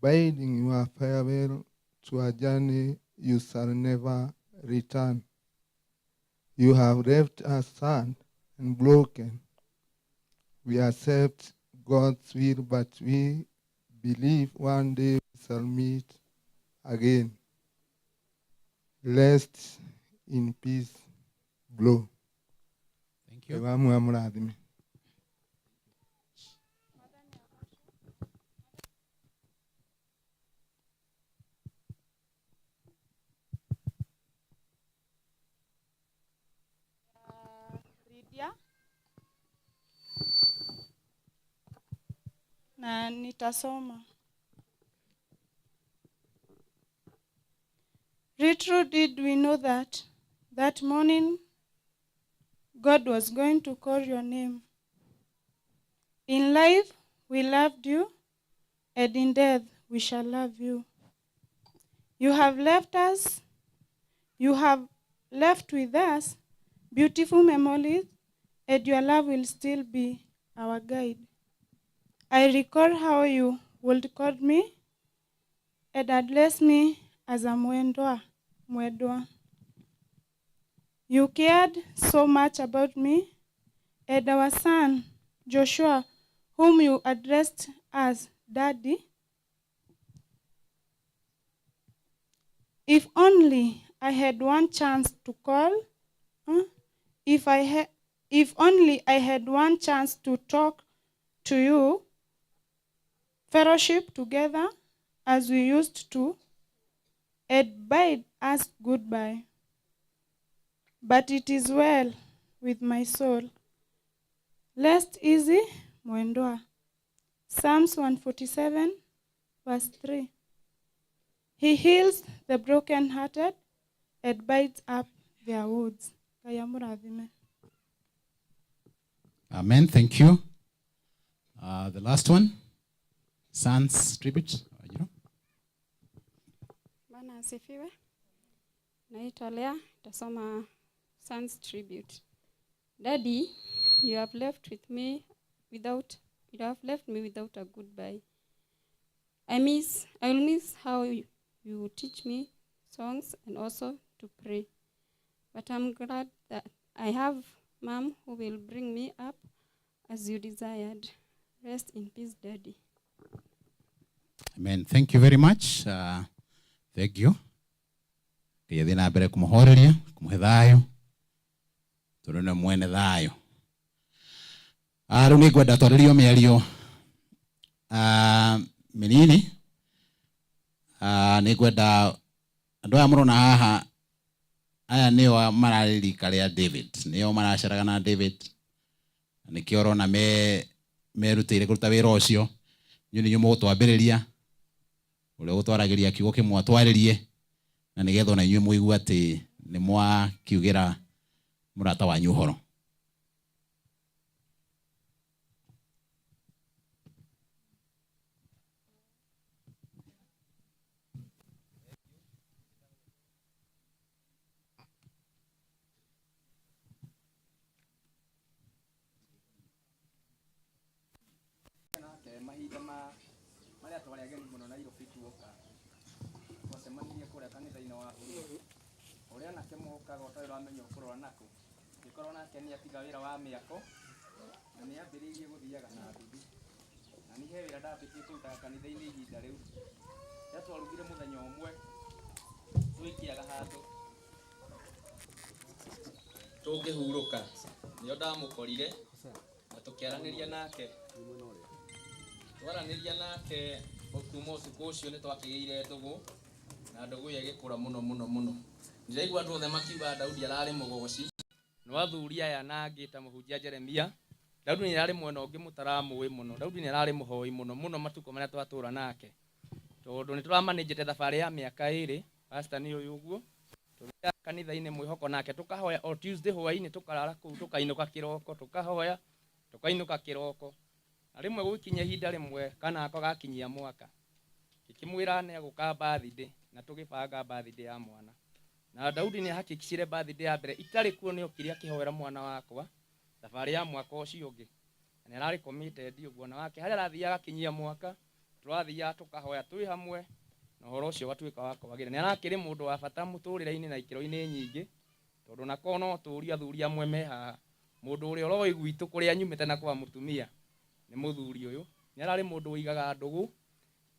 bidding your farewell to a journey you shall never return. You have left us sad and broken. We accept God's will, but we believe one day we shall meet again. Rest in peace, bro. Thank you. Ngai wa muoyo amũrathime. Lydia na nitasoma. Little did we know that that morning God was going to call your name. In life, we loved you, and in death, we shall love you. You have left us, you have left with us beautiful memories, and your love will still be our guide. I recall how you would call me and address me as a mwendwa, mwendwa. You cared so much about me and our son, Joshua, whom you addressed as Daddy. If only I had one chance to call, if only I had one chance to talk to you, fellowship together as we used to, and bid us goodbye. But it is well with my soul. Rest easy, mwendwa. Psalms 147, verse 3. He heals the brokenhearted and binds up their wounds. Ngai amũrathime. Amen. Thank you. The last one, Sons Tribute. You know? Bwana asifiwe. Naitwa Lea, tasoma Sons Tribute. Daddy, you have left with me without you have left me without a goodbye. I will miss how you teach me songs and also to pray. But I'm glad that I have Mom who will bring me up as you desired. Rest in peace, Daddy. Amen. Thank you very much. Thank you. Ngai athiĩ na mbere kũmũhoreria, kũmũhe thayũ, tondũ nĩwe mwene thayũ. Rĩu nĩ ngwenda twarĩrio mĩario mĩnini. Nĩ ngwenda andũ aya mũrona haha, aya nĩo mararĩ rika rĩa David, nĩo maraceraga na David, na nĩkĩo ũrona merutĩire kũruta wĩra ũcio. Inyuĩ nĩ inyuĩ mũgũtwambĩrĩria, ũrĩa ũgũtwaragĩria kiugo kĩmwe atwarĩrie, na nĩgetha ona inyuĩ mũigue atĩ nĩ mwakiugĩra mũrata wanyu ũhoro. Mahinda ma marĩa twarĩ ageni mũno Nairobi tuoka, twacemanirie kũrĩa kanitha-inĩ wa Huruma. Ũrĩa anake mokaga ũtarĩ ũramenya ũkũrora nakũ, ngĩkorwo nake nĩ atiga wĩra wa mĩako na nĩ ambĩrĩirie gũthiaga na nduthi, na niĩ he wĩra ndambĩtie kũrutaga kanitha-inĩ ihinda rĩu. Rĩrĩa twarugire mũthenya ũmwe twĩkĩaga handũ tũngĩhurũka, nĩo ndamũkorire na tũkĩaranĩria nake. Twaranĩria nake kuma ũtukũ ũcio nĩ twakĩgĩire ndũgũ, na ndũgũ ĩyo ĩgĩkũra mũno mũno mũno. Ndĩraigua andũ othe makiuga Daudi ararĩ mũgoci, no athuri aya na angĩ ta mũhunjia Jeremia, Daudi nĩ ararĩ mwena ũngĩ mũtaramũĩ mũno. Daudi nĩ ararĩ mũhoi mũno mũno matukũ marĩa twatũra nake, tondũ nĩ tũramanĩnjĩte thabarĩ ya mĩaka ĩrĩ. Pastor nĩ ũyũ ũguo, tũthiaga kanitha-inĩ mwĩhoko nake, tũkahoya o Tuesday hwaĩ-inĩ, tũkarara kũu, tũkainũka kĩroko, tũkahoya, tũkainũka kĩroko. Na rĩmwe gũgĩkinya ihinda rĩmwe kana ako gakinyia mwaka, ngĩkĩmwĩra nĩ egũka birthday, na tũgĩbanga birthday ya mwana. Na Daudi nĩ ahakikicire birthday ya mbere itarĩ kuo, nĩ okire akĩhoera mwana wakwa thabarĩ ya mwaka ũcio ũngĩ. Na nĩ ararĩ committed ũguo, na wake harĩa arathiaga akinyia mwaka, tũrathiaga tũkahoya twĩ hamwe, na ũhoro ũcio ũgatuĩka wa kwagĩra. Nĩ arakĩrĩ mũndũ wa bata mũtũrĩre-inĩ na ikĩro-inĩ nyingĩ, tondũ nako no tũrie athuri amwe me haha. Mũndũ ũrĩa ũroĩ gwitũ kũrĩa nyumĩte na kwa mũtumia nĩ mũthuri ũyũ. Nĩ ararĩ mũndũ ũigaga ndũgũ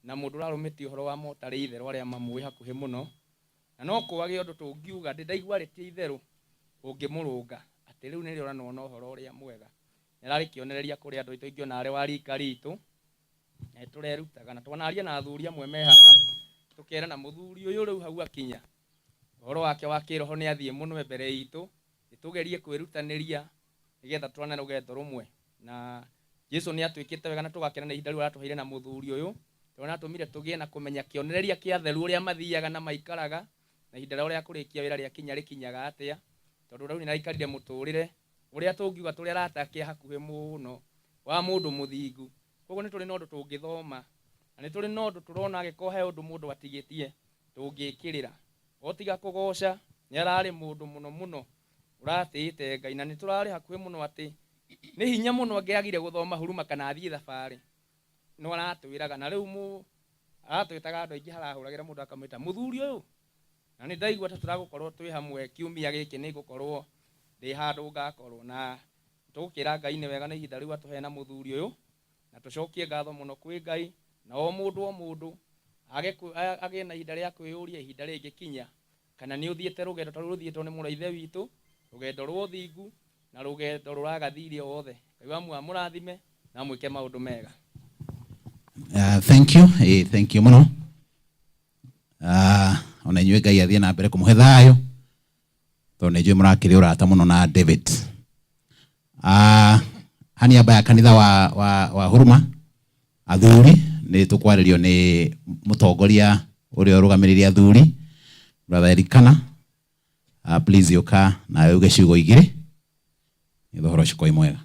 na mũndũ ũrarũmĩtie ũhoro wa motarĩ itherũ arĩa mamũĩ hakuhĩ mũno. Na no kwage ũndũ tũngiuga ndĩ ndaigua arĩtie itherũ ũngĩmũrũnga atĩ rĩu nĩrĩo ũranwo na ũhoro ũrĩa mwega. Nĩ ararĩ kĩonereria kũrĩ andũ aitũ ingĩona arĩ wa rika ritũ, na nĩ tũrerutaga na twanaria na athuri amwe me haha, tũkerana mũthuri ũyũ rĩu hau akinya ũhoro wake wa kĩroho nĩ athiĩ mũno mbere itũ, nĩ tũgerie kwĩrutanĩria nĩgetha twane rũgendo rũmwe. Na Jesu nĩ atuĩkĩte wega na tũgakena nĩ ihinda rĩu aratũheire na mũthuri ũyũ, tondũ nĩ atũmire tũgĩe na kũmenya kĩonereria kĩa atheru ũrĩa mathiaga na maikaraga, na ihinda rĩao rĩa kũrĩkia wĩra rĩakinya rĩkinyaga atĩa, tondũ rĩu nĩ araikarire mũtũrĩre ũrĩa tũngiuga tũrĩ arata ake hakuhĩ mũno wa mũndũ mũthingu. Koguo nĩ tũrĩ na ũndũ tũngĩthoma, na nĩ tũrĩ na ũndũ tũrona angĩkorwo he ũndũ mũndũ atigĩtie tũngĩkĩrĩra. O tiga kũgoca, nĩ ararĩ mũndũ mũno mũno ũratĩĩte Ngai, na nĩ tũrarĩ hakuhĩ mũno atĩ nĩ hinya mũno angĩagire gũthoma huruma kana athiĩ thabarĩ, no aratwĩraga. Na rĩu aratwĩtaga andũ aingĩ harahũragĩra mũndũ akamwĩta mũthuri ũyũ. Na nĩ ndaigua ta tũragũkorwo twĩ hamwe kiumia gĩkĩ, nĩ ngũkorwo ndĩ handũ ngakorwo na tũgũkĩra Ngai nĩ wega nĩ ihinda rĩu atũhe na mũthuri ũyũ, na tũcokie ngatho mũno kwĩ Ngai, na o mũndũ o mũndũ agĩe na ihinda rĩa kwĩyũria ihinda rĩngĩkinya kana nĩ ũthiĩte rũgendo ta rũrũ rũthiĩtwo nĩ mũrũ wa ithe witũ, rũgendo rwa ũthingu na rũgendo rũragathire othe. Ngai wa muoyo amũrathime na amwĩke maũndũ mega. Thank you. Thank you mũno. Ona inyuĩ Ngai athiĩ na mbere kũmũhe thayũ, tondũ nĩ njũĩ mũrakĩrĩ ũrata mũno na David. Ha niaba ya kanitha wa Huruma, athuri Nĩ tũkwarĩrio nĩ mũtongoria ũrĩa ũrũgamĩrĩire athuri, Brother Elikana. Please ũka nawe uge ciugo igĩrĩ nĩgetha ũhoro ũcio ũkorwo wĩ mwega.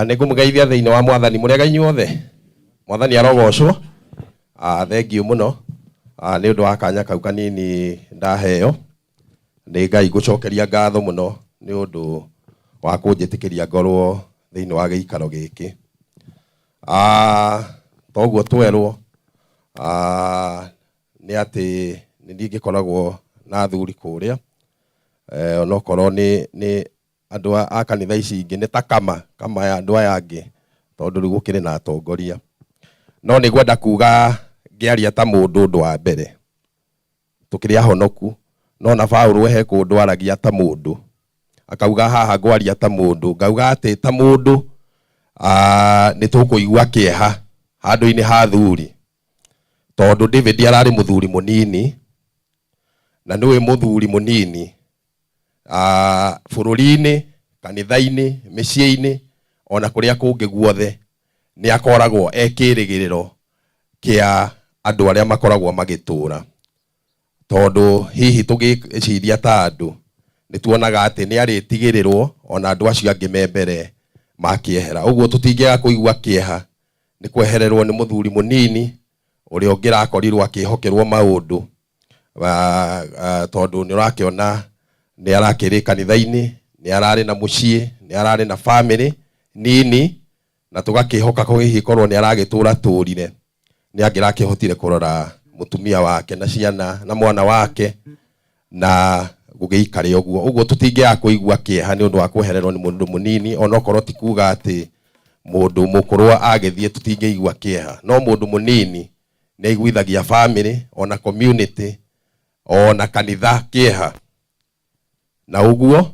Nĩ ngũmũgeithia thĩinĩ wa mwathani. Mũrĩega inyuothe? Mwathani arogocwo. Thengiũ mũno nĩ ũndũ wa kanya kau kanini ndaheo nĩ Ngai. Ngũcokeria ngatho mũno nĩ ũndũ wa kũnjĩtĩkĩria ngorwo thĩinĩ wa gĩikaro gĩkĩ. Toguo twerwo nĩ atĩ nĩ niĩ ngĩkoragwo na athuri kũrĩa, onokorwo nĩ andũ a kanitha ici ingĩ nĩ ta kama ya andũ aya angĩ, tondũ rĩu gũkĩrĩ na atongoria. No nĩ ngwenda kuga ngĩaria ta mũndũ ũndũ wa mbere, tũkĩrĩ ahonoku, no na Paũlũ he kũndũ aragia ta mũndũ, akauga haha ngwaria ta mũndũ, ngauga atĩ ta mũndũ nĩ tũkũigua kĩeha handũ-inĩ ha athuri, tondũ David ararĩ mũthuri mũnini, na nĩũĩ mũthuri mũnini bũrũri-inĩ, kanitha-inĩ, mĩciĩ-inĩ, ona kũrĩa kũngĩ guothe, nĩ akoragwo e kĩrĩgĩrĩro kĩa andũ arĩa makoragwo magĩtũra. Tondũ hihi tũgĩciria ta andũ, nĩ tuonaga atĩ nĩ arĩtigĩrĩrwo ona andũ acio angĩ me mbere makĩehera. Ũguo tũtingĩaga kũigua kĩeha nĩ kwehererwo nĩ mũthuri mũnini ũrĩa ũngĩrakorirwo akĩhokerwo maũndũ, tondũ nĩ ũrakĩona nĩ arakĩrĩ kanitha-inĩ, nĩ ararĩ na mũciĩ, nĩ ararĩ na famĩlĩ nini, na tũgakĩhoka ko hihi korwo nĩ aragĩtũra tũrire, nĩ angĩrakĩhotire kũrora mũtumia wake na ciana na mwana wake na gũgĩikare ũguo. Ũguo tũtingĩaga kũigua kĩeha nĩ ũndũ wa kwehererwo nĩ mũndũ mũnini, onokorwo ti kuga atĩ mũndũ mũkũrũ agĩthiĩ tũtingĩigua kĩeha, no mũndũ mũnini nĩ aiguithagia famĩlĩ ona community ona kanitha kĩeha. Na ũguo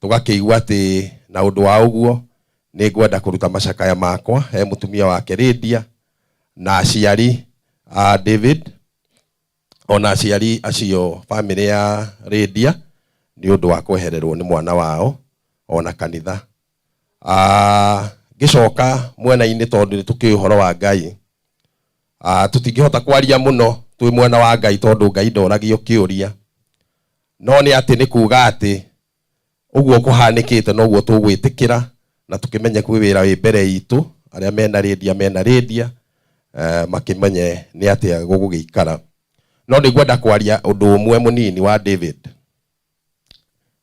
tũgakĩigua atĩ na ũndũ wa ũguo nĩ ngwenda kũruta macakaya makwa he mũtumia wake Lydia na aciari a David ona aciari acio famĩlĩ ya Lydia nĩ ũndũ wa kwehererwo nĩ mwana wao ona kanitha. Ngĩcoka mwena-inĩ tondũ nĩ tũkĩũĩ ũhoro wa Ngai, tũtingĩhota kwaria mũno twĩ mwena wa Ngai tondũ Ngai ndoragio kĩũria, no nĩ atĩ nĩ kuga atĩ ũguo kũhanĩkĩte noguo tũgwĩtĩkĩra na tũkĩmenye kwĩ wĩra wĩ mbere itũ, arĩa mena Lydia mena Lydia, makĩmenye nĩ atĩa gũgũgĩikara. No nĩ ngwenda kwaria ũndũ ũmwe mũnini wa David.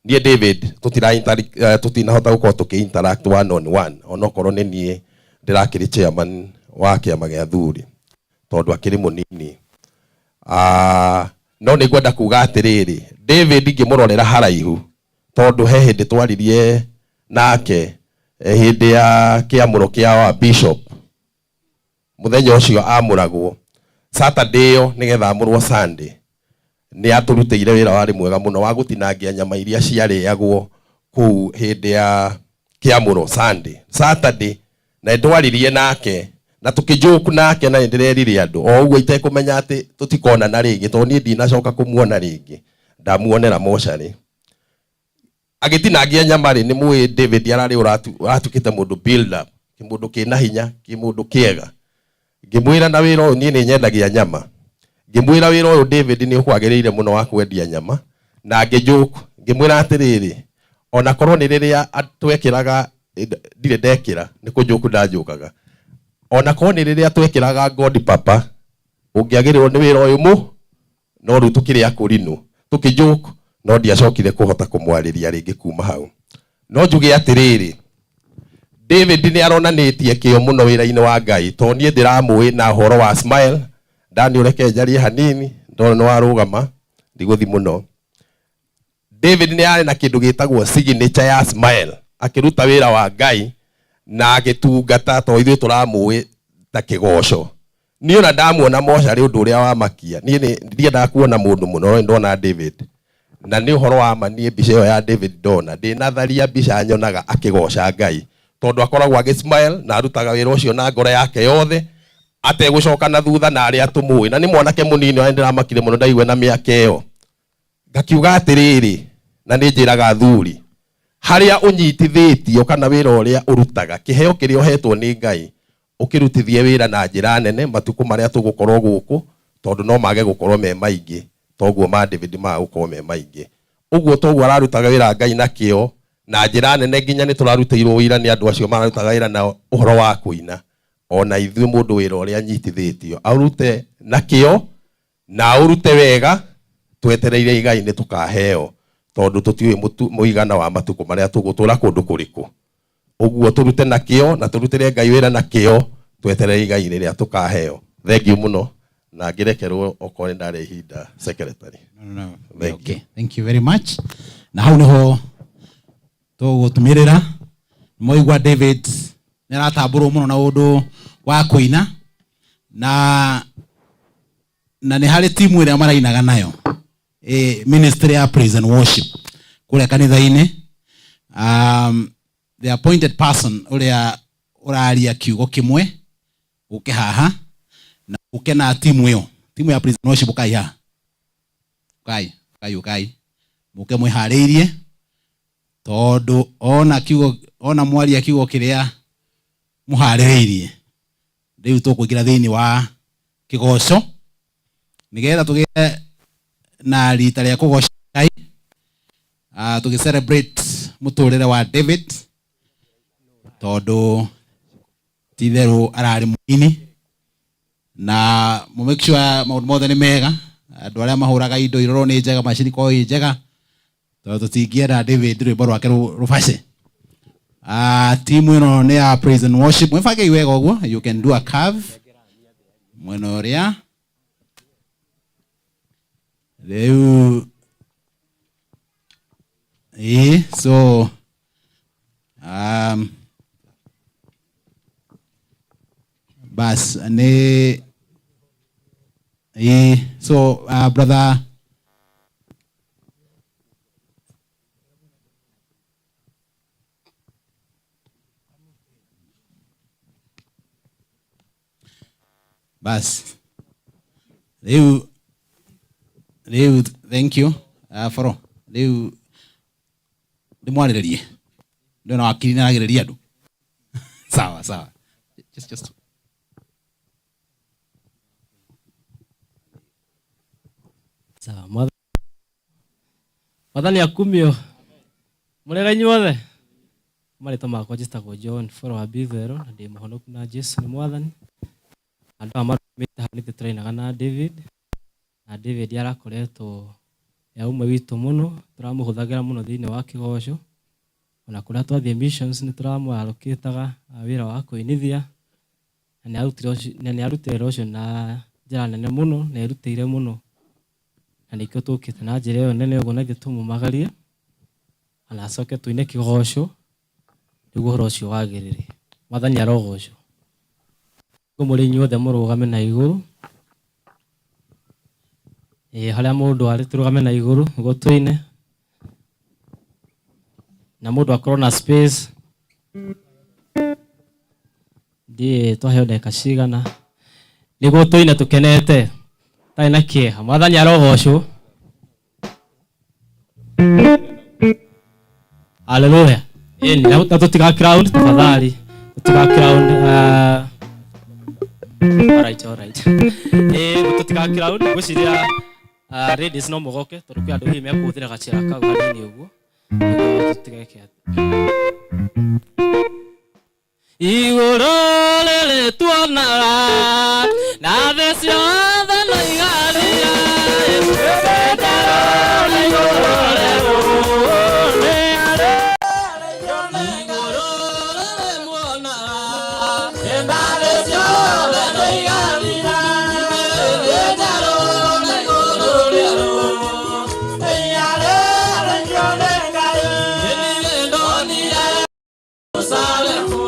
Niĩ David tũtinahota gũkorwo tũkĩ interact one on one, onokorwo nĩ niĩ ndĩrakĩrĩ chairman wa kĩama gĩa athuri tondũ akĩrĩ mũnini. No nĩ ngwenda kuga atĩrĩrĩ, David ngĩmũrorera haraihu tondũ he hĩndĩ twaririe nake hĩndĩ ya kĩamũro kĩa wa bishop, mũthenya ũcio amũragwo Saturday ĩyo nĩgetha amũrwo Sunday, nĩ atũrutĩire wĩra warĩ mwega mũno wa gũtinangia nyama iria ciarĩagwo kũu hĩndĩ ya kĩamũro Sunday, Saturday, na ndwaririe nake na tũkĩjoke nake, na nĩndĩrerire andũ o ũguo itekũmenya atĩ tũtikonana rĩngĩ, tondũ niĩ ndinacoka kũmuona rĩngĩ, ndamuonera mocarĩ agĩtinangia nyama rĩ. Nĩ mũĩ David ararĩ ũratukĩte mũndũ build up, kĩmũndũ kĩna hinya, kĩmũndũ kĩega. Ngĩmwĩra na wĩra ũyũ niĩ nĩ nyendagia nyama, ngĩmwĩra wĩra ũyũ David nĩ ũkwagĩrĩire mũno wa kwendia nyama, na ngĩjoke ngĩmwĩra atĩrĩrĩ, ona korwo nĩ rĩrĩa twekĩraga, ndirĩ ndekĩra, nĩ kũjoke ndanjokaga, ona korwo nĩ rĩrĩa twekĩraga God Papa ũngĩagĩrĩrwo nĩ wĩra ũyũ mũ, no rĩu tũkĩrĩ akũrinũ tũkĩjoke, no ndiacokire kũhota kũmwarĩria rĩngĩ kuma hau. No njuge atĩrĩrĩ, David nĩ aronanĩtie kĩo mũno wĩra-inĩ wa Ngai, tondũ niĩ ndĩramũĩ na ũhoro wa smile. Ndani ũreke njarie hanini, ndona nĩ warũgama, ndigũthi mũno. David nĩ arĩ na kĩndũ gĩtagwo signature ya smile, akĩruta wĩra wa Ngai na agĩtungata, tondũ ithuĩ tũramũĩ ta kĩgoco. Niĩ ona ndamuona mocarĩ ũndũ ũrĩa wamakia, niĩ nĩ ndiendaga kuona mũndũ mũno, no ndona David na nĩ ũhoro wa ma, niĩ mbica ĩyo ya David ndona ndĩnatharia mbica nyonaga akĩgoca Ngai, tondũ akoragwo agĩ smile na arutaga wĩra ũcio na ngoro yake yothe. Ategũcoka na thutha na arĩa tũmũĩ, na nĩ mwanake mũnini, ona ndĩramakire mũno ndaigua na mĩaka ĩyo. Ngakiuga atĩrĩrĩ, na nĩ njĩraga athuri, harĩa ũnyitithĩtio kana wĩra ũrĩa ũrutaga, kĩheo kĩrĩa ũhetwo nĩ Ngai, ũkĩrutithie wĩra na njĩra nene matukũ marĩa tũgũkorwo gũkũ, tondũ no mage gũkorwo me maingĩ toguo ma David maga gũkorwo me maingĩ. Ũguo toguo ararutaga wĩra Ngai na kĩo na njĩra nene, nginya nĩ tũrarutĩirwo wĩra nĩ andũ acio mararutaga wĩra na ũhoro wa kũina. Ona ithuĩ mũndũ wĩra ũrĩa anyitithĩtio aũrute na kĩo na aũrute wega, twetereire igai nĩ tũkaheo, tondũ tũtiũĩ mũigana wa matukũ marĩa tũgũtũra kũndũ kũrĩkũ. Ũguo tũrute na kĩo na tũrutĩre Ngai wĩra na kĩo, twetereire igai rĩrĩa tũkaheo. Thank you mũno, na ngĩrekerwo okorwo nĩ ndarĩa ihinda, secretary. No, no, no. Thank Okay. you. Thank you very much. Na hau niho tũgũtumĩrĩra. Mwaigua David nĩ aratambũrwo mũno na ũndũ wa kũina, na nĩ harĩ timu ĩrĩa marainaga nayo, ministry ya praise and worship kũrĩa kanitha-inĩ. The appointed person ũrĩa ũraria kiugo kĩmwe ũke haha na ũke na timu ĩyo, timu ya praise and worship. Ũkai haha, ũkai, ũkai, ũkai, mũke mwĩharĩirie, tondũ ona kiugo, ona mwaria kiugo kĩrĩa mũharĩrĩirie, rĩu tũkũingĩra thĩinĩ wa kĩgoco nĩgetha tũgĩe na rita rĩa kũgoca Ngai, tũgĩ celebrate mũtũrĩre wa David, tondũ ti itherũ ararĩ mũini. Na mũ make sure maũndũ mothe nĩ mega, andũ arĩa mahũraga indo irorwo nĩ njega, macini korwo ĩ njega, tondũ tũtingĩenda David rwĩmbo rwake rũbace. Timu ĩno nĩ ya praise and worship. Mwĩbangei wega ũguo, you can do a curve mwena ũrĩa rĩu ĩĩ. So bas nĩ ĩĩ. So brother bas rĩu thank you, foro rĩu ndĩmwarĩrĩrie, ndĩona wakiri nĩaragĩrĩria andũ. Sawa sawa, just Sawa, Mwathani akumio. Mũrega inyuothe. Marĩtwa makwa njĩtagwo John Foro wa Bithero, na ndĩ mũhonoku na Jesu nĩ Mwathani. Andũ aya marũgamĩte haha nithuĩ tũrainaga na David, na David arakoretwo e ũmwe witũ mũno, tũramũhũthagĩra mũno thĩinĩ wa kĩgoco. Ona kũrĩa twathiĩ missions nĩ tũramũarũkĩtaga wĩra wa kũinithia, na nĩ arutire wĩra ũcio na njĩra nene mũno, na erutĩire mũno, na nĩkĩo tũkĩte na njĩra ĩyo nene ũguo, na ithuĩ tũmumagarie ona acoke tũine kĩgoco nĩguo ũhoro ũcio wagĩrĩre. Mwathani arogocwo. Ngũmũria inyuothe mũrũgame na igũrũ, harĩa mũndũ arĩ tũrũgame na igũrũ nĩguo tũine, na mũndũ akorwo na space. Ndiĩ twaheo ndagĩka cigana nĩguo tũine tũkenete tarĩ na kĩeha. Mwathani arogocwo. Haleluya. Ĩni, na tũtiga crowd tafadhali, tũtiga crowd. Alright, alright. Tũtiga crowd. Ngwĩciria ladies no mũgoke, tondũ kwĩ andũ hihi mekũhũthĩra gacĩra kau hanini ũguo nĩguo tũtigeke atĩ. Igũrũ rĩrĩ tuonaga na thĩ ciothe no igathira, igũrũ rĩrũ nĩ arĩ igũrũ rĩrĩ muonaga na thĩ ciothe no igathira, igũrũ rĩrũ nĩ arĩ nĩ Ngai ndonire Yerusalemu.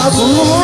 Thank you.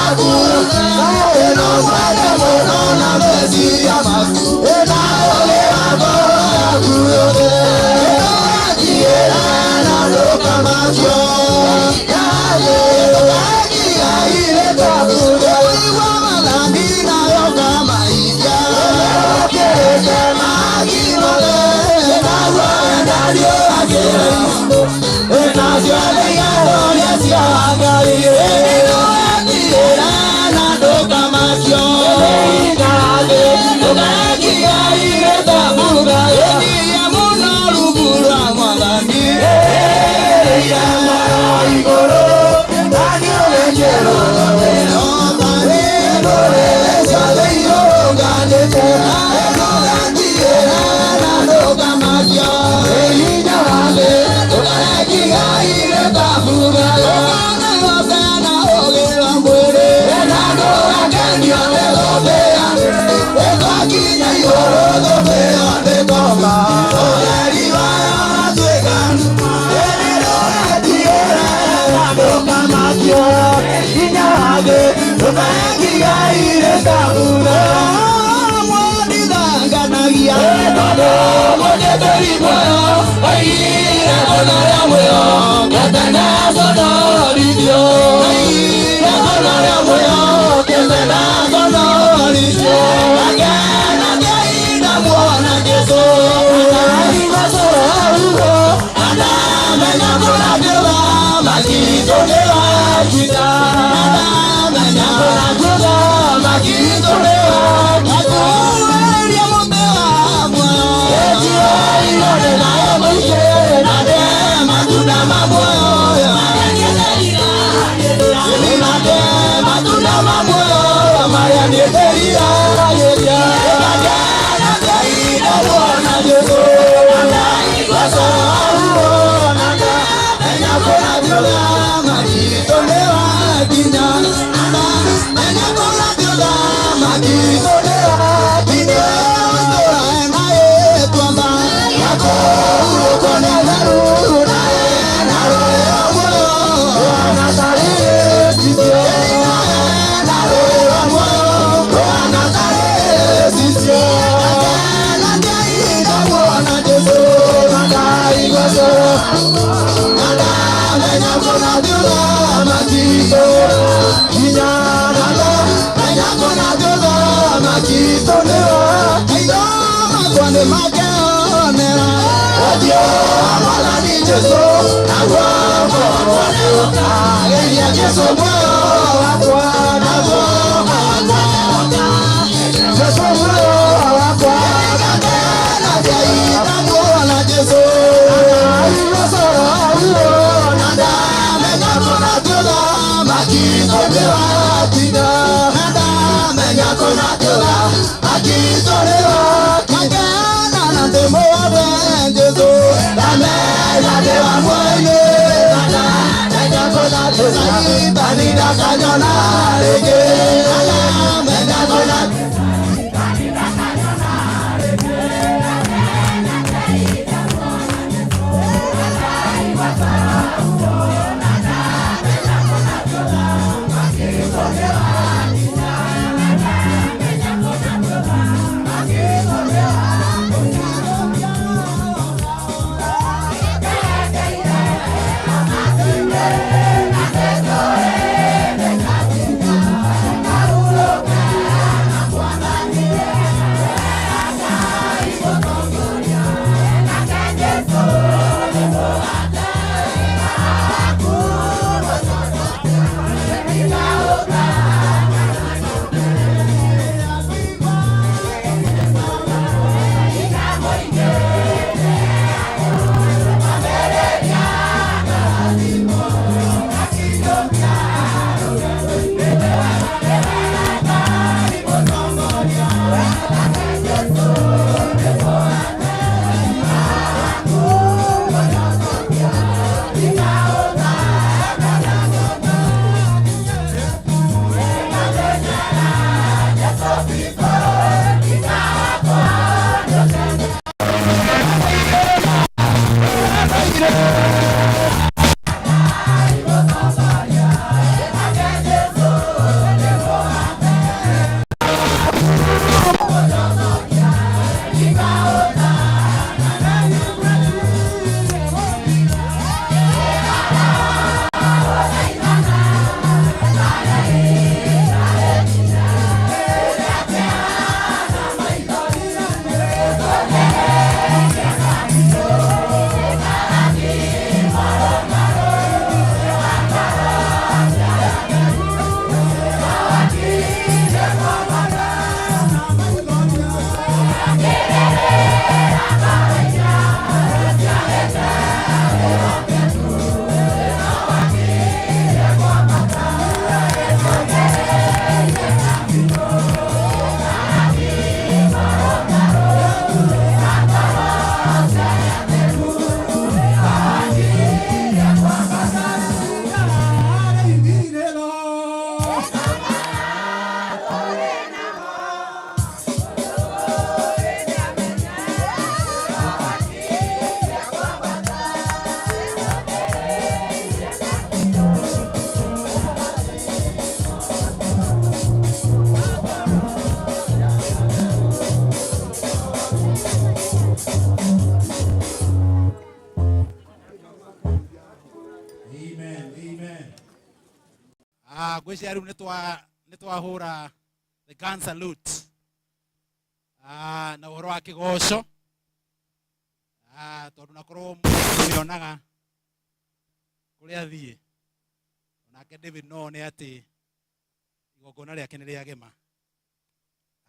yaku ĩno mwende mũno na meciria maku ĩna ũgĩ wa ngoro yaku yothe ĩno na ndũkamakio Thank you. Amen, amen. Ah, ngwĩciria rĩu nĩ twahũra the gun salute. Ah, na ũhoro wa kĩgoco. Ah, tondũ nakorwo mũrĩonaga kũrĩa athiĩ. Nake David no one atĩ igongona rĩake nĩ rĩagema.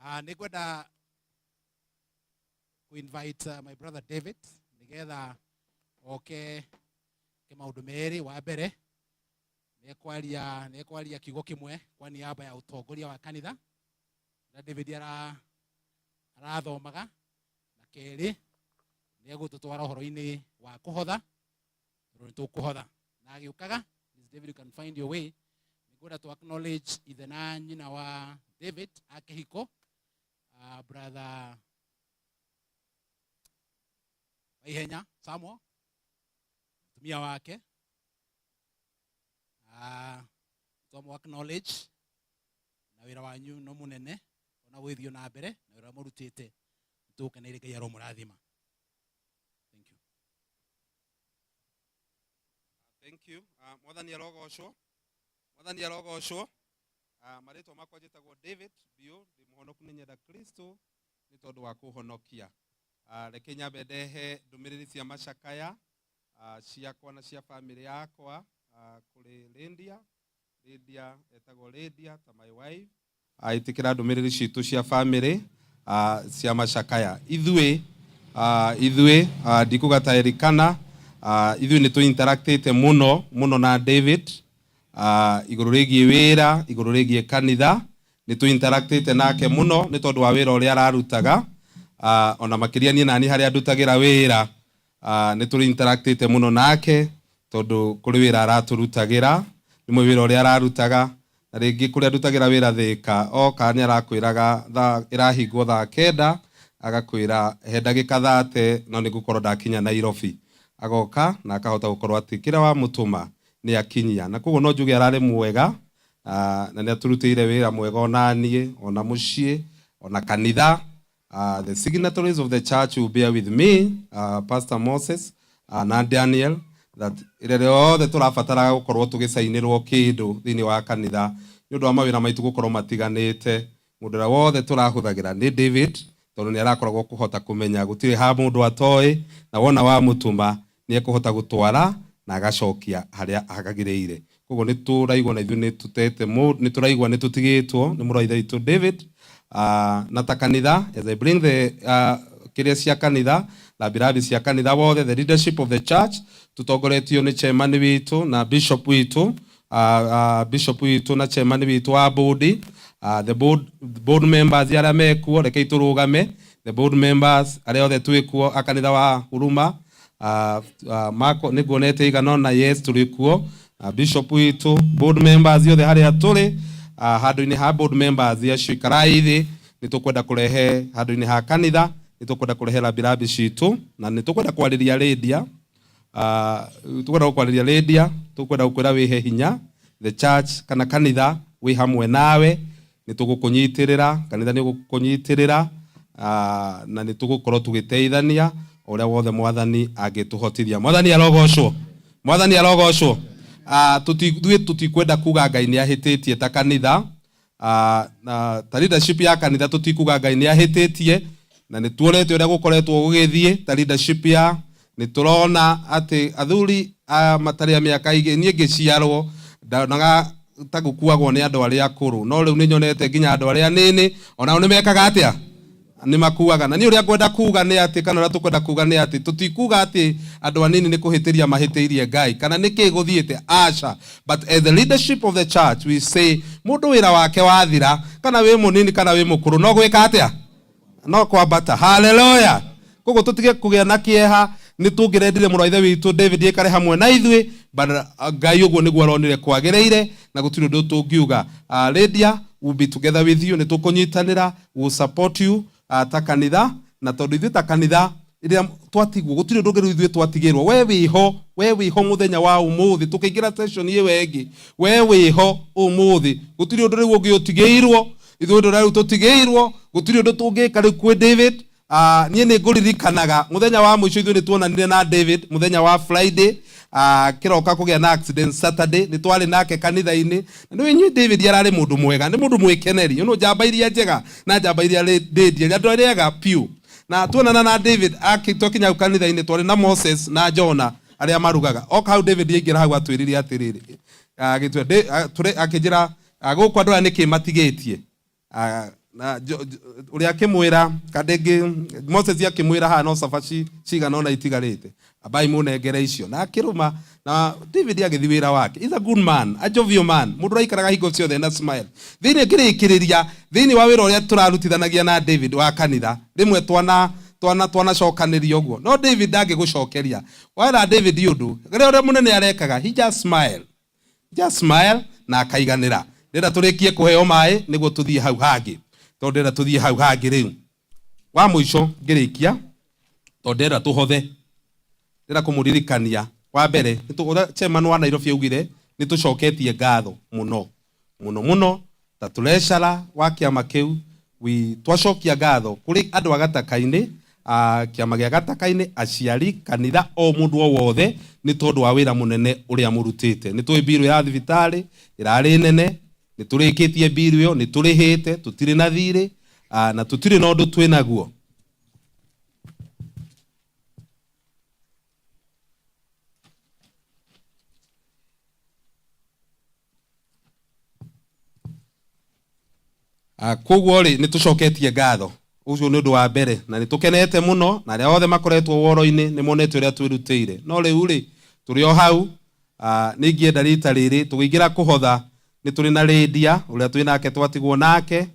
Ah, nĩ ngwenda ku invite my brother David nĩgetha oke ke maũndũ merĩ. Wa mbere nĩekwaria kiugo kĩmwe kwa niaba ya ũtongoria wa kanitha na David arathomaga, na kerĩ nĩegũtũtwara ũhoro-inĩ wa kũhotha, tondũ nĩ tũkũhotha. Na agĩũkaga, please David, you can find your way. Nĩngwenda to acknowledge ithe na nyina wa David a kĩhiko, brother Waihenya Samuel, mũtumia wake. Twamu acknowledge na wĩra wanyu no mũnene ona gũgĩthiĩ na mbere na wĩra ũrĩa mũrutĩte, nĩtũgũkeneire. Ngai aromũrathima. Thank you. Thank you. Mwathani arogocwo. Mwathani arogocwo. Marĩtwa makwa njĩtagwo David Biũ, ndĩ mũhonoku, nĩ nyenda Kristo nĩ tondũ wa kũhonokia. Reke nyambe ndehe ndũmĩrĩri cia macakaya ciakwa na cia bamĩrĩ yakwa kũrĩ Lydia. Lydia etagwo Lydia ta my wife. Ĩtĩkĩra ndũmĩrĩri citũ cia bamĩrĩ cia macakaya. Ithuĩ ndikuga ta Elikana, ithuĩ nĩ tũ interactĩte mũno mũno na David igũrũ rĩgiĩ wĩra, igũrũ rĩgiĩ kanitha, nĩ tũ interactĩte nake mũno nĩ tondũ wa wĩra ũrĩa ararutaga. Ona makĩria niĩ nani harĩa ndutagĩra wĩra, nĩ tũrĩ interactĩte mũno nake tondũ kũrĩ wĩra aratũrutagĩra, nĩ wĩra ũrĩa ararutaga, na rĩngĩ kũrĩa ndutagĩra wĩra Thĩka, oka nĩ arakwĩraga thaa ĩrahingwo thaa 9, agakwĩra he ndagĩka 30 no nĩ ngũkorwo ndakinya Nairobi. Agoka na akahota gũkorwo atĩ kĩrĩa wamũtũma nĩ akinyia, na koguo no njuge ararĩ mwega, na nĩ atũrutĩire wĩra mwega ona niĩ, ona mũciĩ, ona kanitha. The signatories of the church will bear with me, Pastor Moses na Daniel, that rĩrĩa rĩothe tũrabatara gũkorwo tũgĩcainĩrwo kĩndũ thĩinĩ wa kanitha nĩ ũndũ wa mawĩra maitũ gũkorwo matiganĩte, mũndũ ũrĩa wothe tũrahũthagĩra nĩ David, tondũ nĩ arakoragwo kũhota kũmenya gũtirĩ ha mũndũ atoĩ, na wona wamũtũma nĩ ekũhota gũtwara na agacokia harĩa agagĩrĩire. Koguo nĩ tũraigua na ithuĩ nĩ tũtete, nĩ tũraigua nĩ tũtigĩtwo nĩ mũrũ wa ithe witũ David. Na ta kanitha, as I bring the kĩrĩa cia kanitha, rambirambi cia kanitha wothe, the leadership of the church, tũtongoretio nĩ chairman witũ na bishop witũ, bishop witũ na chairman witũ wa board, the board members arĩa mekuo, rekei tũrũgame, the board members arĩa othe twĩkuo a kanitha wa Huruma, Marko nĩ nguonete igana ona, yes, tũrĩ kuo, bishop witũ, board members othe harĩa tũrĩ, handũ-inĩ ha board members acio, ikarai thĩ. Nĩ tũkwenda kũrehe handũ-inĩ ha kanitha, nĩ tũkwenda kũrehe rambirambi citũ, na nĩ tũkwenda kwarĩria Lydia, tũkwenda gũkwarĩria Lydia, tũkwenda gũkwĩra wĩhe hinya. The church kana kanitha wĩ hamwe nawe, nĩ tũgũkũnyitĩrĩra, kanitha nĩ ũgũkũnyitĩrĩra, na nĩ tũgũkorwo tũgĩteithania o ũrĩa wothe Mwathani angĩtũhotithia. Mwathani arogocwo. Mwathani arogocwo. Ithuĩ tũtikwenda kuga Ngai nĩ ahĩtĩtie ta kanitha, na ta leadership ya kanitha tũtikuga Ngai nĩ ahĩtĩtie, na nĩ tuonete ũrĩa gũkoretwo gũgĩthiĩ ta leadership ya nĩ tũrona atĩ athuri matarĩ a mĩaka igĩ, niĩ ngĩciarwo ndonaga ta gũkuagwo nĩ andũ arĩa akũrũ, no rĩu nĩ nyonete nginya andũ arĩa anini onao nĩ mekaga atĩa, nĩ makuaga. Na niĩ ũrĩa ngwenda kuga nĩ atĩ, kana ũrĩa tũkwenda kuga nĩ atĩ, tũtikuga atĩ andũ anini nĩ kũhĩtĩria mahĩtĩirie Ngai kana nĩ kĩ gũthiĩte, aca, but as the leadership of the church we say mũndũ wĩra wake wathira, kana wĩ mũnini kana wĩ mũkũrũ, no gwĩka atĩa, no kwambata. Haleluya! Koguo tũtige kũgĩa na kĩeha. Nĩ tũngĩrendire mũrũ wa ithe witũ David aikare hamwe na ithuĩ, but Ngai ũguo nĩguo aronire kwagĩrĩire na gũtirĩ ũndũ tũngiuga. Lydia, we'll be together with you, nĩ tũkũnyitanĩra, we'll support you ta kanitha, na tondũ ithuĩ ta kanitha rĩrĩa twatigwo gũtirĩ ũndũ ũngĩ rĩu ithuĩ twatigĩrwo. We wĩho, we wĩho mũthenya wa ũmũthĩ tũkĩingĩra session ĩyo ĩngĩ, we wĩho ũmũthĩ, gũtirĩ ũndũ rĩu ũngĩ ũtigĩirwo. Ithuĩ ũndũ ũrĩa rĩu tũtigĩirwo, gũtirĩ ũndũ tũngĩka rĩu kwĩ David. Niĩ nĩ ngũririkanaga mũthenya wa mũico ithuĩ nĩ tuonanire na David mũthenya wa Friday, kĩroka kũgĩa na accident Saturday, nĩ twarĩ nake kanitha-inĩ. Na nĩ inyuĩ David ararĩ mũndũ mwega, nĩ mũndũ mwĩkeneri, nĩ njamba iria njega na njamba iria ndĩndie, andũ arĩa ega piũ. Na tuonana na David, twakinya hau kanitha-inĩ twarĩ na Moses na Jona arĩa marugaga. Oka hau David aingĩra hau atwĩrire atĩrĩrĩ, akĩnjĩra, gũkũ andũ aya nĩkĩ matigĩtie? Na ũrĩa akĩmwĩra kandĩngĩ Moses akĩmwĩra haha no cabaci cigana ũna itigarĩte, ambai mũnengere icio, na akĩrũma. Na David agĩthiĩ wĩra wake. He's a good man, a jovial man, mũndũ ũraikaraga hingo ciothe na smile. Thĩinĩ ngĩrĩkĩrĩria thĩinĩ wa wĩra ũrĩa tũrarutithanagia na David wa kanitha, rĩmwe twanacokanĩria ũguo, no David ndangĩgũcokeria. Wera David ũndũ rĩrĩa ũrĩa mũnene arekaga, he just smile, just smile na akaiganĩra. Ndĩrenda tũrĩkie kũheo maĩ nĩguo tũthiĩ hau hangĩ, tondũ ndĩrenda tũthiĩ hau hangĩ rĩu wa mũico ngĩrĩkia, tondũ ndĩrenda tũhothe. Ndĩrenda kũmũririkania wa mbere ũrĩa chairman wa Nairobi augire, nĩ tũcoketie ngatho mũno mũno mũno ta treasurer wa kĩama kĩu. Twacokia ngatho kũrĩ andũ a Gataka-inĩ, kĩama gĩa Gataka-inĩ, aciari, kanitha, o mũndũ o wothe, nĩ tondũ wa wĩra mũnene ũrĩa mũrutĩte. Nĩ tũĩ mbirũ ya thibitarĩ ĩrarĩ nene, nĩ tũrĩkĩtie mbirũ ĩyo, nĩ tũrĩhĩte, tũtirĩ na thirĩ, na tũtirĩ na ũndũ twĩ naguo. Koguo rĩ, nĩ tũcoketie ngatho. Ũcio nĩ ũndũ wa mbere, na nĩ tũkenete mũno, na arĩa othe makoretwo woro-inĩ nĩ monete ũrĩa twĩrutĩire. No rĩu rĩ, tũrĩ o hau, nĩ ingĩenda rita rĩrĩ tũkĩingĩra kũhotha, nĩ tũrĩ na Lydia ũrĩa twĩ nake, twatigwo nake,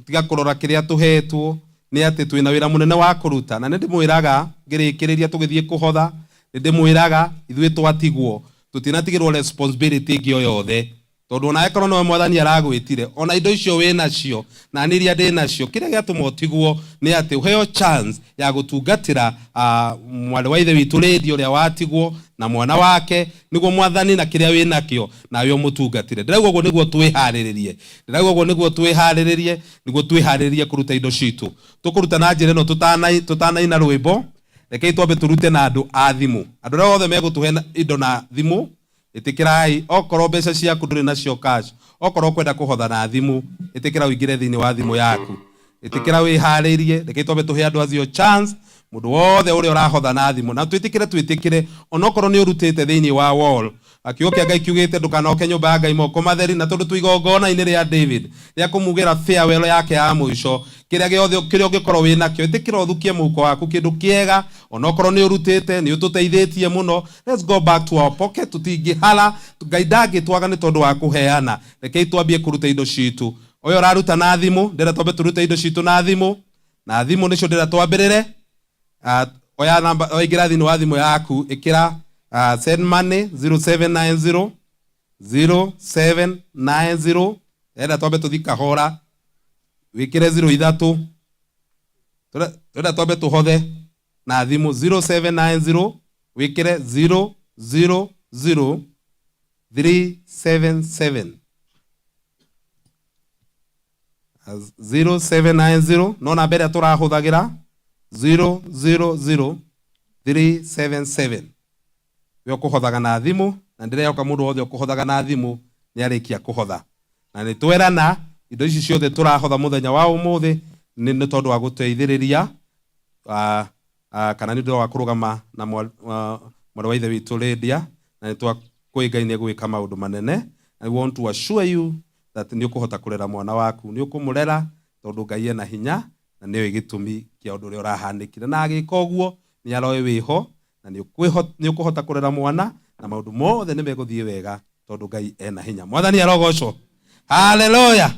tiga kũrora kĩrĩa tũhetwo, nĩ atĩ twĩna wĩra mũnene wa kũruta. Na nĩ ndĩmwĩraga ngĩrĩkĩrĩria tũgĩthiĩ kũhotha, nĩ ndĩmwĩraga ithuĩ twatigwo tũtinatigĩrwo responsibility ĩngĩ o yothe, tondũ ona angĩkorwo nĩwe mwathani aragwĩtire, ona indo icio wĩ nacio na niĩ iria ndĩ nacio, kĩrĩa gĩatũma ũtigwo nĩ atĩ ũheo chance ya gũtungatĩra mwarĩ wa ithe witũ Lydia ũrĩa watigwo na mwana wake, nĩguo mwathani na kĩrĩa wĩ nakĩo nawe ũmũtungatĩre. Ndĩrauga ũguo nĩguo twĩharĩrĩrie, ndĩrauga ũguo nĩguo twĩharĩrĩrie, nĩguo twĩharĩrĩrie kũruta indo citũ. Tũkũruta na njĩra ĩno tũtanaina rwĩmbo, rekei twambe tũrute na andũ a thimũ. Andũ arĩa othe megũtũhe indo na thimũ, ĩtĩkĩrai, okorwo mbeca ciaku ndũrĩ nacio cash, okorwo ũkwenda kũhotha na thimũ, ĩtĩkĩra ũingĩre thĩinĩ wa thimũ yaku, ĩtĩkĩra wĩharĩrie. Rekei twambe tũhe andũ acio chance, mũndũ wothe ũrĩa ũrahotha na thimũ, na twĩtĩkĩre, twĩtĩkĩre onokorwo nĩ ũrutĩte thĩinĩ wa wall. Kiugo kĩa Ngai kiugĩte ndũkanoke nyũmba ya Ngai moko matheri, na tondũ twĩ igongona-inĩ rĩa David rĩa kũmugĩra farewell yake ya mũico, kĩrĩa gĩothe kĩrĩa ũngĩkorwo wĩ nakĩo, ĩtĩkĩra ũthukie mũhuko waku kĩndũ kĩega, onokorwo nĩ ũrutĩte, nĩ ũtũteithĩtie mũno. Let's go back to our pocket. Tũtingĩhara, Ngai ndangĩtwaga nĩ tondũ wa kũheana. Rekei twambie kũruta indo citũ. Ũyũ ũraruta na thimũ, ndĩrenda twambe tũrute indo citũ na thimũ, na thimũ nĩcio ndĩrenda twambĩrĩre. Oya namba, waingĩra thĩinĩ wa thimũ yaku, ĩkĩra send money 0790 0790. Ndĩrenda twambe tũthiĩ kahora, wĩkĩre zero ithatũ. Tũrenda twambe tũhothe na thimũ 0790, wĩkĩre 000 377. 0790 no namba ĩrĩa tũrahũthagĩra 000 377. We ũkũhothaga na thimũ, na ndĩrehoka mũndũ wothe ũkũhothaga na thimũ nĩ arĩkia kũhotha. Na nĩ twerana indo ici ciothe tũrahotha mũthenya wa ũmũthĩ nĩ tondũ wa gũteithĩrĩria, kana nĩ ũndũ wa kũrũgama na mwarĩ wa ithe witũ Lydia, na nĩ twakwĩ Ngai nĩ egwĩka maũndũ manene. I want to assure you that nĩ ũkũhota kũrera mwana waku, nĩ ũkũmũrera tondũ Ngai ena hinya na nĩoĩ gĩtũmi kĩa ũndũ ũrĩa ũrahanĩkire, na agĩka ũguo nĩ aroĩ wĩho na nĩ ũkũhota kũrera mwana na maũndũ mothe nĩ megũthiĩ wega tondũ Ngai ena hinya. Mwathani arogocwo. Haleluya.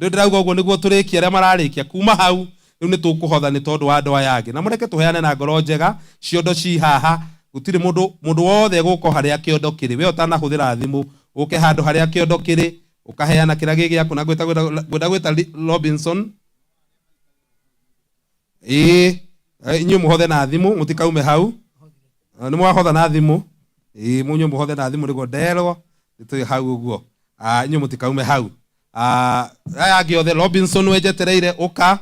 Rĩu ndĩrauga ũguo nĩguo tũrĩkie arĩa mararĩkia kuma hau. Rĩu nĩ tũkũhotha nĩ tondũ wa andũ aya angĩ, na mũreke tũheane na ngoro njega. Ciondo ci haha, gũtirĩ mũndũ, mũndũ wothe gũka harĩa kĩondo kĩrĩ. We ũtanahũthĩra thimũ, ũke handũ harĩa kĩondo kĩrĩ, ũkaheana kĩrĩa gĩ gĩaku. Na ngwenda gwĩta Robinson. Ĩĩ, inyuĩ mũhothe na thimũ, mũtikaume hau. Nĩ mwahotha na thimũ? Ĩĩ, mũnyuĩ mũhothe na thimũ nĩguo nderwo nĩtũrĩ hau ũguo. Inyuĩ mũtikaume hau. Aya angĩ othe, Robinson wenjetereire ũka.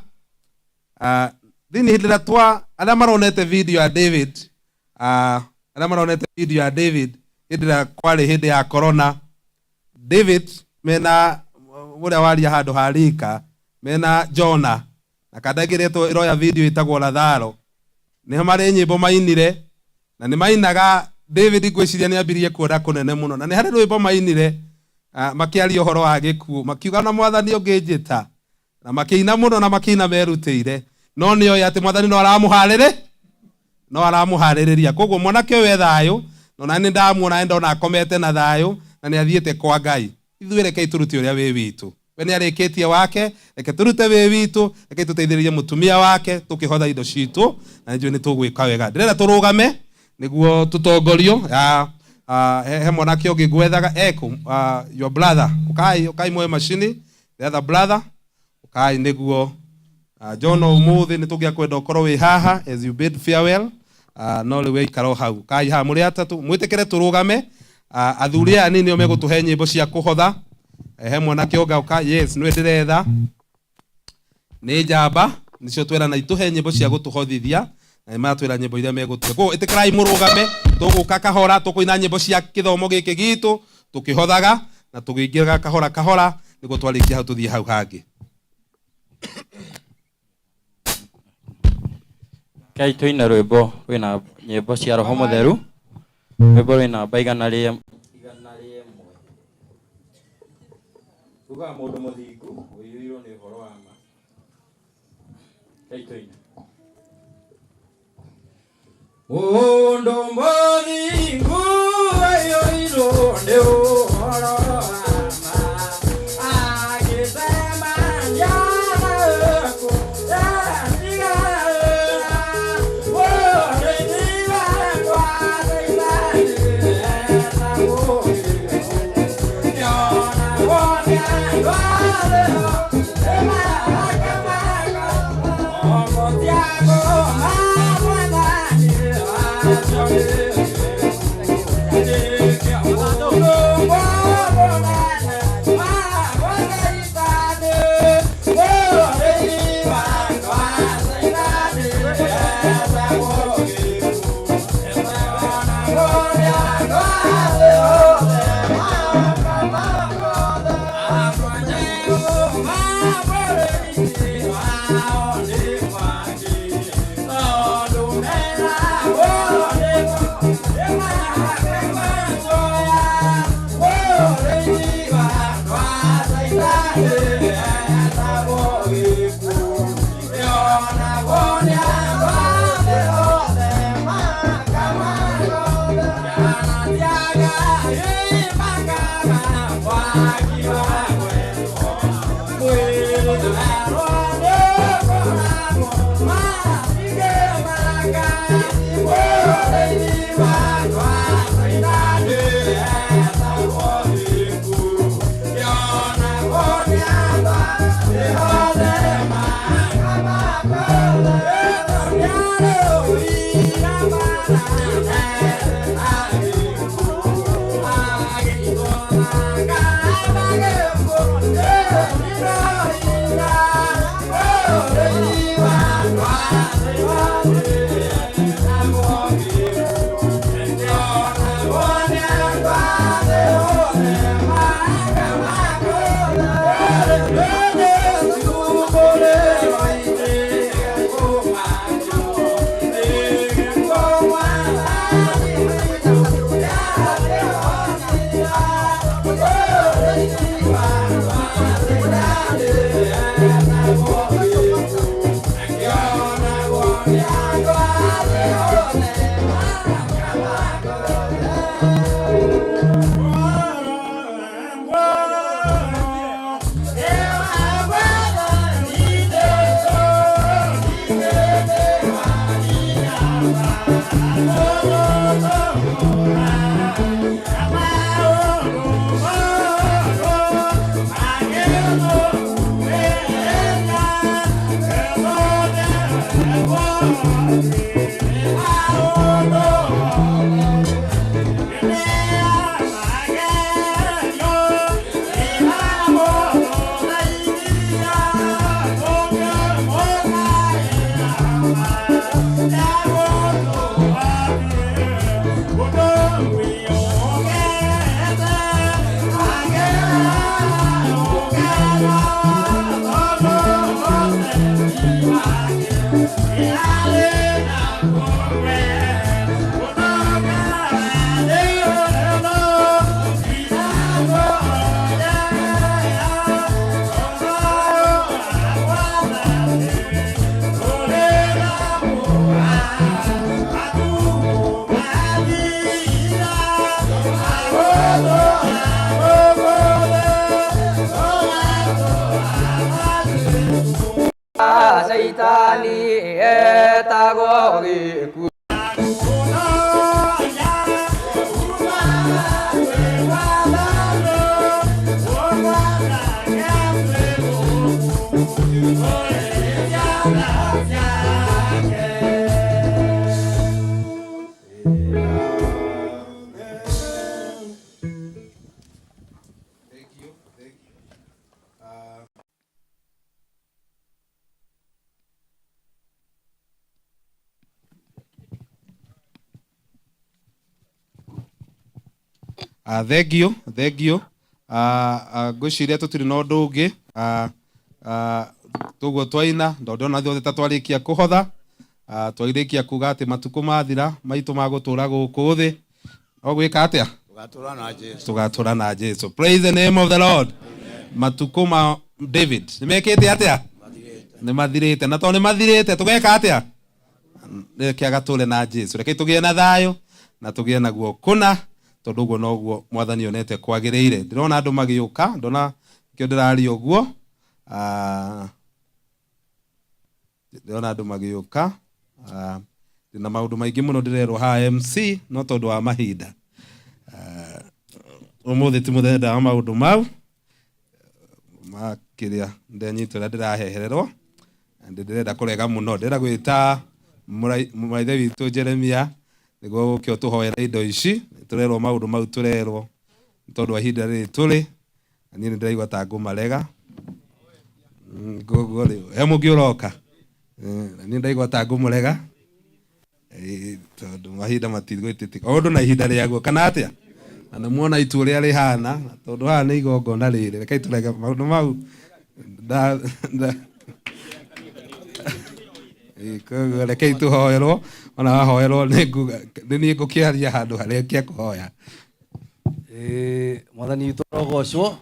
Thĩinĩ hĩndĩ ĩrĩa twa arĩa maronete video ya David, arĩa maronete video ya David hĩndĩ ĩrĩa kwarĩ hĩndĩ ya corona, David mena ũrĩa waria handũ ha rika, mena Jona na kanda ĩngĩ ĩretwo ĩroya video ĩtagwo Lazaro, nĩho marĩ nyĩmbo mainire na nĩ mainaga. David ngwĩciria nĩ ambirie kuona kũnene mũno, na nĩ harĩ rwĩmbo mainire, makĩaria ũhoro wa gĩkuũ, makiuga na mwathani ũngĩnjĩta, na makĩina mũno na makĩina merutĩire, no nĩ oĩ atĩ mwathani no aramũharĩrĩ, no aramũharĩrĩria. Koguo mwanake ũyũ e thayũ, no na nĩ ndamuona, nĩ ndona akomete na thayũ na nĩ athiĩte kwa Ngai. Ithuĩ rekei tũrute ũrĩa wĩ witũ. We nĩ arĩkĩtie wake, reke tũrute wĩ witũ, rekei tũteithĩrĩrie mũtumia wake tũkĩhotha indo citũ, na nĩnjũĩ nĩ tũgwĩka wega. Ndĩrenda tũrũgame nĩguo tũtongorio. He mwanake ũngĩ ngwethaga ekũ, your brother, ũkai, ũkai muoe macini, the other brother, ũkai nĩguo. John, ũmũthĩ nĩ tũngĩakwenda ũkorwo wĩ haha as you bid farewell, no rĩu ĩikara o hau. Kai haha mũrĩ atatũ, mwĩtĩkĩre tũrũgame. Athuri aya nini nĩo megũtũhe nyĩmbo cia kũhotha. He mwanake ũnga ũka, yes, nĩwe ndĩretha, nĩ njamba nĩcio twerana itũhe nyĩmbo cia gũtũhothithia, na nĩ maratwĩra nyĩmbo iria megũtũhe. Koguo ĩtĩkĩrai mũrũgame, tũgũka kahora, tũkũina nyĩmbo cia kĩthomo gĩkĩ gitũ tũkĩhothaga na tũkĩingĩraga kahora kahora, nĩguo twarĩkia hau tũthiĩ hau hangĩ. Kai tũine rwĩmbo rwĩna nyĩmbo cia Roho Mũtheru, rwĩmbo rwĩ namba 101. Tugaga mũndũ mũthingu ũiyũirwo nĩ ũhoro wa ma. Kai tũine. Mũndũ mũthingu ũiyũirwo nĩ ũhoro wa ma, agĩcemania naku atigaĩra, mũrĩithi wakwa Caitani etagwo nĩonagwo nĩ andũ arĩa nĩmarakamaka, ng'ongo ciaku mwathani wacio nĩ Caitani etagwo gĩkuũ. Thengio thengio. Ngwĩciria tũtirĩ na ũndũ ũngĩ. Tũguo twaina ndondũ ndĩrona ithuothe ta twarĩkia kũhotha. Twarĩkia kuga atĩ matukũ mathira maitũ ma gũtũra gũkũ thĩ no gwĩka atĩa? Tũgatũra na Jesu. Tũgatũra na Jesu. Praise the name of the Lord. Matukũ ma David nĩ mekĩte atĩa? Nĩ mathirĩte. Na tondũ nĩ mathirĩte tũgeka atĩa? Reke agatũre na Jesu. Reke tũgĩe na thayũ na tũgĩe naguo kũna tondũ ũguo noguo mwathani onete kwagĩrĩire. Ndĩrona andũ magĩũka, ndona kĩo ndĩraria ũguo. Ndĩrona andũ magĩũka. Ndĩna maũndũ maingĩ mũno ndĩrerwo haha MC no tondũ wa mahinda. Ũmũthĩ ti mũthenya wa maũndũ mau makĩria ndenyita ũrĩa ndĩrahehererwo na ndĩrenda kũrega mũno. Ndĩrenda gwĩta mũraithe witũ Jeremia nĩguo ũke ũtũhoere indo ici. Tũrerwo maũndũ mau tũrerwo nĩ tondũ wa ihinda rĩrĩ tũrĩ na niĩ nĩ ndĩraigua ta ngũmarega. Koguo rĩ he mũngĩ ũroka. Na niĩ ndaigua ta ngũmũrega. Tondũ mahinda matigwĩtĩtĩka o ũndũ na ihinda rĩaguo kana atĩa? Na nĩ muona itu ũrĩa rĩhana na tondũ haha nĩ igongona rĩrĩ rekei tũrege maũndũ mau. Koguo rekei tũhoerwo ona wahoerwo nĩ nguga nĩ niĩ ngũkĩaria handũ harĩa kĩa kũhoya. Mwathani witũ arogocwo.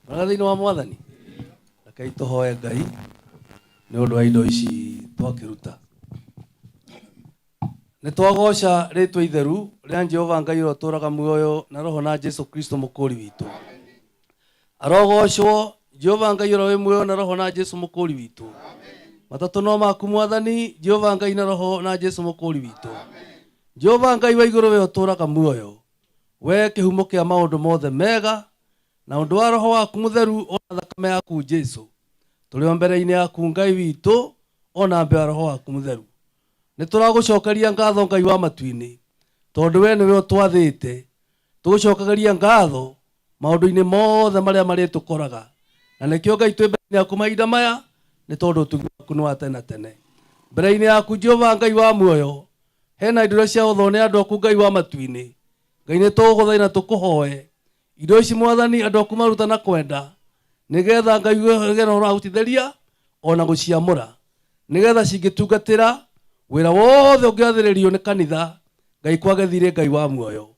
Mwega thĩinĩ wa mwathani. Rekei tũhoe Ngai nĩ ũndũ wa indo ici twakĩruta. Nĩ twagoca rĩtwa itheru rĩa Jehova Ngai ũrĩa ũtũũraga muoyo na roho na Jesu Kristo mũkũũri witũ. Arogocwo Jehova Ngai ũrĩa wĩ muoyo na roho na Jesu mũkũũri witũ. Matatũ no maku mwathani Jehova Ngai na roho na Jesu mũkũũri witũ. Jehova Ngai wa igũrũ we ũtũũraga muoyo, we kĩhumo kĩa maũndũ mothe mega na ũndũ wa roho waku mũtheru ona thakame yaku Jesu. Tũrĩ o mbere-inĩ yaku Ngai witũ ona mbere ya roho waku mũtheru. Nĩ tũragũcokeria ngatho Ngai wa matu-inĩ tondũ we nĩwe ũtwathĩte. Tũgũcokageria ngatho maũndũ-inĩ mothe marĩa marĩtũkoraga. Na nĩkĩo Ngai twĩ mbere-inĩ yaku mahinda maya nĩ tondũ ũtugi waku nĩ wa tene na tene. Mbere-inĩ yaku Jehova Ngai wa muoyo hena indo iria ciahothwo nĩ andũ aku Ngai wa matu-inĩ. Ngai nĩ tũgũgũthaitha na tũkũhoe indo ici mwathani andũ aku maruta na kwenda nĩgetha Ngai ũgĩe na ũhoro wa gũcitheria ona gũciamũra nĩgetha cingĩtungatĩra wĩra wothe ũngĩathĩrĩrio nĩ kanitha Ngai kwage thirĩ Ngai wa muoyo.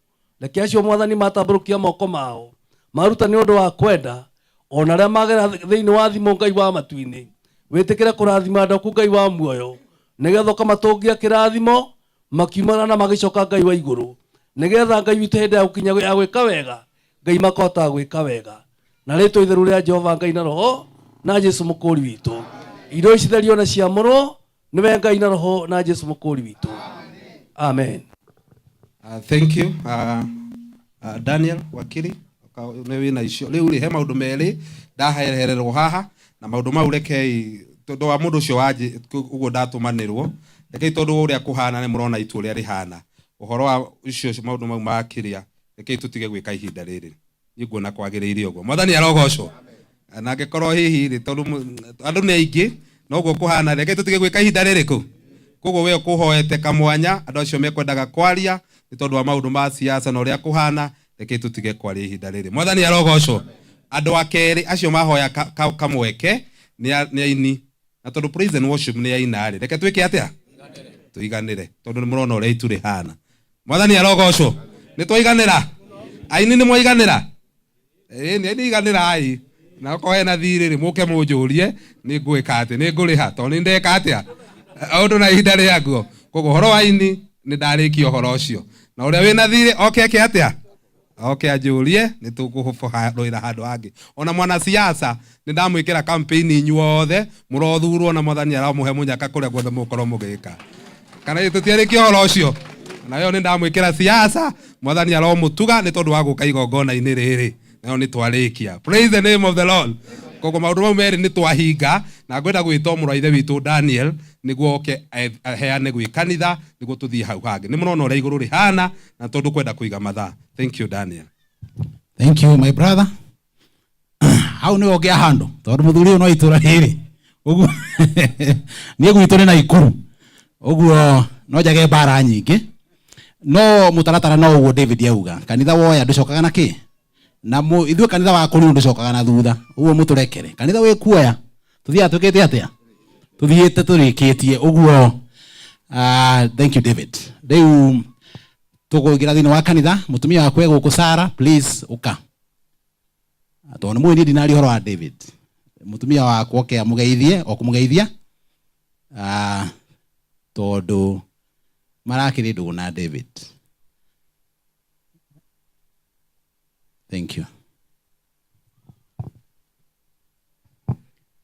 Reke acio mwathani matambũrũkia moko mao maruta nĩ ũndũ wa kwenda ona arĩa magera thĩinĩ wa thimũ Ngai wa matu-inĩ wĩtĩkĩre kũrathima andũ aku Ngai wa muoyo nĩgetha ũkamatũngia kĩrathimo makiumana na magĩcoka Ngai wa igũrũ nĩgetha Ngai witũ hĩndĩ ya gũkinya ya gwĩka wega Ngai makahota gwĩka wega na rĩtwa itheru rĩa Jehova Ngai na roho na Jesu mũkũũri witũ. Indo ici therio na ciamũrwo nĩwe Ngai na roho na Jesu mũkũũri witũ. Amen. Thank you. Daniel Wakili nĩ wĩna icio rĩu rĩ he maũndũ merĩ ndahehererwo haha na maũndũ mau rekei tondũ wa mũndũ ũcio wanjĩ ũguo ndatũmanĩrwo rekei tondũ ũrĩa kũhana nĩ mũrona itu ũrĩa rĩhana ũhoro wa icio maũndũ mau ma kĩrĩa rekei tũtige gwĩka ihinda rĩrĩ niĩ nguona kwagĩrĩire ũguo mwathani arogocwo na angĩkorwo hihi rĩ tondũ andũ nĩ aingĩ noguo kũhana rekei tũtige gwĩka ihinda rĩrĩkũ koguo we ũkũhoete kamwanya andũ acio mekwendaga kwaria nĩ tondũ wa maũndũ ma siasa na ũrĩa kũhana rekei tũtige kwaria ihinda rĩrĩ mwathani arogocwo andũ a kerĩ acio mahoya kamweke nĩ aini na tondũ praise and worship nĩ aina rĩ reke twĩke atĩa tũiganĩre tondũ nĩ mũrona ũrĩa itu rĩhana mwathani arogocwo nĩ twaiganĩra aini nĩ mwaiganĩra nĩ aini iganĩra ai na okorwo hena thirĩ rĩ mũke mũnjũrie nĩ ngwĩka atĩ nĩ ngũrĩha tondũ nĩ ndeka atĩa ũndũ na ihinda rĩaguo koguo ũhoro wa aini nĩ ndarĩkia ũhoro ũcio na ũrĩa wĩna thirĩ oke eke atĩa Oke anjũrie nĩ tũkũrũĩra handũ hangĩ. Ona mwanasiasa nĩ ndamwĩkĩra campaign inyuothe mũrothurwo na mwathani aramũhe mũnyaka kũrĩa guothe mũgũkorwo mũgĩka. Kana tũtiarĩkia ũhoro ũcio. Nayo nĩ ndamwĩkĩra siasa mwathani aromũtuga nĩ tondũ wa gũka igongona-inĩ rĩrĩ. Nayo nĩ twarĩkia. Praise the name of the Lord. Koguo maũndũ mau merĩ nĩ twahinga na ngwenda gwĩta mũrũ wa ithe witũ Daniel nĩguo oke aheane gwĩ kanitha nĩguo tũthiĩ hau hangĩ. Nĩ mũrona ũrĩa igũrũ rĩhana na tondũ kwenda kũiga mathaa. Thank you Daniel. Thank you my brother. Hau nĩwe ũngĩa handũ tondũ mũthuri ũyũ no itũra rĩrĩ ũguo niĩ gwitũ nĩ Naikuru ũguo no njage mbara nyingĩ no mũtaratara no ũguo David auga kanitha woya ndũcokaga na kĩ na ithuĩ kanitha wa kũrinũ ndũcokaga na thutha ũguo mũtũrekere kanitha wĩ kuoya tũthiaga twĩkĩte atĩa tũthiĩte tũrĩkĩtie ũguo. Thank you David. Rĩu tũkũingĩra thĩinĩ wa kanitha mũtumia wakwa e gũkũ Sarah please ũka tondũ nĩ mũĩ niĩ ndinaria ũhoro wa David mũtumia wakwa oke amũgeithie o kũmũgeithia tondũ marakĩrĩ ndũgũ na David. Thank you.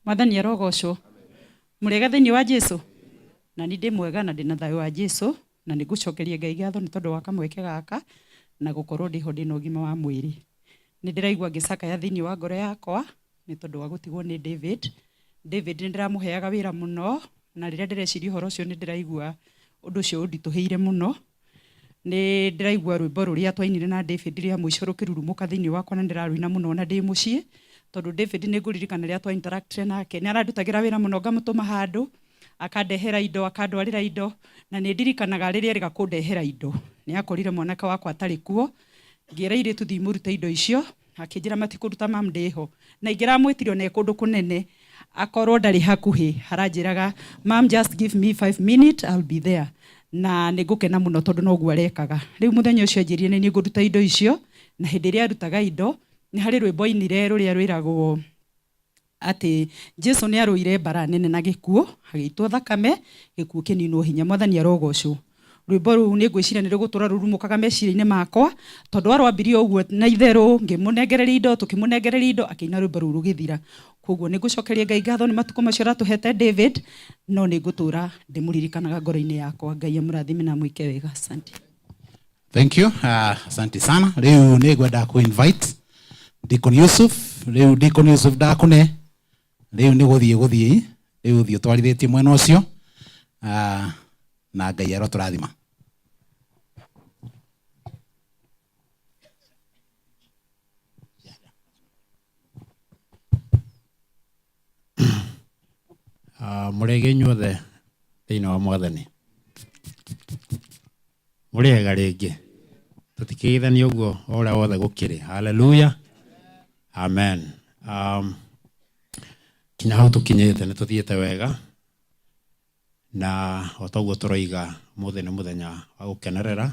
Mwathani arogocwo. Mũrĩega thĩinĩ wa Jesu? Na nĩ ndĩ mwega na ndĩna thayũ wa Jesu na nĩ ngũcokeria Ngai ngatho nĩ tondũ wa kamweke gaka na gũkorwo ndĩho ndĩna ũgima wa mwĩrĩ. Nĩ ndĩraigua ngĩcakaya thĩinĩ wa ngoro yakwa nĩ tondũ wa gũtigwo nĩ David. David nĩ ndĩramũheaga wĩra mũno na rĩrĩa ndĩreciria ũhoro ũcio nĩ ndĩraigua ũndũ ũcio ũnditũhĩire mũno. Nĩ ndĩraigua rwĩmbo rũrĩa twainire na David rĩa mũico rũkĩrurumũka thĩinĩ wakwa na ndĩrarũina mũno ona ndĩ mũciĩ tondũ David nĩ ngũririkana rĩrĩa twa interactire nake nĩ arandutagĩra wĩra mũno ngamũtũma handũ akandehera indo akandwarĩra indo na nĩ ndirikanaga rĩrĩa erĩga kũndehera indo nĩ akorire mwanake wakwa atarĩ kuo ngĩra airĩtu thiĩ mũrute indo icio akĩnjĩra matikũruta mam ndĩho na ingĩramwĩtire ona e kũndũ kũnene akorwo ndarĩ hakuhĩ aranjĩraga mam just give me 5 minutes I'll be there na nĩ ngũkena mũno tondũ noguo arekaga. Rĩu mũthenya ũcio anjĩrire nĩ niĩ ngũruta indo icio na hĩndĩ ĩrĩa arutaga indo nĩ harĩ rwĩmbo ainire rũrĩa rwĩragwo atĩ Jesu nĩ arũire mbara nene na gĩkuũ agĩitwo thakame gĩkuũ kĩninwo hinya. Mwathani arogocwo. Rwĩmbo rũu nĩ ngwĩciria nĩ rũgũtũra rurumũkaga meciria-inĩ makwa tondũ arwambirie ũguo na itherũ ngĩmũnengereria indo tũkĩmũnengereria indo akĩina rwĩmbo rũu rũgĩthira. Koguo nĩ ngũcokeria Ngai ngatho nĩ matukũ macio aratũhete David no nĩ ngũtũra ndĩmũririkanaga ngoro-inĩ yakwa. Ngai amũrathime na amwĩke wega. Asante. Thank you. Asante sana. Rĩu nĩ ngwenda kũ invite Deacon Yusuf. Rĩu Deacon Yusuf ndakũne. Rĩu nĩ gũthiĩ gũthiĩ. Rĩu thiĩ ũtwarithĩtie mwena ũcio. Na Ngai arotũrathima. Mũrĩega inyuothe thĩinĩ wa mwathani. Mũrĩega rĩngĩ. Tũtikĩgeithania ũguo o ũrĩa wothe gũkĩrĩ. Hallelujah. Amen. Kinya hau tũkinyĩte nĩ tũthiĩte wega na o ta ũguo tũroiga ũmũthĩ nĩ mũthenya wa gũkenerera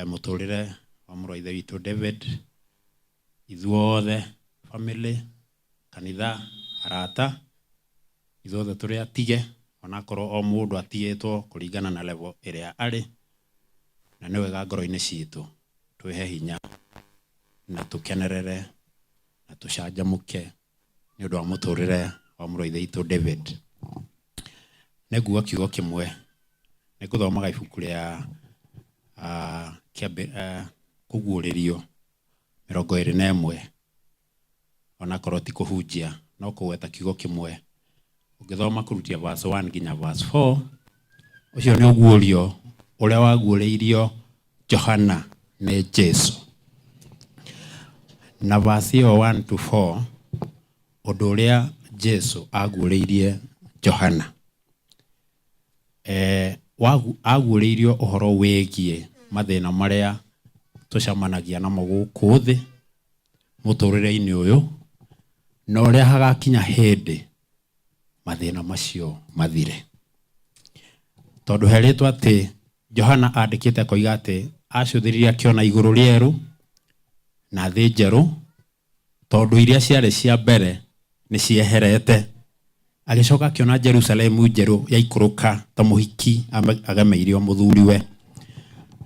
mũtũrĩre wa mũrũ wa ithe witũ David, ithuothe family, kanitha, arata, ithuothe tũrĩ atige onakorwo o mũndũ atigĩtwo kũringana na level ĩrĩa arĩ, na nĩ wega ngoro-inĩ citũ twĩhe hinya na tũkenerere na tũcanjamũke nĩ ũndũ wa mũtũrĩre wa mũrũ wa ithe witũ David. Nĩ nguga kiugo kĩmwe, nĩ ngũthomaga ibuku rĩa kũguũrĩrio 21 onakorwo ti kũhunjia no kũgweta kiugo kĩmwe. Ũngĩthoma kũrutia verse 1 nginya verse 4 ũcio nĩ ũguũrio ũrĩa waguũrĩirio Johana nĩ Jesu. Na verse ĩyo 1 to 4 ũndũ ũrĩa Jesu aguũrĩirie Johana aguũrĩirio ũhoro wĩgiĩ mathĩna marĩa tũcemanagia namo gũkũ thĩ mũtũrĩre-inĩ ũyũ na ũrĩa hagakinya hĩndĩ mathĩna macio mathire. Tondũ herĩtwo atĩ Johana andĩkĩte akoiga atĩ acũthĩrĩrie akĩona igũrũ rĩerũ na thĩ njerũ tondũ iria ciarĩ cia mbere nĩ cieherete. Agĩcoka akĩona Jerusalemu njerũ yaikũrũka ta mũhiki agemeirio mũthuriwe.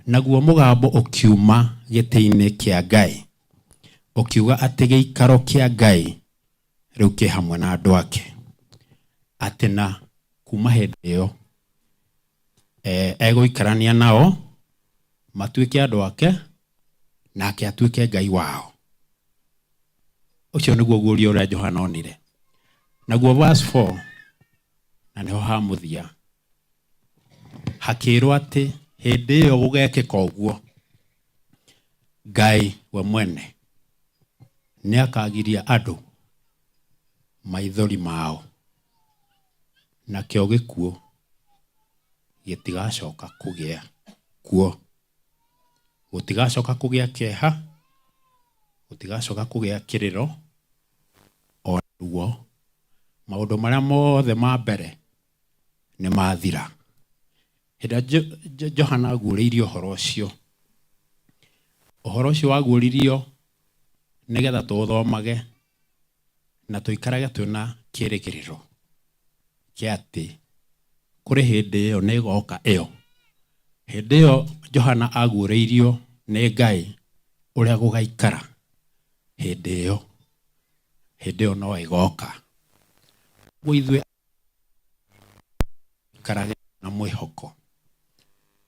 Naguo mũgambo ũkiuma gĩtĩ-inĩ kĩa Ngai ũkiuga atĩ gĩikaro kĩa Ngai rĩu kĩ hamwe na andũ ake, atĩ na kuma hĩndĩ ĩyo egũikarania nao matuĩke andũ ake nake atuĩke Ngai wao. Ũcio nĩguo guũrio ũrĩa Johana onire. Naguo verse 4 na nĩho ha mũthia hakĩrwo atĩ hĩndĩ ĩyo gũgekĩka ũguo Ngai we mwene nĩakagiria andũ maithori mao, nakĩo gĩkuũ gĩtigacoka kũgĩa kuo, gũtigacoka kũgĩa kĩeha, gũtigacoka kũgĩa kĩrĩro o ruo, maũndũ marĩa mothe ma mbere nĩ mathira. Hĩndĩ ĩrĩa Johana aguũrĩirio ũhoro ũcio, ũhoro ũcio waguũririo nĩgetha tũũthomage na tũikarage twĩna kĩĩrĩgĩrĩro kĩa atĩ kũrĩ hĩndĩ ĩyo nĩ ĩgoka ĩyo. Hĩndĩ ĩyo Johana aguũrĩirio nĩ Ngai ũrĩa gũgaikara hĩndĩ ĩyo, hĩndĩ ĩyo no ĩgoka. Ũguo ithuĩ tũikarage na mwĩhoko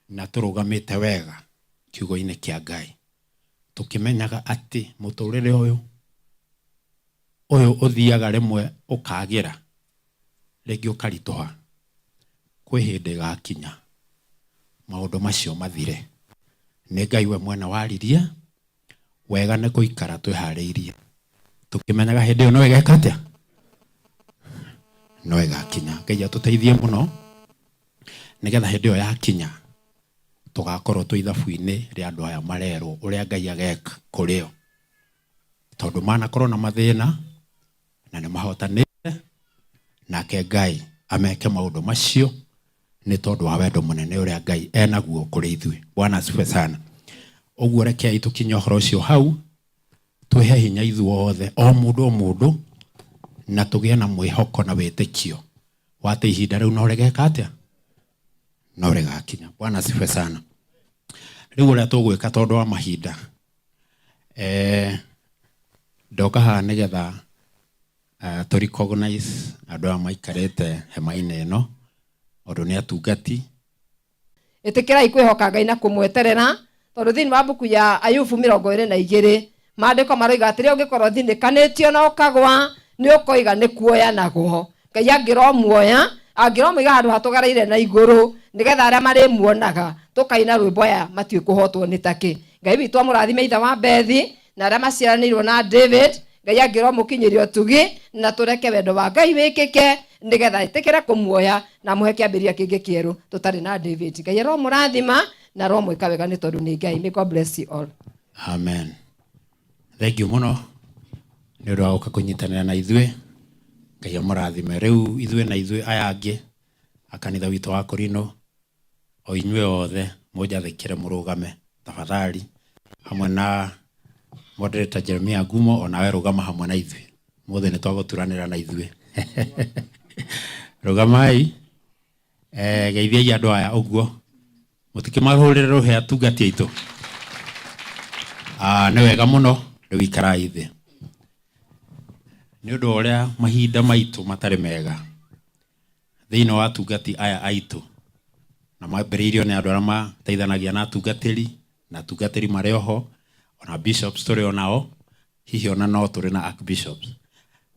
na tũrũgamĩte wega kiugo-inĩ kĩa Ngai, tũkĩmenyaga atĩ mũtũrĩre ũyũ ũyũ ũthiaga rĩmwe ũkagĩra rĩngĩ ũkaritũha, kwĩ hĩndĩ ĩgakinya maũndũ macio mathire. Nĩ Ngai we mwene waririe, wega nĩ gũikara twĩharĩirie tũkĩmenyaga hĩndĩ ĩyo no ĩgeka atĩa, no ĩgakinya. Ngai atũteithie mũno nĩgetha hĩndĩ ĩyo yakinya tũgakorwo twĩ ithabu-inĩ rĩa andũ aya marerwo ũrĩa Ngai ageka kũrĩ o, tondũ manakorwo na mathĩna na nĩ mahotanĩte, nake Ngai ameke maũndũ macio nĩ tondũ wa wendo mũnene ũrĩa Ngai enaguo kũrĩ ithuĩ. Bwana asifiwe sana. Ũguo rekei tũkinye ũhoro ũcio hau, twĩhe hinya ithuothe o mũndũ o mũndũ, na tũgĩe na mwĩhoko na wĩtĩkio wa atĩ ihinda rĩu no rĩgeka atĩa, no rĩgakinya. Bwana asifiwe sana. Rĩu ũrĩa tũgwĩka tondũ wa mahinda, ndoka haha nĩgetha tũ recognize andũ aya maikarĩte hema-inĩ ĩno, tondũ nĩ atungati. Ĩtĩkĩrai kwĩhoka Ngai na kũmweterera, tondũ thĩinĩ wa mbuku ya Ayubu 22 maandĩko maroiga atĩrĩ, ũngĩkorwo thinĩkanĩtio na ũkagwa, nĩ ũkoiga nĩ kuoyanagwo. Ngai angĩromuoya, angĩromũiga handũ hatũgaraire na igũrũ, nĩgetha arĩa marĩmuonaga tũkaina rwĩmbo aya matiũĩ kũhotwo nĩ takĩ. Ngai witũ amũrathime ithe wa Bethi na arĩa maciaranĩirwo na David. Ngai angĩromũkinyĩria ũtugi na tũreke wendo wa Ngai wĩkĩke, nĩgetha ĩtĩkĩre kũmuoya na amũhe kĩambĩrĩria kĩngĩ kĩerũ tũtarĩ na David. Ngai aromũrathima na aromwĩka wega nĩ tondũ nĩ Ngai. May God bless you all. Amen. Thank you mũno nĩ ũndũ wa gũka kũnyitanĩra na ithuĩ. Ngai amũrathime. Rĩu ithuĩ na ithuĩ aya angĩ a kanitha witũ wa Korino, o inyuĩ othe mũnjathĩkĩre mũrũgame tafadhali, hamwe na moderator Jeremiah Ngumo, onawe rũgama hamwe na ithuĩ. Mũthĩ nĩ twagũturanĩra na ithuĩ. Rũgamai, geithiai andũ aya ũguo, mũtikĩmahũrĩre rũhĩ atungati aitũ. Nĩ wega mũno, rĩu ikarai thĩ. Nĩ ũndũ wa ũrĩa mahinda maitũ matarĩ mega thĩinĩ wa atungati aya aitũ, na mambĩrĩirio nĩ andũ arĩa mateithanagia na atungatĩri, na atungatĩri marĩ oho, ona bishops tũrĩ o nao, hihi ona no tũrĩ na archbishops.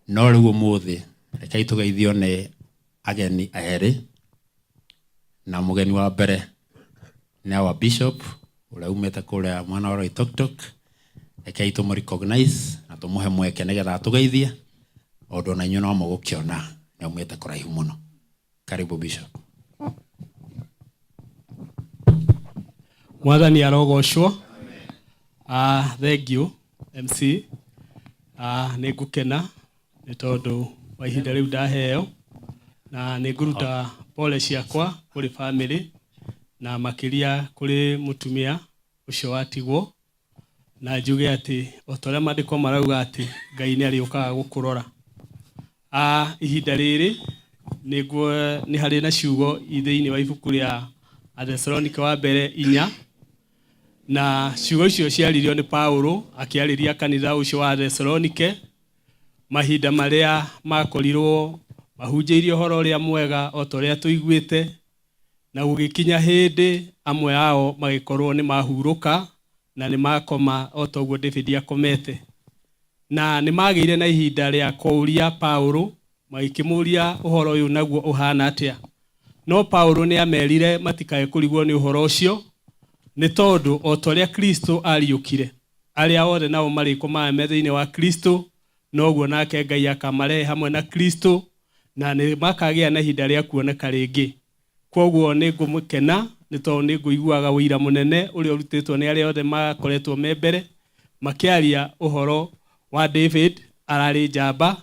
No rĩu ũmũthĩ rekei tũgeithio nĩ ageni erĩ, na mũgeni wa mbere nĩ our bishop ũrĩa umĩte kũrĩa mwena wa Loitoktok. Rekei tũmũ recognize na tũmũhe mweke nĩgetha atũgeithie, tondũ ona inyuĩ no mũgũkĩona nĩ aumĩte kũraihu mũno. Karibu bishop. Mwathani arogocwo. Thank you MC. Nĩ ngũkena nĩ tondũ wa ihinda rĩu ndaheo, na nĩ ngũruta pole ciakwa kũrĩ family na makĩria kũrĩ mũtumia ũcio watigwo, na njuge atĩ o ta ũrĩa maandĩko marauga atĩ Ngai nĩ arĩũkaga gũkũrora. Ihinda rĩrĩ nĩ harĩ na ciugo thĩinĩ wa ibuku rĩa Athesalonike wa mbere 4 Na ciugo icio ciaririo nĩ Paulo akĩarĩria kanitha ũcio wa Thesalonike mahinda marĩa makorirwo mahunjĩirie ũhoro ũrĩa mwega o ta ũrĩa tũiguĩte, na gũgĩkinya hĩndĩ amwe ao magĩkorwo nĩ mahurũka na nĩ makoma o ta ũguo David akomete. Na nĩ magĩire na ihinda rĩa kũũria Paulo, magĩkĩmũũria ũhoro ũyũ naguo ũhana atĩa. No Paulo nĩ amerire matikae kũrigwo nĩ ũhoro ũcio, nĩ tondũ o ta ũrĩa Kristo ariũkire, arĩa othe nao marĩkomaga me thĩinĩ wa Kristo, noguo nake Ngai akamarehe hamwe na Kristo, na nĩ makagĩa na ihinda rĩa kuoneka rĩngĩ. Kwoguo nĩ ngũmũkena nĩ tondũ nĩ ngũiguaga ũira mũnene ũrĩa ũrutĩtwo nĩ arĩa othe makoretwo me mbere makĩaria ũhoro wa David. Ararĩ njamba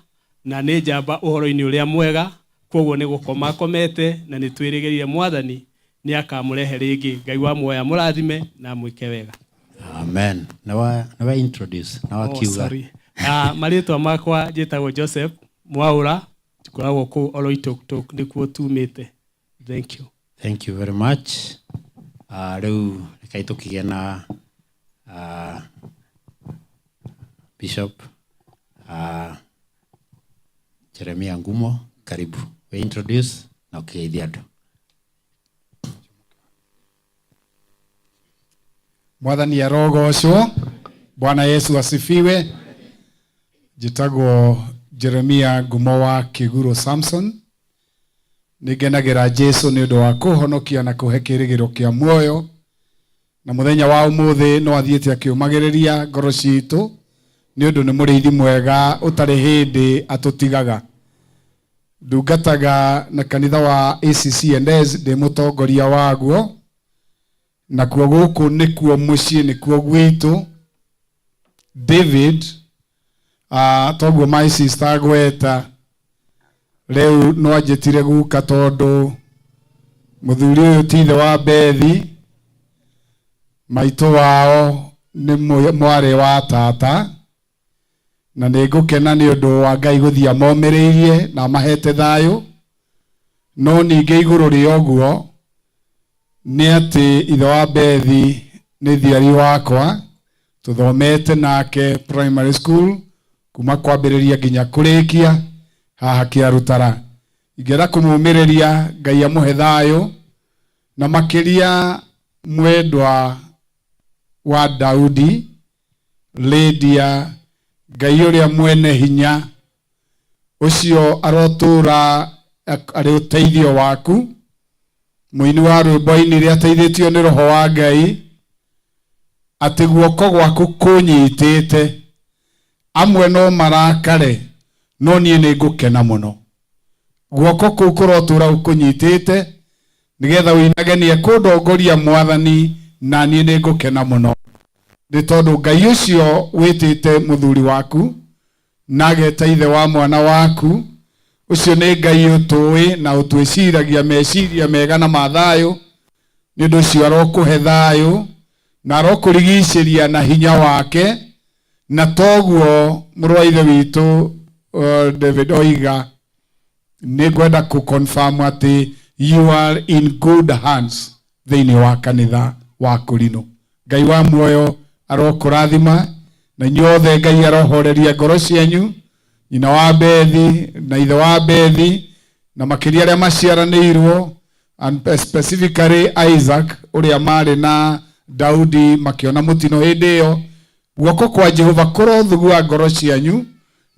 na nĩ njamba ũhoro-inĩ ũrĩa mwega, kwoguo nĩ gũkoma akomete na nĩ twĩrĩgĩrĩire Mwathani nĩ akamũrehe rĩngĩ. Ngai wa muoyo amũrathime na amwĩke wega. Amen. Na wa introduce na Oh, wakiuga. sorry. Marĩtwa makwa njĩtagwo Joseph Mwaũra, tũkoragwo kũu Oloitoktok nĩkuo tumĩte. Thank you. Thank you very much. Rĩu rekei tũkĩgĩe na Bishop Jeremia Ngumo, karibu. We introduce na ũkĩgeithia andũ. Mwathani arogocwo. Bwana Yesu asifiwe. Njĩtagwo Jeremia Ngumo wa Kĩguro Samson. Nĩ ngenagĩra Jesu nĩ ũndũ wa kũhonokia na kũhe kĩĩrĩgĩrĩro kĩa muoyo, na mũthenya wa ũmũthĩ no athiĩte akĩũmagĩrĩria ngoro citũ nĩ ũndũ nĩ mũrĩithi mwega ũtarĩ hĩndĩ atũtigaga. Ndungataga na kanitha wa ACC&S, ndĩ mũtongoria waguo, nakuo gũkũ nĩkuo mũciĩ, nĩkuo gwitũ. David, toguo my sister gweta rĩu no anjĩtire guka, tondũ mũthuri ũyũ ti ithe wa Bethi, maitũ wao nĩ mwarĩ wa tata, na nĩ ngũkena nĩ ũndũ wa Ngai gũthiĩ amomĩrĩirie na amahete thayũ. No ningĩ igũrũ rĩa ũguo nĩ atĩ ithe wa Bethi nĩ thiari wakwa, tũthomete nake primary school kuma kwambĩrĩria nginya kũrĩkia haha Kĩarutara. Ingĩenda kũmũmĩrĩria Ngai amũhe thayũ, na makĩria mwendwa wa Daudi Lydia, Ngai ũrĩa mwene hinya ũcio arotũra arĩ ũteithio waku. Mũini wa rwĩmbo ainire ateithĩtio nĩ roho wa Ngai atĩ guoko gwaku kũnyitĩte, amwe no marakare no niĩ nĩ ngũkena mũno. Guoko kũu kũrotũra gũkũnyitĩte nĩgetha ũinage nĩ ekũndongoria Mwathani, na niĩ nĩ ngũkena mũno nĩ tondũ Ngai ũcio wĩtĩte mũthuri waku na ageta ithe wa mwana waku, ũcio nĩ Ngai ũtũĩ na ũtwĩciragia meciria mega na ma thayũ. Nĩ ũndũ ũcio arokũhe thayũ na arokũrigicĩria na hinya wake, na toguo mũrũ wa ithe witũ David oiga, nĩ ngwenda kũ confirm atĩ you are in good hands thĩinĩ wa kanitha wa Kũrinũ. Ngai wa muoyo arokũrathima na inyuothe. Ngai arohoreria ngoro cianyu, nyina wa Bethi na ithe wa Bethi, na makĩria arĩa maciaranĩirwo, and specifically Isaac ũrĩa marĩ na Daudi makĩona mũtino hĩndĩ ĩyo. Guoko kwa Jehova kũrothugua ngoro cianyu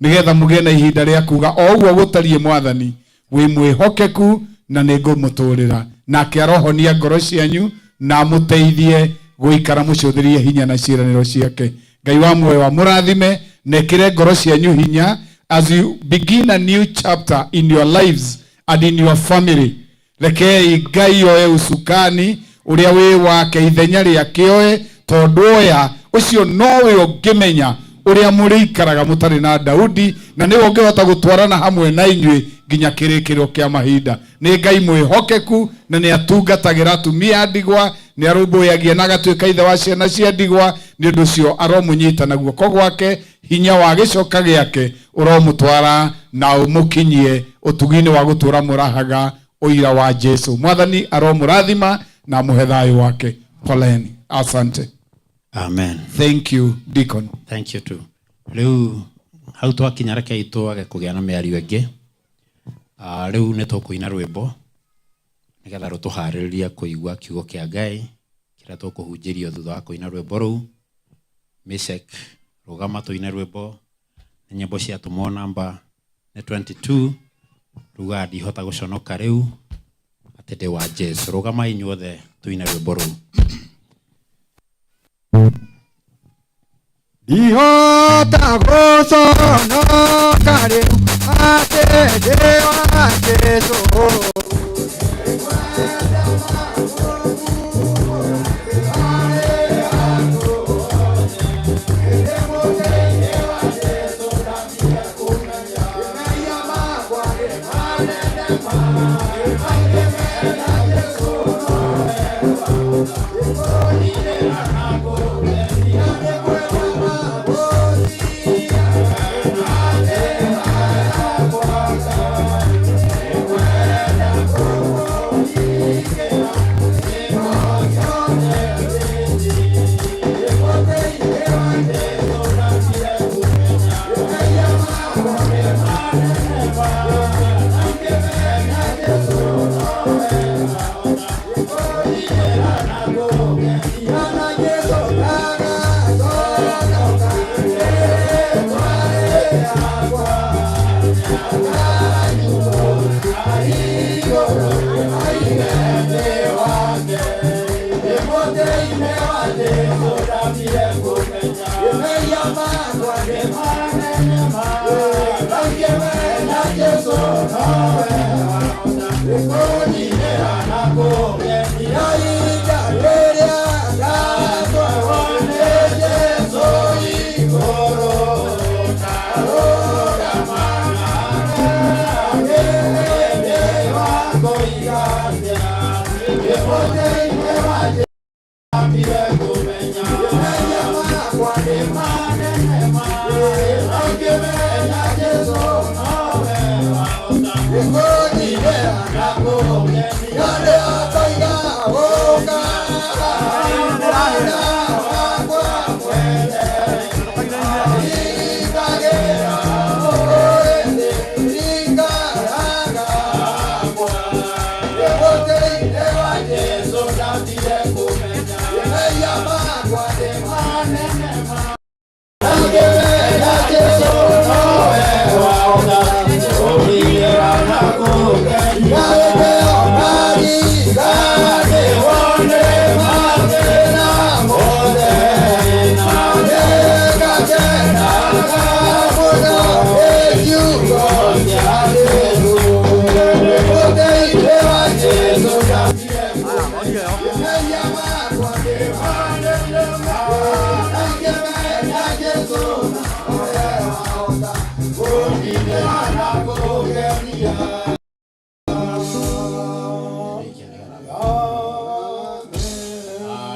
nĩgetha mũgĩe na ihinda rĩa kuga o ũguo gũtariĩ, Mwathani wĩ mwĩhokeku na nĩ ngũmũtũrĩra. Nake arohonia ngoro cianyu na amũteithie gũikara mũcũthĩrĩrie hinya na ciĩranĩro ciake. Ngai wa muoyo amũrathime na ĩkĩre ngoro cianyu hinya as you begin a new chapter in your lives and in your family. Rekei Ngai oe usukani ũrĩa wĩ wake, ithenya rĩake oe, tondũ oya ũcio nowe ũngĩmenya ũrĩa mũrĩikaraga mũtarĩ na Daudi, na nĩwe ũngĩhota gũtwarana hamwe na inyuĩ nginya kĩrĩkĩrĩro kĩa mahinda. Nĩ Ngai mwĩhokeku na nĩ atungatagĩra atumia a ndigwa, nĩ arũmbũyagia na agatuĩka ithe wa ciana cia ndigwa. Nĩ ũndũ ũcio aromũnyita na guoko gwake, hinya wa gĩcoka gĩake ũromũtwara na ũmũkinyie ũtugi-inĩ wa gũtũũra mũrahaga ũira wa Jesu. Mwathani aromũrathima na amũhe thayũ wake. Poleni, asante. Amen. Thank you, Deacon. Thank you too. Rĩu hau twakinya rekei twage kũgĩa na mĩario ĩngĩ. Rĩu nĩ tũkũina rwĩmbo nĩgetha rũtũharĩrĩrie kũigua kiugo kĩa Ngai kĩrĩa tũkũhunjĩrio thutha wa kũina rwĩmbo rũu. Meshek, rũgama tũine rwĩmbo nĩ nyĩmbo cia tũmwo namba nĩ 22 rugaga ndihota gũconoka rĩu atĩ ndĩ wa Jesu. Rũgamai inyuothe tũine rwĩmbo rũu. Ndihota gũconoka rĩu atĩ ndĩ wa Jesũ.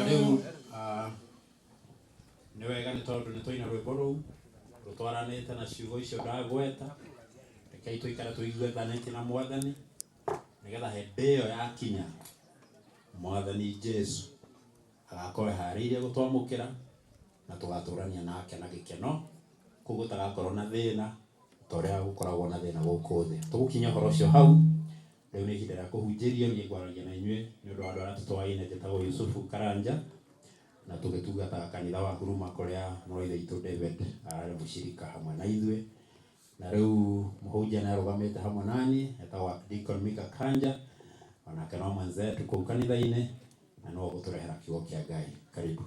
Rĩu nĩ wega nĩ tondũ nĩ twaina rwĩmbo rũu rũtwaranĩte na ciugo icio ndagweta. Rekei tũikare tũiguithanĩtie na Mwathani nĩgetha hĩndĩ ĩyo yakinya Mwathani Jesu agakorwo eharĩirie gũtwamũkĩra na tũgatũrania nake na gĩkeno kũu gũtagakorwo na thĩna ta ũrĩa gũkoragwo na thĩna gũkũ thĩ. Tũgũkinya ũhoro ũcio hau. Rĩu nĩ ihinda rĩa kũhunjĩrio. Niĩ ngwaragia na inyuĩ nĩ ũndũ wa andũ arĩa tũtoaine. Njĩtagwo Yusufu Karanja na tũgĩtungataga kanitha wa Huruma kũrĩa mũrũ wa ithe witũ David ararĩ mũcirika hamwe na ithuĩ. Na rĩu mũhunjia nĩ arũgamĩte hamwe naniĩ etagwo Deacon Mika Kanja, onake no mwenzetu kũu kanitha-inĩ na nĩwe ũgũtũrehera kiugo kĩa Ngai. Karibu.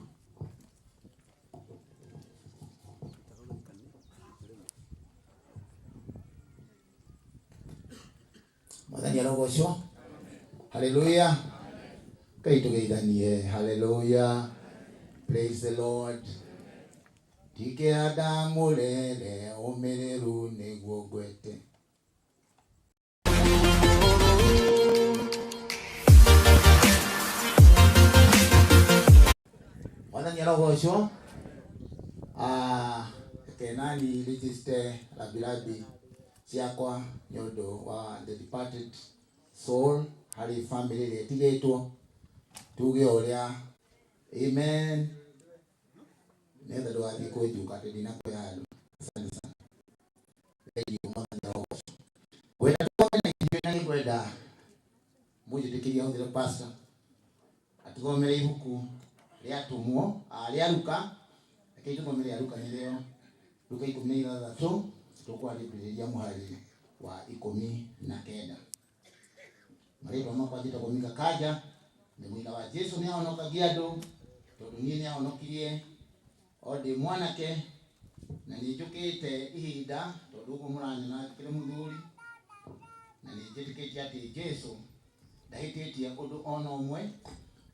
Mwathani arogocwo. Haleluya. Ngai tũgeithanie. Haleluya. Praise the Lord. Ndingĩhanda mũrere ũmĩrĩru nĩguo ngwete. Mwathani arogocwo. Reke nani register rambirambi ciakwa nĩ ũndũ wa the departed soul harĩ family ĩrĩa ĩtigĩtwo tuge ũrĩa amen. Nĩgetha ndũgathiĩ kũnjuka atĩ ndinakũhe handũ. Asante sana. Thengiũ, Mwathani arogocwo. Ngwenda tũthome na ithuĩ na nĩngwenda mũnjĩtĩkĩrie ahũthĩre pastor atũthomere ibuku rĩa atũmwo, rĩa Luka. Rekei tũthome rĩa Luka nĩrĩo Luka 16, tũkwarĩmbĩrĩria mũhari wa 19. Marĩtwa makwa njĩtagwo Mika Kanja, nĩ mũira wa Jesu nĩ ahonokagia andũ, tondũ niĩ nĩ ahonokirie o ndĩ mwanake, na nĩ njũkĩte ihinda tondũ ũguo mũranyona ngĩkĩrĩ mũthuri, na nĩ njĩtĩkĩtie atĩ Jesu ndahĩtĩtie ũndũ ona ũmwe.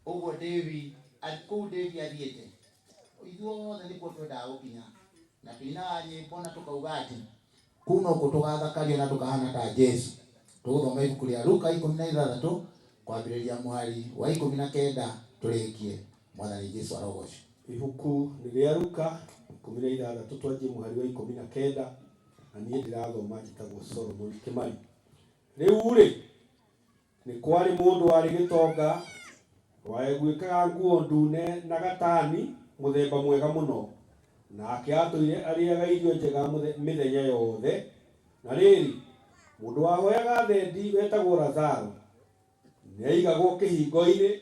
Ũguo David, kũu David athiĩte, ithuothe nĩkuo twendaga gũkinya, na tũinaga nyĩmbo na tũkauga atĩ kũu nokuo tũgathakario na tũkahana ta Jesu. Tũgũthoma ibuku rĩa Luka 16 kwambĩrĩria mũhari wa 19 tũrĩkie. Mwathani Jesu arogocwo. Ibuku nĩ rĩa Luka 16 twanjie mũhari wa 19, na niĩ ndĩrathoma njĩtagwo Solomon Kĩmari. Rĩu-rĩ, nĩ kwarĩ mũndũ warĩ gĩtonga waeguĩkaga nguo ndune na gatani mũthemba mwega mũno, nake atũire arĩaga irio njega mĩthenya yothe. Na rĩrĩ, mũndũ wahoyaga thendi wetagwo Lazaro nĩaigagwo kĩhingo-inĩ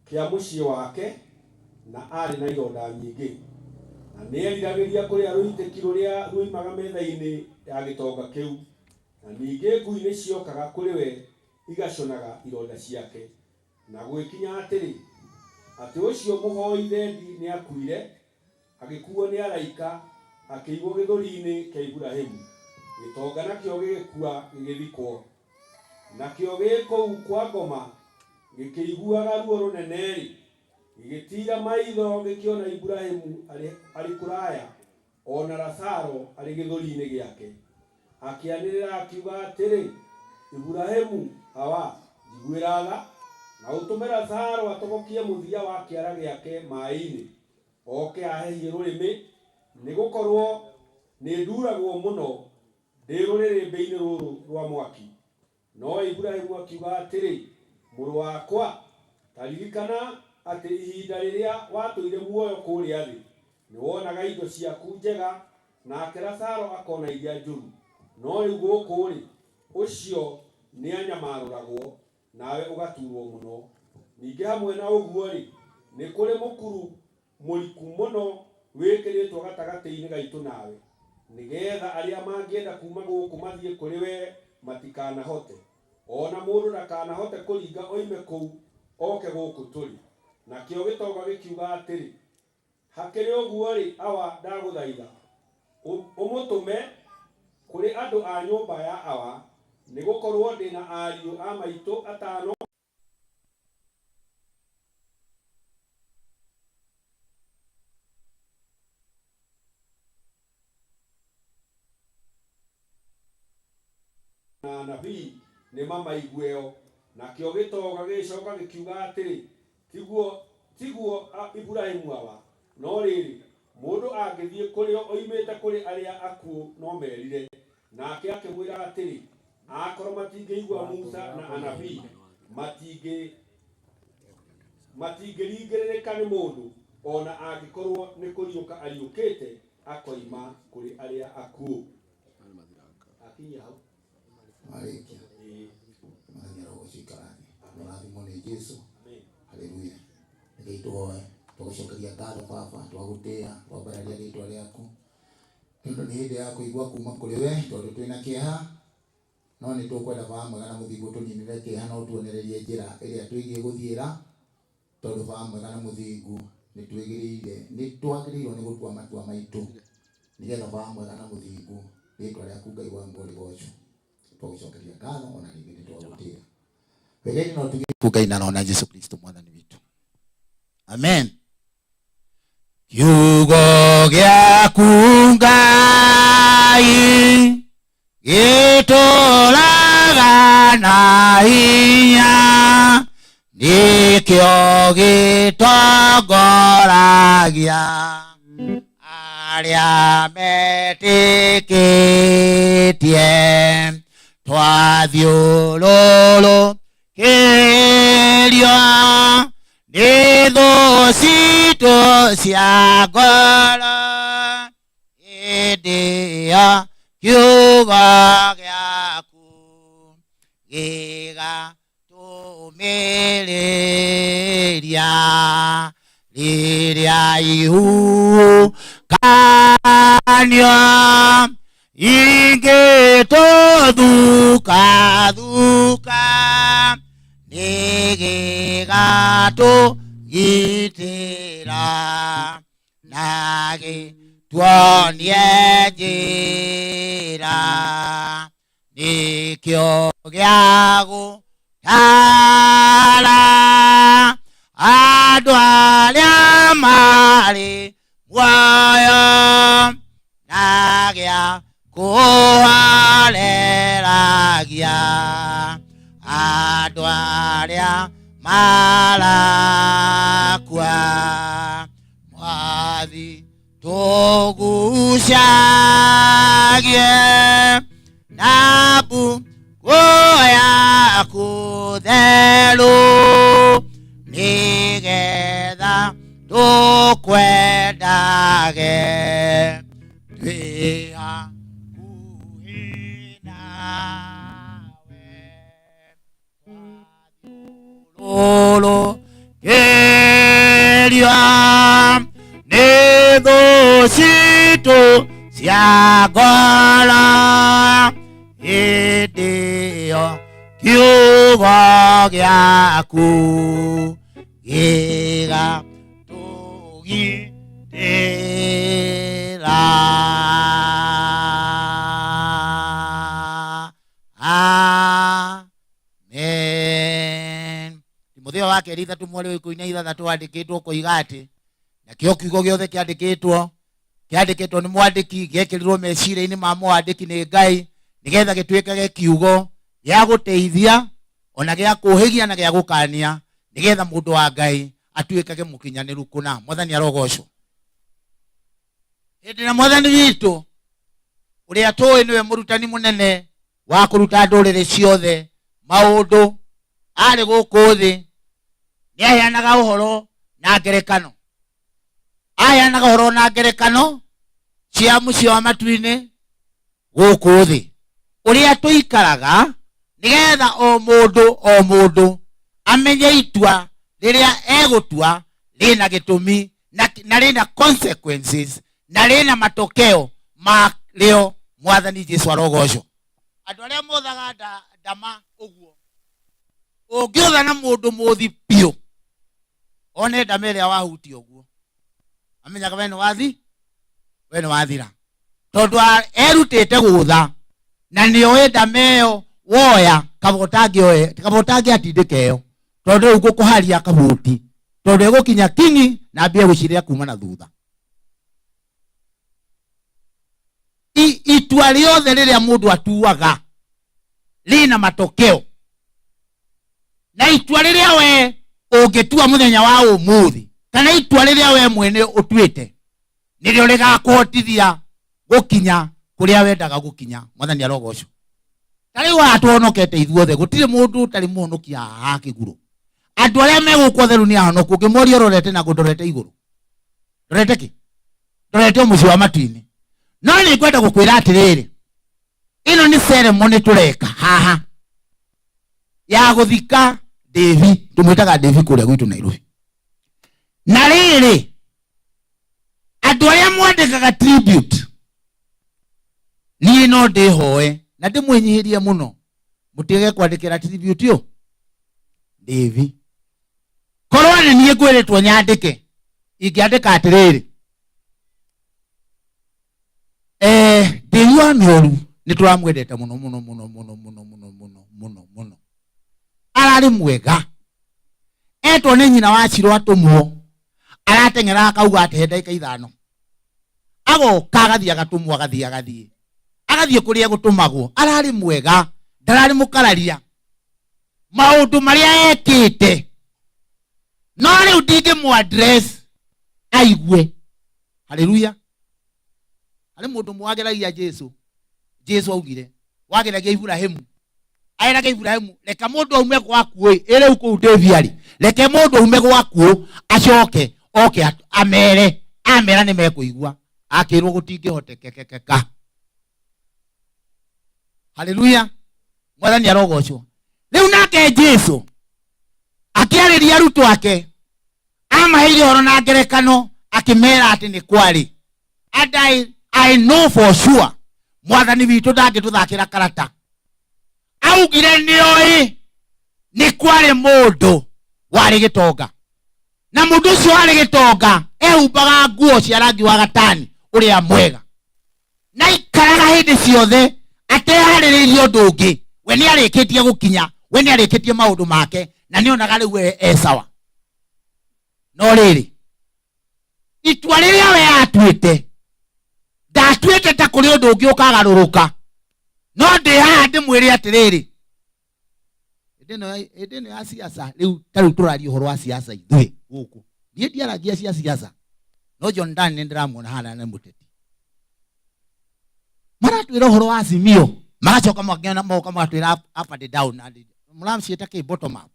kĩa mũciĩ wake, na arĩ na ironda nyingĩ, na nĩeriragĩria kũrĩa rũitĩki rũrĩa ruoimaga metha-inĩ ya gĩtonga kĩu, na ningĩ ngui nĩciokaga kũrĩ we igaconaga ironda ciake. Na gũgĩkinya atĩrĩ, atĩ ũcio mũhoi thendi nĩakuire, agĩkuuo nĩ araika, akĩigwo gĩthũri-inĩ kĩa Iburahĩmu. Gĩtonga nakĩo gĩgĩkua gĩgĩthikwo. Nakĩo gĩ kũu kwa ngoma gĩkĩiguaga ruo rũnene-rĩ, gĩgĩtiira maitho gĩkĩona Iburahĩmu arĩ kũraya, o na Lazaro arĩ gĩthũri-inĩ gĩake. Akĩanĩrĩra akiuga atĩrĩ, Iburahĩmu, Awa, njiguĩra tha, na ũtũme Lazaro atobokie mũthia wa kĩara gĩake maĩ-inĩ, oke ahehie rũrĩmĩ, nĩgũkorwo nĩnduragwo mũno ndĩ rũrĩrĩmbĩ-inĩ rũrũ rwa mwaki. No Iburahĩmu akiuga atĩrĩ, Mũrũ wakwa, ta ririkana atĩ ihinda rĩrĩa watũire muoyo kũrĩa thĩ, nĩwonaga indo ciaku njega, nake Lazaro akona iria njũru. No rĩu gũkũ-rĩ, ũcio nĩanyamarũragwo, nawe ũgaturwo mũno. Ningĩ hamwe na ũguo-rĩ, nĩ kũrĩ mũkuru mũriku mũno wĩkĩrĩtwo gatagatĩ-inĩ gaitũ nawe, nĩgeetha arĩa mangĩenda kuuma gũkũ mathiĩ kũrĩ wee matikanahote, o na mũndũ ndakanahote kũringa oime kũu oke gũkũ tũrĩ. Nakĩo gĩtonga gĩkiuga atĩrĩ, Hakĩrĩ ũguo-rĩ, Awa, ndagũthaitha, ũmũtũme kũrĩ andũ a nyũmba ya Awa, nĩgũkorwo ndĩ na ariũ a maitũ atano, na anabii nĩmamaigueo. Nakĩo gĩtonga gĩgĩcoka gĩkiuga atĩrĩ, Tiguo, tiguo, Iburahĩmu awa, no rĩrĩ, mũndũ angĩthiĩ kũrĩ o oimĩte kũrĩ arĩa akuũ no merire. Nake akĩmwĩra atĩrĩ, Akorwo matingĩigua Musa na anabii, matingĩringĩrĩrĩka nĩ mũndũ, o na angĩkorwo nĩ kũriũka ariũkĩte akoima kũrĩ arĩa akuũ. Akinyia hau. Warĩkia. Mwathani arogocwo, ikara thĩ. Mũrathimwo nĩ Jesu. Haleluya. Rekei tũhoe. Tũgũcokeria ngatho Baba, twagũtĩĩa, twambararia rĩtwa rĩaku. Nĩ ũndũ nĩ hĩndĩ ya kũigua kuma kũrĩ we, tondũ twĩna kĩeha, no nĩ tũkwenda Baba mwega na mũthingu ũtũninĩre kĩeha na ũtuonererie njĩra ĩrĩa twĩgiĩ gũthiĩra, tondũ Baba mwega na mũthingu nĩ twĩgĩrĩire, nĩ twagĩrĩirwo nĩ gũtua matua maitũ, nĩgetha Baba mwega na mũthingu rĩtwa rĩaku Ngai wa muoyo rĩgocwo. Twagũcokeria ngatho ona rĩngĩ nĩ twagũtĩĩa. Wega-inĩ no tuge Ngai na Roho na Jesu Kristo Mwathani witũ. Amen. Kiugo gĩaku Ngai gĩtũraga na hinya, nĩkĩo gĩtongoragia arĩa metĩkĩtie. Twathiũrũrũkĩrio nĩ cia ngoro hĩndĩ ĩyo kiugo gĩaku gĩgatũmĩrĩria rĩrĩa ihukanio ingĩtũthukathuka nĩgĩgatũgitĩra na gĩtuonie njĩra nĩkĩo gĩa gũtara andũ arĩa marĩ muoyo na gĩa kũhoreragia andũ arĩa marakua mwathi tũgucagie na mbuku yaku theru nĩgetha tũkwendage twĩ hakuhĩ nawe rũrũkĩria nĩ thũ citũ cia ngoro hĩndĩ ĩyo kiugo gĩaku gĩgatũgitĩra. Amen. Timotheo wa kerĩ ithatũ mweri wa ikũmi na ithathatũ wandĩkĩtwo kũiga atĩ nakĩo kiugo gĩothe kĩandĩkĩtwo kĩandĩkĩtwo nĩ mwandĩki gĩekĩrirwo meciria-inĩ ma mwandĩki nĩ Ngai nĩgetha gĩtuĩkage kiugo gĩa gũteithia ona gĩa kũhĩgia na gĩa gũkania nĩgetha mũndũ wa Ngai atuĩkage mũkinyanĩru kũna. Mwathani arogocwo. Hĩndĩ na mwathani witũ ũrĩa tũĩ nĩwe mũrutani mũnene wa kũruta ndũrĩrĩ ciothe maũndũ arĩ gũkũ thĩ nĩaheanaga ũhoro na ngerekano aheanaga ũhoro na ngerekano cia mũciĩ wa matu-inĩ gũkũ thĩ ũrĩa tũikaraga nĩgetha o mũndũ o mũndũ amenye itua rĩrĩa egũtua rĩna gĩtũmi na rĩna consequences na rĩna matokeo marĩo. Mwathani Jesu arogocwo. Andũ arĩa mothaga ndama ũguo ũngĩũtha na mũndũ mũthi biũ one ndama ĩrĩa wahutia ũguo amenyaga we nĩ wathira tondũ erutĩte gũtha na nĩoĩ ndama ĩyo woya kaba ũtangĩatindĩka ĩyo tondũ rĩu ngũkũharia kabuti tondũ ĩgũkinya kinyi na ambie gũcirĩa kuma na thutha. Itua rĩothe rĩrĩa mũndũ atuaga rĩna matokeo na itua rĩrĩa we ũngĩtua mũthenya wa ũmũthĩ kana itua rĩrĩa we mwene ũtuĩte nĩrĩo rĩgakũhotithia gũkinya kũrĩa wendaga gũkinya. Mwathani arogocwo. Ta rĩu haha tũhonokete ithuothe gũtirĩ mũndũ ũtarĩ mũhonokia haha kĩguro. Andũ arĩa me gũkũ othe rĩu nĩ ahonoku. Ũngĩmoria ũrorete na ndorete igũrũ ndorete kĩ ndorete o mũciĩ wa matu-inĩ. No nĩ ngwenda gũkwĩra atĩrĩrĩ ĩno nĩ ceremony tũreka haha ya gũthika Devi tũmwĩtaga Devi kũrĩa gwitũ Nairobi. Na rĩrĩ andũ arĩa mwandĩkaga tribute niĩ no ndĩhoe na ndĩmwĩnyihĩrie mũno mũtige kwandĩkĩra tribute ũ Devi. Korwo nĩ niĩ ngwĩrĩtwo nyandĩke ingĩandĩka atĩrĩrĩ Devi wa Mĩoru nĩ tũramwendete mũno mũno mũno mũno mũno mũno mũno mũno mũno. Ararĩ mwega etwo nĩ nyina wa Ciro atũmwo arateng'era akauga atĩ he ndagĩka ithano agoka agathiĩ agatũmwo agathiĩ agathiĩ agathiĩ kũrĩa egũtũmagwo. Ararĩ mwega ndararĩ mũkararia maũndũ marĩa ekĩte no rĩu ndingĩmũ address aigue. Haleluya. Harĩ mũndũ mwageragia Jesu. Jesu augire wageragia Ibrahimu aeraga Ibrahimu reka mũndũ aume gwaku ĩ rĩu kũu Devi arĩ reke mũndũ aume gwaku acoke Oke amere amera nĩ mekũigua. Akĩrwo gũtingĩhotekekeka. Haleluya, Mwathani arogocwo. Rĩu nake Jesu akĩarĩria arutwo ake, amaheire ũhoro na ngerekano, akĩmera atĩ nĩ kwarĩ. And I know for sure Mwathani witũ ndangĩtũthakĩra karata. Augire nĩoĩ nĩ kwarĩ mũndũ warĩ gĩtonga, na mũndũ ũcio warĩ gĩtonga ehumbaga nguo cia rangi wa gatani ũrĩa mwega, na aikaraga hĩndĩ ciothe ateharĩrĩirie ũndũ ũngĩ. We nĩ arĩkĩtie gũkinya, we nĩ arĩkĩtie maũndũ make, na nĩonaga rĩu we e sawa. No rĩrĩ, itua rĩrĩa we atuĩte, ndatuĩte ta kũrĩ ũndũ ũngĩ ũkagarũrũka. No ndĩ haha ndĩmwĩre atĩrĩrĩ, hĩndĩ ĩno ya siasa, rĩu ta rĩu tũraria ũhoro wa siasa ithuĩ gũkũ. Niĩ ndiaragia cia siasa, no John Dan nĩ ndĩramuona haha nĩ mũteti. Maratwĩra ũhoro wa Azimio, magacoka makĩona moka magatwĩra up and down, and mũramciĩta kĩ, bottom up,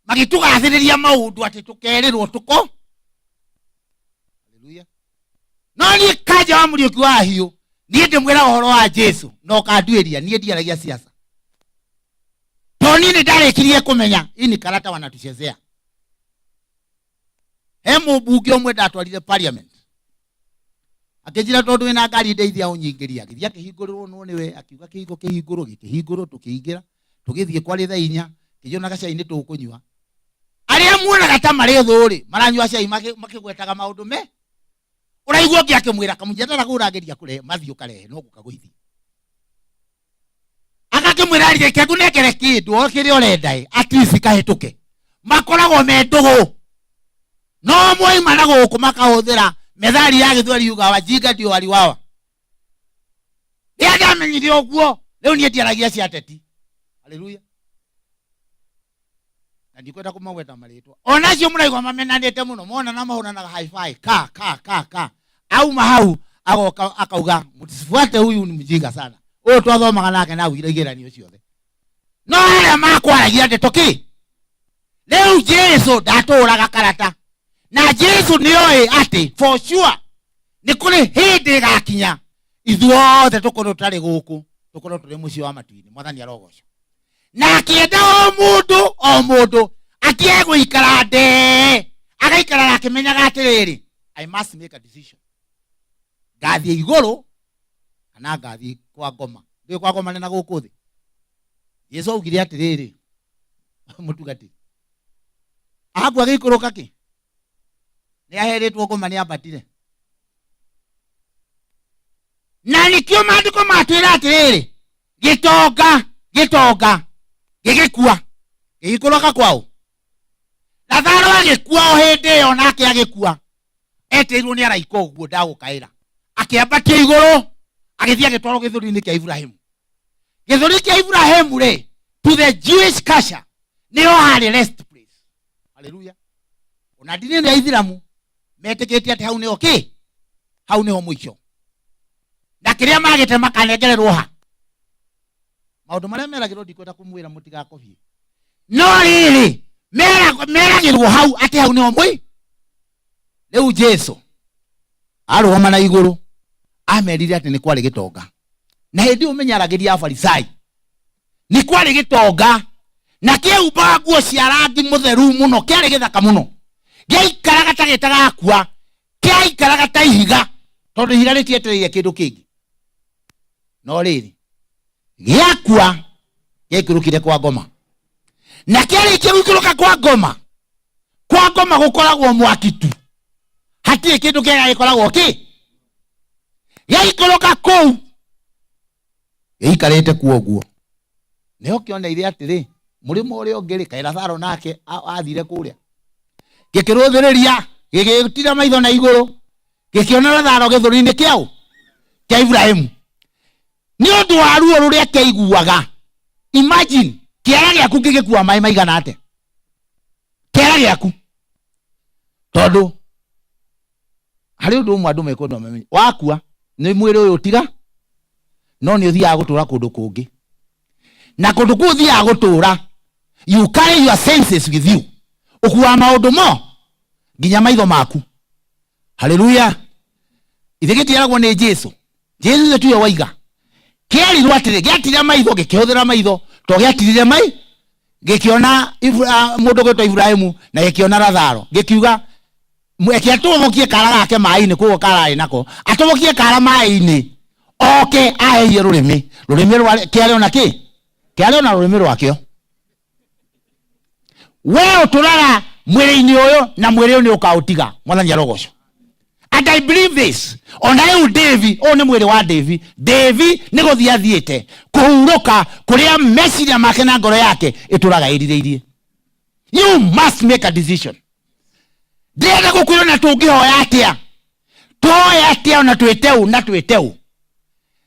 magĩtũgathĩrĩria maũndũ atĩ tũkerĩrwo tũko. Haleluya. No niĩ Kanja wa Mũriũki wa Hiũ, niĩ ndĩmwĩraga ũhoro wa Jesu na ũkanduĩria. Niĩ ndiaragia siasa, to niĩ nĩ ndarĩkirie kũmenya hii ni karata wanatuchezea. He mũmbunge ũmwe ndatwarire parliament, akĩnjĩra tondũ wĩna ngari ndeithia ũnyingĩria. Agĩthiĩ akĩhingũrĩrwo no nĩwe, akiuga kĩhingo kĩhingũrwo, gĩkĩhingũrwo, tũkĩingĩra, tũgĩthiĩ kwarĩ thaa 4, kĩgĩona gacai nĩ tũkũnyua. Arĩa muonaga ta marĩ thũ rĩ, maranyua cai makĩgwetaga maũndũ me ũraigua ũngĩ akĩmwĩra kamũnjia ndaragũragĩria kũrehe mathiĩ ũkarehe no gũkagũithia. Agakĩmwĩra reke ngũnengere kĩndũ o kĩrĩa ũrenda ĩ, at least kahĩtũke. Makoragwo me ndũgũ, no mwaima na gũkũ makahũthĩra methali ya Gĩthweri yugaga wajinga ndio waliwawa. Rĩrĩa ndamenyire ũguo, rĩu niĩ ndiaragia cia ateti. Haleluya. Na ndikwenda kũmagweta marĩtwa, ona acio mũraigua mamenanĩte mũno, mona na mahũranaga high five ka ka ka ka, auma hau agoka akauga msifuate huyu, ni mjinga sana, ũyũ twathomaga nake na agwire igeranio ciothe. No arĩa makwaragia ndeto kĩ, rĩu Jesu ndatũraga karata, na Jesu nĩoĩ atĩ for sure nĩ kũrĩ hĩndĩ ĩgakinya ithuothe tũkorwo tũtarĩ gũkũ, tũkorwo tũrĩ mũciĩ wa matu-inĩ. Mwathani arogocwo. Na akĩenda o mũndũ o mũndũ atige gũikara ndee, agaikaraga akĩmenyaga atĩrĩrĩ, I must make a decision, ngathiĩ igũrũ kana ngathiĩ kwa ngoma. Ndũĩ kwa ngoma nĩ na gũkũ thĩ. Jesu augire atĩrĩrĩ, mũtungatĩri akua agĩikũrũka kĩ, nĩ aherĩtwo ngoma, nĩ ambatire. Na nĩkĩo maandĩko matwĩra atĩrĩrĩ, gĩtonga gĩtonga gĩgĩkua gĩgĩikũrũka kwao. Lazaro agĩkua o hĩndĩ ĩyo, nake agĩkua etĩirwo nĩ araika ũguo ndagũkaĩra, akĩambatio igũrũ, agĩthiĩ agĩtwarwo gĩthũri-inĩ kĩa Ibrahimu. Gĩthũri kĩa Ibrahimu rĩ, to the Jewish culture nĩho harĩ rest place. Haleluya. Ona ndini ĩno ya Ithiramu metĩkĩtie atĩ hau nĩho kĩ, hau nĩho mũico, na kĩrĩa magĩte makanengererwo ha. Maũndũ marĩa meragĩrwo ndikwenda kũmwĩra mũtigakobie, no rĩrĩ, meragĩrwo hau atĩ hau nĩho mũi. Rĩu Jesu arũgama na igũrũ, amerire atĩ nĩ kwarĩ gĩtonga, na hĩndĩ ĩyo ũmenyaragĩria Afarisai, nĩ kwarĩ gĩtonga na kĩehumbaga nguo cia rangi mũtheru mũno, kĩarĩ gĩthaka mũno, gĩaikaraga ta gĩtagakua, kĩaikaraga ta ihiga, tondũ ihiga rĩtietereire kĩndũ kĩngĩ. No rĩrĩ, gĩakua gĩaikũrũkire kwa ngoma, na kĩarĩkia gũikũrũka kwa ngoma, kwa ngoma gũkoragwo mwaki tu, hatirĩ kĩndũ kĩega gĩkoragwo kĩ. Gĩaikũrũka kũu gĩikarĩte kuo ũguo, nĩho kĩoneire atĩrĩ, mũrĩmo ũrĩa ũngĩ rĩ, kaĩ Lazaro nake athire kũrĩa. Gĩkĩrũthĩrĩria, gĩgĩtira maitho na igũrũ, gĩkĩona Lazaro gĩthũri-inĩ kĩaũ, kĩa Ibrahimu. Nĩ ũndũ wa ruo rũrĩa kĩaiguaga, imagine kĩara gĩaku gĩgĩkua maĩ maigana atĩa, kĩara gĩaku. Tondũ harĩ ũndũ ũmwe andũ mekwenda mamenye, wakua nĩ mwĩrĩ ũyũ ũtiga, no nĩ ũthiaga gũtũra kũndũ kũngĩ, na kũndũ kũu ũthiaga gũtũra, you carry your senses with you, ũkuaga maũndũ mo. Nginya maitho maku. Haleluya. Ithe gĩtiaragwo nĩ Jesu. Jesu ithe tiwe waiga. Kĩerirwo atĩrĩ, gĩatirire maitho gĩkĩhũthĩra maitho, to gĩatirire mai gĩkĩona mũndũ gwĩtwo Ibrahimu na gĩkĩona Lazaro. Gĩkiuga eke atũmũkie kara gake maĩ-inĩ, koguo kararĩ nako. Atũmũkie kara maĩ-inĩ. Oke aheie rũrĩmĩ. Rũrĩmĩ rwa kĩarĩ ona kĩ? Kĩarĩ ona rũrĩmĩ rwakĩo. We ũtũraga mwĩrĩ-inĩ ũyũ na mwĩrĩ ũyũ nĩ ũkaũtiga. Mwathani arogocwo. And I believe this. Ona rĩu Davi, ũyũ nĩ mwĩrĩ wa Davi. Davi nĩ gũthiĩ athiĩte kũhurũka kũrĩa meciria make na ngoro yake ĩtũraga ĩrirĩirie. You must make a decision. Ndĩrenda gũkwĩra na tũngĩhoya atĩa. Tũhoye atĩa ona twĩte ũ na twĩte ũ.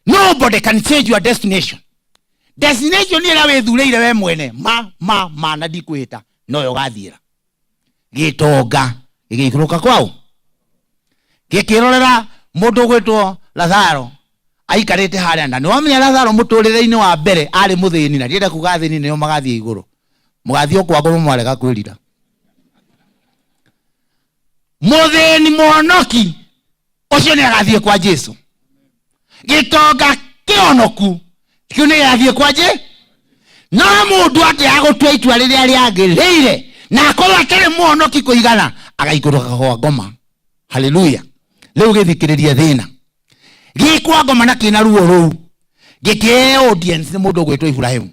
Nobody can change your destination. Destination ĩrĩa wĩthurĩire we mwene, ma, ma, ma, na ndikwĩhĩta, noyo ũgathiĩra. Gĩtonga gĩgĩikũrũka kwao. Gĩkĩrorera mũndũ ũgwĩtwo Lazaro aikarĩte harĩa, na nĩwamenya Lazaro mũtũrĩre-inĩ wa mbere arĩ mũthĩni, na ndienda kuga athĩni nĩo magathiĩ igũrũ. Mũgathiĩ o kwa ngoma mwarega kwĩrira. Mũthĩni mũhonoki ũcio nĩ agathiĩ kwa Jesu. Gĩtonga kĩhonoku kĩu nĩ gĩgathiĩ kwa Jesu. No mũndũ angĩaga gũtua itua rĩrĩa rĩagĩrĩire na akorwo atarĩ mũhonoki kũigana, agaikũrũka kwa ngoma. Haleluya. Rĩu gĩthikĩrĩrie thĩna. Gĩkwa ngoma na kĩna ruo rũu. Gĩkĩheo audience nĩ mũndũ ũgwĩtwo Ibrahimu.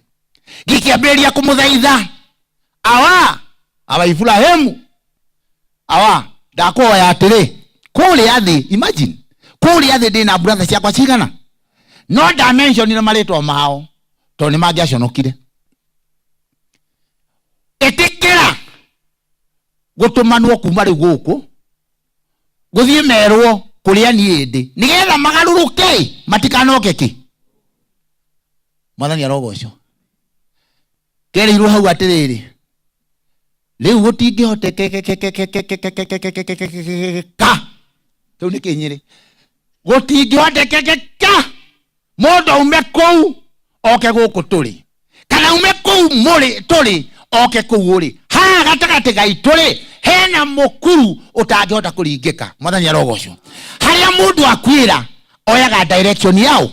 Gĩkĩambĩrĩria kũmũthaitha. Awa, awa Ibrahimu. Awa, ndakũhoya atĩrĩ, kũrĩa thĩ, imagine, kũrĩa thĩ ndĩna brother ciakwa cigana? No ndamentionire marĩtwa mao, tondũ nĩ mangĩaconokire. Ĩtĩkĩra gũtũmanwo kuma rĩu gũkũ, gũthiĩ merwo kũrĩa niĩ ndĩ, nĩgetha magarũrũke, matikanoke kĩ. Mwathani arogocwo. Kerĩirwo hau atĩrĩrĩ, rĩu gũtingĩhotekekekekekekekekekekekeka. Kĩu nĩ kĩnyĩrĩ. Gũtingĩhotekekeka mũndũ aume kũu oke gũkũ tũrĩ, kana aume kũu mũrĩ tũrĩ oke kũu ũrĩ. Haha gatagatĩ gaitũ rĩ, hena mũkuru ũtangĩhota kũringĩka. Mwathani arogocwo. Harĩa mũndũ akuĩra oyaga direction yao,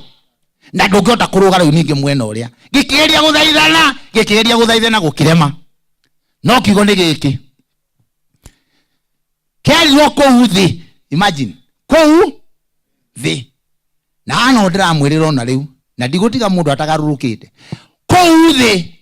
na ndũngĩhota kũrũga rĩu ningĩ mwena ũrĩa. Gĩkĩgeria gũthaithana, gĩkĩgeria gũthaithana gũkĩrema. No kiugo nĩ gĩkĩ. Kĩarirwo kũu thĩ, imagine, kũu thĩ. Na haha no ndĩramwĩrĩra ona rĩu, na ndigũtiga mũndũ atagarũrũkĩte. Kũu thĩ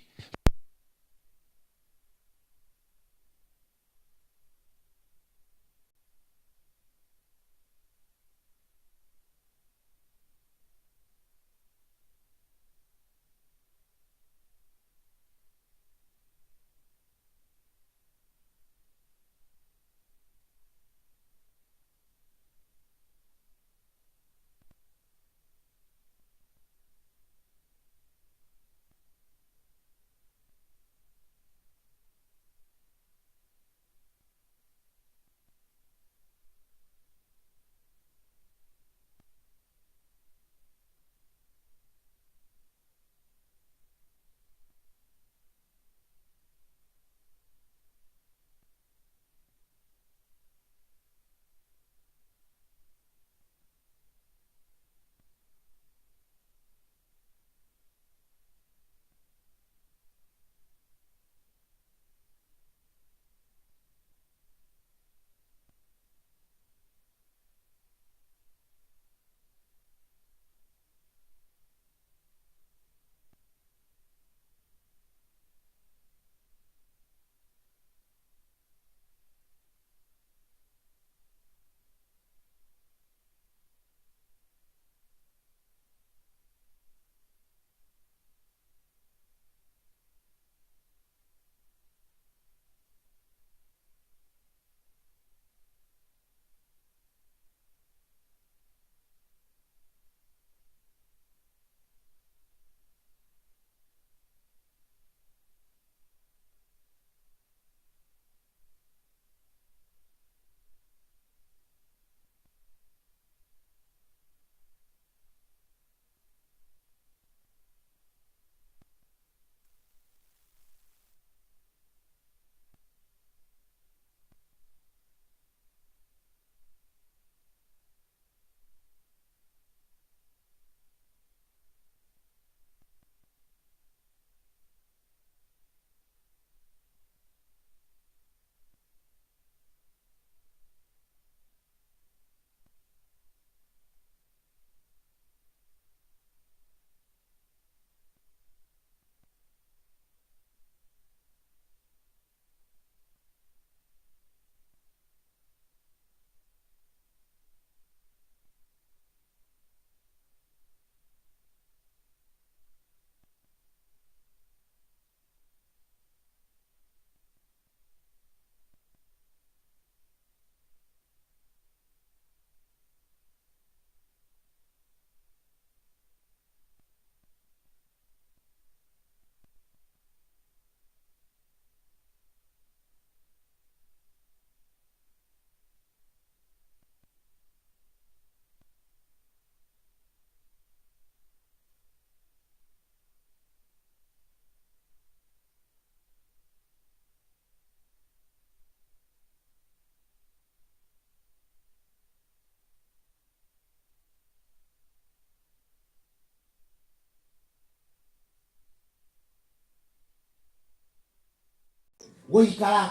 Gũikara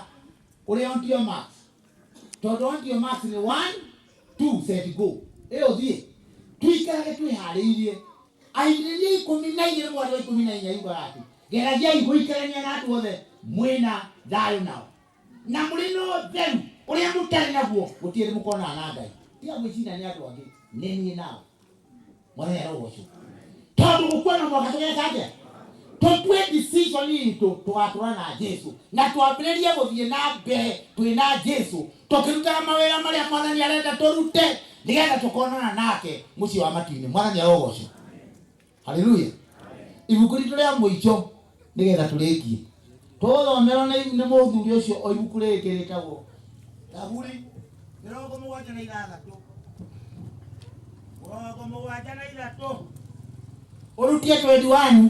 ũrĩ on to your marks. Tondũ on to your marks nĩ one, two, set, go. Ĩyo thiĩ. Tũikarage twĩharĩirie. Ahinyĩrĩria 14 mũgwanja wa 14 yugaga atĩ geragiai gũikarania na andũ othe mwĩna thayũ nao na mũrĩ na ũtheru ũrĩa mũtarĩ naguo gũtirĩ hĩndĩ mũkonana na Ngai. Tiga gwĩciria nĩ andũ angĩ, nĩ niĩ nawe. Mwathani arogocwo. Tondũ gũkua no mũhaka tũgeka atĩa? Tũtue decision itũ tũgatũra na Jesu na twambĩrĩrie gũthiĩ na mbere twĩ na Jesu tũkĩrutaga mawĩra marĩa Mwathani arenda tũrute nĩgetha tũkonana nake mũciĩ wa matu-inĩ. Mwathani arogocwo. Haleluya. Ibuku ritũ rĩa mũico nĩgetha tũrĩkie tũgũthomerwo nĩ nĩ mũthuri ũcio o ibuku rĩngĩ rĩtagwo Thaburi 76, 73, ũrutie twendi wanyu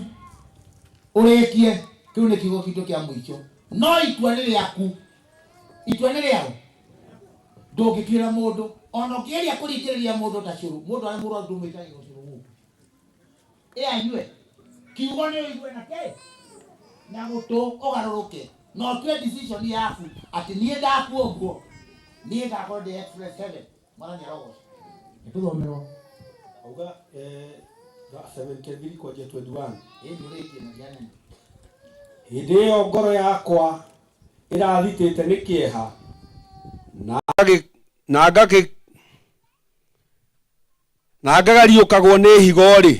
ũrĩkie. Kĩu nĩ kiugo kitũ kĩa mũico, no itua nĩ rĩaku, itua nĩ rĩao, ndũngĩtuĩra mũndũ ona ũngĩgeria kũringĩrĩria mũndũ ta cũrũ. Mũndũ arĩ mũrwaru ndũmwĩkagĩra ũcũrũ gũkũ ĩ anyue. Kiugo nĩ ũigue na kĩ na gũtũ ũgarũrũke na ũtue decision yaku atĩ niĩ ndakua ũguo niĩ ngakorwo ndĩ express heaven. Mwathani arogocwo. Nĩtũthomerwo. Auga 73 kwanjia 21. Ĩ nĩ ũrĩkie na ndianene. Hĩndĩ ĩyo ngoro yakwa ĩrathitĩte nĩ kĩeha na na ngakĩ na ngagariũkagwo nĩ higo-rĩ,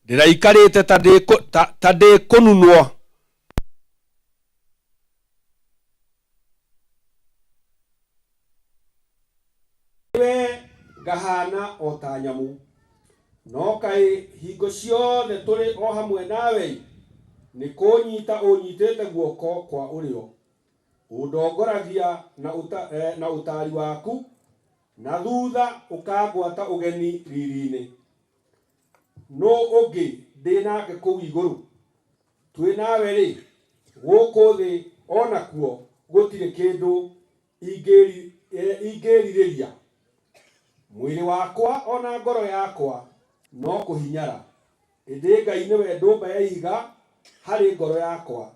ndĩraikarĩte ta ndĩ kũ- ta- ta ndĩ kũnunwo we ngahana o ta nyamũ. No kaĩ hingo ciothe tũrĩ o hamwe nawe-ĩ, nĩ kũũnyita ũnyitĩte guoko kwa ũrĩo. Ũndongoragia na ũta, eh, na ũtaari waku, na thutha ũkangwata ũgeni riri-inĩ. Nũ ũngĩ ndĩ nake kũu igũrũ? Twĩ nawe-rĩ, gũkũ thĩ o nakuo gũtirĩ kĩndũ ingĩri- ingĩrirĩria. Mwĩrĩ wakwa o na ngoro yakwa no kũhinyara, ĩndĩ Ngai nĩwe ndũmba ya ihiga harĩ ngoro yakwa,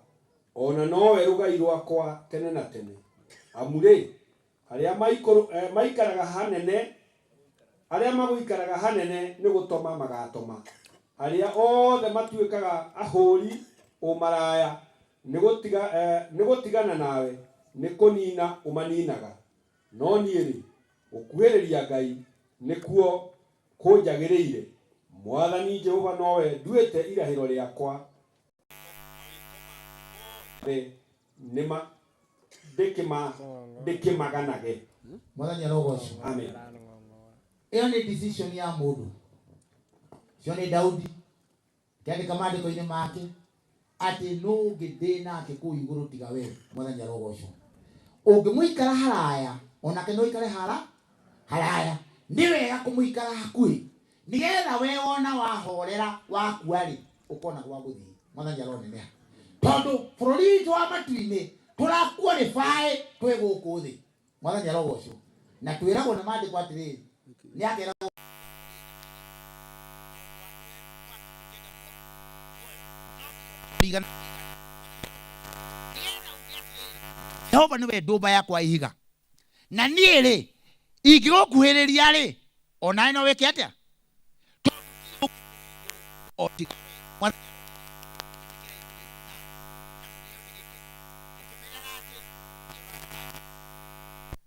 o na nowe rũgai rwakwa tene na tene. Amu-rĩ, arĩa maikũrũ- maikaraga hanene, arĩa magũikaraga hanene nĩ gũtoma magatoma, arĩa othe matuĩkaga ahũri ũmaraya nĩ gũtiga, nĩ gũtigana nawe, nĩ kũnina ũmaninaga. No niĩ-rĩ, gũkuhĩrĩria Ngai nĩkuo kũnjagĩrĩire, Mwathani Jehova nowe nduĩte irahĩro rĩakwa, mothe nĩma ndĩkĩma ndĩkĩmaganage. Mwathani arogocwo. Amen. Ĩyo nĩ decision ya mũndũ. Ũcio nĩ Daudi akĩandĩka maandĩko-inĩ make atĩ nũ ũngĩ ndĩ nake kũu igũrũ tiga we. Mwathani arogocwo. Ũngĩmũikara haraya onake no ikare hara haraya. Nĩ wega kũmũikara hakuhĩ nĩgetha we wona wahorera wakua rĩ ũkona gwa gũthiĩ. Mwathani aroneneha. Tondũ bũrũri witũ wa matu-inĩ tũra qualify twĩ gũkũ thĩ. Mwathani arogocwo. Na twĩragwo nĩ maandĩko atĩrĩrĩ, nĩ akeragwo Jehova nĩwe ndũmba yakwa ya ihiga, na niĩ rĩ ingĩgũkuhĩrĩria rĩ, o nawe no wĩke atĩa? O tiga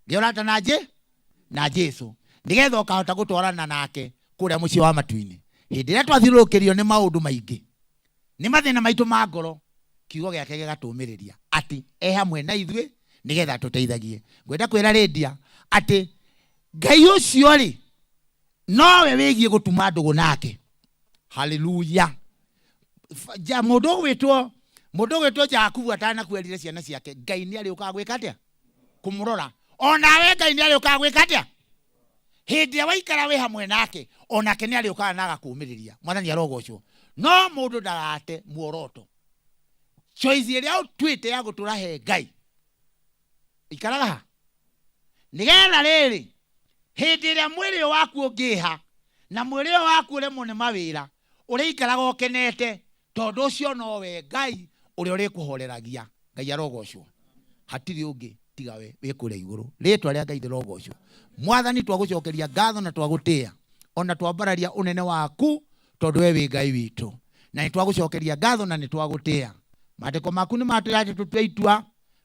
gĩa ũrata na Je na Jesu nĩgetha ũkahota gũtwarana nake kũrĩa mũciĩ wa matu-inĩ. Hĩndĩ ĩrĩa twathiũrũrũkĩrio nĩ maũndũ maingĩ, nĩ mathĩna maitũ ma ngoro, kiugo gĩake gĩgatũmĩrĩria atĩ e hamwe na ithuĩ nĩgetha atũteithagie. Ngwenda kwĩra Lydia atĩ Ngai ũcio rĩ nowe wĩgiĩ gũtuma ndũgũ nake. Haleluya. Ja mũndũ ũgwĩtwo mũndũ ũgwĩtwo Jakubu atanakuerire ciana ciake, Ngai nĩ arĩũkaga gwĩka atĩa? Kũmũrora. Onawe Ngai nĩ arĩũkaga gwĩka atĩa? Hĩndĩ ĩrĩa waikara wĩ hamwe nake, onake nĩ arĩũkaga na agakũũmĩrĩria. Mwathani arogocwo. No mũndũ ndagate muoroto. Choice ĩrĩa ũtuĩte ya gũtũra he Ngai, ikaraga ha nĩgetha rĩrĩ hĩndĩ ĩrĩa mwĩrĩ ũyũ waku ũngĩha na mwĩrĩ ũyũ waku ũremwo nĩ mawĩra, ũrĩikaraga ũkenete tondũ ũcio nowe Ngai ũrĩa ũrĩkũhoreragia. Ngai arogocwo. Hatirĩ ũngĩ tiga we wĩ kũrĩa igũrũ. Rĩtwa rĩa Ngai rĩrogocwo. Mwathani, twagũcokeria ngatho na twagũtĩĩa ona twambararia ũnene waku, tondũ we wĩ Ngai witũ, na nĩ twagũcokeria ngatho na nĩ twagũtĩĩa. Maandĩko maku nĩ matwĩra atĩ tũtue itua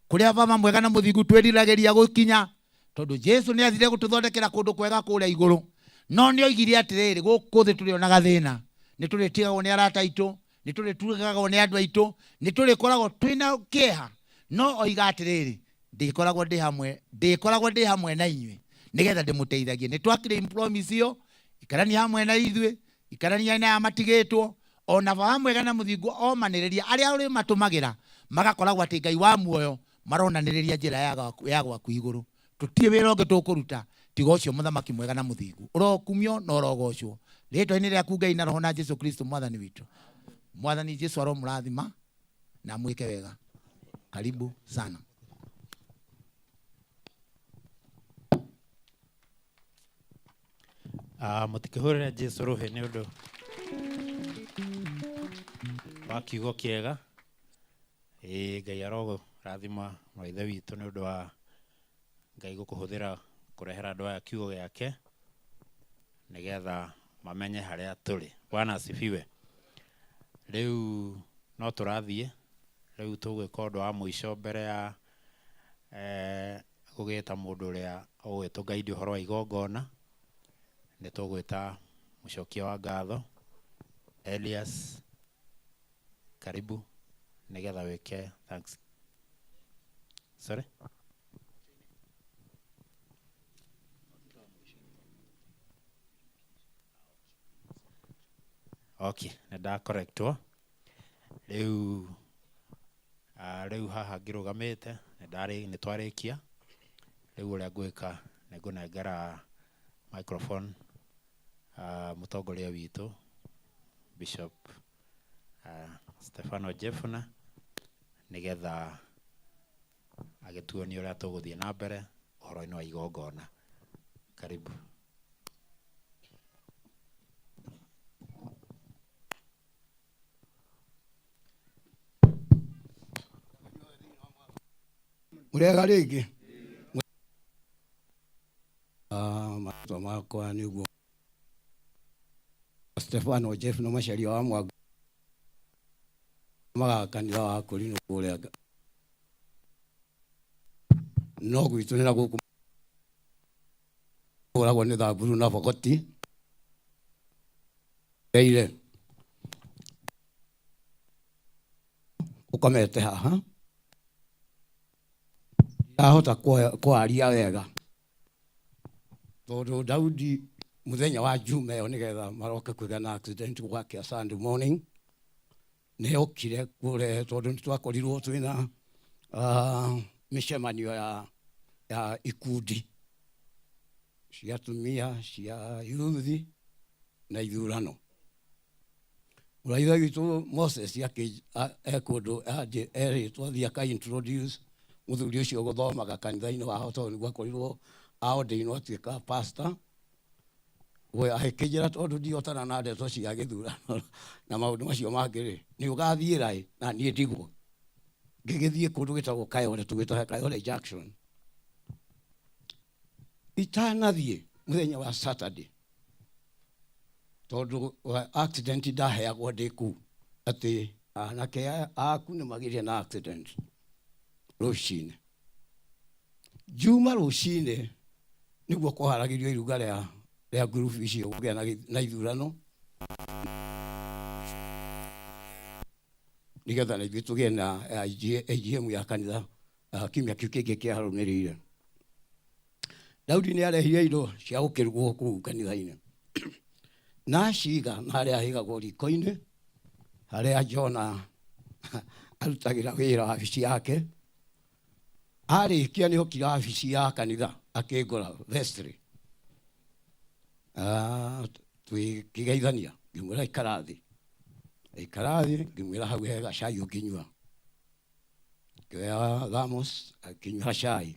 kũrĩa Baba mwega na mũthingu twĩriragĩria gũkinya, tondũ Jesu nĩ athire gũtũthondekera kũndũ kwega kũrĩa igũrũ. No nĩ oigire atĩrĩrĩ, gũkũ thĩ tũrĩonaga thĩna, nĩ tũrĩtigagwo nĩ arata aitũ, nĩ tũrĩturagwo nĩ andũ aitũ, nĩ tũrĩkoragwo twĩna kĩeha, no oiga atĩrĩrĩ, ndĩkoragwo ndĩ hamwe, ndĩkoragwo ndĩ hamwe na inyuĩ nĩgetha ndĩmũteithagie. Nĩ twakire promise ĩyo, ikarania hamwe na ithuĩ, ikarania na aya matigĩtwo, ona Baba mwega na mũthingu omanĩrĩria arĩa ũrĩmatũmagĩra, magakoragwo atĩ Ngai wa muoyo maronanĩrĩria njĩra ya gwaku igũrũ. Tũtirĩ wĩra ũngĩ tũkũruta tiga ũcio. Mũthamaki mwega na mũthingu, ũrokumio na ũrogocwo rĩtwa-inĩ rĩaku Ngai na Roho na Jesu Kristo Mwathani witũ. Mwathani Jesu aromũrathima na mwĩke wega. Karibu sana. Mũtikĩhũrĩre Jesu rũhĩ nĩ ũndũ wa kiugo kĩega. Ĩĩ, Ngai arogũrathima maithe witũ nĩ ũndũ wa Ngai gũkũhũthĩra kũrehera andũ aya kiugo gĩake nĩgetha mamenye harĩa tũrĩ. Bwana asifiwe. Rĩu no tũrathiĩ, rĩu tũgwĩka ũndũ wa mũico mbere ya gũgĩta mũndũ ũrĩa ũgwĩtũngaidi ũhoro wa igongona. Nĩ tũgwĩta mũcokia wa ngatho Elias, karibu nĩgetha wĩke thanks. Sorry? Okay, nĩ ndakorektwo. Rĩu rĩu haha ngĩrũgamĩte nĩ twarĩkia. Rĩu ũrĩa ngwĩka nĩ ngũnengera microphone mũtongoria witũ Bishop Stefano Jefuna, nĩgetha agĩtuonie ũrĩa tũgũthiĩ na mbere ũhoro-inĩ wa igongona. Karibu. Mũrĩega rĩngĩ? Marĩtwa makwa nĩguo Stefano Jeff no Macharia wa Mwangu, maga kanitha wa Kũrinũ kũrĩa no gwitũ nĩ na gũkũ hũragwo nĩ Thamburu na Bogoti eire ũkomete haha, ndahota kwaria wega tondũ Daudi mũthenya wa Juma ĩyo nĩgetha maroke kũgĩa na accident gwake Sunday morning, nĩ okire kũrehe tondũ nĩ twakorirwo twĩna mĩcemanio ya ikundi cia atumia, cia yuthi na ithurano. Mũraitha witũ Moses e kũndũ erĩtwo athiĩ aka introduce mũthuri ũcio gũthomaga kanitha-inĩ wao, tondũ nĩguo akorirwo aordainwo atuĩka pastor. We agĩkĩnjĩra tondũ ndiotana na ndeto cia gĩthurano na maũndũ macio mangĩ rĩ, nĩ ũgathiĩra ĩ na niĩ ndigwo. Ngĩgĩthiĩ kũndũ gwĩtagwo Kayole, tũgwĩtaga Kayole Junction. Itanathiĩ mũthenya wa Saturday, tondũ wa accident ndaheagwo ndĩ kũu atĩ anake aku nĩ magĩire na accident rũcinĩ. Juma rũcinĩ nĩguo kũharagĩrio iruga rĩa ngurubu icio kũgĩa na ithurano, nĩgetha na ithuĩ tũgĩe na AGM ya kanitha kiumia kĩu kĩngĩ kĩarũmĩrĩire. Daudi nĩ arehire indo cia gũkĩrugwo kũu kanitha-inĩ na aciga na harĩa higagwo riko-inĩ harĩa Jona arutagĩra wĩra wabici yake. Arĩkia nĩ okire wabici ya kanitha akĩngora vestry. Twĩkĩgeithania, ngĩmwĩra ikara thĩ, ikara thĩ, ngĩmwĩra hau he gacai ũngĩnyua. Ngĩoya thermos akĩnyua cai,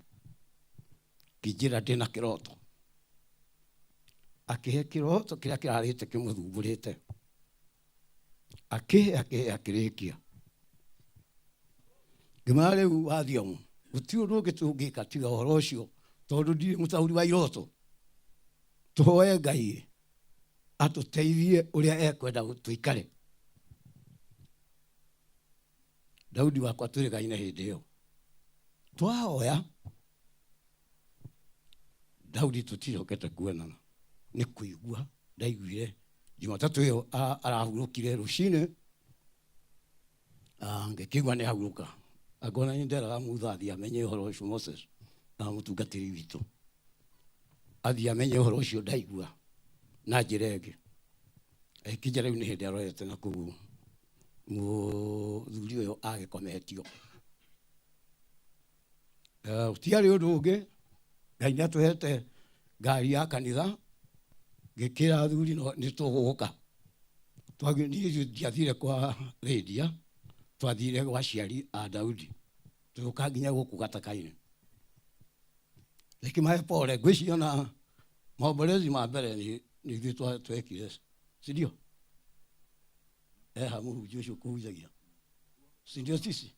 ngĩnjĩra ndĩna kĩroto. Akĩhe kĩroto kĩrĩa kĩrarĩte kĩmũthumbũrĩte, akĩhe akĩrĩkia. Ngĩmwĩra rĩu wathiomo Gũtirĩ ũndũ ũngĩ tũngĩka tiga ũhoro ũcio, tondũ ndirĩ mũtaũri wa iroto. Tũhoe Ngai atũteithie ũrĩa ekwenda tũikare. Daudi wakwa twĩrĩgaine hĩndĩ ĩyo. Twahoya Daudi tũticokete kuonana, nĩ kũigua ndaiguire Jumatatũ ĩyo arahurũkire rũcinĩ, ngĩkĩigua nĩ ahurũka. Angona nĩ nderaga Mutha athiĩ amenye ũhoro ũcio, Moses na mũtungatĩri witũ athiĩ amenye ũhoro ũcio ndaigua na njĩra ĩngĩ. Agĩkinya rĩu nĩ hĩndĩ arorete na kũu mũthuri ũyũ agĩkometio. Gũtiarĩ ũndũ ũngĩ, Ngai nĩ atũhete ngari ya kanitha, ngĩkĩra athuri no nĩ tũgũka. Niĩ ndiathire kwa Lydia, twathire gwa aciari a Daudi, tũgĩũka nginya gũkũ Gataka-inĩ. Ngĩkĩmahe pole, ngwĩciria ona maombolezi ma mbere nĩ ithuĩ twekire, si ndio? Eha mũhunjia ũcio kũhunjagia, si ndio sisi?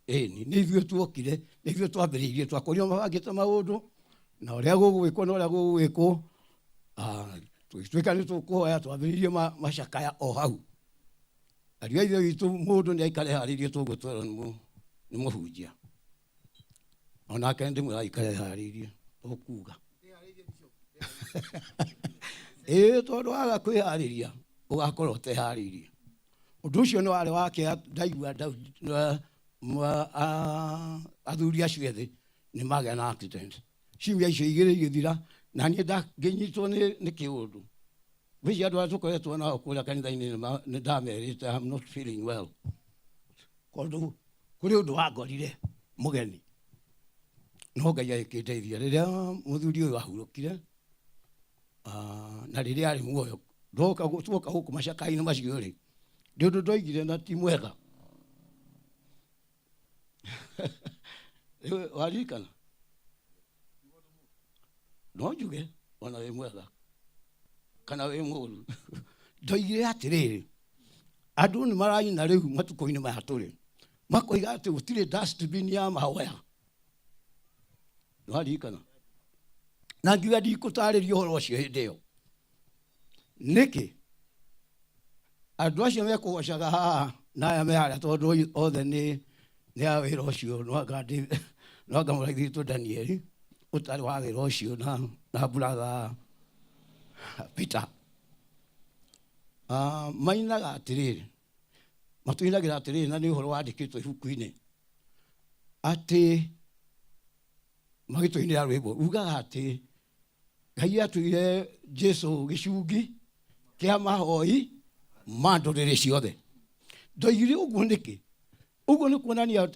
Ĩni, nĩ ithuĩ tuokire, nĩ ithuĩ twambĩrĩirie, twakorirwo mabangĩte maũndũ na ũrĩa gũgwĩkwo na ũrĩa gũgwĩkwo. Tũgĩtuĩka nĩ tũkũhoya, twambĩrĩirie macakaya o hau. Ariũ a Ithe witũ, mũndũ nĩ aikare harĩirie tũgũtwerwo nĩ mũhunjia. Onake ndĩmwĩra aikare harĩirie ũkuga. Ĩĩ, tondũ waga kwĩharĩria ũgakorwo ũteharĩirie. Ũndũ ũcio nĩ warĩ wa kĩeha, ndaigua athuri acio ethĩ nĩ magĩa na accident. Ciumia icio igĩrĩ igĩthira, na niĩ ngĩnyitwo nĩ kĩũndũ. Ngwĩciria andũ arĩa tũkoretwo nao kũrĩa kanitha-inĩ nĩ ndamerĩte I'm not feeling well. Tondũ kũrĩ ũndũ wangorire mũgeni. No Ngai agĩkĩndeithia rĩrĩa mũthuri ũyũ ahurũkire, na rĩrĩa arĩ muoyo, tuoka gũkũ macakainĩ macio rĩ, nĩ ũndũ ndoigire na ti mwega. Rĩu waririkana? No njuge ona wĩ mwega kana wĩ mũru. Ndoigire atĩrĩrĩ, andũ nĩ maraina rĩu matukũ-inĩ maya tũrĩ, makoiga atĩ gũtirĩ dustbin ya mahoya. Nĩwaririkana? Na ngiuga ndikũtarĩria ũhoro ũcio hĩndĩ ĩyo. Nĩkĩ? Andũ acio mekũgocaga haha na aya me harĩa, tondũ othe nĩ a wĩra ũcio, no anga mũraithi witũ Danieli ũtarĩ wa wĩra ũcio na brother Peter. Mainaga atĩrĩrĩ, matũinagĩra atĩrĩrĩ, na nĩ ũhoro wandĩkĩtwo ibuku-inĩ atĩ magĩtũinĩra rwĩmbo ugaga atĩ Ngai atuire Jesu gĩcungi kĩa mahoi ma ndũrĩrĩ ciothe. Ndoigire ũguo nĩkĩ? Ũguo nĩ kuonania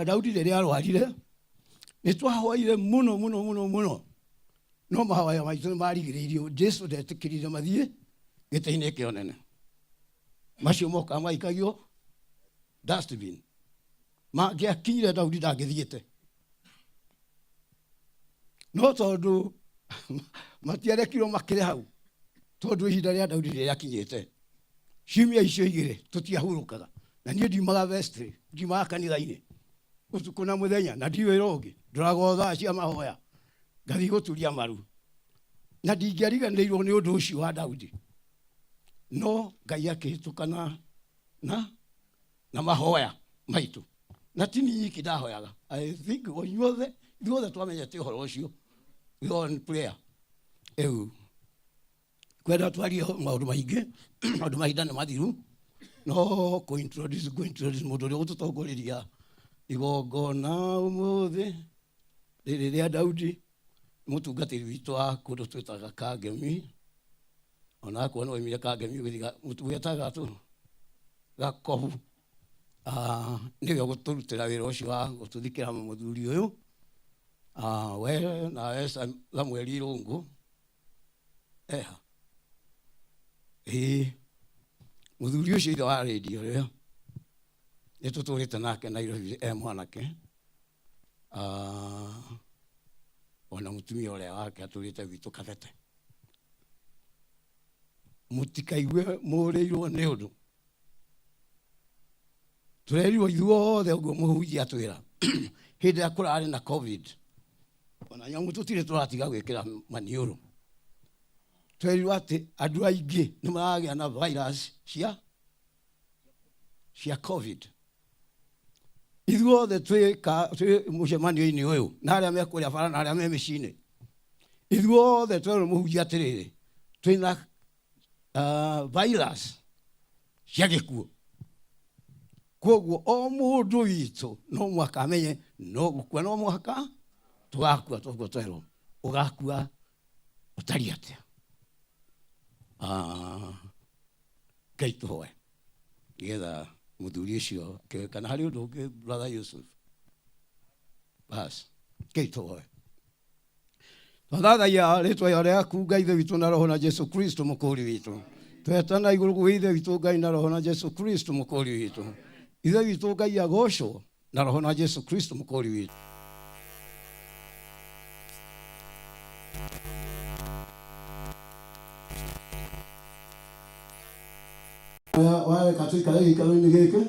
Daudi rĩrĩa arwarire nĩ twahoire mũno mũno mũno mũno, no mahoya maitũ nĩ marigĩrĩirio. Jesu ndetĩkĩrire mathiĩ gĩtĩ-inĩ kĩa ũnene, macio mokaga maikagio dustbin. Mangĩakinyire Daudi ndangĩthiĩte, no tondũ matiarekirwo makĩre hau, tondũ ihinda rĩa Daudi rĩrĩakinyĩte, ciumia icio igĩrĩ tũtiahurũkaga. Na niĩ ndiumaga vestry, ndiumaga kanitha-inĩ ũtukũ na mũthenya, na ndi wĩra ũngĩ, ndoraga thaa cia mahoya ngathiĩ gũturia maru, na ndingĩariganĩirwo nĩ ũndũ ũcio wa Daudi. No Ngai akĩhĩtũka na mahoya maitũ, na ti niĩ nyiki ndahoyaga. I think inyuothe, ithuothe twamenyete ũhoro ũcio, we all in prayer. Rĩu kwenda twarie maũndũ maingĩ, maũndũ mahinda nĩ mathiru, no kũ introduce mũndũ ũrĩa ũgũtũtongoreria igongona ũmũthĩ rĩrĩ rĩa Daudi, mũtungatĩri witũ wa kũndũ twĩtaga Kangemi. Ona akorwo nĩ waumire Kangemi ũgĩthiĩ gwetaga tũ Gakobu, nĩwe ũgũtũrutĩra wĩra ũcio wa gũtũthikĩra mũthuri ũyũ. We nawe Samuel Irũngũ eha ĩĩ mũthuri ũcio ithe wa rĩndio rĩo nĩ tũtũrĩte nake Nairobi e mwanake, ona mũtumia ũrĩa wake atũrĩte gwitũ Kabete. Mũtikaigue mũrĩirwo nĩ ũndũ tũrerirwo ithuothe ũguo mũhunjia atwĩra. Hĩndĩ ĩrĩa kũrarĩ na COVID, ona nyamũ tũtirĩ tũratiga gwĩkĩra maniũrũ. Twerirwo atĩ andũ aingĩ nĩ maragĩa na virus cia COVID. Ithuothe twĩ mũcemanio-inĩ ũyũ na arĩa me kũrĩa bara na arĩa me mĩciĩ-inĩ, ithuothe twerwo mũhunjia atĩrĩrĩ, twĩna virus cia gĩkuũ. Koguo o mũndũ witũ no mũhaka amenye no gũkua, no mũhaka tũgakua, toguo twerwo ũgakua ũtariĩ atĩa. Ngai tũhoe nĩgetha mũthuri ũcio akĩoe, kana harĩ ũndũ ũngĩ brother Yusuf? Bas, Ngai tũhoe. Twathathaia rĩtwa rĩaku Ngai Ithe witũ na Roho na Jesu Kristo mũkũri witũ. Twetana igũrũ gwĩ Ithe witũ Ngai na Roho na Jesu Kristo mũkũri witũ. Ithe witũ Ngai agocwo na Roho na Jesu Kristo mũkũri witũ. Wareka tũikare gĩikaro-inĩ gĩkĩ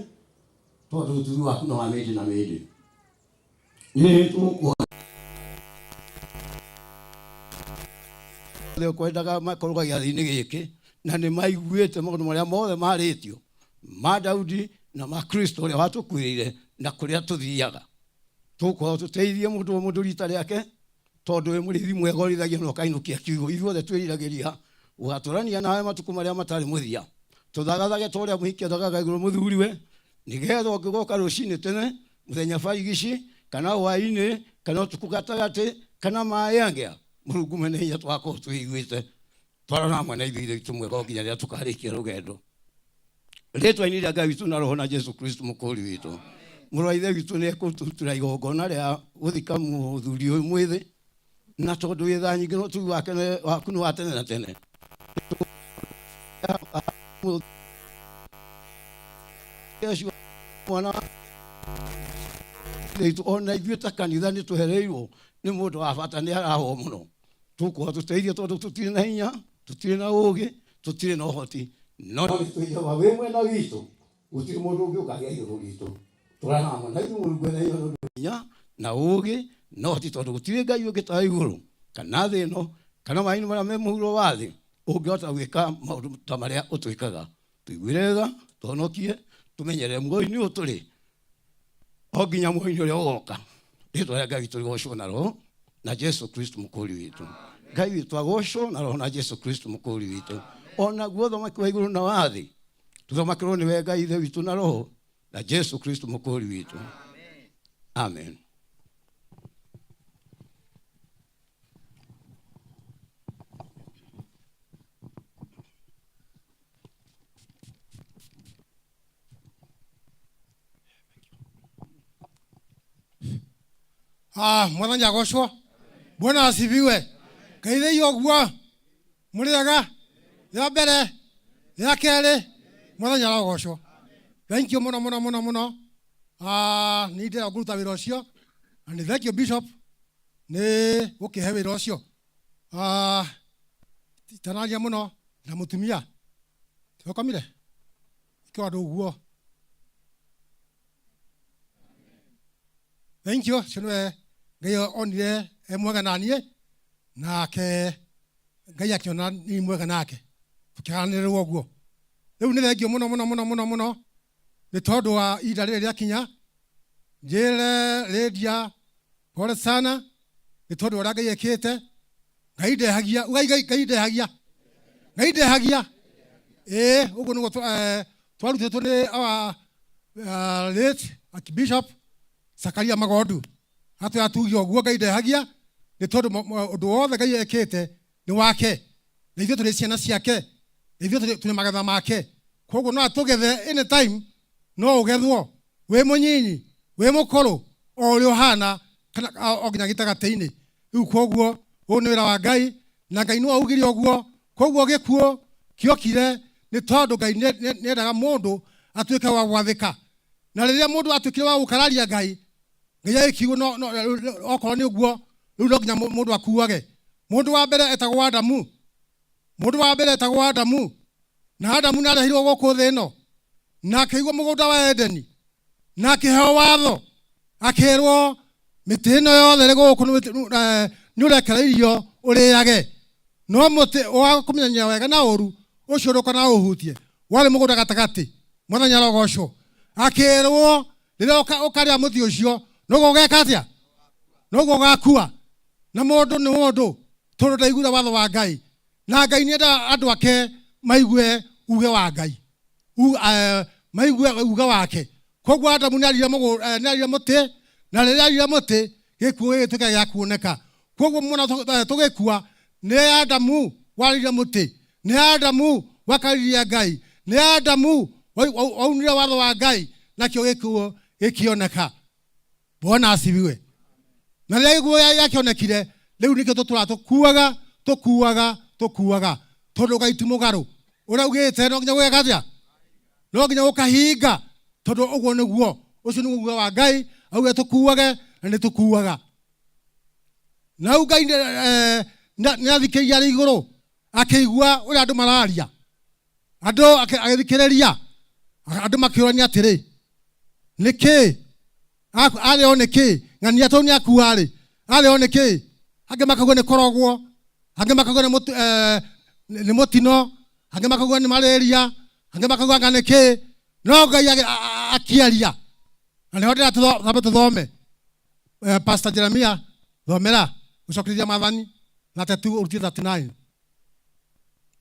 tondũ ũtugi waku nĩ wa mĩndĩ na mĩndĩ. Nĩ tũkũhoya kwendaga makorwo gĩathĩ-inĩ gĩkĩ na nĩ maiguĩte maũndũ marĩa mothe marĩtio ma Daudi na ma Kristo ũrĩa watũkuĩrĩire na kũrĩa tũthiaga. Tũkũhoya tũteithie mũndũ o mũndũ rita rĩake, tondũ wĩ mũrĩithi mwega ũrĩithagia na ũkainũkia kiugũ. Ithuothe twĩriragĩria gũgatũrania nawe matukũ marĩa matarĩ mũthia, tũthagathage ta ũrĩa mũhiki athagaga igũrũ mũthuriwe, nĩgetha ũngĩgoka rũcinĩ tene, mũthenya barigici, kana hwaĩ-inĩ, kana ũtukũ gatagatĩ, kana maĩ angĩa, Mũrungu mwene hinya tũgakorwo twĩiguĩte twarora hamwe na ithuĩ Ithe witũ mwega o nginya rĩrĩa tũkarĩkia rũgendo. Rĩtwa-inĩ rĩa Ngai witũ na Roho na Jesu Kristo mũkũri witũ. Mũrũ wa Ithe witũ nĩ ekũtũrutĩra igongona rĩa gũthika mũthuri ũyũ mwĩthĩ, na tondũ wĩ tha nyingĩ na ũtugi wake waku nĩ wa tene na tene. Mwana witũ ona ithuĩ ta kanitha nĩ tũhereirwo nĩ mũndũ wa bata, nĩ arahwo mũno. Tũkũhoya tũteithie tondũ tũtirĩ na hinya, tũtirĩ na ũgĩ, tũtirĩ na ũhoti, no nĩ tũigaga wĩ mwena witũ, gũtirĩ mũndũ ũngĩ ũkagĩa igũrũ ritũ. Tũrana hamwe na ithuĩ Mũrungu ena hinya nĩ ũndũ hinya na ũgĩ na ũhoti, tondũ gũtirĩ Ngai ũngĩ ta igũrũ kana thĩ ĩno kana maĩ-inĩ marĩa me mũhuro wa thĩ ũngĩhota gwĩka maũndũ ta marĩa ũtwĩkaga. Tũiguĩre tha, tũhonokie, tũmenyerere muoyo-inĩ ũyũ tũrĩ o nginya muoyo-inĩ ũrĩa ũgoka. Rĩtwa rĩa Ngai witũ rĩgocwo na Roho na Jesu Kristo mũkũri witũ. Ngai witũ agocwo na Roho na Jesu Kristo mũkũri witũ. Onaguo ũthamaki wa igũrũ na wa thĩ tũthamakĩrwo nĩwe Ngai Ithe witũ na Roho na Jesu Kristo mũkũri witũ. Amen. Mwathani agocwo. Bwana asifiwe. Ngeithĩi ũguo mũrĩega rĩa mbere rĩa kerĩ, mwathani arogocwo. Thank you mũno mũno mũno mũno. Nĩ ndĩrenda kũruta wĩra ũcio na nĩ thank you bishop nĩ gũkĩhe wĩra ũcio. Itanaria mũno na mũtumia tũkomire ikĩo andũ ũguo. Thank you, ũcio nĩwe Ngai onire e mwega na niĩ, nake Ngai akĩona nĩ mwega nake, tũkĩaranĩrĩrwo ũguo. Rĩu nĩ thengiũ mũno mũno mũno mũno mũno nĩ tondũ wa ihinda rĩrĩ rĩakinya, njĩre Lydia pole sana nĩ tondũ wa ũrĩa Ngai ekĩte. Ngai ndehagia, ugai Ngai Ngai ndehagia, Ngai ndehagia. Ĩĩ ũguo nĩguo twarutĩtwo nĩ our late Archbishop Zakaria Magondu, atwĩra tuge ũguo, Ngai ndehagia nĩ tondũ ũndũ wothe Ngai ekĩte nĩ wake, na ithuĩ tũrĩ ciana ciake, na ithuĩ tũrĩ magetha make. Koguo no atũgethe anytime, no ũgethwo wĩ mũnyinyi, wĩ mũkũrũ, o ũrĩa ũhana, kana o nginya gĩtagatĩ-inĩ. Rĩu koguo ũyũ nĩ wĩra wa Ngai, na Ngai nĩwe waugire ũguo. Koguo gĩkuũ kĩokire nĩ tondũ Ngai nĩendaga mũndũ atuĩke wa gwathĩka. Na rĩrĩa mũndũ atuĩkire wa gũkararia Ngai, Ngai agĩkiuga no, no, okorwo nĩ ũguo, rĩu no nginya mũndũ akuage. Mũndũ wa mbere etagwo Adamu. Mũndũ wa mbere etagwo Adamu. Na Adamu nĩ arehirwo gũkũ thĩ ĩno, na akĩigwo mũgũnda wa Edeni, na akĩheo watho, akĩrwo Mĩtĩ ĩno yothe ĩrĩ gũkũ nĩ ũrekereirio ũrĩage, no mũtĩ wa kũmenyania wega na ũru ũcio ndũkanaũhutie. Warĩ mũgũnda gatagatĩ. Mwathani arogocwo. Akĩrwo rĩrĩa ũkarĩa mũtĩ ũcio noguo ũgeka atĩa? Noguo ũgakua. Na mũndũ nĩ mũndũ tondũ ndaiguire watho wa Ngai, na Ngai nĩendaga andũ ake maigue uge wa Ngai, maigue uge wake. Koguo Adamu nĩarire nĩarire mũtĩ, na rĩrĩa arire mũtĩ gĩkuũ gĩgĩtuĩka gĩa kuoneka. Koguo muona tũgĩkua nĩ Adamu warire mũtĩ, nĩ Adamu wakaririe Ngai, nĩ Adamu waunire watho wa Ngai, nakĩo gĩkuũ gĩkĩoneka. Bwana asifiwe. Na rĩrĩa gĩkuũ gĩakĩonekire, rĩu nĩkĩo tũtũraga tũkuaga, tũkuaga, tũkuaga, tondũ Ngai ti mũgarũ. Ũrĩa augĩte no nginya gũgeka atĩa? No nginya gũkahinga, tondũ ũguo nĩguo, ũcio nĩguo uge wa Ngai, auge tũkuage na nĩ tũkuaga. Na rĩu Ngai nĩ athikĩrĩria arĩ igũrũ, akĩigua ũrĩa andũ mararia. Andũ agĩthikĩrĩria, andũ makĩũrania atĩrĩ, nĩkĩ arĩ o nĩkĩ ng'ania tondũ nĩakua rĩ, arĩ o nĩkĩ? Angĩ makauga nĩ kũrogwo, angĩ makauga nĩ mũtino, angĩ makauga nĩ malaria, angĩ makauga anga nĩkĩ. No Ngai akĩaria, na nĩho ndĩrenda twambe tũthome. Pastor Jeremiah, thomera gũcokereria maathani 32 ũrutie 39,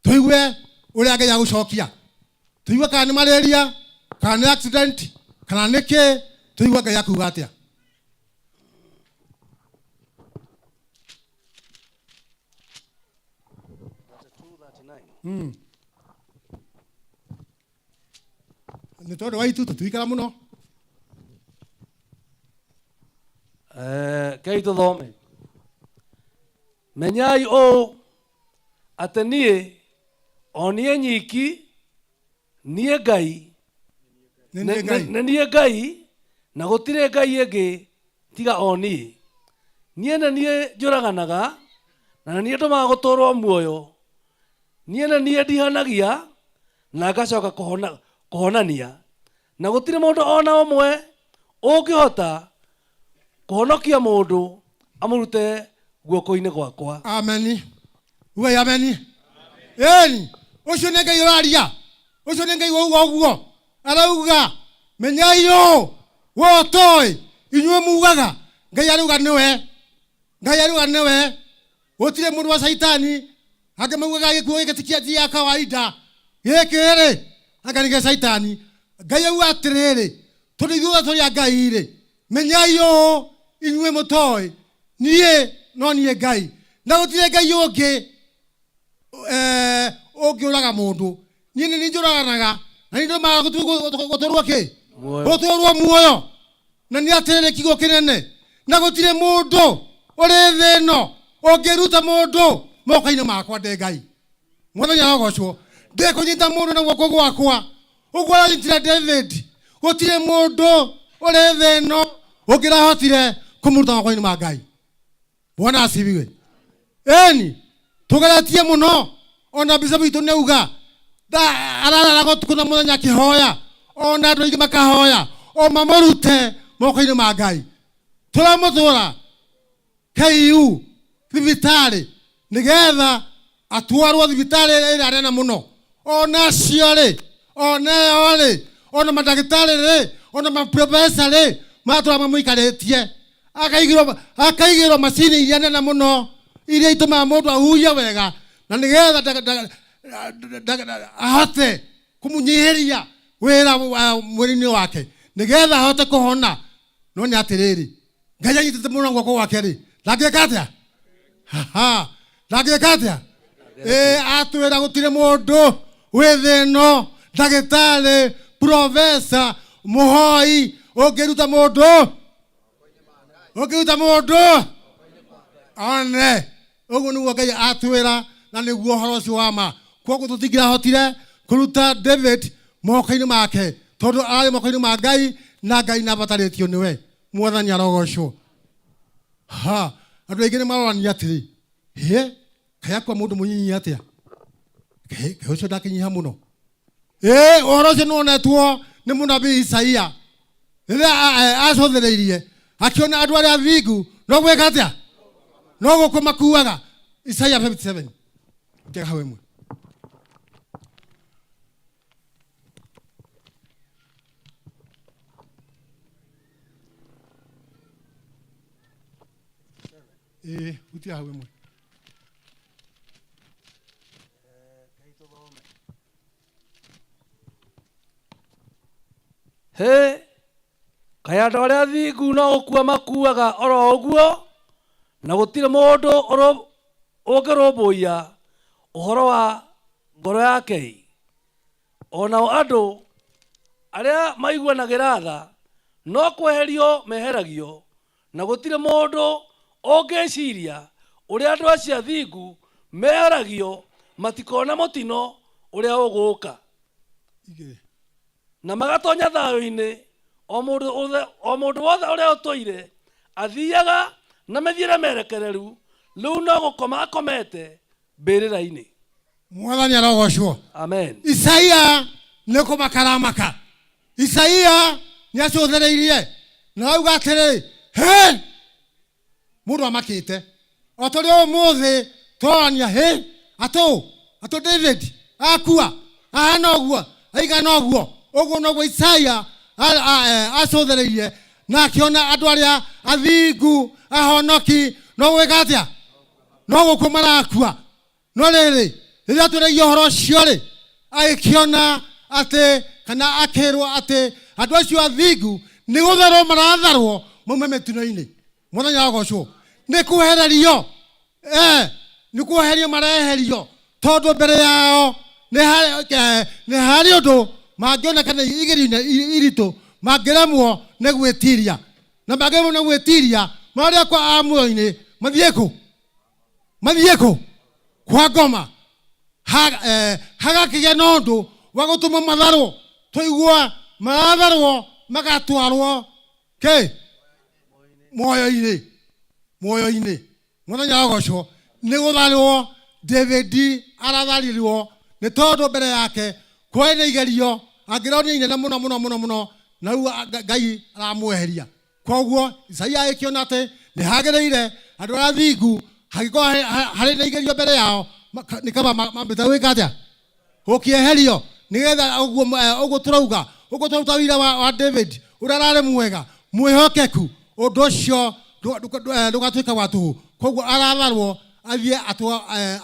tũigue ũrĩa Ngai agũcokia, tũigue kana nĩ malaria, kana nĩ accident, kana nĩ kĩ, tũigue Ngai akuga atĩa. Nĩ tondũ wa itu tũtiikara mũno. Kei tũthome. Menyai ũũ, atĩ niĩ, o niĩ nyiki, niĩ Ngai, Nĩ niĩ Ngai. Nĩ niĩ Ngai, na gũtirĩ Ngai ĩngĩ tiga o niĩ. Niĩ nĩ niĩ njũraganaga, na nĩ niĩ ndũmaga gũtũũrwo muoyo. Niĩ nĩ niĩ ndihanagia, na ngacoka kũhonania. Na gũtirĩ mũndũ o na ũmwe ũngĩhota kũhonokia mũndũ amũrute guoko-inĩ gwakwa. Ameni. Ugai ameni. Ĩni, ũcio nĩ Ngai ũraria, ũcio nĩ Ngai wauga ũguo. Arauga menyai ũũ, we ũtoĩ, inyuĩ mugaga Ngai arauga nĩwe, Ngai arauga nĩwe. Gũtirĩ mũndũ wa caitani. Angĩ maugaga gĩkuũ gĩkĩ ti kĩa gĩa kawaida, gĩkĩ rĩ anga nĩ gĩa caitani. Ngai auga atĩrĩrĩ, tondũ ithuothe tũrĩ a Ngai rĩ, menyai ũũ inyuĩ mũtoĩ, niĩ no niĩ Ngai, na gũtirĩ Ngai ũngĩ ũngĩũraga mũndũ. Niĩ nĩ niĩ njũraganaga, na nĩ ndũmaga gũtũrwo kĩ? Muoyo. Gũtũrwo muoyo. Na nĩ atĩrĩrĩ kiugo kĩnene, na gũtirĩ mũndũ ũrĩ thĩ ĩno ũngĩruta mũndũ moko-inĩ makwa ndĩ Ngai. Mwathani arogocwo. Ndĩkũnyita mũndũ na guoko gwakwa ũguo aranyitire David. Gũtirĩ mũndũ ũrĩ thĩ ĩno ũngĩrahotire kũmũruta moko-inĩ ma Ngai. Bwana asifiwe. Eni tugeretie muno, ona bishop witũ nĩ auga arararaga ũtukũ na mũthenya akĩhoya, ona andũ aingĩ makahoya o mamũrute moko-inĩ ma Ngai. Tũramũtwara KU thibitarĩ nĩgetha atwarwo thibitarĩ ĩrĩa nene mũno. Ona acio rĩ, ona ĩyo rĩ, ona mandagĩtarĩ rĩ, ona maprofesa rĩ, matũra mamũikarĩtie, akaigĩrwo macini iria nene mũno iria itũmaga mũndũ ahuhie wega, na nĩgetha ahote kũmũnyihĩria wĩra mwĩrĩ-inĩ wake nĩgetha ahote kũhona. No nĩ atĩrĩrĩ, Ngai anyitĩte mũno na guoko gwake rĩ, ndangĩka atĩa? Haha, ndangĩka atĩa? Atwĩra gũtirĩ mũndũ wĩ thĩ ĩno, ndagĩtarĩ, profesa, mũhoi, ũngĩruta mũndũ, ũngĩruta mũndũ one. Ũguo nĩguo Ngai atwĩra, na nĩguo ũhoro ũcio wa ma. Koguo tũtingĩrahotire kũruta David moko-inĩ make, tondũ ararĩ moko-inĩ ma Ngai, na Ngai nĩabatarĩtio nĩwe. Mwathani arogocwo. Ha, andũ aingĩ nĩ marorania atĩrĩ, hĩ, kaĩ akua mũndũ mũnyinyi atĩa? Kaĩ ũcio ndakĩnyiha mũno. Ũhoro ũcio nĩwonetwo nĩ mũnabii Isaia rĩrĩa acũthĩrĩirie, Akĩona andũ arĩa athingu no gwĩka atĩa? No gũkua makuaga. Isaia 57. Tega hau ĩmwe. Ĩĩ, hutia hau ĩmwe. Hĩ, kaĩ andũ arĩa athingu no gũkua makuaga oro ũguo, na gũtirĩ mũndũ ũngĩrũmbũiya ũhoro wa ngoro yake-ĩ? O nao andũ arĩa maiguanagĩra tha no kweherio meheragio, na gũtirĩ mũndũ ũngĩciria ũrĩa andũ acio athingu meheragio matikona mũtino ũrĩa ũgũũka. Na magatonya thayũ-inĩ, o mũndũ o mũndũ wothe ũrĩa ũtũire athiaga na mĩthiĩre mĩerekereru, rĩu no gũkoma akomete mbĩrĩra-inĩ. Mwathani arogocwo. Amen. Isaia nĩ kũmaka aramaka. Isaia nĩ acũthĩrĩirie na auga atĩrĩ, hĩ, mũndũ amakĩte o ta ũrĩa ũmũthĩ tũrorania, hĩ, atũ atũ David akua ahana ũguo aigana ũguo. Ũguo noguo Isaia acũthĩrĩirie na akĩona andũ arĩa athingu ahonoki no gwĩka atĩa? No gũkua marakua. No rĩrĩ, rĩrĩa atwĩragia ũhoro ũcio-rĩ, agĩkĩona atĩ, kana akĩrwo atĩ andũ acio athingu nĩ gũtharwo maratharwo maume mĩtino-inĩ. Mwathani arogocwo. Nĩ kwehererio, nĩ kweherio mareherio, tondũ mbere yao nĩ harĩ ũndũ mangĩona kana igerio iritũ mangĩremwo nĩ gwĩtiria. Na mangĩremwo nĩ gwĩtiria, marĩa kwa a muoyo-inĩ mathiĩ kũ? Mathiĩ kũ? Kwa ngoma. Hagakĩgĩa na ũndũ wa gũtũma matharwo. Twaigua maratharwo magatwarwo kĩ? Muoyo-inĩ. Muoyo-inĩ. Mwathani arogocwo. Nĩ gũtharwo David aratharirwo nĩ tondũ mbere yake kwarĩ na igerio angĩronire inene mũno mũno mũno mũno, na rĩu Ngai aramweheria. Koguo Isaia agĩkĩona atĩ nĩ hagĩrĩire andũ arĩa athingu hangĩkorwo harĩ na igerio mbere yao, nĩ kaba mambĩte gwĩka atĩa? Gũkĩeherio, nĩgetha ũguo tũrauga, ũguo tũraruta wĩira wa David ũrĩa ararĩ mwega mwĩhokeku, ũndũ ũcio ndũgatuĩka wa tũhũ. Koguo aratharwo athiĩ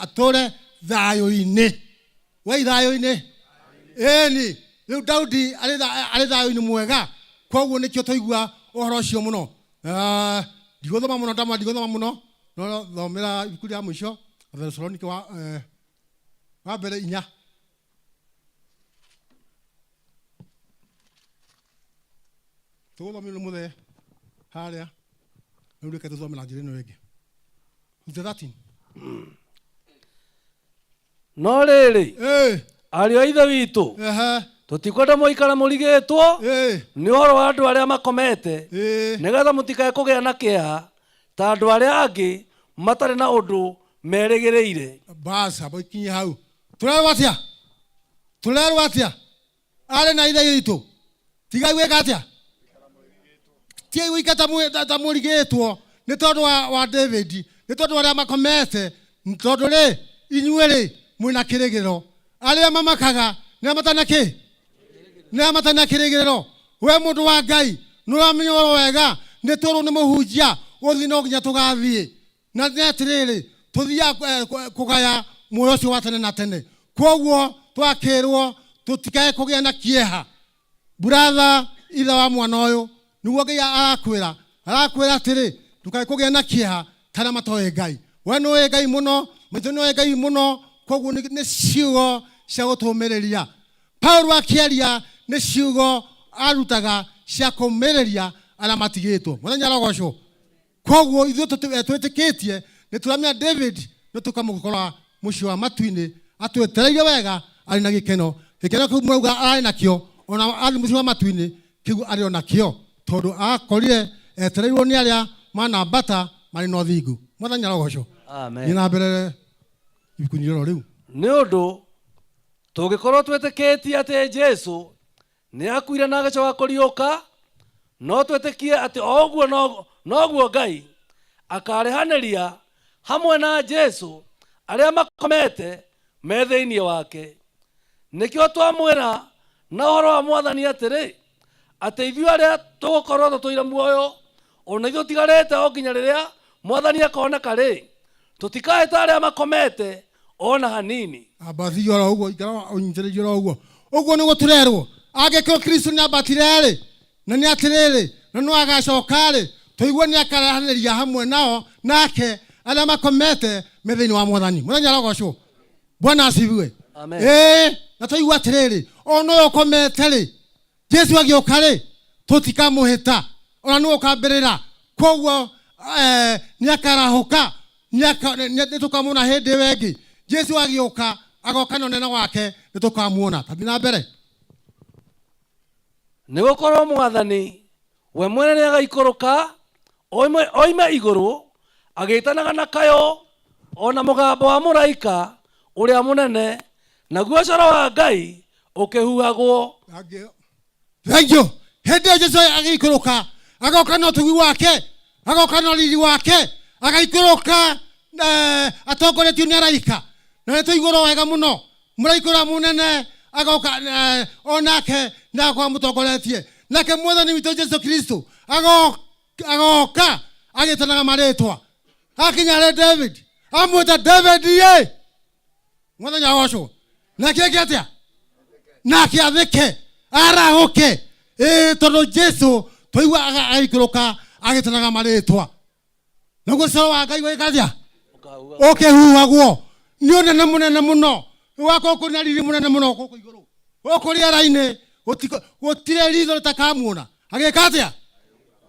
atũre thayũ-inĩ. Wei thayũ-inĩ. Ĩni, rĩu Daudi arĩ thayũ-inĩ mwega. Koguo nĩkĩo twaigua ũhoro ũcio mũno. Ndigũthoma mũno, ndama ndigũthoma mũno, no thomera ibuku rĩa mũico, Athesalonike wa mbere 4. Tũgũthomio nĩ mũthee harĩa, rĩu reke tũthome na njĩra ĩno ĩngĩ. Chapter 13. No rĩrĩ, ariũ a Ithe witũ, tũtikwenda mũikare mũrigĩtwo nĩ ũhoro wa andũ arĩa makomete, nĩgetha mũtikae kũgĩa na kĩeha ta andũ arĩa angĩ matarĩ na ũndũ merĩgĩrĩire. Bas, abo ikinye hau. Tũrerwo atĩa? Tũrerwo atĩa? Arĩ na Ithe witũ, tigai gwĩka atĩa? Tigai gũikara ta mũrigĩtwo nĩ tondũ wa David, nĩ tondũ arĩa makomete, tondũ rĩ, inyuĩ rĩ, mwĩna kĩrĩgĩrĩro. Arĩa mamakaga nĩ arĩa matarĩ na kĩ? Nĩ arĩa matarĩ na kĩrĩgĩrĩro. We mũndũ wa Ngai, nĩ ũramenya ũhoro wega, nĩ tũrũ nĩ mũhunjia, gũthiĩ no nginya tũgathiĩ. Na nĩ atĩrĩrĩ, tũthiaga kũgaya muoyo ũcio wa tene na tene. Kwoguo twakĩrwo tũtikae kũgĩa na kĩeha. Brother, ithe wa mwana ũyũ, nĩguo Ngai arakwĩra, arakwĩra atĩrĩ, ndũkae kũgĩa na kĩeha ta arĩa matoĩ Ngai. We nĩũĩ Ngai mũno, maitũ nĩũĩ Ngai mũno, kwoguo nĩ ciugo cia gũtũmĩrĩria. Paulo akĩaria nĩ ciugo arutaga cia kũmĩrĩria arĩa matigĩtwo. Mwathani arogocwo. Kwoguo ithuĩ twĩtĩkĩtie nĩ tũramenya David nĩ tũkamũkora mũciĩ wa matu-inĩ atwetereire wega arĩ na gĩkeno. Gĩkeno kĩu mũrauga ararĩ nakĩo ona athiĩ mũciĩ wa matu-inĩ kĩu arĩ o nakĩo, tondũ akorire etereirwo nĩ arĩa manambata marĩ na ũthingu. Mwathani arogocwo. Amen. Thiĩ na mbere ibuku-inĩ rĩro rĩu. Nĩ ũndũ tũngĩkorwo twĩtĩkĩtie atĩ Jesũ nĩ akuire na agĩcoka kũriũka, no twĩtĩkie atĩ o ũguo Noguo Ngai akarehanĩria hamwe na Jesu arĩa makomete me thĩinĩ wake. Nĩkĩo twamwĩra na ũhoro wa Mwathani atĩrĩ, atĩ ithuĩ arĩa tũgũkorwo tũtũire muoyo, ona ithuĩ tũtigarĩte o nginya rĩrĩa Mwathani akoneka rĩ, tũtikahĩta arĩa makomete ona hanini. Ambathio oro ũguo, ikara ũnyitĩrĩirie oro ũguo. Ũguo nĩguo tũrerwo. Angĩkorwo Kristo nĩ ambatire-rĩ, na nĩ atĩrĩrĩ, na no agacoka-rĩ, tũigue nĩ akarehanĩria hamwe nao nake arĩa makomete me thĩinĩ wa Mwathani. Mwathani arogocwo. Bwana asifiwe. Amen. Ĩĩ, na tũigue atĩrĩrĩ, ona ũyũ ũkomete-rĩ, Jesu agĩũka-rĩ, tũtikamũhĩta, ona nĩwe ũkambĩrĩra. Koguo nĩ akarahũka, nĩ tũkamuona hĩndĩ ĩyo ĩngĩ. Jesu agĩũka, agoka na ũnene wake, nĩ tũkamuona. Tathiĩ na mbere. Nĩ gũkorwo Mwathani we mwene nĩ agaikũrũka oime igũrũ agĩtanaga na kayũ o na mũgambo wa mũraika ũrĩa mũnene, naguo coro wa Ngai ũkĩhuhagwo. Thengiũ. Hĩndĩ ĩyo Jesu agĩikũrũka, agoka na ũtugi wake, agoka na riri wake, agaikũrũka atongoretio nĩ araika. Na nĩ tũiguaga wega mũno, mũraika ũrĩa mũnene agoka onake nĩ agakorwo amũtongoretie. Nake Mwathani witũ Jesu Kristo agoka agĩtanaga marĩtwa. Akinya harĩ David, amwĩta David ĩ, Mwathani agocwo. Nake eke atĩa? Nake athĩke, arahũke. Ĩĩ, tondũ Jesu twaigua agaikũrũka agĩtanaga marĩtwa. Naguo coro wa Ngai wĩka atĩa? Ũkĩhuhagwo. Nĩ ũnene mũnene mũno. Gũgakorwo kwĩna riri mũnene mũno gũkũ igũrũ. Gũkũ rĩera-inĩ gũtirĩ ritho rĩtakamuona. Agĩka atĩa?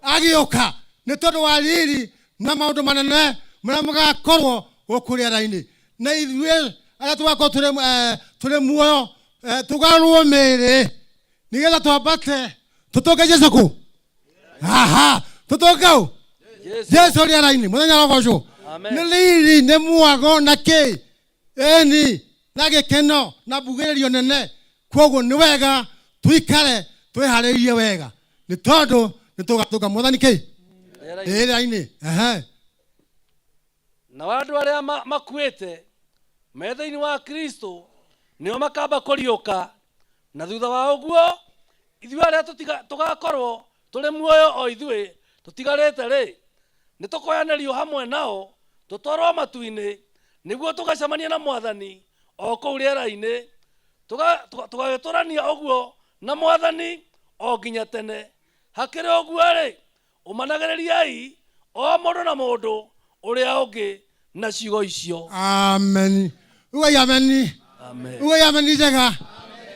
Agĩũka. Nĩ tondũ wa riri na maũndũ manene marĩa magakorwo gũkũ rĩera-inĩ. Na ithuĩ arĩa tũgakorwo tũrĩ muoyo, tũgarũrwo mĩĩrĩ nĩgetha twambate tũtũnge Jesu kũ? Aha, tũtũnge ũ? Jesu rĩera-inĩ. Mũthenya arogocwo. Amen. Nĩ riri, nĩ mwago na kĩ? Ĩni, na gĩkeno na mbugĩrĩrio nene. Kwoguo nĩ wega tũikare twĩharĩirie wega, nĩ tondũ nĩ tũgatũnga Mwathani kĩ? Rĩera-inĩ. Ehe. Nao andũ arĩa makuĩte me thĩinĩ wa Kristo nĩo makamba kũriũka, na thutha wa ũguo ithuĩ arĩa tũgakorwo tũrĩ muoyo o ithuĩ tũtigarĩte rĩ, nĩ tũkoyanĩrio hamwe nao tũtwarwo matu-inĩ, nĩguo tũgacemania na Mwathani o kũu rĩera-inĩ, tũgagĩtũrania ũguo na Mwathani o nginya tene. Hakĩrĩ ũguo-rĩ, ũmanagĩrĩriai o mũndũ na mũndũ ũrĩa ũngĩ na ciugo icio. Amen. Ugai amen. Amen. Ugai amen njega.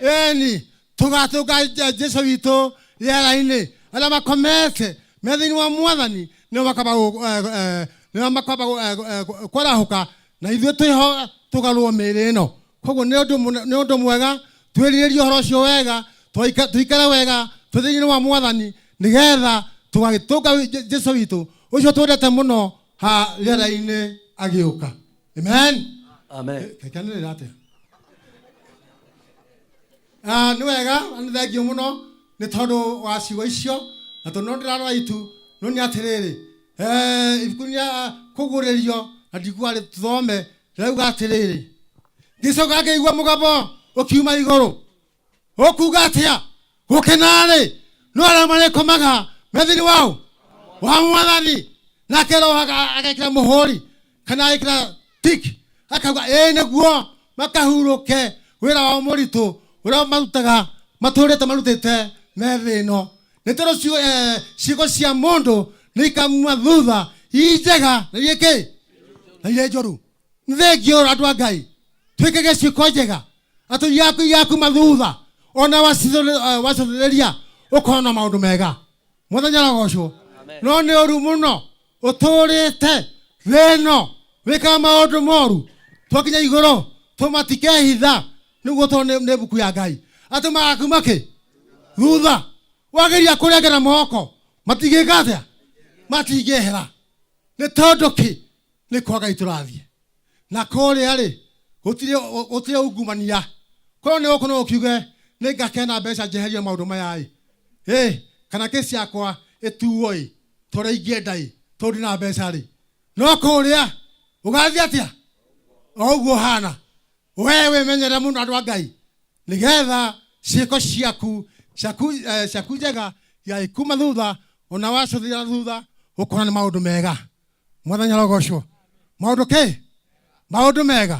Ĩni, tũgatũnga Jesu witũ rĩera-inĩ. Arĩa makomete me thĩinĩ wa Mwathani nĩo makamba nĩo makamba kwarahũka, na ithuĩ twĩho tũgarũrwo mĩĩrĩ ĩno. Koguo nĩ ũndũ mwega twĩrirĩrie ũhoro ũcio wega, tũikare wega twĩ thĩinĩ wa Mwathani, nĩgetha tũgagĩtũnga Jesu witũ ũcio twendete mũno ha rĩera-inĩ agĩũka. Amen. Amen. Kekanĩrĩra atĩa? Nĩ wega, nĩ thengiũ mũno nĩ tondũ wa ciugo icio, na tondũ no ndĩrarora itu, no nĩ atĩrĩrĩ, ibuku rĩa kũguũrĩrio, na ndikuga rĩthome, rĩrauga atĩrĩrĩ, ngĩcoka ngĩigua mũgambo ũkiuma igũrũ ũkuga atĩa? Gũkena-rĩ, no arĩa marĩkomaga me thĩinĩ wao wa Mwathani. Nake Roho agekĩra mũhũri kana agekĩra tik, akauga ĩĩ nĩguo makahurũke wĩra wao mũritũ ũrĩa marutaga matũrĩte marutĩte me thĩ ĩno. Nĩ tondũ ciĩko cia mũndũ nĩ ikamuma thutha, i njega na irĩ kĩ? Na irĩ njũru. Nĩ thengio andũ a Ngai, twĩkage ciĩko njega atũ igakuma thutha, ona wacũthĩrĩria ũkorwo na maũndũ mega. Mwathani arogocwo. No nĩ ũru mũno ũtũrĩte thĩ ĩno wĩkaga maũndũ moru, twakinya igũrũ tũmatikehitha, nĩguo tondũ nĩ mbuku ya Ngai atĩ magakuma kĩ thutha. Wageria kũrengera moko matingĩka atĩa? Matingĩehera. Nĩ tondũ kĩ? Nĩ kwa Ngai tũrathiĩ. Na kũrĩa rĩ, gũtirĩ ungumania. Korwo nĩ gũkũ no ũkiuge nĩ ngakena mbeca njeherie maũndũ maya ĩ, kana kĩ ciakwa ĩtuo ĩ, Torĩa ingĩenda ĩ, tondũ ndina mbeca rĩ, no kũrĩa ũgathiĩ atĩa? O ũguo ũhana. We wĩmenyerere mũno andũ a Ngai, nĩgetha ciĩko ciaku ciaku eh, ciaku njega igagĩkuma thutha, ona wacũthĩra thutha ũkona nĩ maũndũ mega. Mwathani arogocwo. Maũndũ kĩ? Maũndũ mega.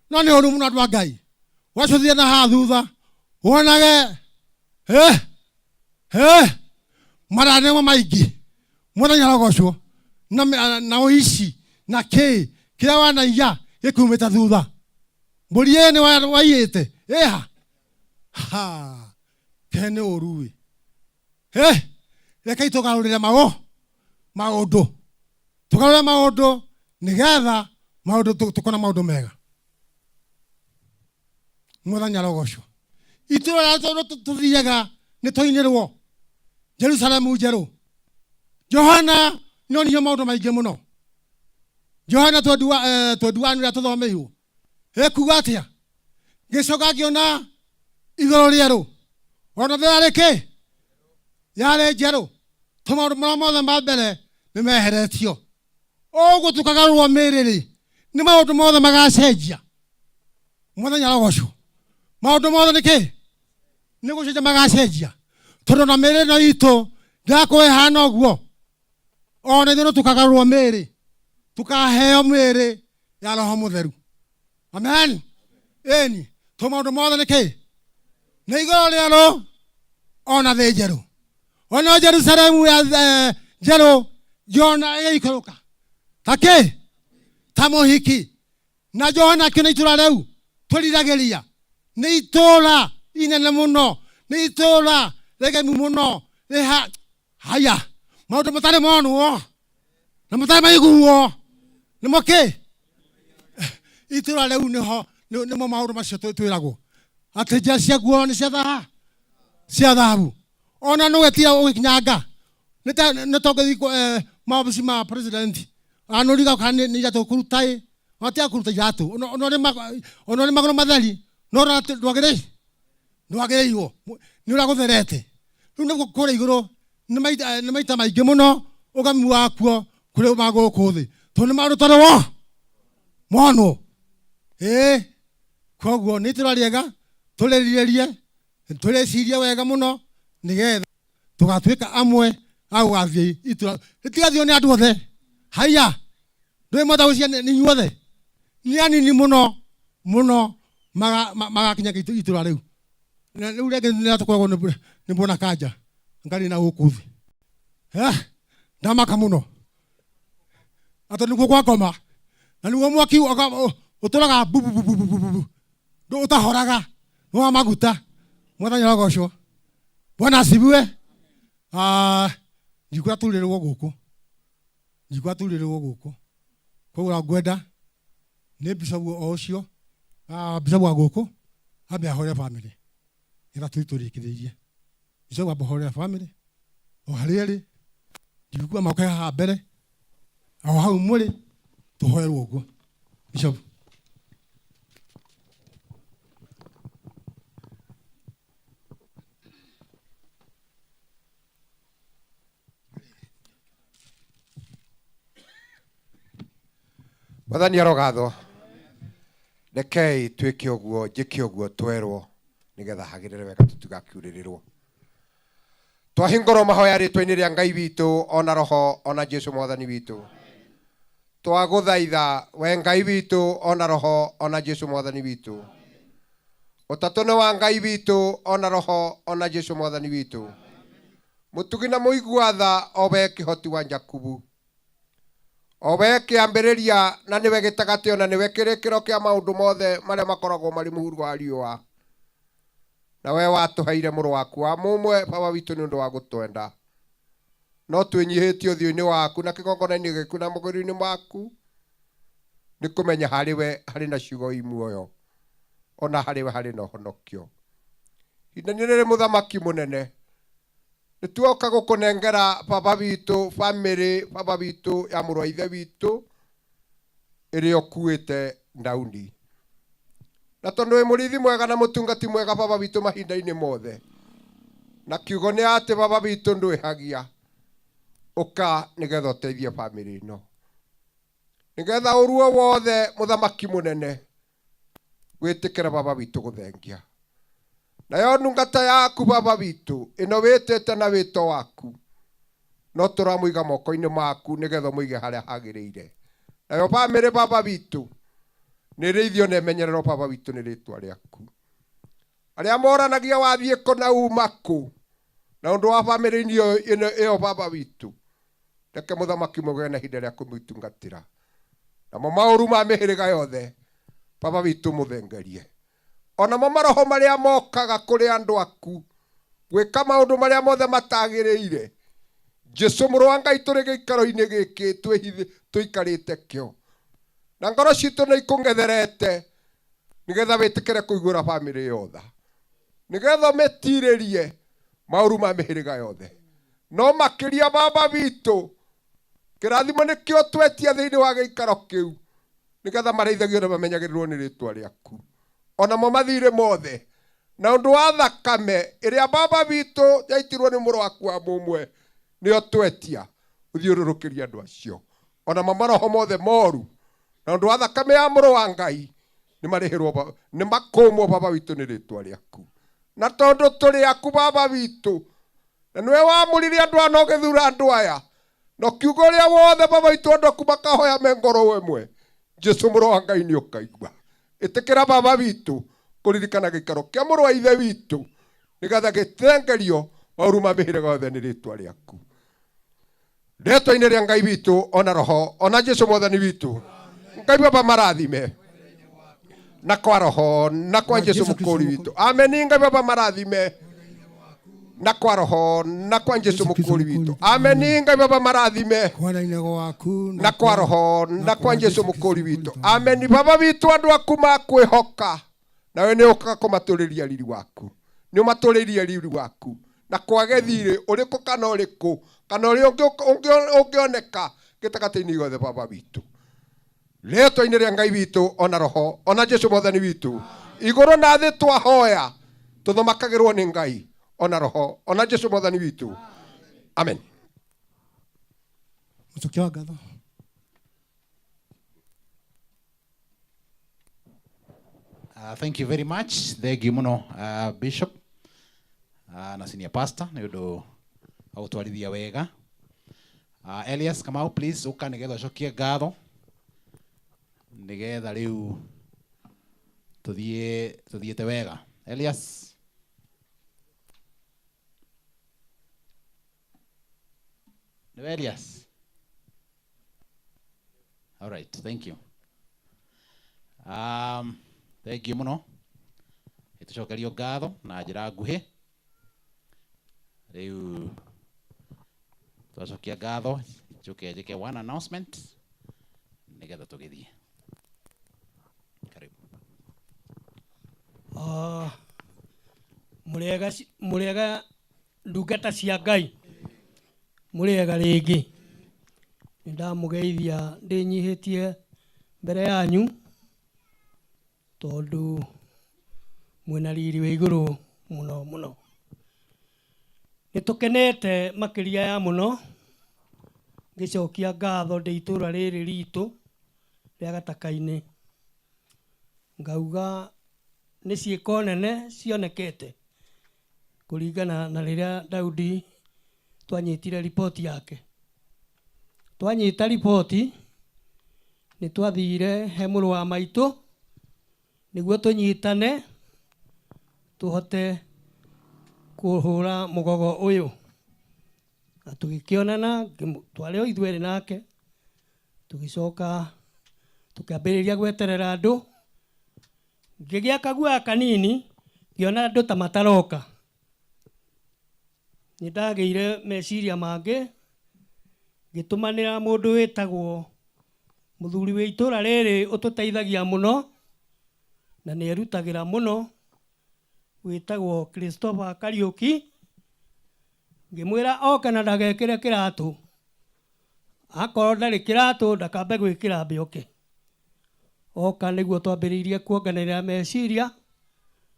No nĩ ũru mũno andũ a Ngai, wacũthĩra na haha thutha wonage eh, eh, maranĩmo maingĩ. Mwathani arogocwo. Na, na ũici na kĩ kĩrĩa wanaiya gĩkumĩte thutha. Mbũri ĩyo nĩ waiyĩte ĩha ha ke nĩ ũru ĩ. Eh, rekei tũgarũrĩre maũ maũndũ, tũgarũre maũndũ nĩgetha maũndũ tũkona maũndũ mega. Mwathani arogocwo. Itũra rĩrĩa tũthiaga nĩ tũinĩrwo Jerusalemu njerũ. Johana nĩonirio maũndũ maingĩ mũno. Johana 21 ũrĩa tũthomeirwo ekuga atĩa? Ngĩcoka ngĩona igũrũ rĩerũ ona thĩ yarĩ kĩ? Yarĩ njerũ. Tũmaũndũ marĩa mothe ma mbere nĩ meheretio. Ũguo tũkagarũrwo mĩĩrĩ rĩ, nĩ maũndũ mothe magacenjia. Mwathani arogocwo. Maũndũ mothe nĩ kĩ? Nĩ gũcenjia magacenjia, tondũ na mĩĩrĩ ĩno itũ ndĩgakorwo ĩhana ũguo. Ona ithuĩ no tũkagarũrwo mĩĩrĩ, tũkaheo mĩĩrĩ ya Roho Mũtheru. Amen. Ĩni, to maũndũ mothe nĩ kĩ? Nĩ igũrũ rĩerũ ona thĩ njerũ. Ona Jerusalemu ya njerũ Jona ĩgĩikũrũka ta kĩ? Ta mũhiki. Na Johana akĩona itũra rĩu twĩriragĩria, nĩ itũra inene mũno, nĩ itũra rĩgemu mũno, rĩha haya maũndũ matarĩ monwo na matarĩ maiguo nĩmo kĩ itũra rĩu nĩho nĩmo maũndũ macio twĩragwo atĩ njĩra ciaguo nĩ cia thaha cia thahabu. Ona nũwe tiga ũgĩkinyanga nĩ tongĩthiĩ maobici ma president anũriga kana nĩ iratũ kũruta ĩ watiga kũruta iratũ ona ũrĩ magũrũ matheri no ndwagĩrĩirwo nĩ ũrĩa gũtherete. Rĩu nĩguo kũrĩa igũrũ nĩ maita maingĩ mũno ũgami wakuo kũrĩ ma gũkũ thĩ, tondũ nĩ maũndũ tarĩ wo monwo. Ĩĩ, koguo nĩ itũra rĩega tũrĩrirĩrie, tũrĩcirie wega mũno nĩgetha tũgatuĩka amwe a gũgathiĩ itũra. Rĩtigathiĩ nĩ andũ othe. Haiya, ndũĩ mwenda gũcia nĩ inyuothe, nĩ anini mũno mũno magakinya itũra rĩu. Na rĩu rĩngĩ nĩ tũkoragwo nĩ bwana kanja ngari na gũkũ thĩ. Ndamaka mũno atĩ nĩguo kwa ngoma na nĩguo mwaki ũtũraga bubububububu ũtahoraga nĩ wa maguta. Mwathani arogocwo. Bwana asifiwe. Njigua turĩrwo gũkũ, njigua turĩrwo gũkũ, koguo ngwenda nĩ bishop o ũcio, bishop wa gũkũ ambe ahore family getha tũthiĩ tũrĩkĩrĩrie. Bishop ambe ahorere family o harĩa ĩrĩ, njigua moke haha mbere o hau mũrĩ tũhoerwo ũguo. Bishop. Mwathani arogathwo. Rekei twĩke ũguo, njĩke ũguo twerwo, nĩgetha hagĩrĩre wega tũtigakiurĩrĩrwo. Twahingũrwo mahoya rĩtwa-inĩ rĩa Ngai witũ ona Roho ona Jesu Mwathani witũ. Twagũthaitha we Ngai witũ ona Roho ona Jesu Mwathani witũ. Ũtatũ nĩ wa Ngai witũ ona Roho ona Jesu Mwathani witũ. Mũtugi na mũigua tha o we kĩhoti wa Jakubu. O we kĩambĩrĩria na nĩwe gĩtagatĩ ona nĩwe kĩrĩkĩro kĩa maũndũ mothe marĩa makoragwo marĩ mũhuro wa riũa. Na we watũheire mũrũ waku wa mũmwe Baba witũ nĩ ũndũ wa gũtwenda. No twĩnyihĩtie ũthiũ-inĩ waku na kĩgongona-inĩ gĩaku na magũrũ-inĩ maku nĩ kũmenya harĩ we harĩ na ciugo i muoyo, ona harĩ we harĩ na ũhonokio. Ihinda-inĩ rĩrĩ mũthamaki mũnene, nĩ tuoka gũkũnengera Baba witũ, famĩlĩ Baba witũ ya mũrũ wa ithe witũ ĩrĩa ũkuĩte Daudi. Na tondũ wĩ mũrĩithi mwega na mũtungati mwega Baba witũ mahinda-inĩ mothe, na kiugo nĩ atĩ Baba witũ ndwĩhagia. Ũka nĩgetha ũteithie bamĩrĩ ĩno, nĩgetha ũruo wothe mũthamaki mũnene wĩtĩkĩre baba witũ gũthengia. Nayo ndungata yaku baba witũ ĩno wĩtĩte na wĩto waku, no tũramũiga moko-inĩ maku nĩgetha ũmũige harĩa hagĩrĩire. Nayo bamĩrĩ baba witũ nĩ ĩrĩithio na ĩmenyererwo baba witũ nĩ rĩtwa rĩaku. Arĩa moranagia wathiĩ kũ na uma kũ, na ũndũ wa bamĩrĩ-inĩ ĩyo baba witũ, reke mũthamaki mũgĩe na ihinda rĩa kũmũtungatĩra. Namo maũru ma mĩhĩrĩga yothe baba witũ mũthengerie. Onamo maroho marĩa mokaga kũrĩ andũ aku gwĩka maũndũ marĩa mothe matagĩrĩire, Jesu mũrũ wa Ngai tũrĩ gĩikaro-inĩ gĩkĩ tũikarĩte kĩo, na ngoro citũ nĩ ikũng'etherete nĩgetha wĩtĩkĩre kũiguĩra bamĩrĩ yothe, nĩgetha ũmĩtirĩrie maũru ma mĩhĩrĩga yothe. No makĩria baba witũ, kĩrathimo nĩkĩo twetia thĩinĩ wa gĩikaro kĩu, nĩgetha marĩithagio na mamenyagĩrĩrwo nĩ rĩtwa rĩaku. Onamo mathirĩ mothe na ũndũ wa thakame ĩrĩa baba witũ yaitirwo nĩ mũrũ waku wa mũmwe nĩyo twetia ũthiũrũrũkĩrie andũ acio. Onamo maroho mothe moru na ũndũ wa thakame ya mũrũ wa Ngai nĩ marĩhĩrwo, nĩ makũmwo baba witũ nĩ rĩtwa rĩaku. Na tondũ tũrĩ aku baba witũ, na nĩwe wamũrire andũ aya na ũgĩthura andũ aya, na ũkiuga ũrĩa wothe baba witũ andũ aku makahoya me ngoro ĩmwe, Jesu mũrũ wa Ngai nĩ ũkaigua. Ĩtĩkĩra baba witũ kũririkana gĩikaro kĩa mũrũ wa ithe witũ, nĩgetha gĩthengerio maũru ma mĩhĩrĩga yothe nĩ rĩtwa rĩaku. Rĩtwa-inĩ rĩa Ngai witũ, ona roho, ona Jesu mwathani witũ, Ngai baba marathime na kwa roho na kwa Jesu mũkũri witũ. Ameni. Ngai baba marathime na kwa roho na kwa Jesu mũkũri witũ. Ameni. Ngai baba marathime na kwa roho na kwa Jesu mũkũri witũ. Ameni. Baba witũ, andũ aku makwĩhoka, nawe nĩ ũkaga kũmatũrĩria riri waku, nĩ ũmatũrĩrie riri waku, na kwage thirĩ ũrĩkũ kana ũrĩkũ kana ũrĩa ũngĩoneka gĩtagatĩ-inĩ gĩothe baba witũ. Rĩtwa-inĩ rĩa Ngai witũ, ona roho, ona Jesu mwathani witũ, igũrũ na thĩ twahoya tũthamakagĩrwo nĩ Ngai, ona roho, ona Jesu mwathani witũ. Amen. Mũcokia wa ngatho. Thank you very much. Thank you muno, Bishop na senior pastor nĩ ũndũ wa gũtwarithia wega. Elias Kamau, please ũka nĩgetha ũcokie ngatho, nĩgetha rĩu tũthiĩ tũthiĩte wega. Elias. Nĩwe Elias? All right, thank you. Thank you muno. Ĩtũcokerio ngatho na njĩra nguhĩ. Rĩu twacokia ngatho, njũke njĩke one announcement nĩgetha tũgĩthiĩ. Karibu. Mũrĩega mũrĩega ndungata cia Ngai, mũrĩega rĩngĩ. Nĩ ndamũgeithia ndĩnyihĩtie mbere yanyu, tondũ mwĩna riri wĩ igũrũ mũno mũno. Nĩ tũkenete makĩria ya mũno ngĩcokia ngatho ndĩ itũra rĩrĩ ritũ rĩa Gataka-inĩ. Ngauga nĩ ciĩko nene cionekete kũringana na rĩrĩa Daudi twanyitire riboti yake. Twanyita riboti nĩ twathire he mũrũ wa maitũ nĩguo tũnyitane tũhote kũhũra mũgogo ũyũ. Na tũgĩkĩonana, twarĩ o ithuerĩ nake, tũgĩcoka tũkĩambĩrĩria gweterera andũ. Ngĩgĩa kaguoya kanini, ngĩona andũ ta mataroka. Nĩ ndagĩire meciria mangĩ, ngĩtũmanĩra mũndũ wĩtagwo mũthuri wĩ itũra rĩrĩ ũtũteithagia mũno na nĩ erutagĩra mũno, wĩtagwo Christopher Kariũki. Ngĩmwĩra oke na ndagekĩre kĩratũ, akorwo ndarĩ kĩratũ ndakambe gwĩkĩra ambe oke. Oka nĩguo twambĩrĩirie kuonganĩrĩra meciria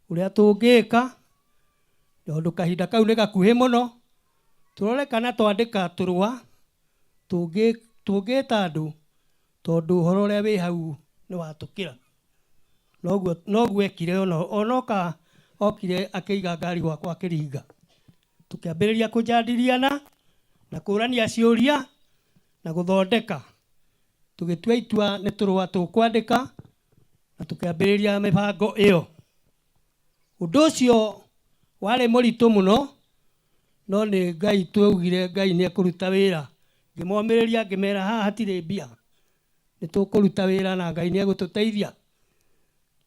ũrĩa tũngĩka, tondũ kahinda kau nĩ gakuhĩ mũno. Tũrore kana twandĩka tũrũa Tũngĩta andũ tondũ ũhoro ũrĩa wĩ hau nĩ watũkĩra. Noguo ekire onoka okire akĩiga ngari gwakwa akĩringa. Tũkĩambĩrĩria kũjadiliana na kũrania ciũria na gũthondeka. Tũgĩtua itua nĩ tũrũa tũkwandĩka na tũkĩambĩrĩria mĩbango ĩyo. Ũndũ ũcio warĩ mũritũ mũno, no nĩ Ngai twaugire Ngai nĩ ekũruta wĩra. Ngĩmomĩrĩria ngĩmera haha hatirĩ mbia, nĩ tũkũruta wĩra na Ngai nĩ egũtũteithia.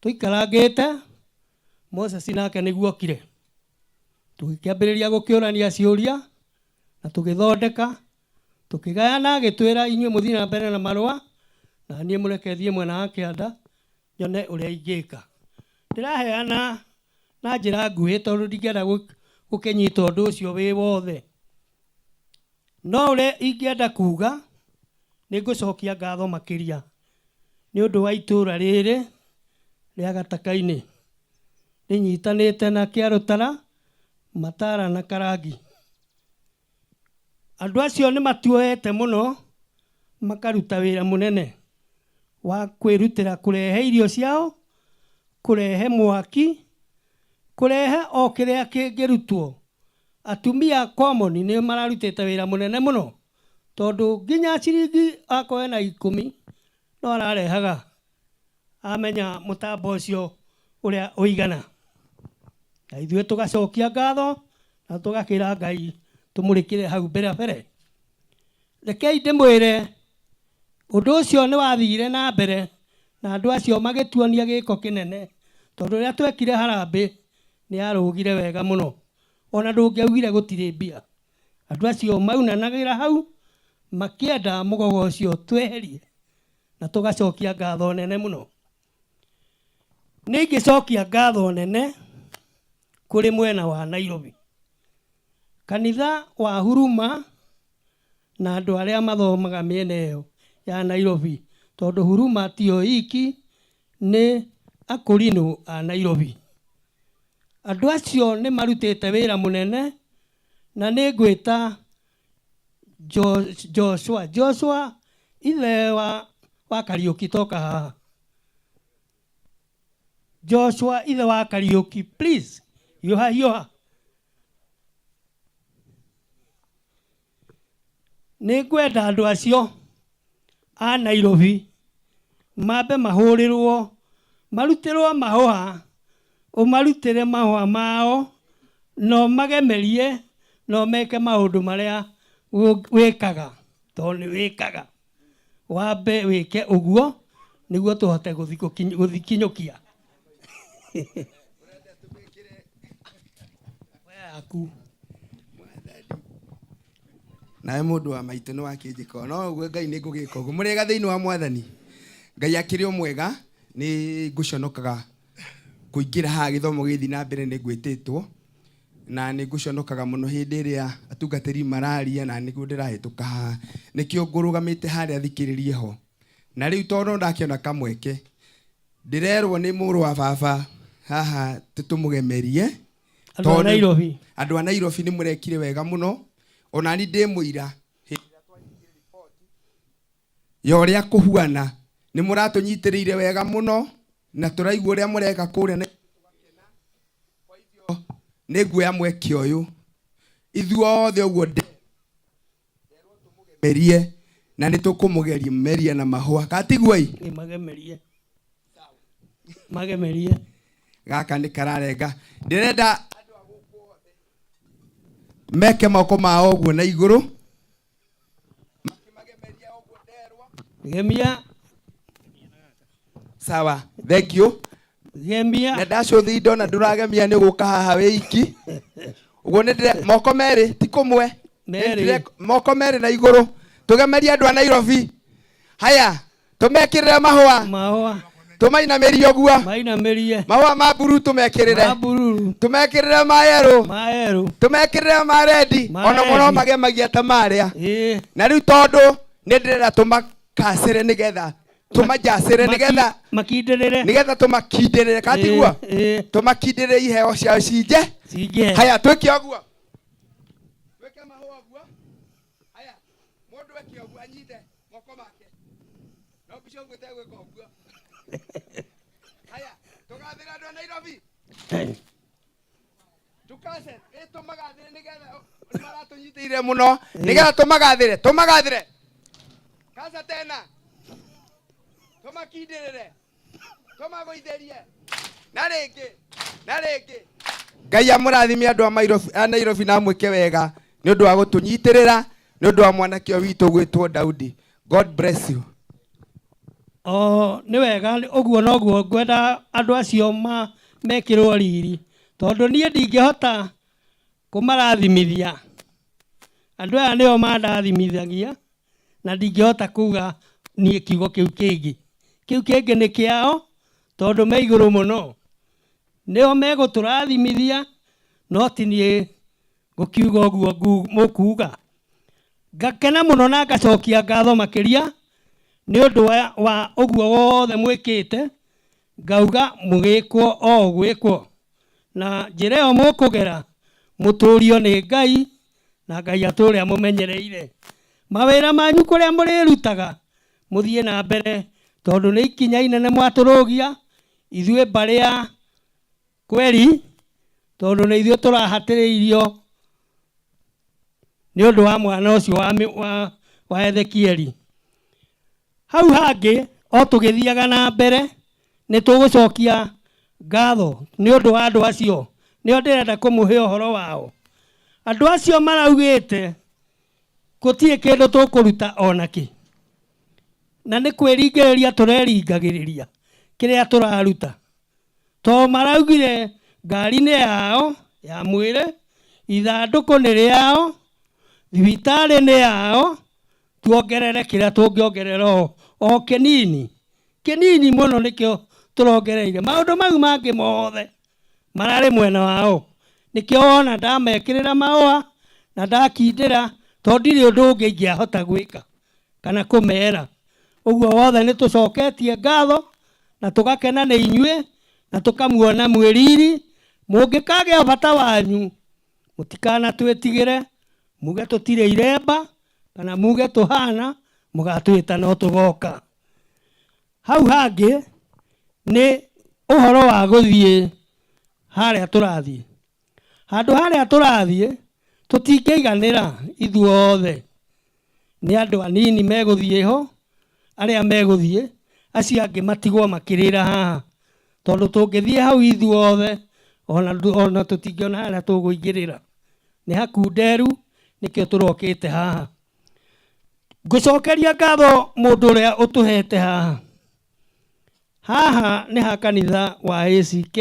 Tũikarangĩte, Moses nake nĩguo okire. Tũgĩkĩambĩrĩria gũkĩũrania ciũria na tũgĩthondeka, tũkĩgayana, agĩtwĩra inyuĩ mũthiĩ na mbere na marũa na niĩ mũreke thiĩ mwena wa kĩanda nyone ũrĩa ingĩka. Ndĩraheana na njĩra nguhĩ tondũ ndingĩenda gũkĩnyita ũndũ ũcio wĩ wothe. No ũrĩa ingĩenda kuga nĩ ngũcokia ngatho makĩria nĩ ũndũ wa itũũra rĩrĩ rĩa Gataka-inĩ rĩnyitanĩte na Kĩarũtara, Matara na Karangi. Andũ acio nĩ matuoete mũno makaruta wĩra mũnene wa kwĩrutĩra kũrehe irio ciao, kũrehe mwaki, kũrehe o kĩrĩa kĩngĩrutwo. Atumia common nĩ mararutĩte wĩra mũnene mũno tondũ nginya ciringi akorwo ena 10 no ararehaga amenya mũtambo ũcio ũrĩa ũigana. Na ithuĩ tũgacokia ngatho na tũgakĩra Ngai tũmũrĩkĩre hau mbere mbere. Rekei ndĩmwĩre ũndũ ũcio nĩ wathire na mbere na andũ acio magĩtuonia gĩko kĩnene tondũ rĩrĩa twekire harambĩ nĩ yarũgire wega mũno, ona ndũngĩaugire gũtirĩ mbia. Andũ acio maunanagĩra hau makĩenda mũgogo ũcio tweherie na tũgacokia ngatho nene mũno. Nĩ ingĩcokia ngatho nene kũrĩ mwena wa Nairobi, kanitha wa Huruma na andũ arĩa mathomaga mĩena ĩyo ya Nairobi, tondũ Huruma tiyo iki nĩ akũrinũ a Nairobi. Andũ acio nĩ marutĩte wĩra mũnene na nĩ ngwĩta Joshua, Joshua ithe wa Kariũki toka haha. Joshua ithe wa Kariũki, please hiũha hiũha. Nĩ ngwenda andũ acio a Nairobi mambe mahũrĩrwo, marutĩrwo mahũa, ũmarutĩre mahũa mao no magemerie no meke maũndũ marĩa wĩkaga tondũ nĩ wĩkaga. Wambe wĩke ũguo nĩguo tũhote gũthikinyũkia. Yaku. Nawe mũndũ wa maitũ nĩ wakĩnjĩka no ũguo Ngai nĩ ngũgĩka ũguo. Mũrĩega thĩinĩ wa Mwathani. Ngai akĩrĩ o mwega, nĩ ngũconokaga kũingĩra haha gĩthomo gĩthiĩ na mbere nĩ ngwĩtĩtwo na nĩ ngũconokaga mũno hĩndĩ ĩrĩa atungatĩri mararia na nĩguo ndĩrahĩtũka haha. Nĩkĩo ngũrũgamĩte harĩa thikĩrĩrie ho. Na rĩu tondũ ndakĩona kamweke ndĩrerwo nĩ mũrũ wa baba haha tũmũgemerie. Andũ a Nairobi. Andũ a Nairobi nĩ mũrekire wega mũno. Ona ni ndĩ mũira ya ũrĩa kũhuana nĩ mũratũnyitĩrĩire wega mũno na tũraigua ũrĩa mũreka kũrĩa na nĩ nguoya mweke ũyũ ithuothe ũguo ndĩrwo na nĩ tũkũmũgeria meria na mahũa katiguo i Nĩ magemerie. Magemerie. Gaka nĩ kararenga. Ndĩrenda andũ a gũkũ othe meke moko mao ũguo na igũrũ. Gemia. Sawa, thank you. Gemia. Na ndacũthi ndona ndũragemia nĩ gũka haha wĩ iki. Ũguo nĩ ndĩre moko merĩ ti kũmwe. Merĩ. Moko merĩ na igũrũ. Tũgemerie andũ a Nairobi. Haya, tũmekĩrĩre mahũa. Mahũa. Tũmainamĩrie ũguo. Mainamĩrie. Mahũa ma mburu tũmekĩrĩre. Ma mburu. Tũmekĩrĩre ma yerũ. Ma yerũ. Tũmekĩrĩre ma rendi. Ma Ona mũno rendi. magemagia ta marĩa. Ĩĩ. Na rĩu tondũ nĩ ndĩrenda tũmakacĩre nĩgetha tũmajacĩre nĩgetha makindĩrĩre. Nĩgetha tũmakindĩrĩre katiguo. Ĩĩ. Tũmakindĩrĩre iheo ciao cinje. Cinje. Haya twĩke ũguo. Twĩke mahũa ũguo. Haya. Mũndũ eke ũguo anyite moko make. No bishop gũtegwĩka ũguo. Haya, tũgathĩra andũ a Nairobi. Tukase, ĩ tũmagathĩre nĩgetha nĩmaratũnyitĩire mũno nĩgetha tũmagathĩre tũmagathĩre kasa tena tũmakindĩrĩre tũmagũithĩrie na rĩngĩ na rĩngĩ. Ngai amũrathime andũ a Mairobi, a Nairobi na amwĩke wega nĩ ũndũ wa gũtũnyitĩrĩra nĩ ũndũ wa mwanake ũyũ witũ gwĩtwo Daudi. God bless you. O nĩ wega ũguo noguo ngwenda andũ acio ma mekĩrwo riri tondũ niĩ ndingĩhota kũmarathimithia. Andũ aya nĩo mandathimithagia na ndingĩhota kuga niĩ kiugo kĩu kĩngĩ. Kĩu kĩngĩ nĩ kĩao tondũ me igũrũ mũno. Nĩo megũtũrathimithia no ti niĩ ngũkiuga ũguo mũkuga. Ngakena mũno na ngacokia ngatho makĩria nĩ ũndũ wa ũguo wothe mwĩkĩte, ngauga mũgĩkwo o gwĩkwo. Na njĩra ĩyo mũkũgera mũtũrio nĩ Ngai na Ngai atũre amũmenyereire. Mawĩra manyu kũrĩa mũrĩrutaga mũthiĩ na mbere tondũ nĩ ikinya inene mwatũrũgia ithuĩ mbarĩ ya Kweri tondũ nĩ ithuĩ tũrahatĩrĩirio nĩ ũndũ wa mwana ũcio wa Ezekieli. Hau hangĩ o tũgĩthiaga na mbere nĩ tũgũcokia ngatho nĩ ũndũ wa andũ acio nĩo ndĩrenda kũmũhe ũhoro wao. Andũ acio maraugĩte gũtirĩ kĩndũ tũkũruta onakĩ na nĩ kwĩringĩrĩria tũreringagĩrĩria kĩrĩa tũraruta. To maraugire ngari nĩ yao ya mwĩrĩ, ithandũkũ nĩ rĩao, thibitarĩ nĩ yao, tuongerere kĩrĩa tũngĩongerera o kĩnini kĩnini mũno nĩkĩo tũrongereire. Maũndũ mau mangĩ mothe mararĩ mwena wao. Nĩkĩo wona ndamekĩrĩra mahũa na ndakindĩra tondũ ndirĩ ũndũ ũngĩ ingĩahota gwĩka kana kũmera. Ũguo wothe nĩ tũcoketie ngatho na tũgakena nĩ inyuĩ na tũkamuona mwĩ riri. Mũngĩkagĩa bata wanyu mũtikanatwĩtigĩre muge tũtirĩ iremba kana muge tũhana mũgatwĩta no tũgoka. Hau hangĩ nĩ ũhoro wa gũthiĩ harĩa tũrathiĩ. Handũ harĩa tũrathiĩ tũtingĩiganĩra ithuothe. Nĩ andũ anini megũthiĩ ho, arĩa megũthiĩ, acio angĩ matigwo makĩrĩra haha. Tondũ tũngĩthiĩ hau ithuothe ona tũtingĩona harĩa tũgũingĩrĩra. Nĩ hakunderu nĩkĩo tũrokĩte haha. Ngũcokeria ngatho mũndũ ũrĩa ũtũhete haha. Haha nĩ ha kanitha wa ACK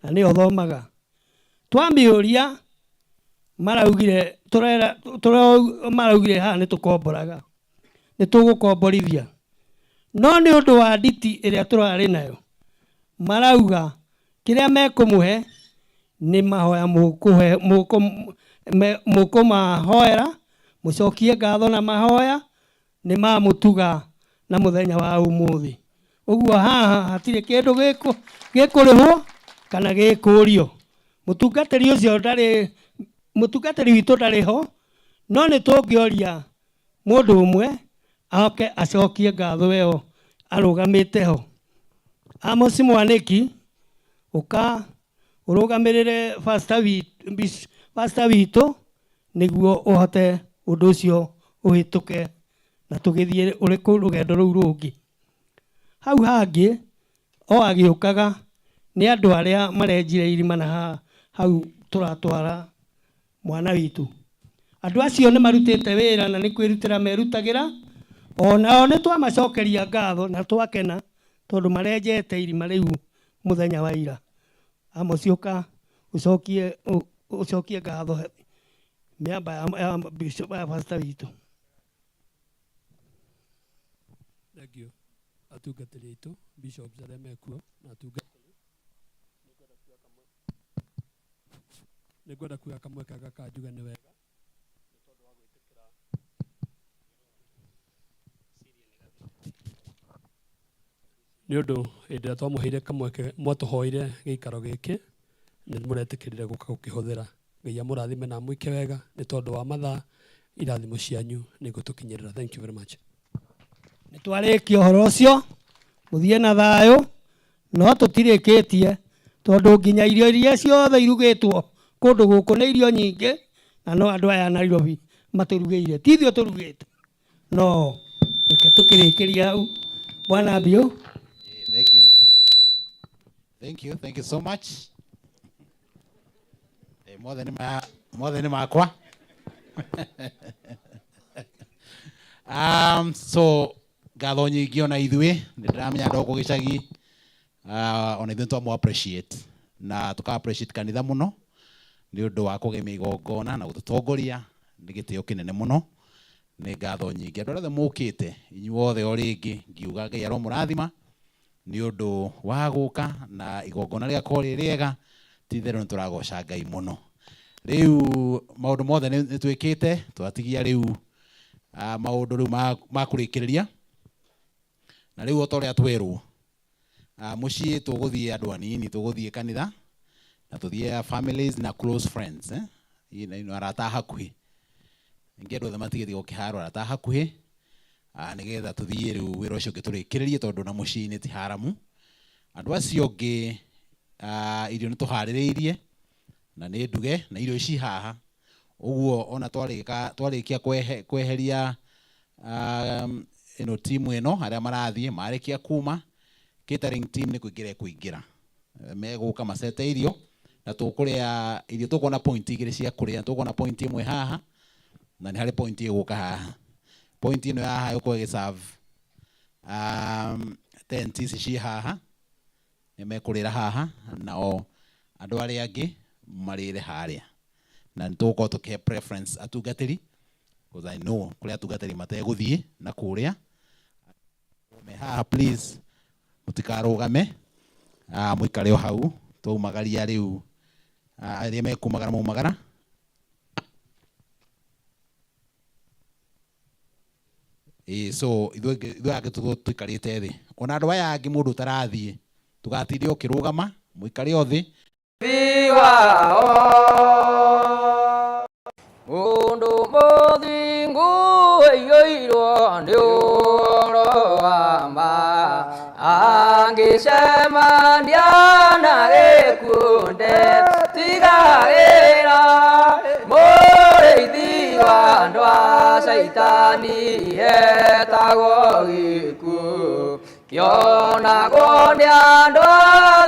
na nĩyo thomaga. Twamĩũria maraugire tũrera maraugire haha nĩ tũkomboraga. Nĩ tũgũkomborithia. No nĩ ũndũ wa nditi ĩrĩa tũrarĩ nayo marauga kĩrĩa mekũmũhe nĩ mahoya mũkũmahoera mũcokie ngatho na mahoya nĩ mamũtuga na mũthenya wa ũmũthĩ. Ũguo haha hatirĩ kĩndũ gĩkũrĩhwo kana gĩkũrio. Mũtungatĩri ũcio ndarĩ, mũtungatĩri witũ ndarĩ ho, no nĩ tũngĩoria mũndũ ũmwe oke acokie ngatho ĩyo arũgamĩte ho. Amos Mwanĩki, ũka ũrũgamĩrĩre pastor witũ nĩguo ũhote ũndũ ũcio ũhĩtũke na tũgĩthiĩ ũrĩkũ rũgendo rũu rũngĩ. Hau hangĩ o agĩũkaga nĩ andũ arĩa marenjire irima na hau tũratwara mwana witũ. Andũ acio nĩ marutĩte wĩra na nĩ kwĩrutĩra merutagĩra, onao nĩ twamacokeria ngatho na twakena tondũ marenjete irima rĩu mũthenya wa ira. Amos ũka ũcokie ngatho mĩamba ya bishop ya pastor witũ. Thank you. Atungatĩri aitũ, bishops arĩa mekuo na atungatĩri. Nĩngwenda kuoya kamweke gaka njuge nĩ wega nĩ tondũ wa gwĩtĩkĩra nĩ ũndũ hĩndĩ ĩrĩa twamũheire kamweke mwatũhoire gĩikaro gĩkĩ nĩ mũretĩkĩrire gũka gũkĩhũthĩra. Ngai amũrathime na amwĩke wega nĩ tondũ wa mathaa. Irathimo cianyu nĩ igũtũkinyĩrĩra. Thank you very much. Nĩ twarĩkia ũhoro ũcio, mũthiĩ na thayũ, no tũtirĩkĩtie tondũ nginya irio iria ciothe irugĩtwo kũndũ gũkũ nĩ irio nyingĩ, na no andũ aya a Nairobi matũrugĩire, ti ithuĩ tũrugĩte. No reke tũkĩrĩkĩrie hau. Bwana Biũ. Thank you. Thank you, thank you so much. Mothe nĩ ma mothe nĩ makwa. So ngatho nyingĩ ona ithuĩ nĩ ndĩramenya andũ gũkũ gĩcagi, ona ithuĩ twamũ appreciate na tũka appreciate kanitha mũno nĩ ũndũ wa kũgemia igongona na gũtũtongoria, nĩ gĩtĩo kĩnene mũno, nĩ ngatho nyingĩ. Andũ arĩa othe mũkĩte inyuothe o rĩngĩ ngiuga Ngai aromũrathima nĩ ũndũ wa gũka na igongona rĩgakorwo rĩ rĩega, ti itherũ nĩ tũragoca Ngai mũno. Rĩu maũndũ mothe nĩ twĩkĩte, twatigia rĩu maũndũ rĩu ma kũrĩkĩrĩria, na rĩu o ta ũrĩa twerwo, mũciĩ tũgũthiĩ andũ anini, tũgũthiĩ kanitha na tũthiĩ families na close friends, eh? Ino arata hakuhĩ, ningĩ andũ othe matigĩthiĩ gũkĩharwo, arata hakuhĩ, nĩgetha tũthiĩ rĩu wĩra ũcio ũngĩ tũrĩkĩrĩrie, tondũ na mũciĩ-inĩ ti haramu. Andũ acio angĩ, irio nĩ tũharĩrĩirie na nĩ nduge na irio ici haha, ũguo ona twarĩkia kweheria ĩno timu ĩno arĩa marathiĩ marĩkia kuma, catering team nĩ kũingĩra ĩkũingĩra, megũka macete irio na tũkũrĩa irio, tũkuona point igĩrĩ cia kũrĩa, tũkuona point ĩmwe haha na nĩ harĩ point ĩgũka haha. Point ĩno ya haha ĩgũkorwo ĩgĩserve tent ici ciĩ haha, nĩ mekũrĩra haha, nao andũ arĩa angĩ marĩre harĩa, na nĩ tũgũkorwo tũkĩhe preference atungatĩri, because I know kũrĩ atungatĩri mategũthiĩ na kũrĩa me haha. Please mũtikarũgame, mũikare o hau twaumagaria rĩu, arĩa mekumagara maumagara. Ĩĩ, so ithuĩ angĩ tũikarĩte thĩ, ona andũ aya angĩ mũndũ ũtarathiĩ tũgatinde ũkĩrũgama, mũikare o thĩ. Mundu muthingu aiyũirwo nĩ ũhoro wa ma, angĩcemania na gĩkuũ ndetigagĩra. Mũrĩithi wa andũ a Caitani etagwo gĩkuũ, kĩonagwo nĩ andũ a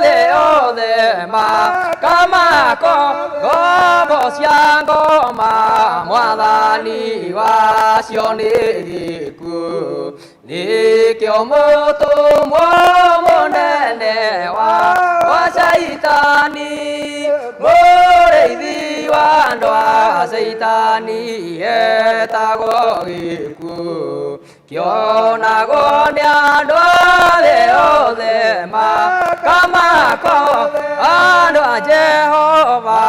thĩ othe makamako ngombo cia ngoma, mwathani wacio nĩ gĩkuũ. Nĩkĩo mũtũmwo mũnene wa Caitani, mũrĩithi wa andũ a Caitani etagwo gĩkuũ, kĩonagwo nĩ andũ a thĩ othe makamako andũ a Jehova,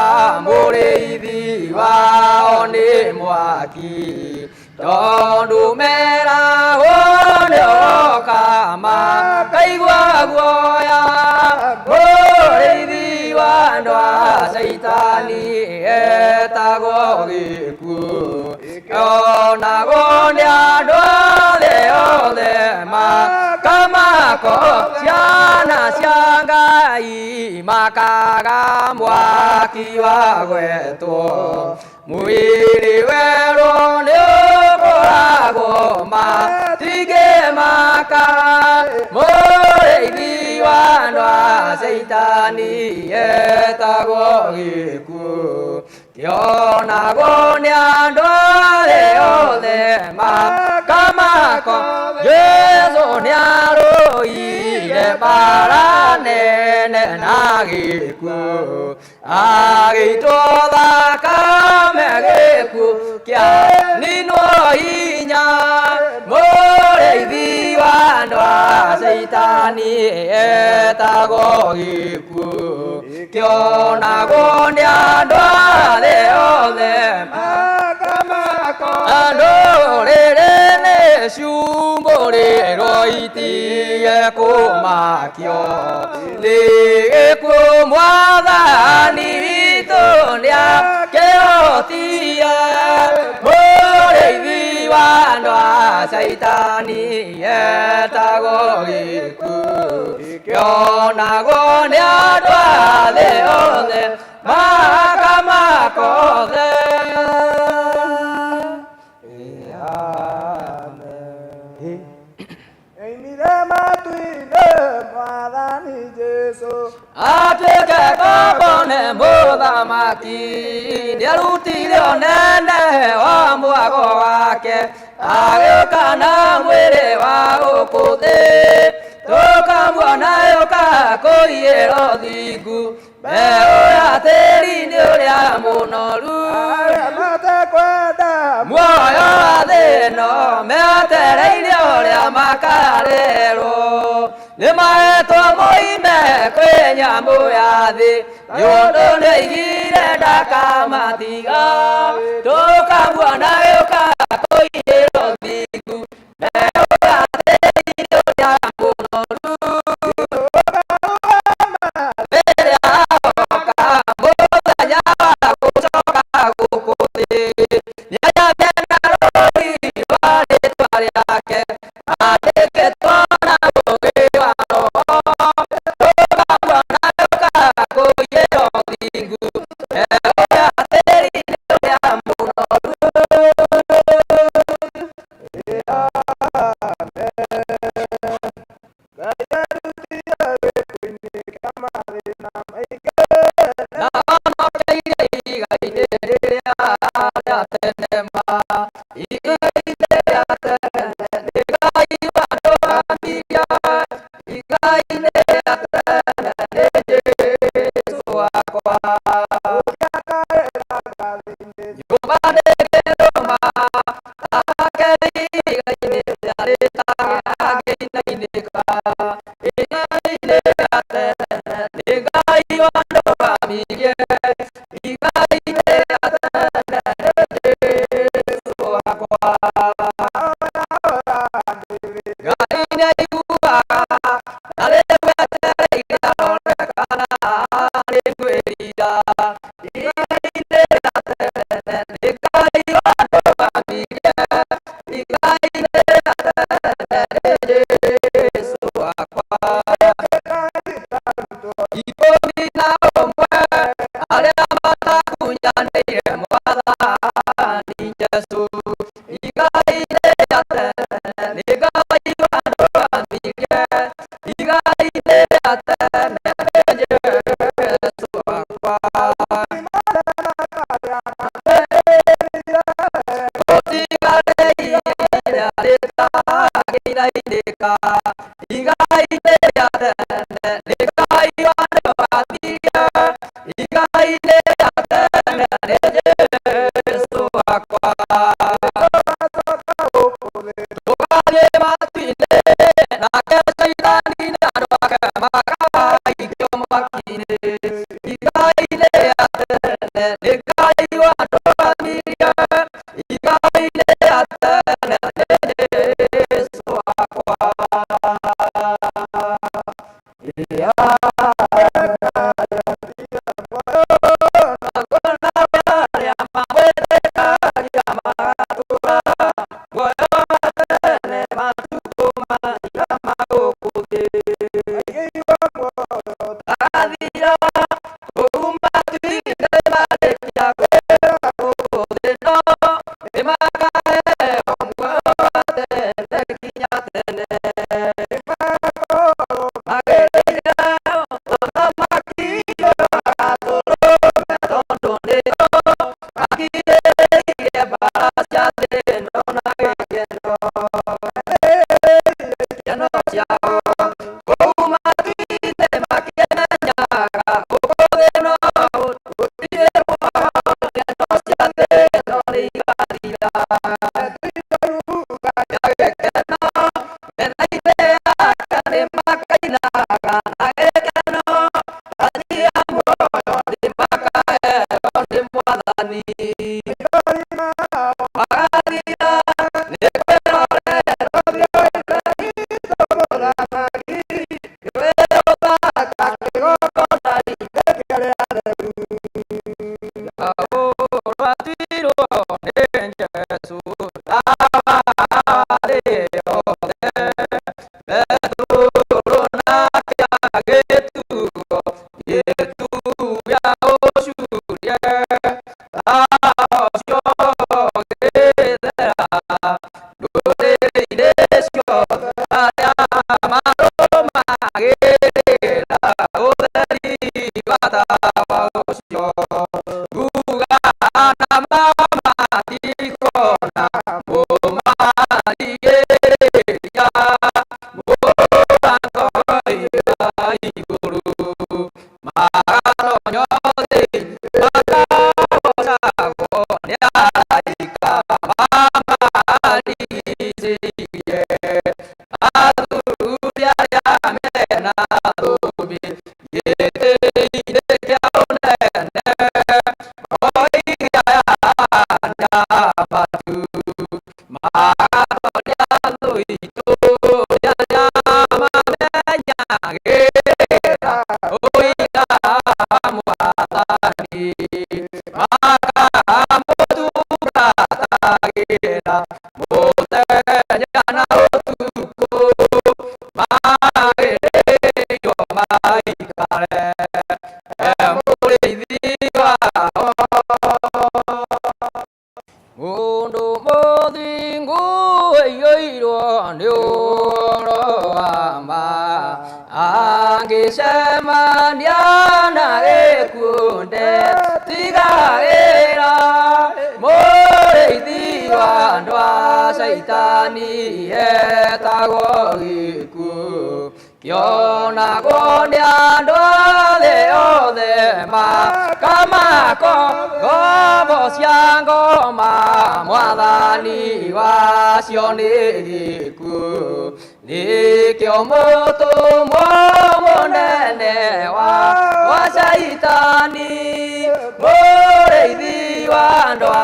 mũrĩithi wao nĩ mwaki, tondũ meragwo nĩ oka makaigua guoya. Mũrĩithi wa andũ a Caitani etagwo gĩkuũ, kĩonagwo nĩ andũ a thĩ othe makamako ciana cia Ngai makaga mwaki wa gwetwo, mwĩrĩ werũ nĩ ũkũragwo matingĩmaka. Mũrĩithi wa andũ a Caitani etagwo gĩkuũ, kĩonagwo nĩ andũ a thĩ othe makamako. Jesũ nĩarũire mbara nene na gĩkuũ, agĩitwo thakame gĩkuũ kĩaninwo hinya. Mũrĩithi wa andũ a Caitani etagwo gĩkuũ, kĩonagwo nĩ andũ a thĩ othe makamako. Andũ rĩrĩ nĩ ciumbũrĩrwo itige kũmakio nĩ gĩkuũ, mwathani witũ nĩakĩhotia. Mũrĩithi Caitani yetagwo gĩkuũ kĩonagwo nĩ andũ a thĩ othe makamakothe. Oimire matu-inĩ Mwathani Jesũ atuĩke ngombo nĩ mũthamaki nĩarutire ũnene wa mwago wake agĩũka na mwĩrĩ wa gũkũ thĩ tũkamuona yũka kũiyĩra ũthingu mbeũ ya tĩri-inĩ ũrĩa mũnoru arĩa matekwenda muoyo wa thĩ ĩno metereire ũrĩa makarerwo nĩ mahetwo moime kwĩ nyamũ ya thĩ nĩ ũndũ nĩaigire ndakamatiga tũkamuona gĩũka kũiyĩra ũthingu mbeũ ya tĩri-inĩ ũrĩa mũnoru rĩrĩa agoka mũthenya wa gũcoka gũkũ thĩ nĩarĩa mena rũũri rwa rĩtwa rĩake mandĩkĩtwo na ũũgĩ wa roho tũkamuona gĩũka kũiyĩra ũthingu mbeũ ya tĩri-inĩ ũrĩa mũnoru. Na onokeirie igai-inĩ rĩrĩa rĩa tene ma igai-inĩ rĩa tene nĩ Ngai wandũgamirie igai-inĩ rĩa tene nĩ Jesũ wakwa nyũmba ndĩngĩrũma take igai-inĩ rĩa rĩtangĩinainĩka igai-inĩ rĩa tene nĩ Ngai wandũgamirie igai-inĩ rĩa tene nĩ Jesũ wakwa Ngai nĩaiguaga na rĩu etereire arore kana nĩngwĩrira igai-inĩ rĩa tene nĩ Ngai wandũgamirie igai-inĩ rĩa tene nĩ Jesũ wakwa 11 arĩa matakunyanĩire Mwathani Jesũ igai-inĩ rĩa tene nĩ Ngai wandũgamirie igai-inĩ rĩa tene nĩ Jesũ wakwa gũtigarĩ igai rĩrĩa rĩtangĩinainĩka igai-inĩ rĩa tene nĩ Ngai wandũgamirie igai-inĩ rĩa tene nĩ Jesũ wakwa tũgathiĩ matu-inĩ nake Caitani na andũ ake magaikio mwaki-inĩ igai-inĩ rĩa tene nĩ Ngai wandũgamirie igai-inĩ rĩa tene nĩ Jesũ wakwa. Yeah. wa tawa ũcio nguga na mamatikona mũmarigĩrĩria mũrango wa igũrũ magatonyo thĩinĩ makagocagwo nĩ araika mamarigicĩirie athuri arĩa mena thũmbĩ gĩtĩ-inĩ kĩa ũnene oige aya matu magatonya thũ itũ arĩa mamenyagĩrĩra ũira wa mwathani makamũtungatagĩra mũthenya na ũtukũ magĩrĩirwo maikare he mũrĩithi wao. Mũndũ mũthingu aiyũirwo nĩ ũhoro wa ma angĩcemania na gĩkuũ ndetigagĩra mũrĩithi wa andũ a Caitani etagwo gĩkuũ kĩonagwo nĩ andũ a thĩ othe makamako ngombo cia ngoma mwathani wacio nĩ gĩkuũ nĩkĩo mũtũmwo mũnene wa Caitani mũrĩithi wa andũ a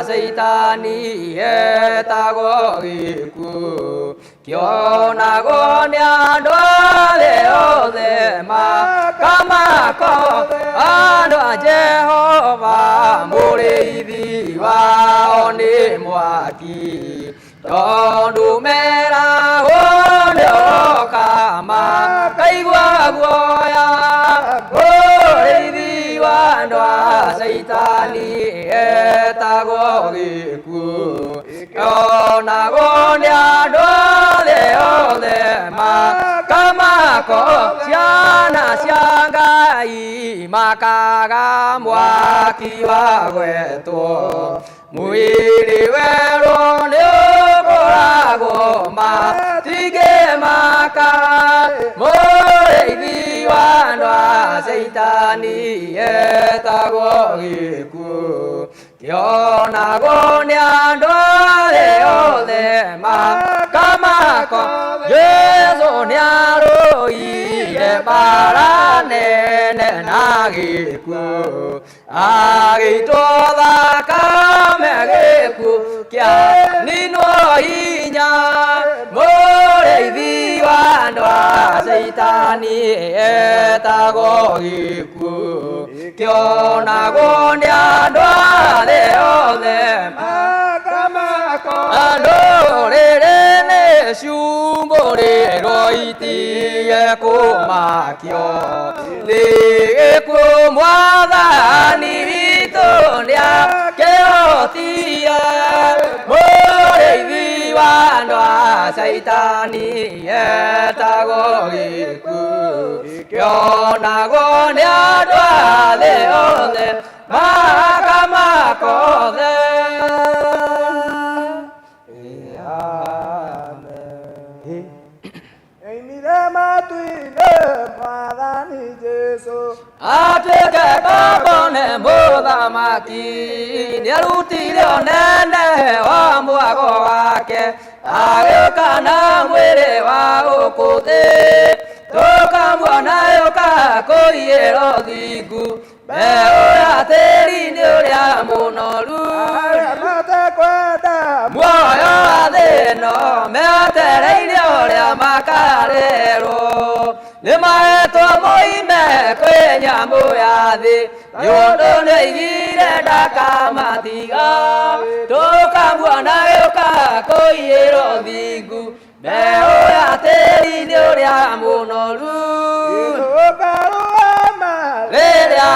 Caitani etagwo gĩkuũ kĩonagwo nĩ andũ a thĩ othe makamako andũ a Jehova mũrĩithi wao nĩ mwaki tondũ meragwo nĩ ũroka makaigua guoya mũrĩithi wa andũ a Caitani etagwo gĩkuũ kĩonagwo nĩ andũ a thĩ othe makamako ciana cia Ngai makaga mwaki wa gwetwo mwĩrĩ werũ nĩ ũkũragwo matingĩmaka mũrĩithi wa andũ a Caitani etagwo gĩkuũ kĩonagwo nĩ andũ a thĩ othe makamako Jesũ nĩarũire mbara nene na gĩkuũ agĩitwo thakame gĩkuũ kĩaninwo hinya mũrĩithi wa andũ a Caitani etagwo gĩkuũ kĩonagwo nĩ andũ a thĩ othe andũ rĩrĩ nĩ ciumbũrĩrwo itige kũmakio nĩ gĩkuũ mwathani witũ nĩakĩhotia mũrĩithi wa andũ a Caitani etagwo gĩkuũ kĩonagwo nĩ andũ a thĩ othe makamakothe. Oimire matu-inĩ mwathani Jesũ atuĩke ngombo nĩ mũthamaki nĩarutire ũnene wa mwago wake agĩũka na mwĩrĩ wa gũkũ thĩ tũkamuona yũka kũiyĩra ũthingu mbeũ ya tĩri-inĩ ũrĩa mũnoru matekwenda muoyo wa thĩ ĩno metereire ũrĩa makarerwo nĩ mahetwo moime kwĩ nyamũ ya thĩ nĩ ũndũ nĩoigire ndakamatiga tũkamuona gĩũka kũiyĩra ũthingu mbeũ ya tĩri-inĩ ũrĩa mũnoru rĩrĩa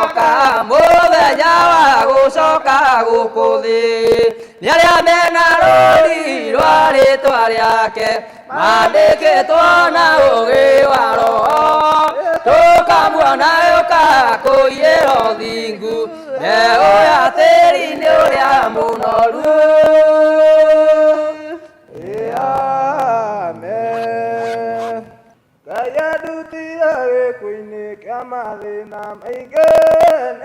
oka mũthenya wa gũcoka gũkũ thĩ nĩ arĩa mena rũũri rwa rĩtwa rĩake mandĩkĩtwo na ũũgĩ wa roho. Tũkamuona yũka kũiyĩra ũthingu mbeũ ya tĩri-inĩ ũrĩa mũnoru. Amen. Ngai andutire gĩkuũ-inĩ kĩa mathĩna maingĩ.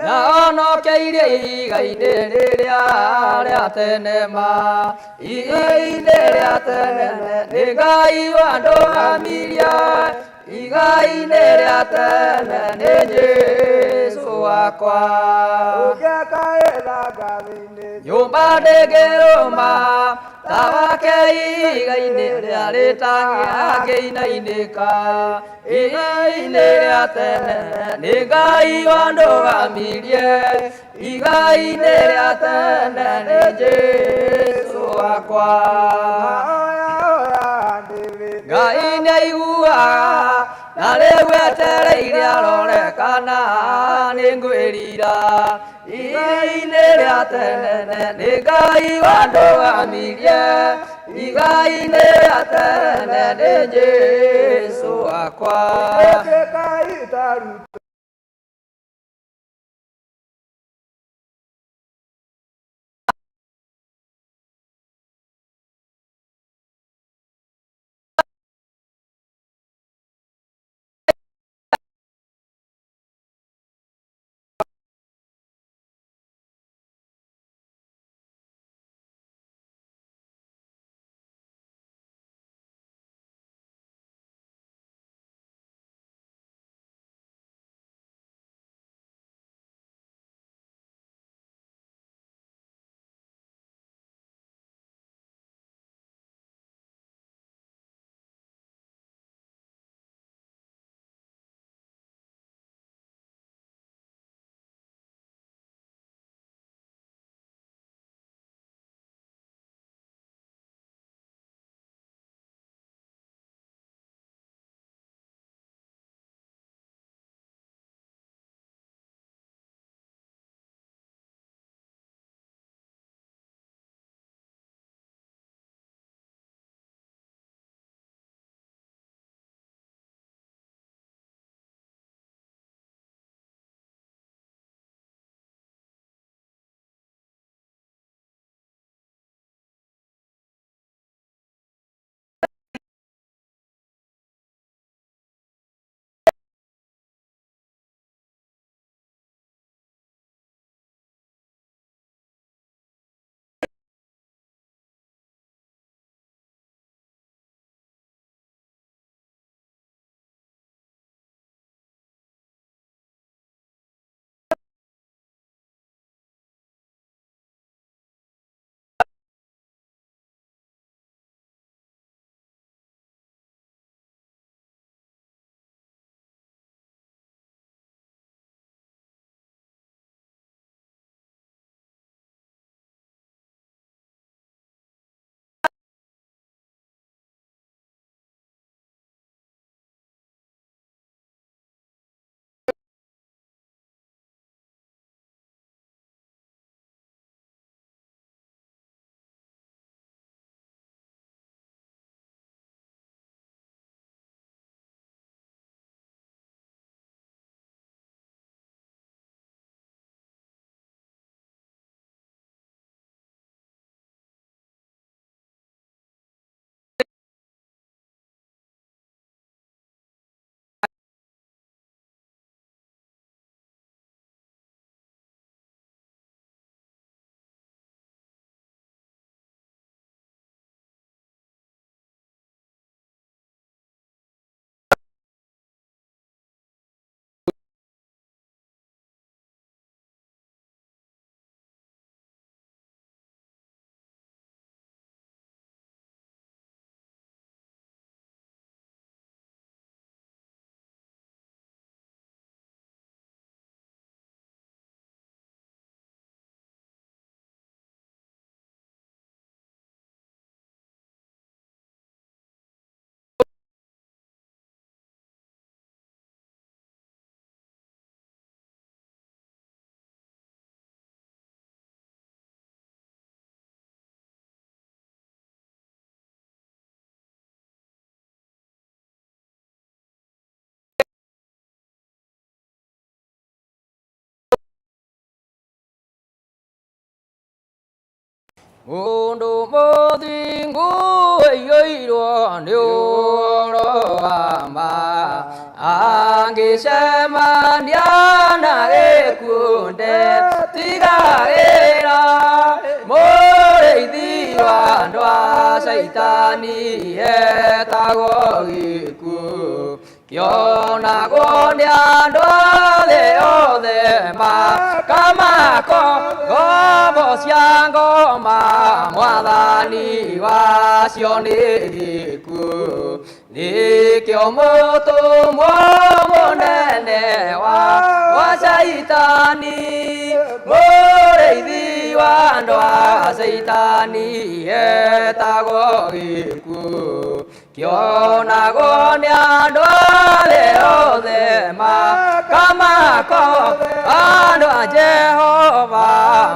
Na onokeirie ihiga-inĩ rĩrĩa rĩa tene ma, ihiga-inĩ rĩa tene nĩ Ngai wandũgamirie, ihiga-inĩ rĩa tene nĩ Jesũ wakwa. Ũngĩakaĩra ngathĩ-inĩ Nyũmba ndĩngĩrũma ta wake ihiga-inĩ rĩa rĩtangĩinainĩka, ihiga-inĩ rĩa tene nĩ Ngai wandũgamirie, ihiga-inĩ rĩa tene nĩ Jesũ wakwa. Ngai nĩaiguaga na rĩu etereire arore kana nĩngwĩrira, ihiga-inĩ rĩa tene nĩ Ngai wandũgamirie, ihiga-inĩ rĩa tene nĩ Jesũ wakwa. Ĩtĩkai itaruta Mũndũ mũthingu aiyũirwo nĩ ũhoro wa ma angĩcemania na gĩkuũ ndetigagĩra mũrĩithi wa andũ a caitani etagwo gĩkuũ kĩonagwo nĩ andũ a thĩ othe makamako ngombo cia ngoma mwathani wacio nĩ gĩkuũ nĩkĩo mũtũmwo mũnene wa caitani mũrĩithi wa andũ a caitani etagwo gĩkuũ kĩonagwo nĩ andũ a thĩ othe makamako andũ a Jehova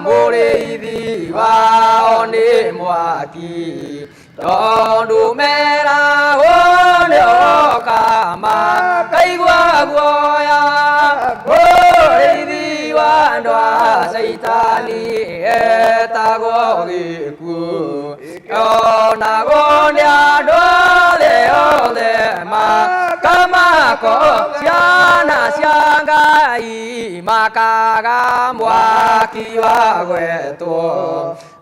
mũrĩithi wao nĩ mwaki tondũ meragwo nĩ oka makaigua guoya mũrĩithi wa andũ a caitani etagwo gĩkuũ kĩonagwo nĩ andũ a thĩ othe makamako ciana cia Ngai makaga mwaki wa gwetwo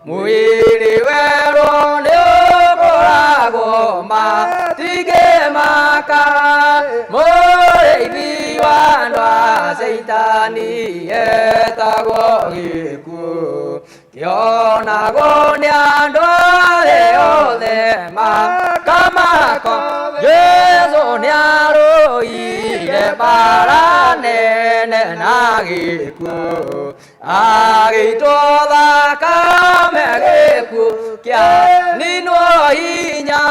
mwĩrĩ werũ nĩ ũkũragwo matingĩmaka mũrĩithi wa andũ a caitani etagwo gĩkuũ kĩonagwo nĩ andũ a thĩ othe makamako Jesũ nĩarũire mbara nene na gĩkuũ agĩitwo thakame gĩkuũ kĩaninwo hinya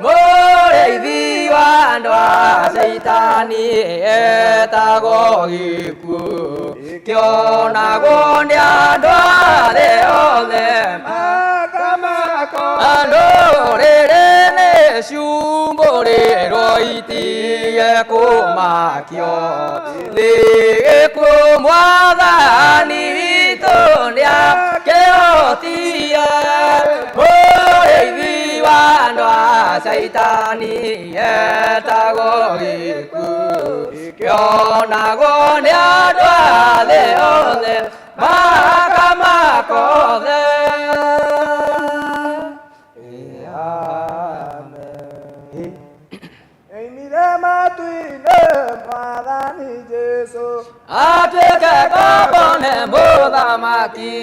mũrĩithi wa andũ a caitani etagwo gĩkuũ kĩonagwo nĩ andũ a thĩ othe andũ rĩrĩ nĩ ciumbũrĩrwo itige kũmakio nĩ gĩkuũ mwathani witũ nĩakĩhotie mũrĩithi wa andũ a caitani etagwo gĩkuũ kĩonagwo nĩ andũ a thĩ othe makamakothe. Oimire matu-inĩ mwathani Jesũ atuĩke ngombo nĩ mũthamaki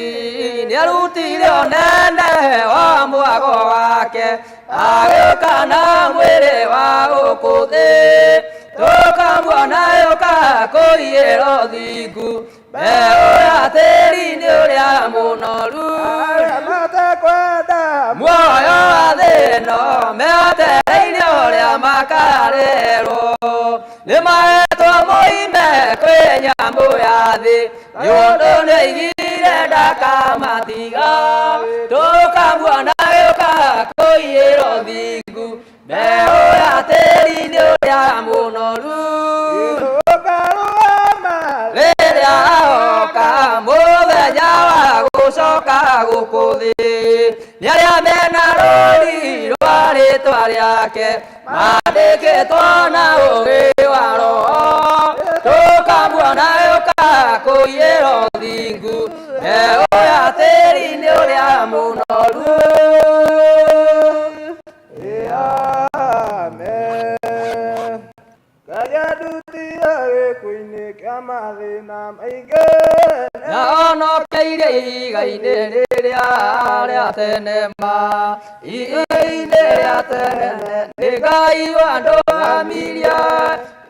nĩarutire ũnene wa mwago wake agĩũka na mwĩrĩ wa gũkũ thĩ tũkamuona yũka kũiyĩra ũthingu mbeũ ya tĩri-inĩ ũrĩa mũnoru matekwenda muoyo wa thĩ ĩno metereire ũrĩa makarerwo nĩ mahetwo moime kwĩ nyamũ ya thĩ nĩ ũndũ nĩaigire ndakamatiga tũkamuona gĩũka kũiyĩra ũthingu mbeũ ya tĩri-inĩ ũrĩa mũnoru rĩrĩa oka mũthenya wa gũcoka gũkũ thĩ nĩ arĩa mena rũũri rwa rĩtwa rĩake mandĩkĩtwo na ũũgĩ wa roho tũkamuona yũka kũiyĩra ũthingu mbeũ ya tĩri-inĩ ũrĩa mũnoru. Amen. Ngai andutire gĩkuũ-inĩ kĩa mathĩna maingĩ Nahonokeire ihiga-inĩ rĩrĩa rĩa tene ma ihiga-inĩ rĩa tene nĩ Ngai wandũgamirie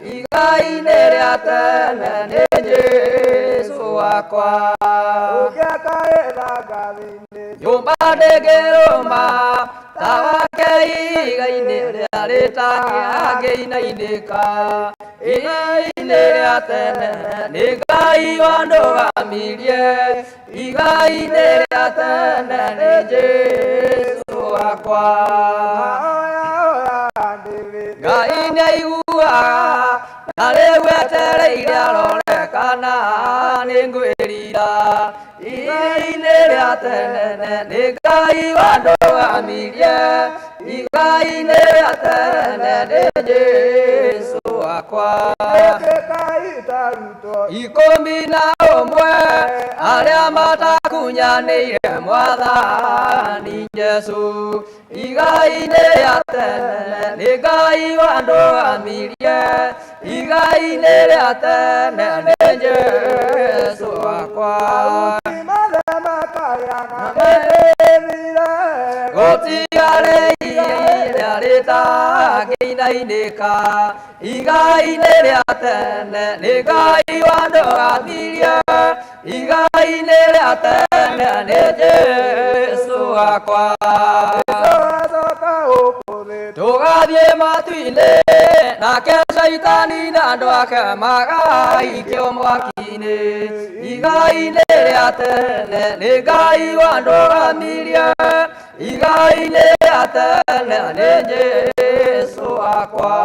ihiga-inĩ rĩa tene nĩ Jesũ wakwa ũngĩakaĩra ngathĩ-inĩ nyũmba ndĩngĩrũma ta wake ihiga-inĩ rĩrĩa rĩtangĩinainĩka ihiga-inĩ rĩa tene nĩ Ngai wandũgamirie ihiga-inĩ rĩa tene nĩ Jesũ wakwa Ngai nĩaiguaga na rĩu etereire arore kana nĩ ngwĩrira igai-inĩ rĩa tene nĩ Ngai wandũgamirie igai-inĩ rĩa tene nĩ Jesũ wakwa 11 arĩa matakunyanĩire Mwathani Jesũ igai-inĩ rĩa tene nĩ Ngai wandũgamirie igai-inĩ rĩa tene nĩ Jesũ wakwa gũtigarĩ igai rĩtangĩinainĩka igai-inĩ rĩa tene nĩ Ngai wandũgamirie igai-inĩ rĩa tene nĩ Jesũ wakwa tũgathiĩ matu-inĩ nake Shaitani na andũ ake magaikio mwaki-inĩ igai-inĩ rĩa tene nĩ Ngai wandũgamirie igai-inĩ rĩa tene nĩ Jesũ wakwa.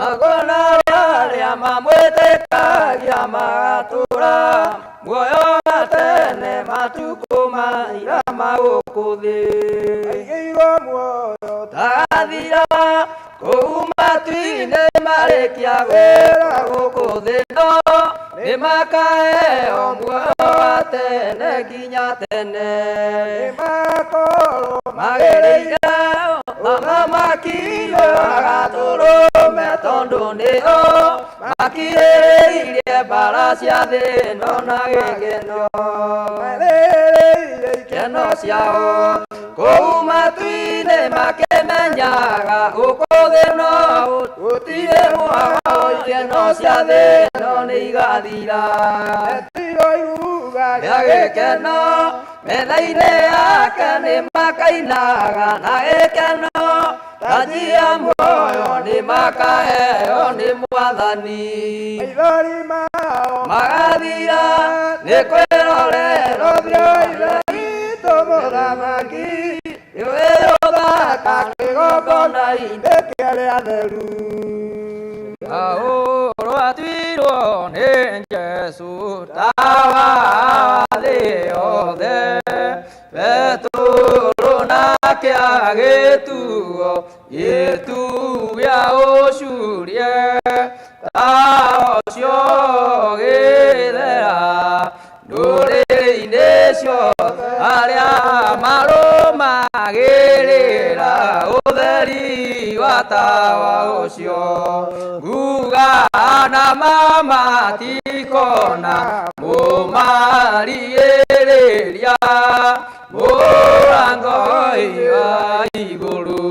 Agona arĩa mamwĩtĩkagia magatũũra muoyo wa tene matukũ maira ma gũkũ thĩ tagathira kũu matu-inĩ marĩkia gwĩra gũkũ thĩ no nĩmakaheo muoyo wa tene nginya tene magĩrĩire athamaki magatũrũme tondũ nĩo makirĩrĩirie mbara cia thĩ ĩno na gĩkeno ikeno ciao kũu matu-inĩ makĩmenyaga gũkũ thĩ no gũtirĩ mwao ikeno cia thĩ ĩno nĩ igathira rĩa gĩkeno metha-inĩ yake nĩ makainaga na gĩkeno taji ya muoyo nĩ makaheo nĩ Mwathani magathira nĩ kwĩrorera ũthiũ mũthamaki nĩwe ũthaka kĩgongona-inĩ kĩrĩa theru rwatuirwo nĩ Jesũ tawa wa thĩ yothe Petũrũ nake agĩtuo gĩtuu gĩa ũcurie tawa ũcio ũgĩthera ndũrĩrĩ-inĩ ciothe arĩa marũmagĩrĩra ũtheri wa tawa ũcio nguga na mama tikona mũmarigĩrĩria mũrango wa igũrũ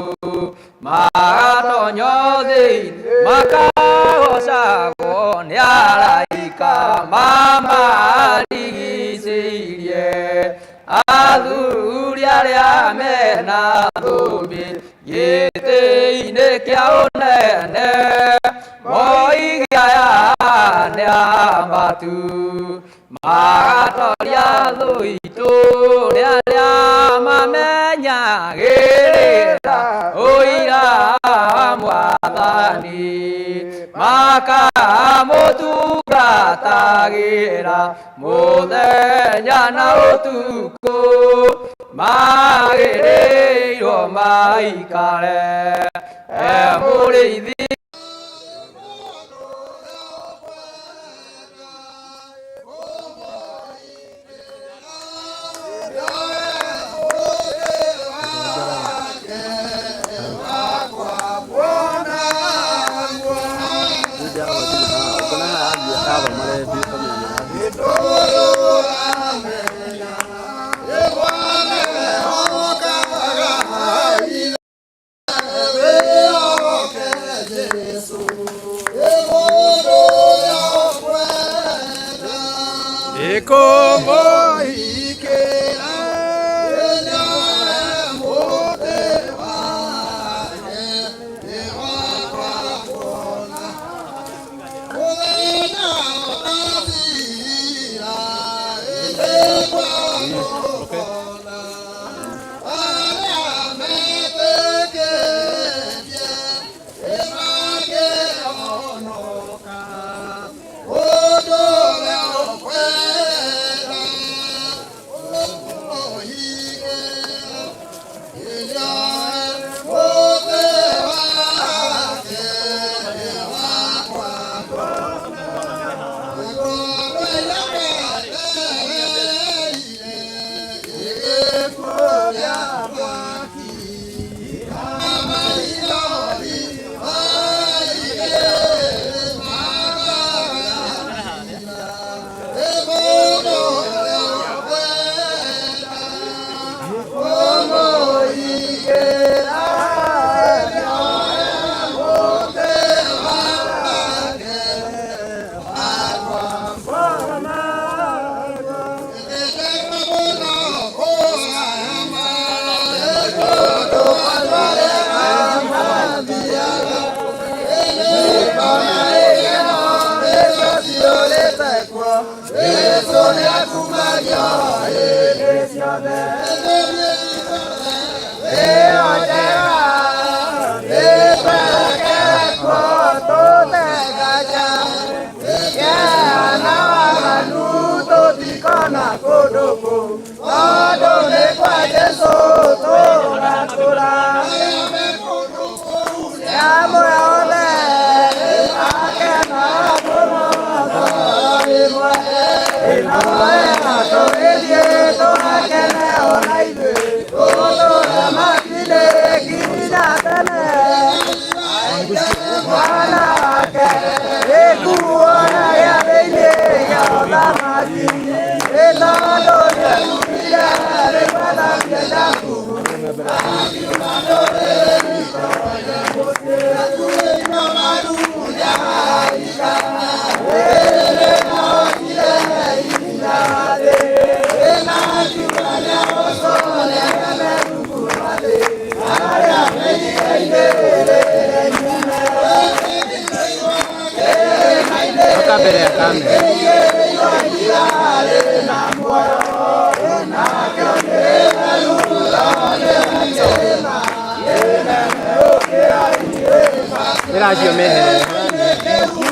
magatonyo thĩinĩ makagocagwo nĩ araika mamarigicĩirie athuri arĩa mena thũmbĩ gĩtĩ-inĩ kĩa ũnene moige aya nĩ ambatu magatoria thũ itũ nĩ arĩa mamenyagĩrĩra ũira wa Mwathani makamũtungatagĩra mũthenya na ũtukũ magĩrĩirwo maikare mũrĩithi. kuo Jesu nĩakumagio hĩndĩ ciothe ĩyo njega nĩtwerekere kuo tũtegaja kĩeha na waganu tũtikona kũndũ kũu tondũ nĩ kwa Jesu tũratũra amwe othe akena mũno ngoro ĩmwe ĩno ĩno tũgĩthiĩ tũgakene ona ithuĩ tũtũre makinĩ nginya tene mwana wake gĩkuona gĩathĩ-inĩ gĩa ũthamaki nĩ tondũ nĩerutire rĩu athambie Jakubu akiuma ndũrĩrĩ Toka mbere ya kamera. Mira acio meherere.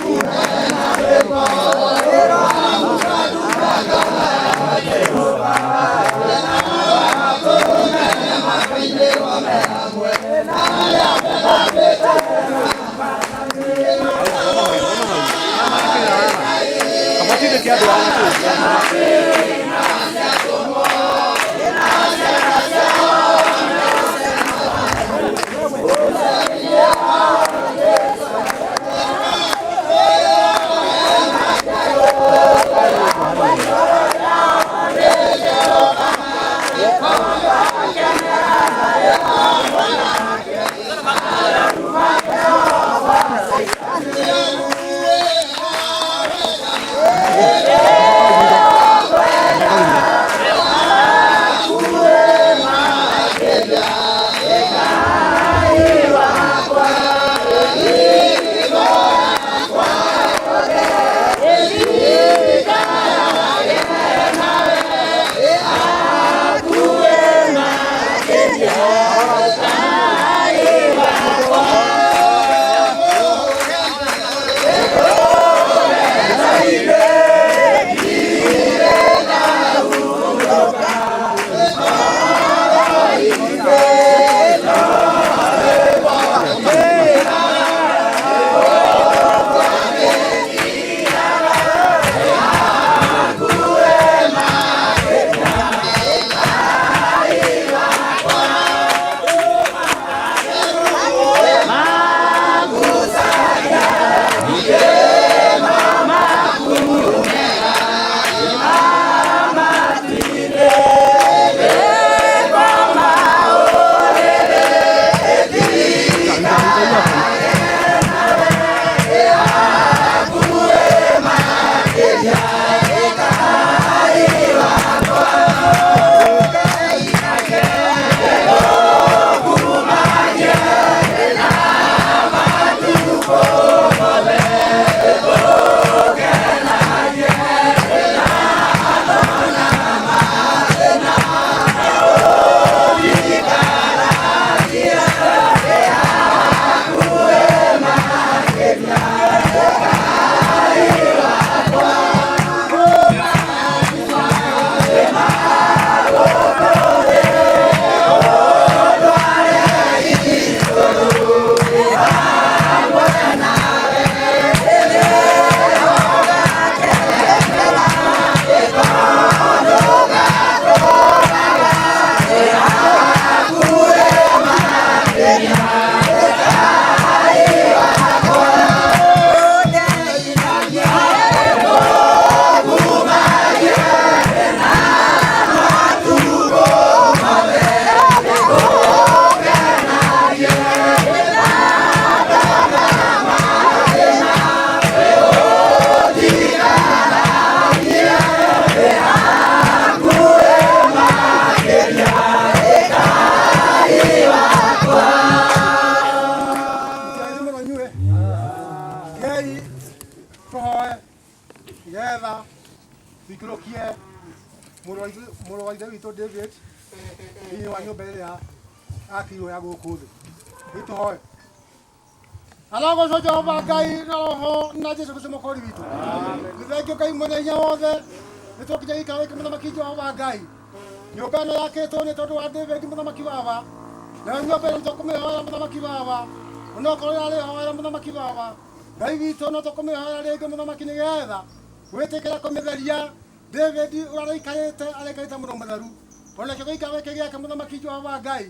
Nĩgetha tũikũrũkie mũrũ wa ithe witũ David thĩinĩ wa nyũmba ĩrĩa akirwo ya gũkũ thĩ. Rĩu tũhoe. Arogocwo Jehova Ngai na Roho na Jesu Kristo mũkũũri witũ. Nĩ thengio Ngai mwene hinya wothe nĩ twakinya gĩikaro gĩkĩ mũthamaki Jehova Ngai. Nyũmba ĩno yakĩtwo nĩ tondũ wa David mũthamaki baba. Nayo nyũmba ĩno nĩtũkũmĩhoera mũthamaki baba. Onokorwo ĩrarĩhoera mũthamaki baba. Ngai witũ no tũkũmĩhoera rĩngĩ mũthamaki nĩgetha wĩtĩkĩre kũmĩtheria. David ũrĩa araikarĩte araikarĩte mũno mũtheru. Onakĩo gĩikaro gĩkĩ gĩake mũthamaki Jehova Ngai.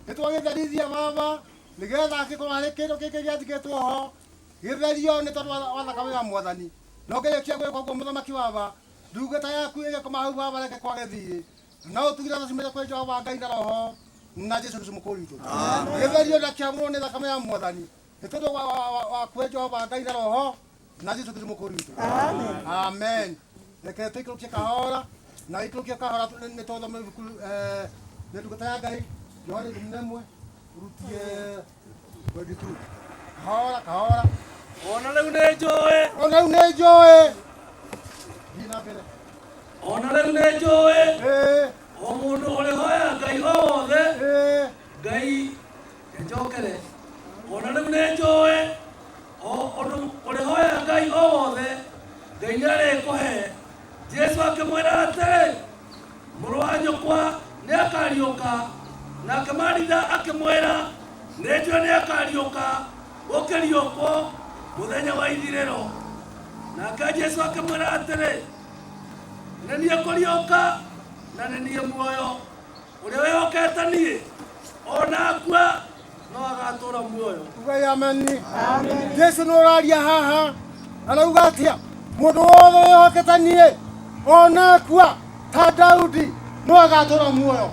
Nĩtwagĩtherithia baba nĩgetha angĩkorwo harĩ kĩndũ kĩngĩ gĩatigĩtwo ho gĩtherio nĩ tondũ wa thakame ya mwathani. Na ũngĩrĩkia gwĩka ũguo mũthamaki baba, ndungata yaku ĩgĩkoma hau baba reke kwage thiirĩ. Na no ũtugire tha ciumĩte kwĩ Jehova Ngai na Roho na Jesu Kristo mũkũũri witũ. Gĩtherio na kĩamũrwo nĩ thakame ya mwathani nĩ tondũ wa kwĩ Jehova Ngai na Roho na Jesu Kristo mũkũũri witũ. Amen. Reke tũikũrũkie kahora na ikũrũkie kahora nĩ tũthome ibuku nĩ ndungata ya Ngai Yohana 11 ũrutie 22. Kahora kahora. Ona rĩu nĩ njũĩ. Ona rĩu nĩ njũĩ. Thiĩ na mbere. Ona rĩu nĩ njũĩ. O mũndũ ũrĩhoya Ngai o wothe. Ngai njokere. Ona rĩu nĩ njũĩ. O ũndũ ũrĩhoya Ngai o wothe. Ngai nĩarĩkũhe. Jesu akĩmwĩra atĩrĩ, mũrũ wa nyũkwa nĩakariũka. Nake Maritha akĩmwĩra, nĩnjũĩ nĩakariũka gũkĩriũkwo mũthenya wa ithirĩro. Nake Jesu akĩmwĩra atĩrĩ, nĩ niĩ kũriũka na nĩ niĩ muoyo. Ũrĩa wĩhokete niĩ ona akua no agatũra muoyo. Ugai amen. Jesu nĩ ũraria haha arauga atĩa mũndũ wothe wĩhokete niĩ ona akua ta Daudi no agatũra muoyo.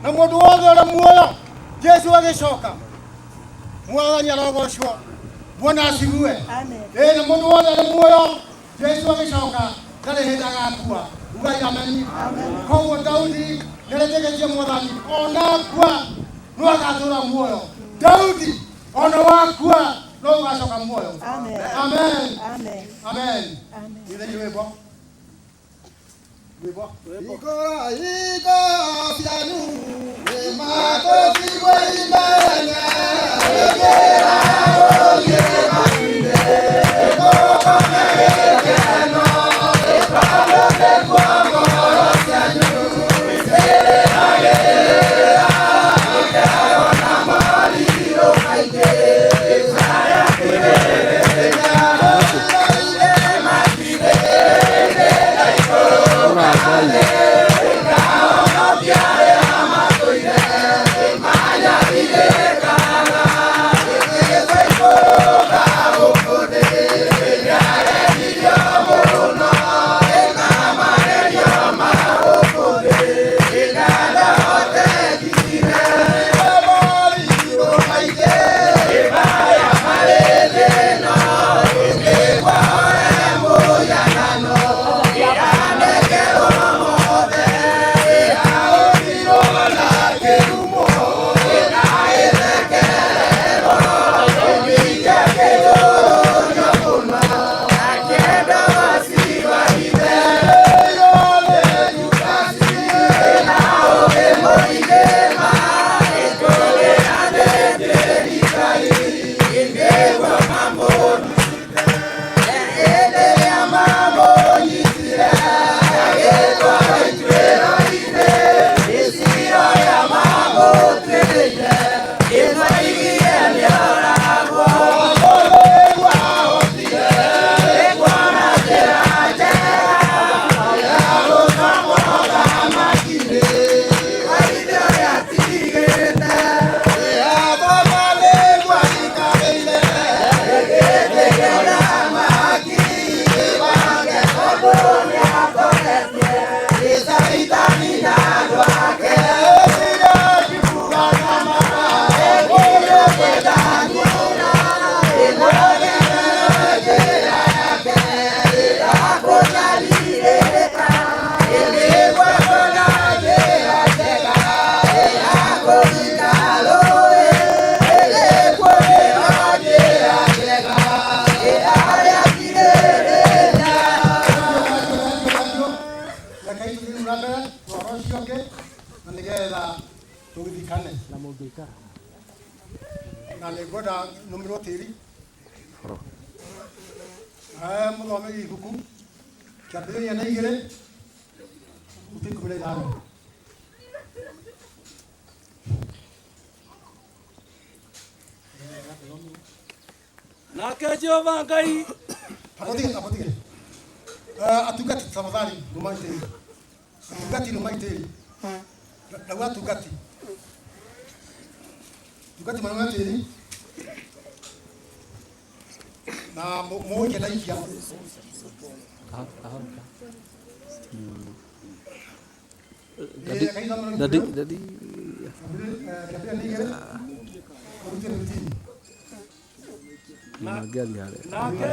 Na mũndũ wothe ũrĩ muoyo Jesu agĩcoka mwathani arogocwo Bwana asifiwe. Ĩĩ na mũndũ wothe ũrĩ muoyo Jesu agĩcoka ndarĩ hĩndĩ agakua. Ugai amen. Koguo Daudi nĩaretĩkĩtie mwathani ona akua no agatũra muoyo. Daudi ona wakua no ũgacoka muoyo. Amen. Amen. Ithenya rwĩmbo. Rwĩmbo. Ikora iko cianyu nĩ matũtigwe imenya ĩgĩra gũthiĩ matu-inĩ ĩgũkome gĩkeno ĩtondũ nĩkuo ngoro cianyu ciĩrĩhagĩra mũkĩona morirũ maingĩ ĩcaya kĩrĩrĩria gũthiĩ matu-inĩ ĩgĩra ikũrũka thĩ ĩkahonokia arĩa matũire ĩmanyarirĩkaga ĩgĩtũikũrũka gũkũ thĩ ĩrĩa yendirio ũcio ũngĩ na nĩgetha tũgĩthikane Na mũngĩikara. Na nĩ ngwenda nũmĩrwo tĩri mũthome ibuku kĩambĩrĩria na 2 15. Nake Jehova Ngai Apotige, apotige. Atungati tafadhali numai tĩri. Atungati numai tĩri. Ndauga atungati. Atungati manume tĩri. Na mũũke na ikia. Daddy, daddy. Kĩambĩrĩria nĩ 2 ũrute 15. Nake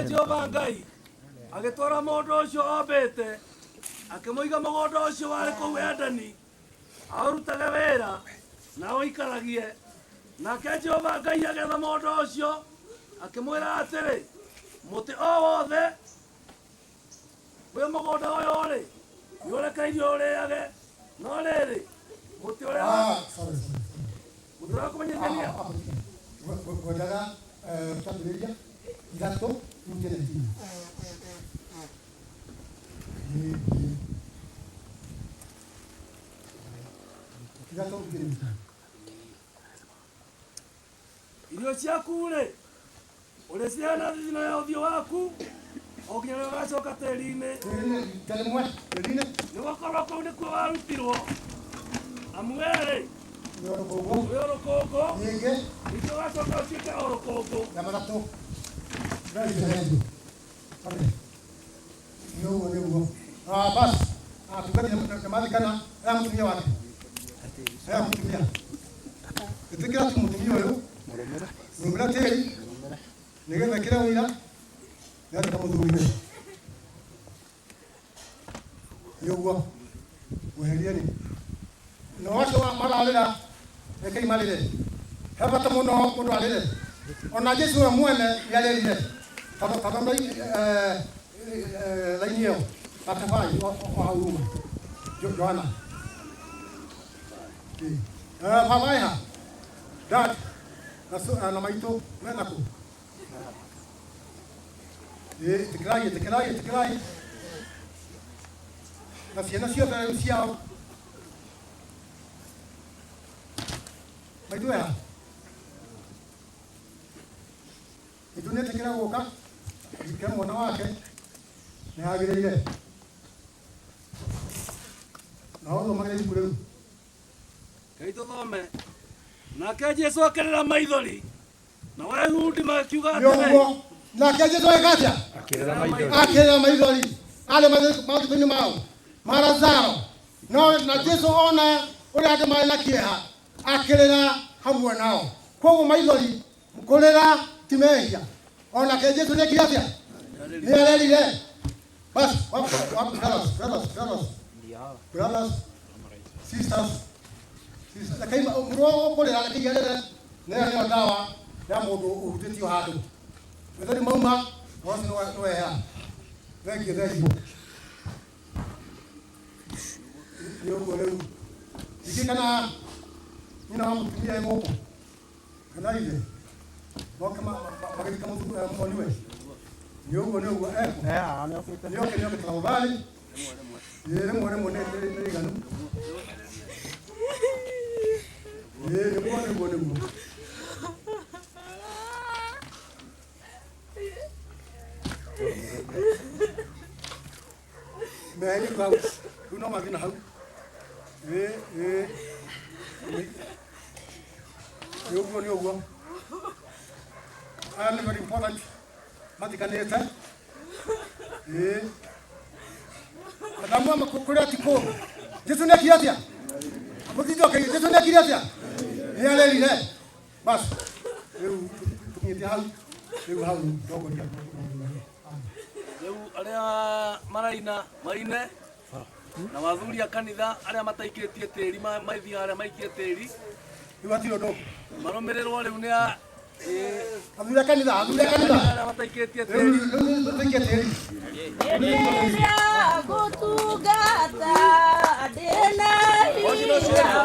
Jehova Ngai agĩtwara mũndũ ũcio ombĩte, akĩmũiga mũgũnda ũcio warĩ kũu Edeni, aũrutage wĩra na aũikaragie. Nake Jehova Ngai agĩatha mũndũ ũcio, akĩmwĩra atĩrĩ, mũtĩ o wothe wĩ mũgũnda ũyũ-rĩ, nĩũrekeirio ũrĩage, no rĩrĩ, mũtĩ ũrĩa Ah, sorry, sorry. Mũtĩ ũrĩa wa kũmenyithania Ngwendaga kĩambĩrĩria 3 ũrute 19. 3 ũrute 19. Irio ciaku-rĩ, ũrĩciaga na thithino ya ũthiũ waku o nginya rĩrĩa ũgacoka tĩri-inĩ, nĩgũkorwo kũu nĩkuo warutirwo, amu wee-rĩ Nĩ rũkũngũ. Wĩ o rũkũngũ, Ningĩ ningĩ ũgacoka ũtuĩke o rũkũngũ. Ya matatũ. Thank you, thank you. Okay. Nĩ ũguo, nĩ ũguo. Ah, bas. Atungati nĩ mathikana aya mũtumia wake. Aya mũtumia. Ĩtĩkĩra tu mũtumia ũyũ. Mũrũmĩra tĩri. Nĩgetha ĩkĩre ũira. Nĩatuĩka mũthuriwe. Nĩ ũguo. Mweherieni. Na acio mararĩra, rekei marĩre. He bata mũno mũndũ arĩre. Ona Jesu we mwene nĩ arĩrire. Tondũ raini ĩyo Matabai o hau uma. Joana. Baba ĩha. Dad. Na maitũ mena kũ? Ĩtĩkĩrai, ĩtĩkĩrai, ĩtĩkĩrai. Na ciana ciothe rĩu ciao. Maitũ ĩha. Maitũ nĩ etĩkĩra gũka athike mwana wake nĩ agĩrĩire. Na ũthomagĩre ibuku rĩu. Ngai tũthome. Nake Jesu akĩrĩra maithori, nao Ayahudi makiuga Nĩ atĩrĩ, ũguo. Nake Jesu agĩka atĩa? Akĩrĩra maithori. Akĩrĩra maithori. Arĩ mathiko-inĩ mao ma Lazaro. No na Jesu ona ũrĩa andũ marĩ na kĩeha, akĩrĩra hamwe nao. Koguo maithori kũrĩra ti mehia. Onake Jesu nĩekire atĩa? Nĩ arerire. Bas, brothers, brothers, brothers, brothers, sisters, sisters. Rekei mũndũ ũkũrĩra rekei arĩre. Nĩyo nĩyo ndawa ya mũndũ ũhutĩtio handũ. Maithori mauma, ũhoro ũcio nĩ wehera. Thengiũ, thengiũ. Nĩ ũguo rĩu. Ningĩ kana nyina wa mũtumia e gũkũ kana ithe moke magĩthika mũthoniwe. Nĩ ũguo, nĩ ũguo ekũ. Nĩ oke, nĩ oke tafadhali. Ĩĩ, rĩmwe rĩmwe nĩ iganu. Ĩĩ, nĩguo, nĩguo, nĩguo. Meherie hau. Rĩu no mathiĩ na hau. Ĩĩ, ĩĩ. Nĩ ũguo, nĩ ũguo. Aya nĩ very important. Mathikanĩte. Ĩĩ. Adamu ama kũrĩa ti kũũru. Jesu nĩekire atĩa? Mũthinjoke, Jesu nĩekire atĩa? Nĩ arerire. Bas. Rĩu tũkinyĩte hau. Rĩu hau ndongoria. Rĩu arĩa maraina maine, na athuri a kanitha arĩa mataikĩtie tĩri mathiĩ harĩa maikie tĩri. Rĩu hatirĩ ũndũ. Marũmĩrĩrwo rĩu nĩ a Athuri a kanitha, athuri a kanitha. Arĩa mataikĩtie Rĩu tĩri. rĩu tũtaikie tĩri. Hĩndĩ ĩrĩa ngũtungata ndĩna Yeah.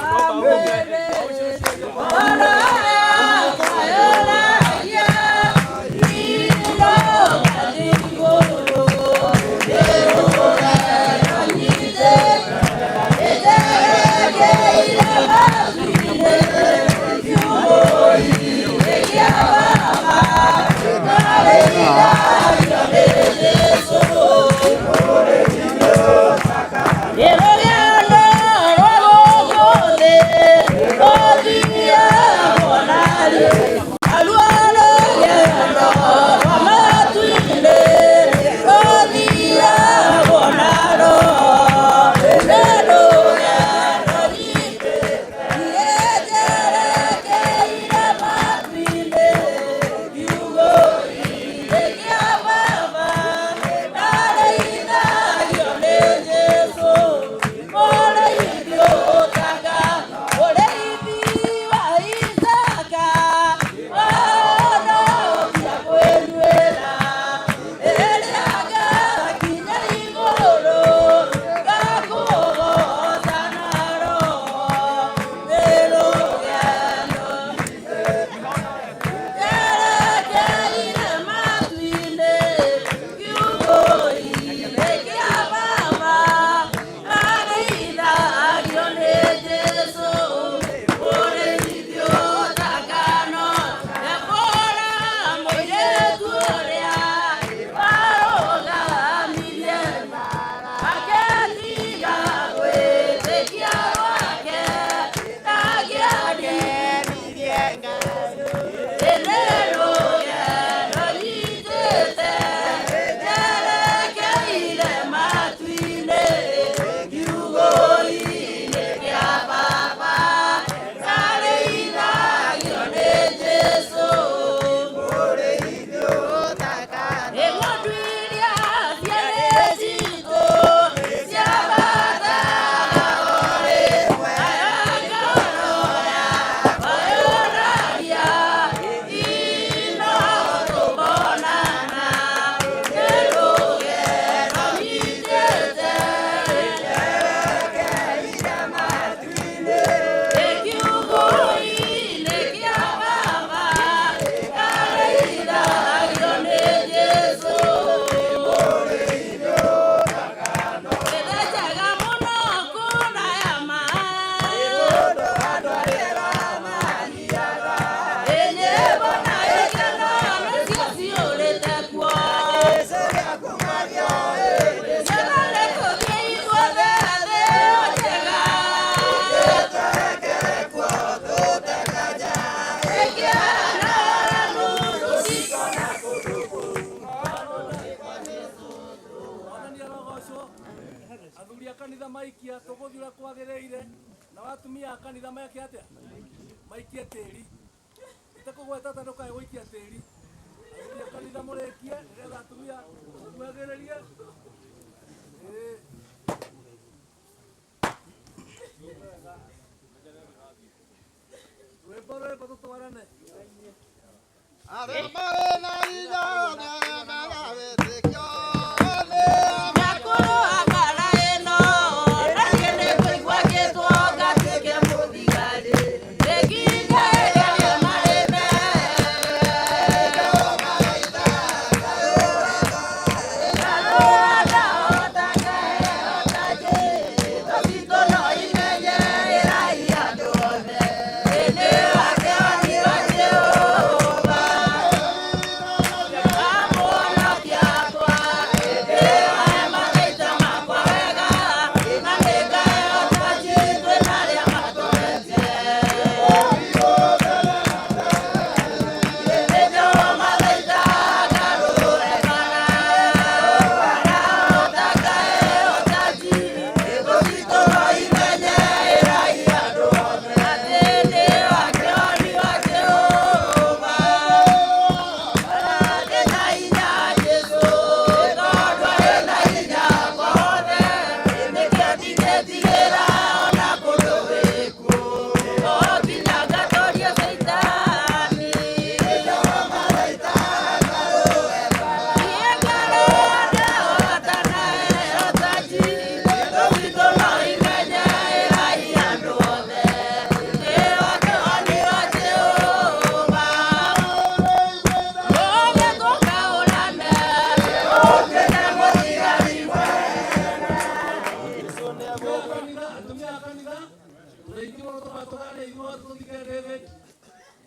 Mũno tũgatũgane ithuothe tũthike David.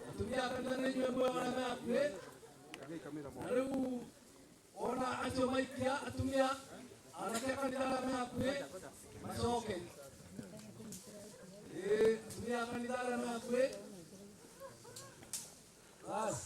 Atumia a kanitha nĩ inyuĩ muoyo arĩa me hakuhĩ. Na rĩu ona acio maikia atumia anake a kanitha arĩa me hakuhĩ macoke. Ĩĩ, atumia a kanitha arĩa me hakuhĩ. Bas.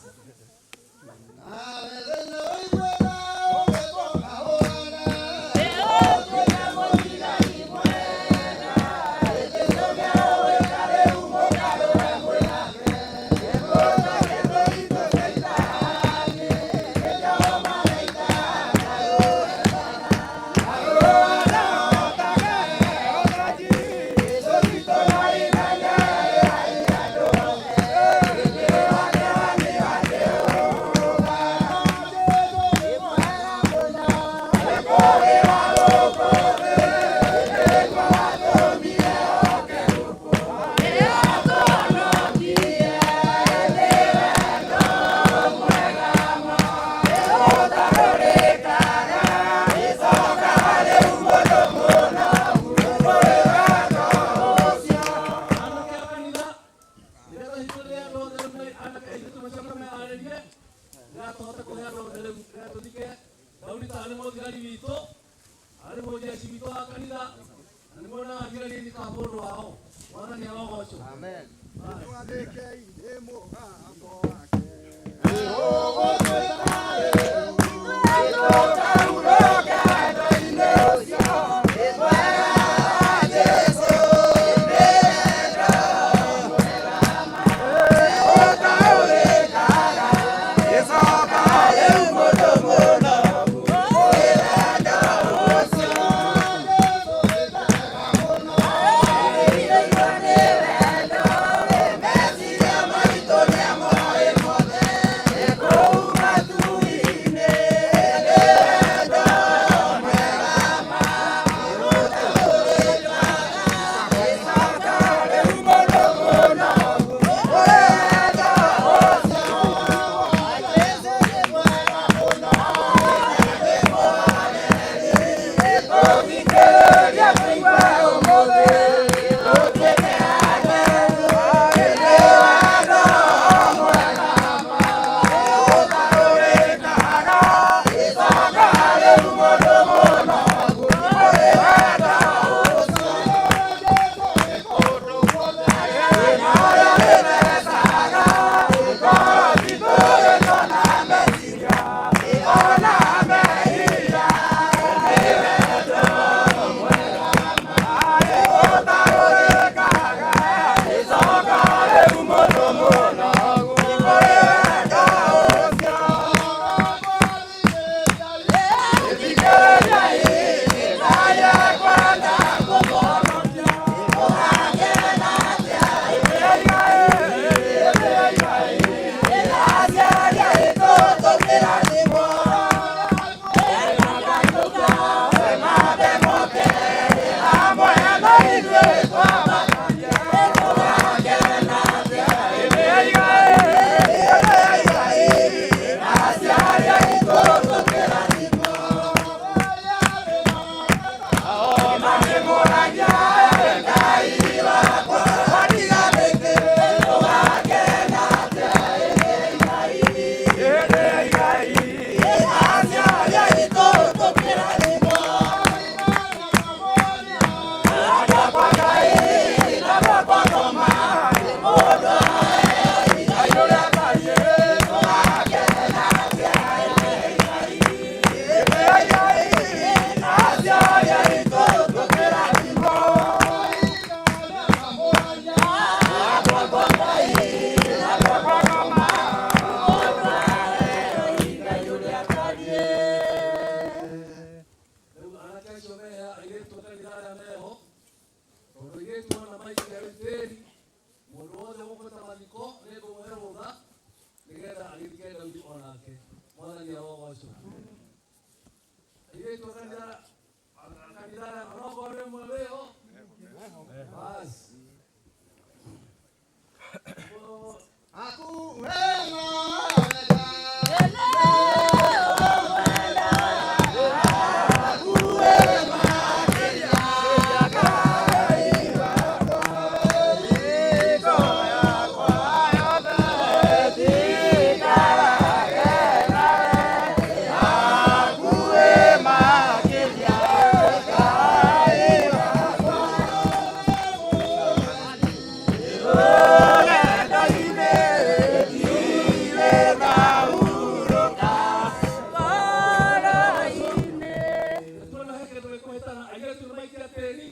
Airĩtu nĩ maikia tĩri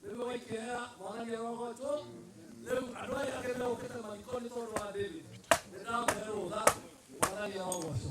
nĩguo maikie hera mwathani arogocwo. Rĩu andũ aya angĩ megũkĩte mathiko nĩ tondũ wa David. Nĩ ndamũhe rũtha, mwathani arogocwo.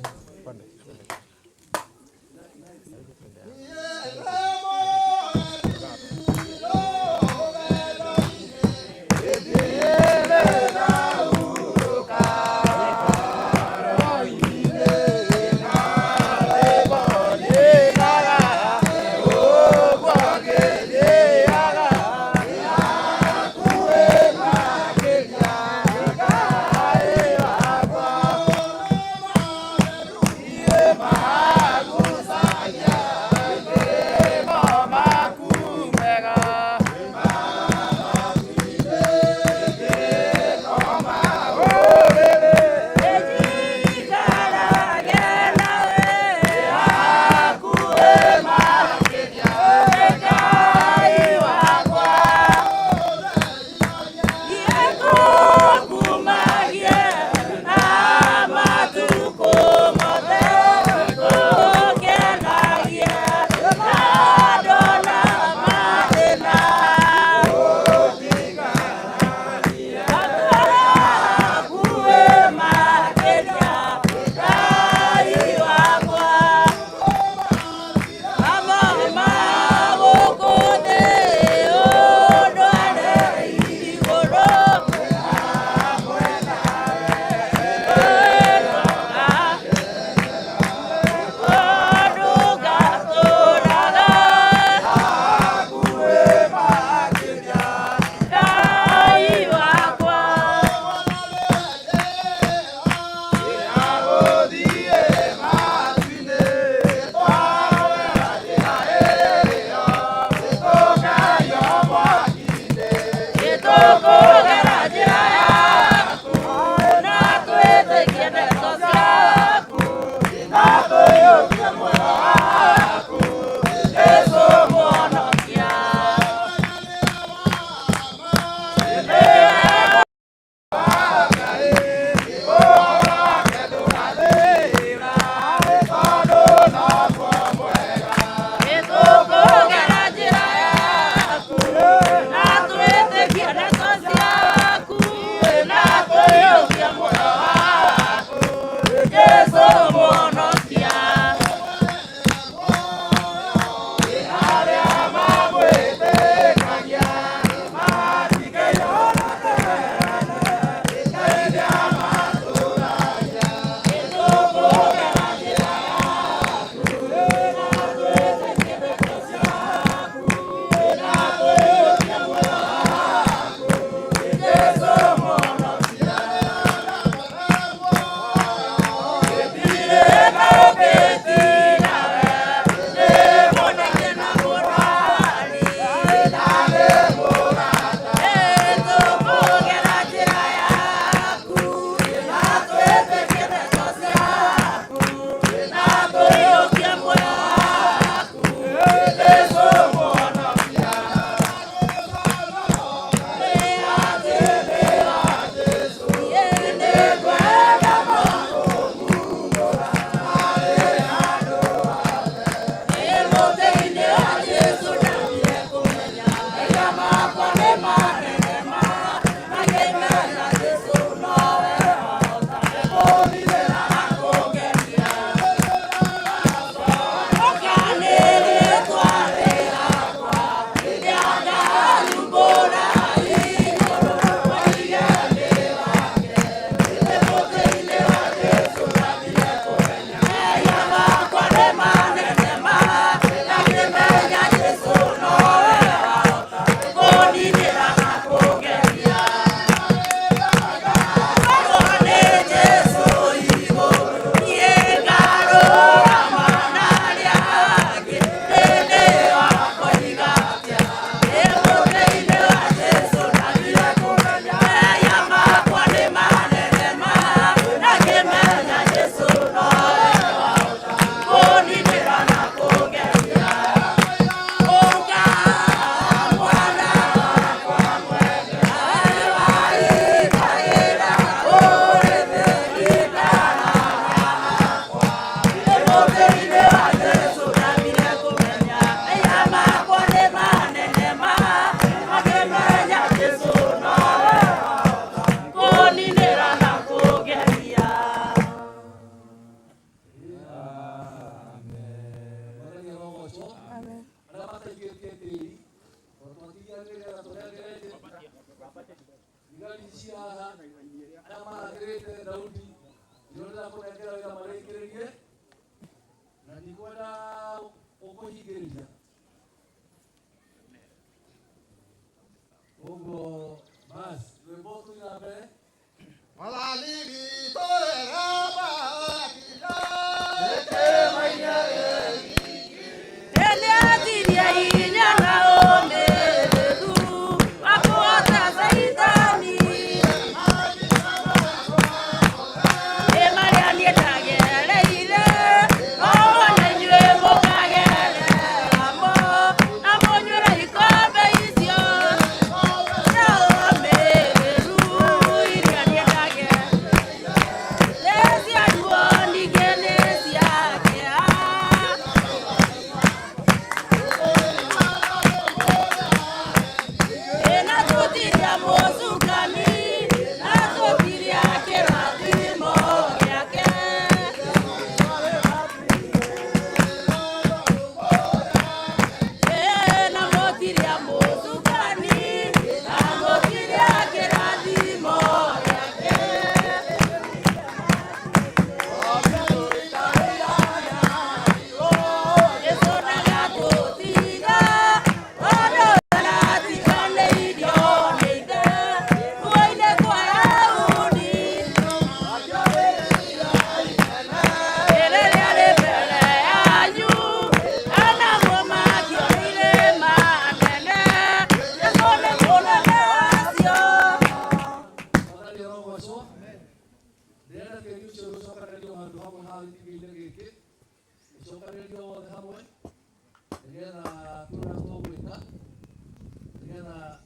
Nĩgetha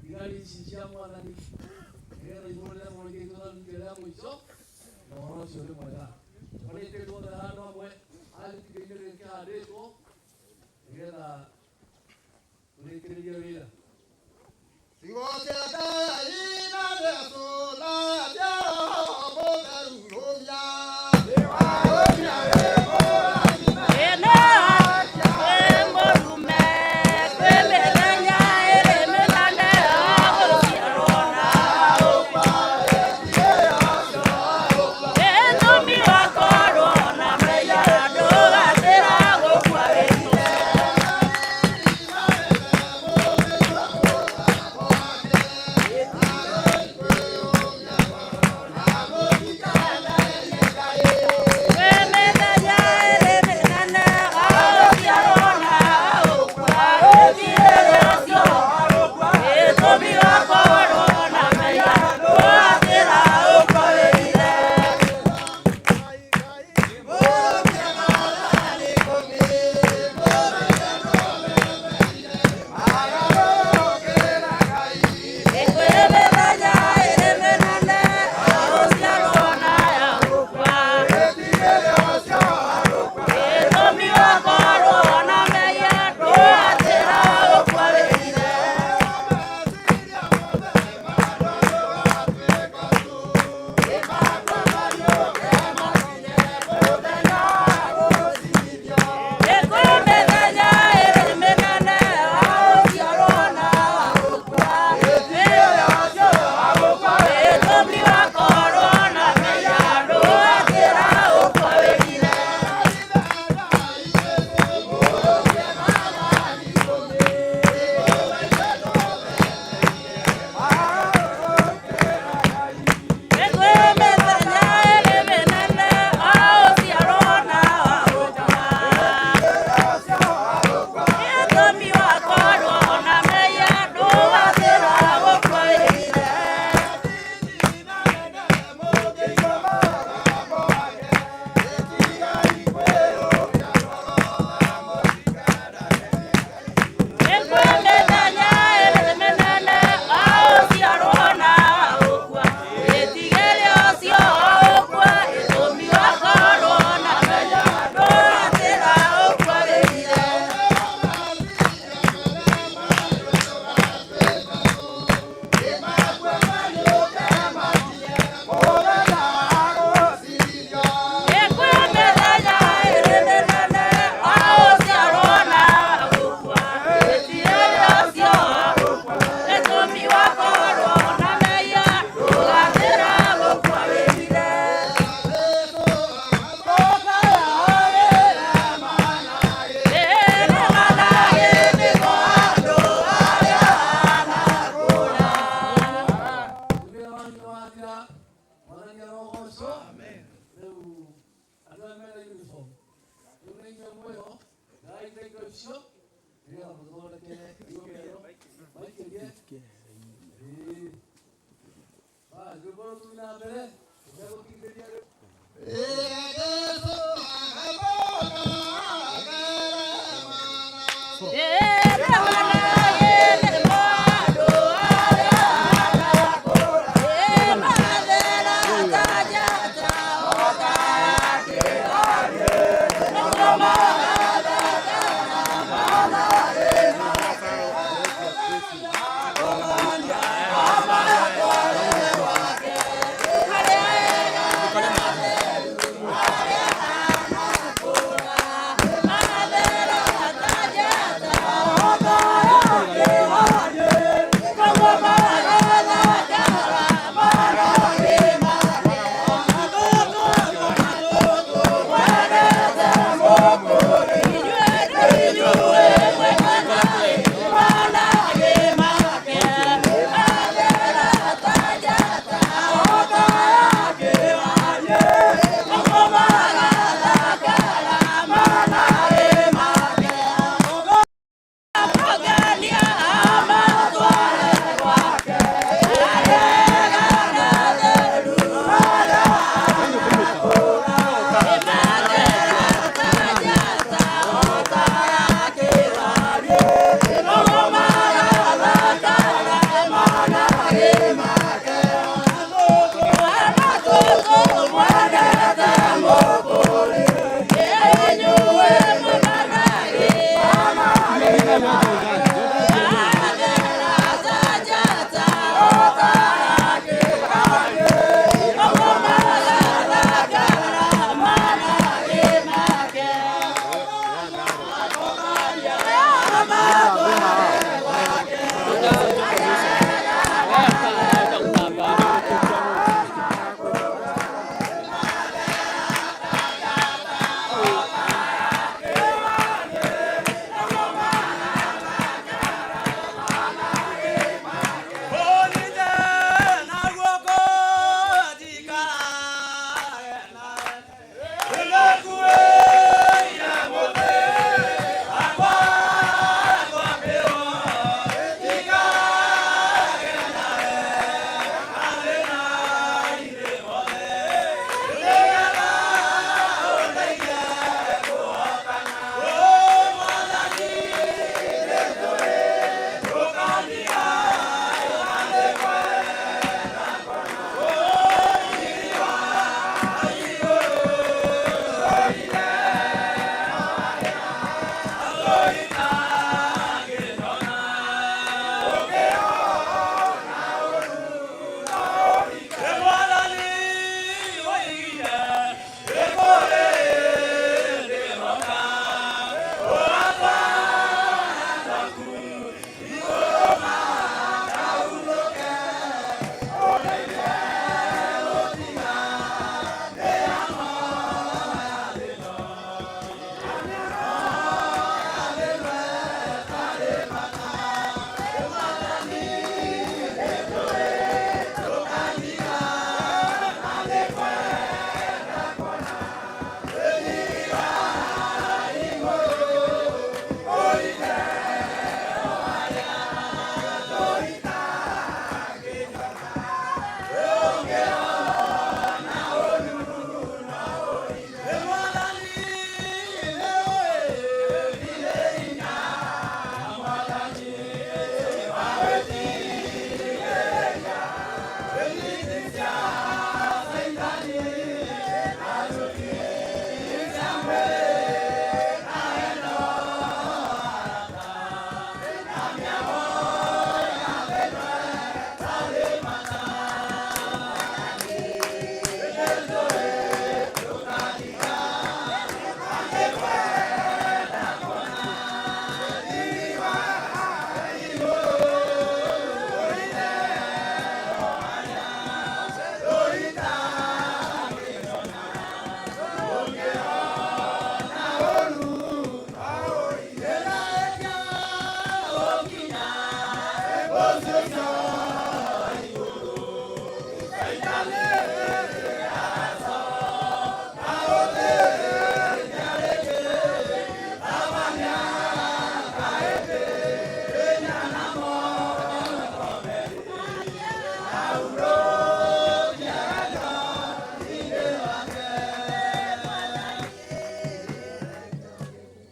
thigari ici cia mwathani nĩgetha ihũrĩre mũrĩithi itũtha rĩa mũico na ũhoro ũcio nĩ mwega. Tũmarĩte othe handũ hamwe haha gĩtingĩ-inĩ gĩkĩ kĩhandĩtwo nĩgetha tũrĩkĩrĩrie wĩra. Ciugo cia Ngai na Jesũ na cia Roho Mũtheru rũmia.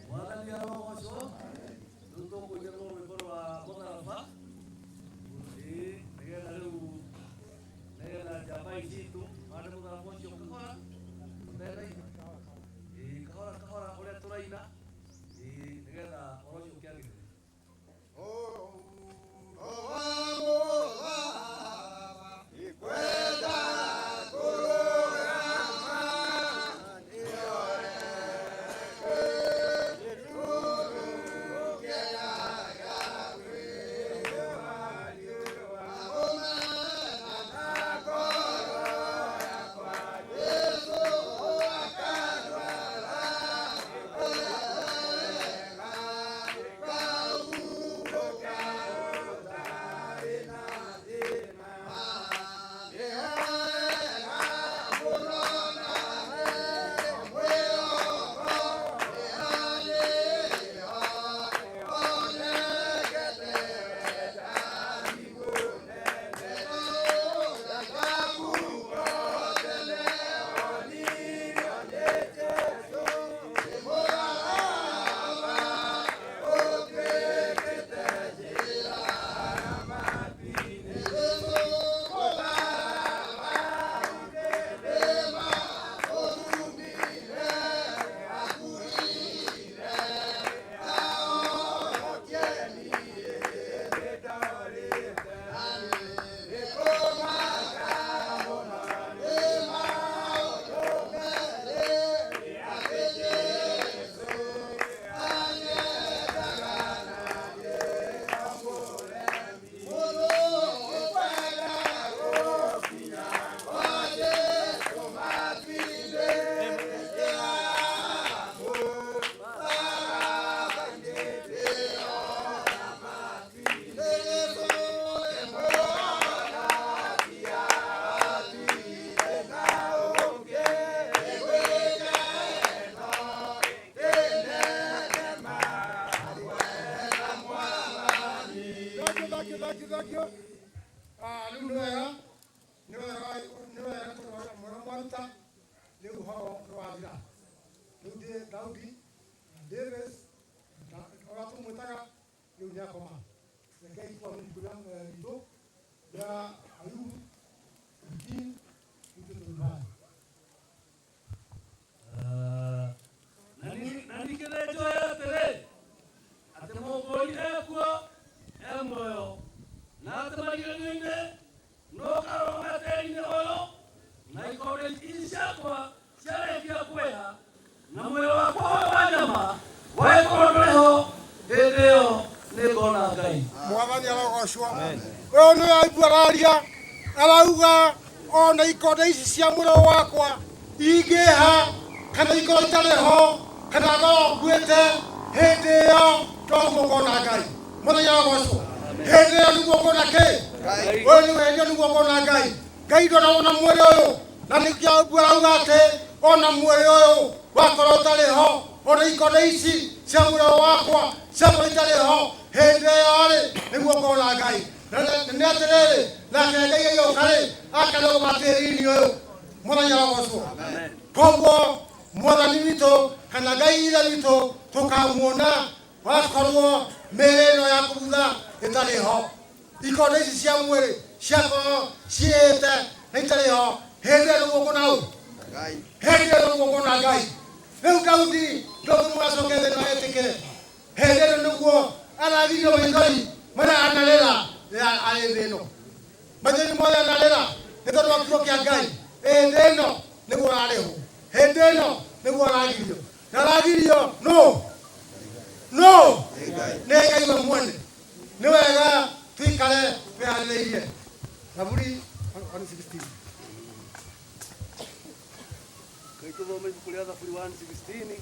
Mwathani arogocwo rĩu tũkũinĩrwo rwĩmbo rwa mũtharaba ĩĩ nĩgetha rĩu nĩgetha njamba ici citũ hande mũtharaba ũcio kahora ũtenaina ĩĩ kahora kahora ũrĩa tũraina ĩĩ nĩgetha ũhoro ũcio ũkĩagĩrĩre. Thank you, thank you, thank you, thank you. Ah, rĩu nĩ wega nĩ wega nĩ wega tondũ mwena mwaruta rĩu ũhoro nĩ wathira. Rĩu ndĩ Daudi Davis ũrĩa tũmwĩtaga rĩu nĩ akoma. Rekei tũthome ibuku rĩa ritũ rĩa Ayubu 15:25. Na ningĩ nĩ njũĩ atĩrĩ atĩ mũkũũri ekuo e muoyo na atĩ marigĩrĩrio-inĩ no ũkarũgama tĩĩri-inĩ ũyũ na ikonde ici ciakwa ciarĩkia kwĩha na mwĩrĩ wakwa ũyũ wa nyama wagĩkorwo ndũrĩ ho hĩndĩ ĩyo nĩngona Ngai. Mwathani arogocwo. Ũyũ nĩ Ayubu araria arauga ona ikonde ici cia mwĩrĩ wakwa ingĩha kana ikorwo itarĩ ho kana ngorwo nguĩte hĩndĩ ĩyo noguo ngona Ngai. Mwathani arogocwo. Hĩndĩ ĩyo nĩguo ngona kĩ? Ũyũ nĩ hĩndĩ ĩyo nĩguo ngona Ngai. Ngai ndonagwo na mwĩrĩ ũyũ na nĩkĩo Ayubu arauga atĩ ona mwĩrĩ ũyũ wakorwo ũtarĩ ho ona ikonde ici cia mwĩrĩ wakwa ciakorwo itarĩ ho hĩndĩ ĩyo rĩ nĩguo ngona Ngai. Na nĩ atĩrĩrĩ nake Ngai agĩũka rĩ akarũgama tĩĩri-inĩ ũyũ. Mwathani arogocwo. Koguo Mwathani witũ kana Ngai ithe witũ tũkamuona wakorwo mĩĩrĩ ĩno ya kũbutha ĩtarĩ ho ikonde ici cia mwĩrĩ ciakorwo ciĩte na itarĩ ho hĩndĩ ĩyo nĩguo ngona ũ hĩndĩ ĩyo nĩguo ngona Ngai. Rĩu Daudi ndũngĩmwĩra acoke thĩ na etĩkĩre hĩndĩ ĩyo nĩguo aragirio maithori marĩa anarĩra rĩrĩa arĩ thĩ ĩno maithori mothe anarĩra nĩ tondũ wa kiugo kĩa Ngai. Hĩndĩ ĩno nĩguo ararĩhwo hĩndĩ ĩno nĩguo aragirio na aragirio nũ nũ nĩ Ngai we mwene. Nĩ wega tuikare twĩharĩrĩirie. Thaburi 116. Ngai tũthome ibuku rĩa Thaburi 116.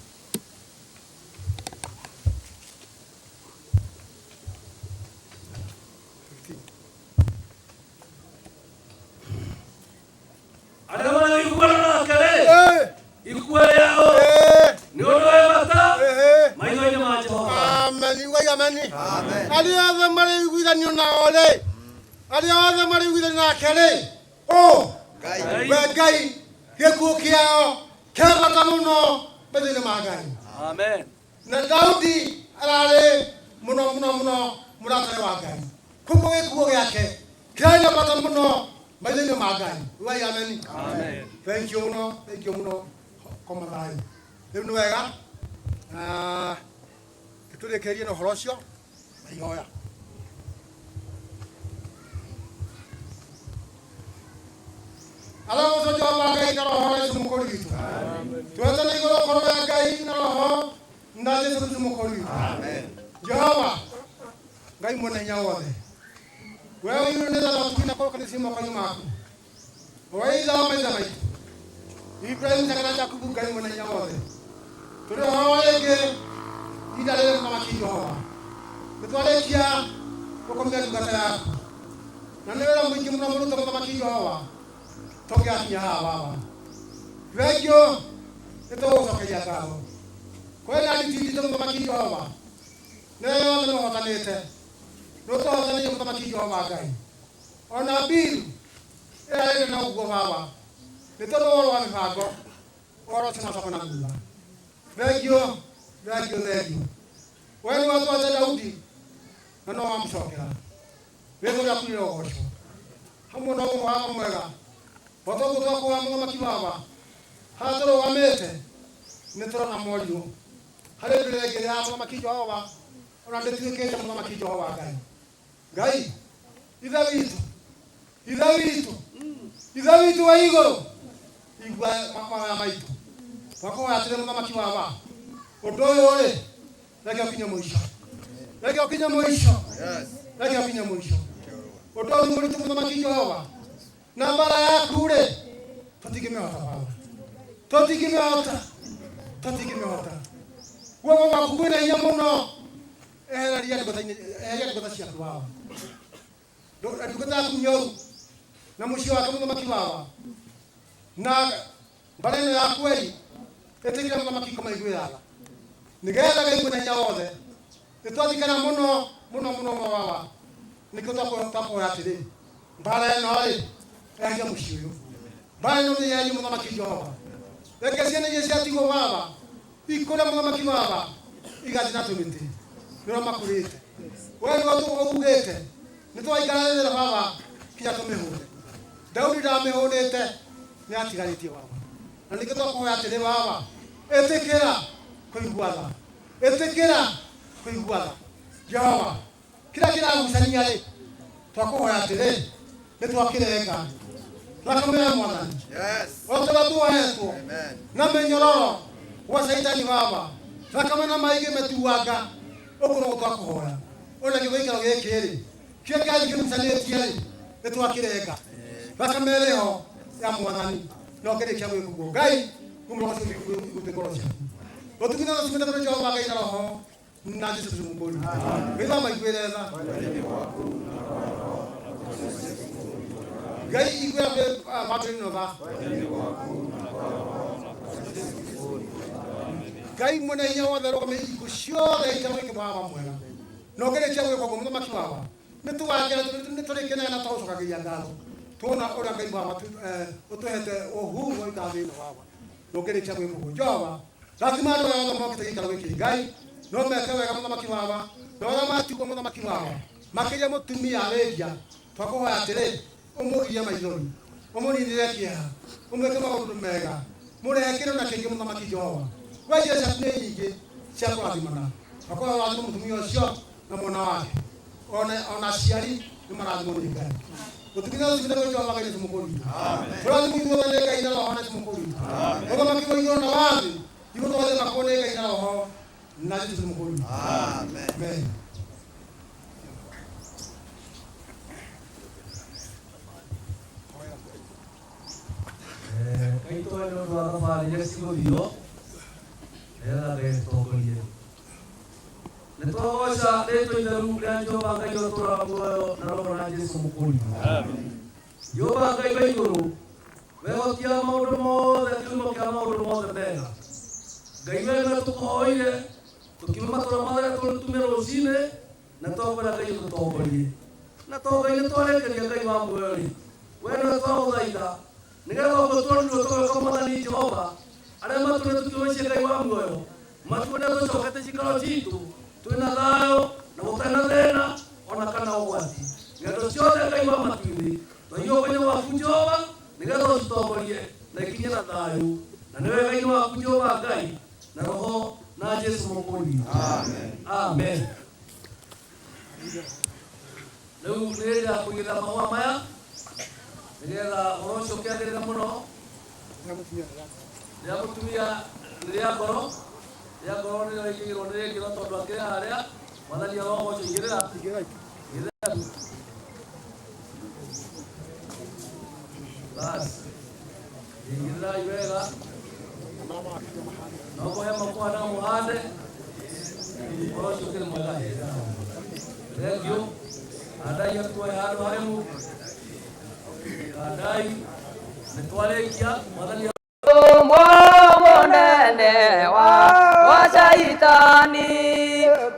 Ũkĩiguithanio nao rĩ, arĩa othe marĩiguithanio nake rĩ, ũ we Ngai, gĩkuũ kĩao kĩ bata mũno maitho-inĩ ma Ngai. Amen. Na Daudi ararĩ mũno mũno mũno mũratare wa Ngai, koguo gĩkuũ gĩake kĩrarĩ na bata mũno maitho-inĩ ma Ngai. Ugai ameni. Amen. Thank you mũno, thank you mũno, koma thayũ. Rĩu nĩ wega. Ah, tũrĩkĩrĩrie na ũhoro ũcio na ihoya. Arogocwo Jehova Ngai na Roho na Jesũ Mũkũũri witũ. Twetane igũrũ korwo ya Ngai na Roho na Jesũ Kristo Mũkũũri witũ. Jehova Ngai mwene hinya wothe, we ũiyũrũ nĩ tha na ũtugi na kũrũkanĩ ciĩ moko-inĩ maku, we ithe wa maithe maitũ Ibrahimu, Isaka na Jakubu, Ngai mwene hinya wothe, tũrĩ ũhoro rĩngĩ ihinda rĩrĩ mũthamaki Jehova, nĩ twarĩkia gũkomia ndungata yaku, na nĩ wĩra mũingĩ mũno mũrute mũthamaki Jehova, tũngĩgakinya haha baba. Thengio, nĩ tũgũgũcokeria ngatho. Kwĩna nditi nditũ mũthamaki Jehova, nĩwe yothe nĩ ũhotanĩte, nĩ ũtũhotanĩire mũthamaki Jehova Ngai. Ona mbiru ĩrĩa ĩrĩ na ũguo baba, nĩ tondũ ũhoro wa mĩbango, ũhoro ũcio nĩwacoka na thutha. Thengio, thengio, thengio. We nĩwe watwate Daudi na no wamũcokera. Rĩĩtwa rĩaku rĩrogocwo. Hamwe na ũguo baba mwega, o ta ũguo twakũhoya mũthamaki baba, haha tũrũgamĩte nĩ tũrona morirũ harĩ mbĩrĩra ĩngĩ ya mũthamaki Jehova, ona ndĩtuĩkĩte mũthamaki Jehova Ngai. Ngai, Ithe witũ, Ithe witũ, Ithe witũ wa igũrũ, igua mahoya maitũ. Twakũhoya atĩrĩ mũthamaki baba, ũndũ ũyũ rĩ, reke ũkinye mũico, reke ũkinye mũico, reke ũkinye mũico. Ũndũ ũyũ nĩ mũritũ mũthamaki Jehova, na mbara yaku rĩ, tũtingĩmĩhota baba, tũtingĩmĩhota, tũtingĩmĩhota. Guoko gwaku kwĩna hinya mũno, ehereria ndungata-inĩ, eheria ndungata ciaku baba, ndungata yaku nyoru na mũciĩ wake mũthamaki baba, na mbara ĩno ya kweri ĩtĩkĩre mũthamaki kũmaiguĩra tha, nĩgetha Ngai mwene hinya wothe nĩtwathikana mũno mũno mũno baba, nĩkĩo twakũhoya atĩrĩ, mbara ĩno rĩ, eheria mũciĩ ũyũ, mbara ĩno nĩ yeherio mũthamaki Jehova, reke ciana iria ciatigwo baba ikũre mũthamaki baba, igathiĩ na tũmĩtĩ nĩ ũrĩa makũrĩte, we nĩwe ũkugĩte nĩtwaikaranĩra baba kinya tũmĩhũre. Daudi ndamĩhũrĩte, nĩ atigarĩtie baba, na nĩkĩo twakũhoya atĩrĩ baba, ĩtĩkĩra kũigua tha, ĩtĩkĩra kũigua tha Jehova. Kĩrĩa kĩragucania rĩ, twakũhoya atĩrĩ, nĩ twakĩrenga thakame ya Mwathani o ta ũrĩa tuohetwo na mĩnyororo gwa Caitani baba, thakame na maingĩ metuanga, ũguo noguo twakũhoya ona kĩo gĩikaro gĩkĩ rĩ, kĩrĩa kĩrathiĩ kĩgucanĩtie rĩ, nĩ twakĩrenga thakame ĩrĩ ho ya Mwathani, na ũkĩrĩkia gwĩka ũguo Ngai ngũmũrogoce ngoro ciaku ũtugithia tũcimĩte kũrĩ Jehova Ngai na Roho na Jesũ Kristo Mũkũũri. Ngai wa maiguĩre tha. Ngai iguĩra bamĩrĩ ĩno tha. Ngai mwene hinya wothe rũgamia ikuũ ciothe ikaro gĩkĩ baba mwega, na ũkĩrĩkia gwĩka ũguo mũthamaki baba, nĩ tũgakena, nĩ tũrĩkenaga na tũgũcokagĩria ngatho tuona ũrĩa Ngai baba ũtũhete ũhuru wa gũikara thĩ ĩno baba, na ũkĩrĩkia gwĩka ũguo Jehova, rathima andũ aya othe mokĩte gĩikaro gĩkĩ Ngai, no meke wega mũthamaki baba, na ũrĩa matigwo mũthamaki baba, makĩria mũtumia Lydia, twakũhoya atĩrĩ, ũmũgirie maithori, ũmũninĩre kĩeha, ũmwĩke maũndũ mega, mũrehe kĩrĩ na kĩingĩ mũthamaki Jehova. We njĩra ciaku nĩ nyingĩ cia kũrathimana, twakũhoya ũrathime mũtumia ũcio na mwana wake, ona aciari nĩ marathimwo nĩ Ngai. Ũtugithia ũcimĩte kũrĩ Jehova Ngai Jesũ Mũkũũri witũ. Tũrathimwo ithuothe nĩ Ngai na Roho na Jesũ Mũkũũri witũ. Mũthamaki wa igũrũ na wa thĩ, ithuĩ tũgathĩ makwo nĩ Ngai na Roho na Jesũ Mũkũũri witũ. Amen. Ngai tũwe nĩ ũndũ wa thabarĩ iria cigũthio, nĩgetha Ngai atũtongorie. Nĩ twagoca rĩtwa itheru rĩa Jehova Ngai ũrĩa ũtũũraga muoyo na Roho na Jesũ Mũkũũri. Jehova Ngai wa igũrũ, we hotia maũndũ mothe, kĩhumo kĩa maũndũ mothe mega. Ngai we nĩwe tũkũhoire, tũkiuma matũũra mothe tũtume rũcinĩ, na twakwĩra Ngai ũtũtongorie. Na to Ngai nĩ twarekeria Ngai wa muoyo rĩ, we nĩwe twagũthaitha nĩgetha ũguo tuonirwo tũgĩũka Mwathani Jehova arĩa matũrĩ tũkĩũicie Ngai wa muoyo matuone tũcokete cikaro citũ twĩna thayũ na gũtarĩ na thĩna ona kana ũgwati. Ng'endo ciothe Ngai wa matu-inĩ twaigwo ũkonyo waku Jehova nĩgetha ũcitongorie na ikinye na thayũ, na nĩwe Ngai waku Jehova Ngai na Roho na Jesu Mũkũũri witũ. Amen. Rĩu nĩ hĩndĩ ya kũigĩrĩra mahũa maya nĩgetha ũhoro ũcio ũkĩagĩrĩre mũno. Rĩa mũtumia nĩ rĩa ngoro, rĩa ngoro nĩrĩo rĩkĩgĩrwo nĩ rĩngĩrwo tondũ akĩrĩ harĩa. Mwathani arogocwo. Igĩrĩra, igĩrĩra tu. Bas, igĩrĩrai wega no kũhe makũhanda mũhande ũhoro ũcio ũkĩrĩ mwega. Thank you. Handai atuoe handũ haremu, handai nĩ twarĩkia. Mwathani Mũnene wa Caitani,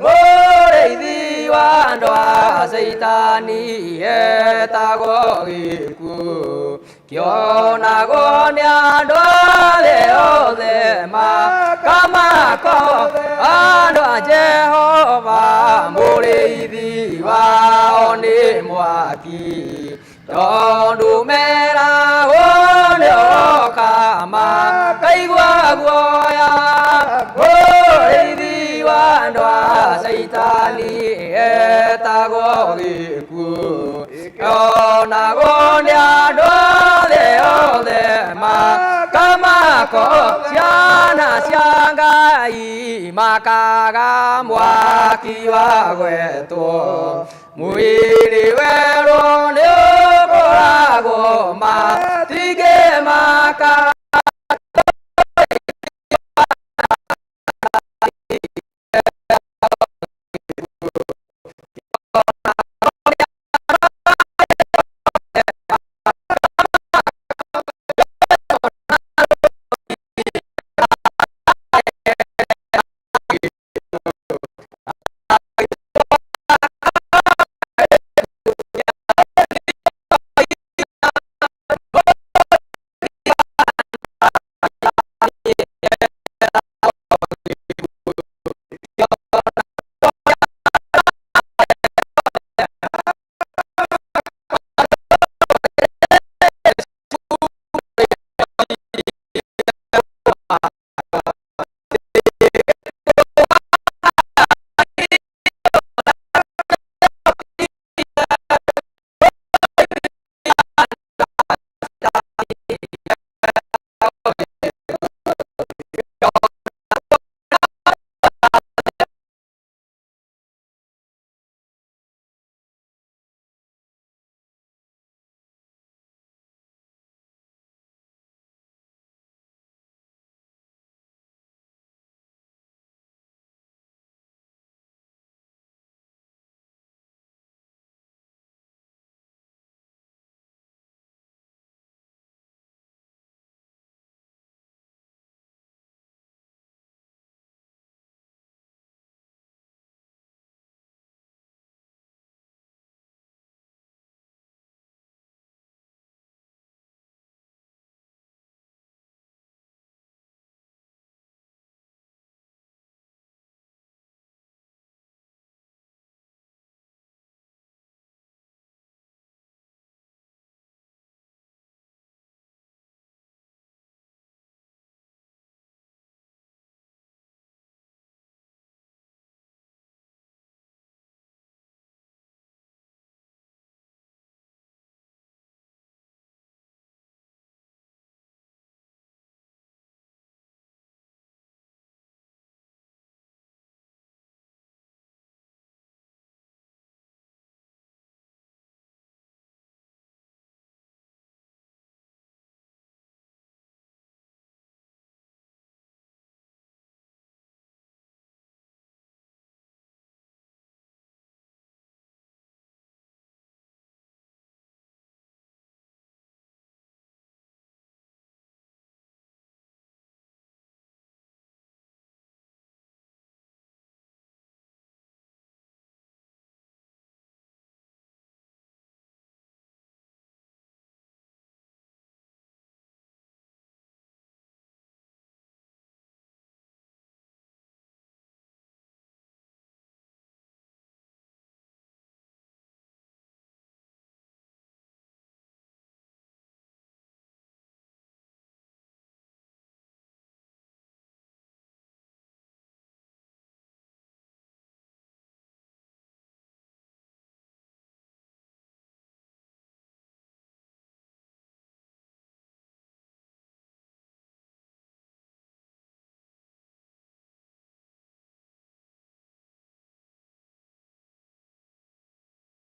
mũrĩithi wa andũ a Caitani etagwo gĩkuũ, kĩonagwo nĩ andũ arĩa othe makamako. Andũ a Jehova mũrĩithi wao nĩ mwaki, tondũ meragwo nĩ oka makaigua guoya. Mũrĩithi wa andũ a Caitani etagwo gĩkuũ, kĩonagwo nĩ andũ arĩa othe makamako. Ciana cia Ngai makaga mwaki wa gwetwo, mwĩrĩ werũ nĩ ũkũragwo matingĩmaka.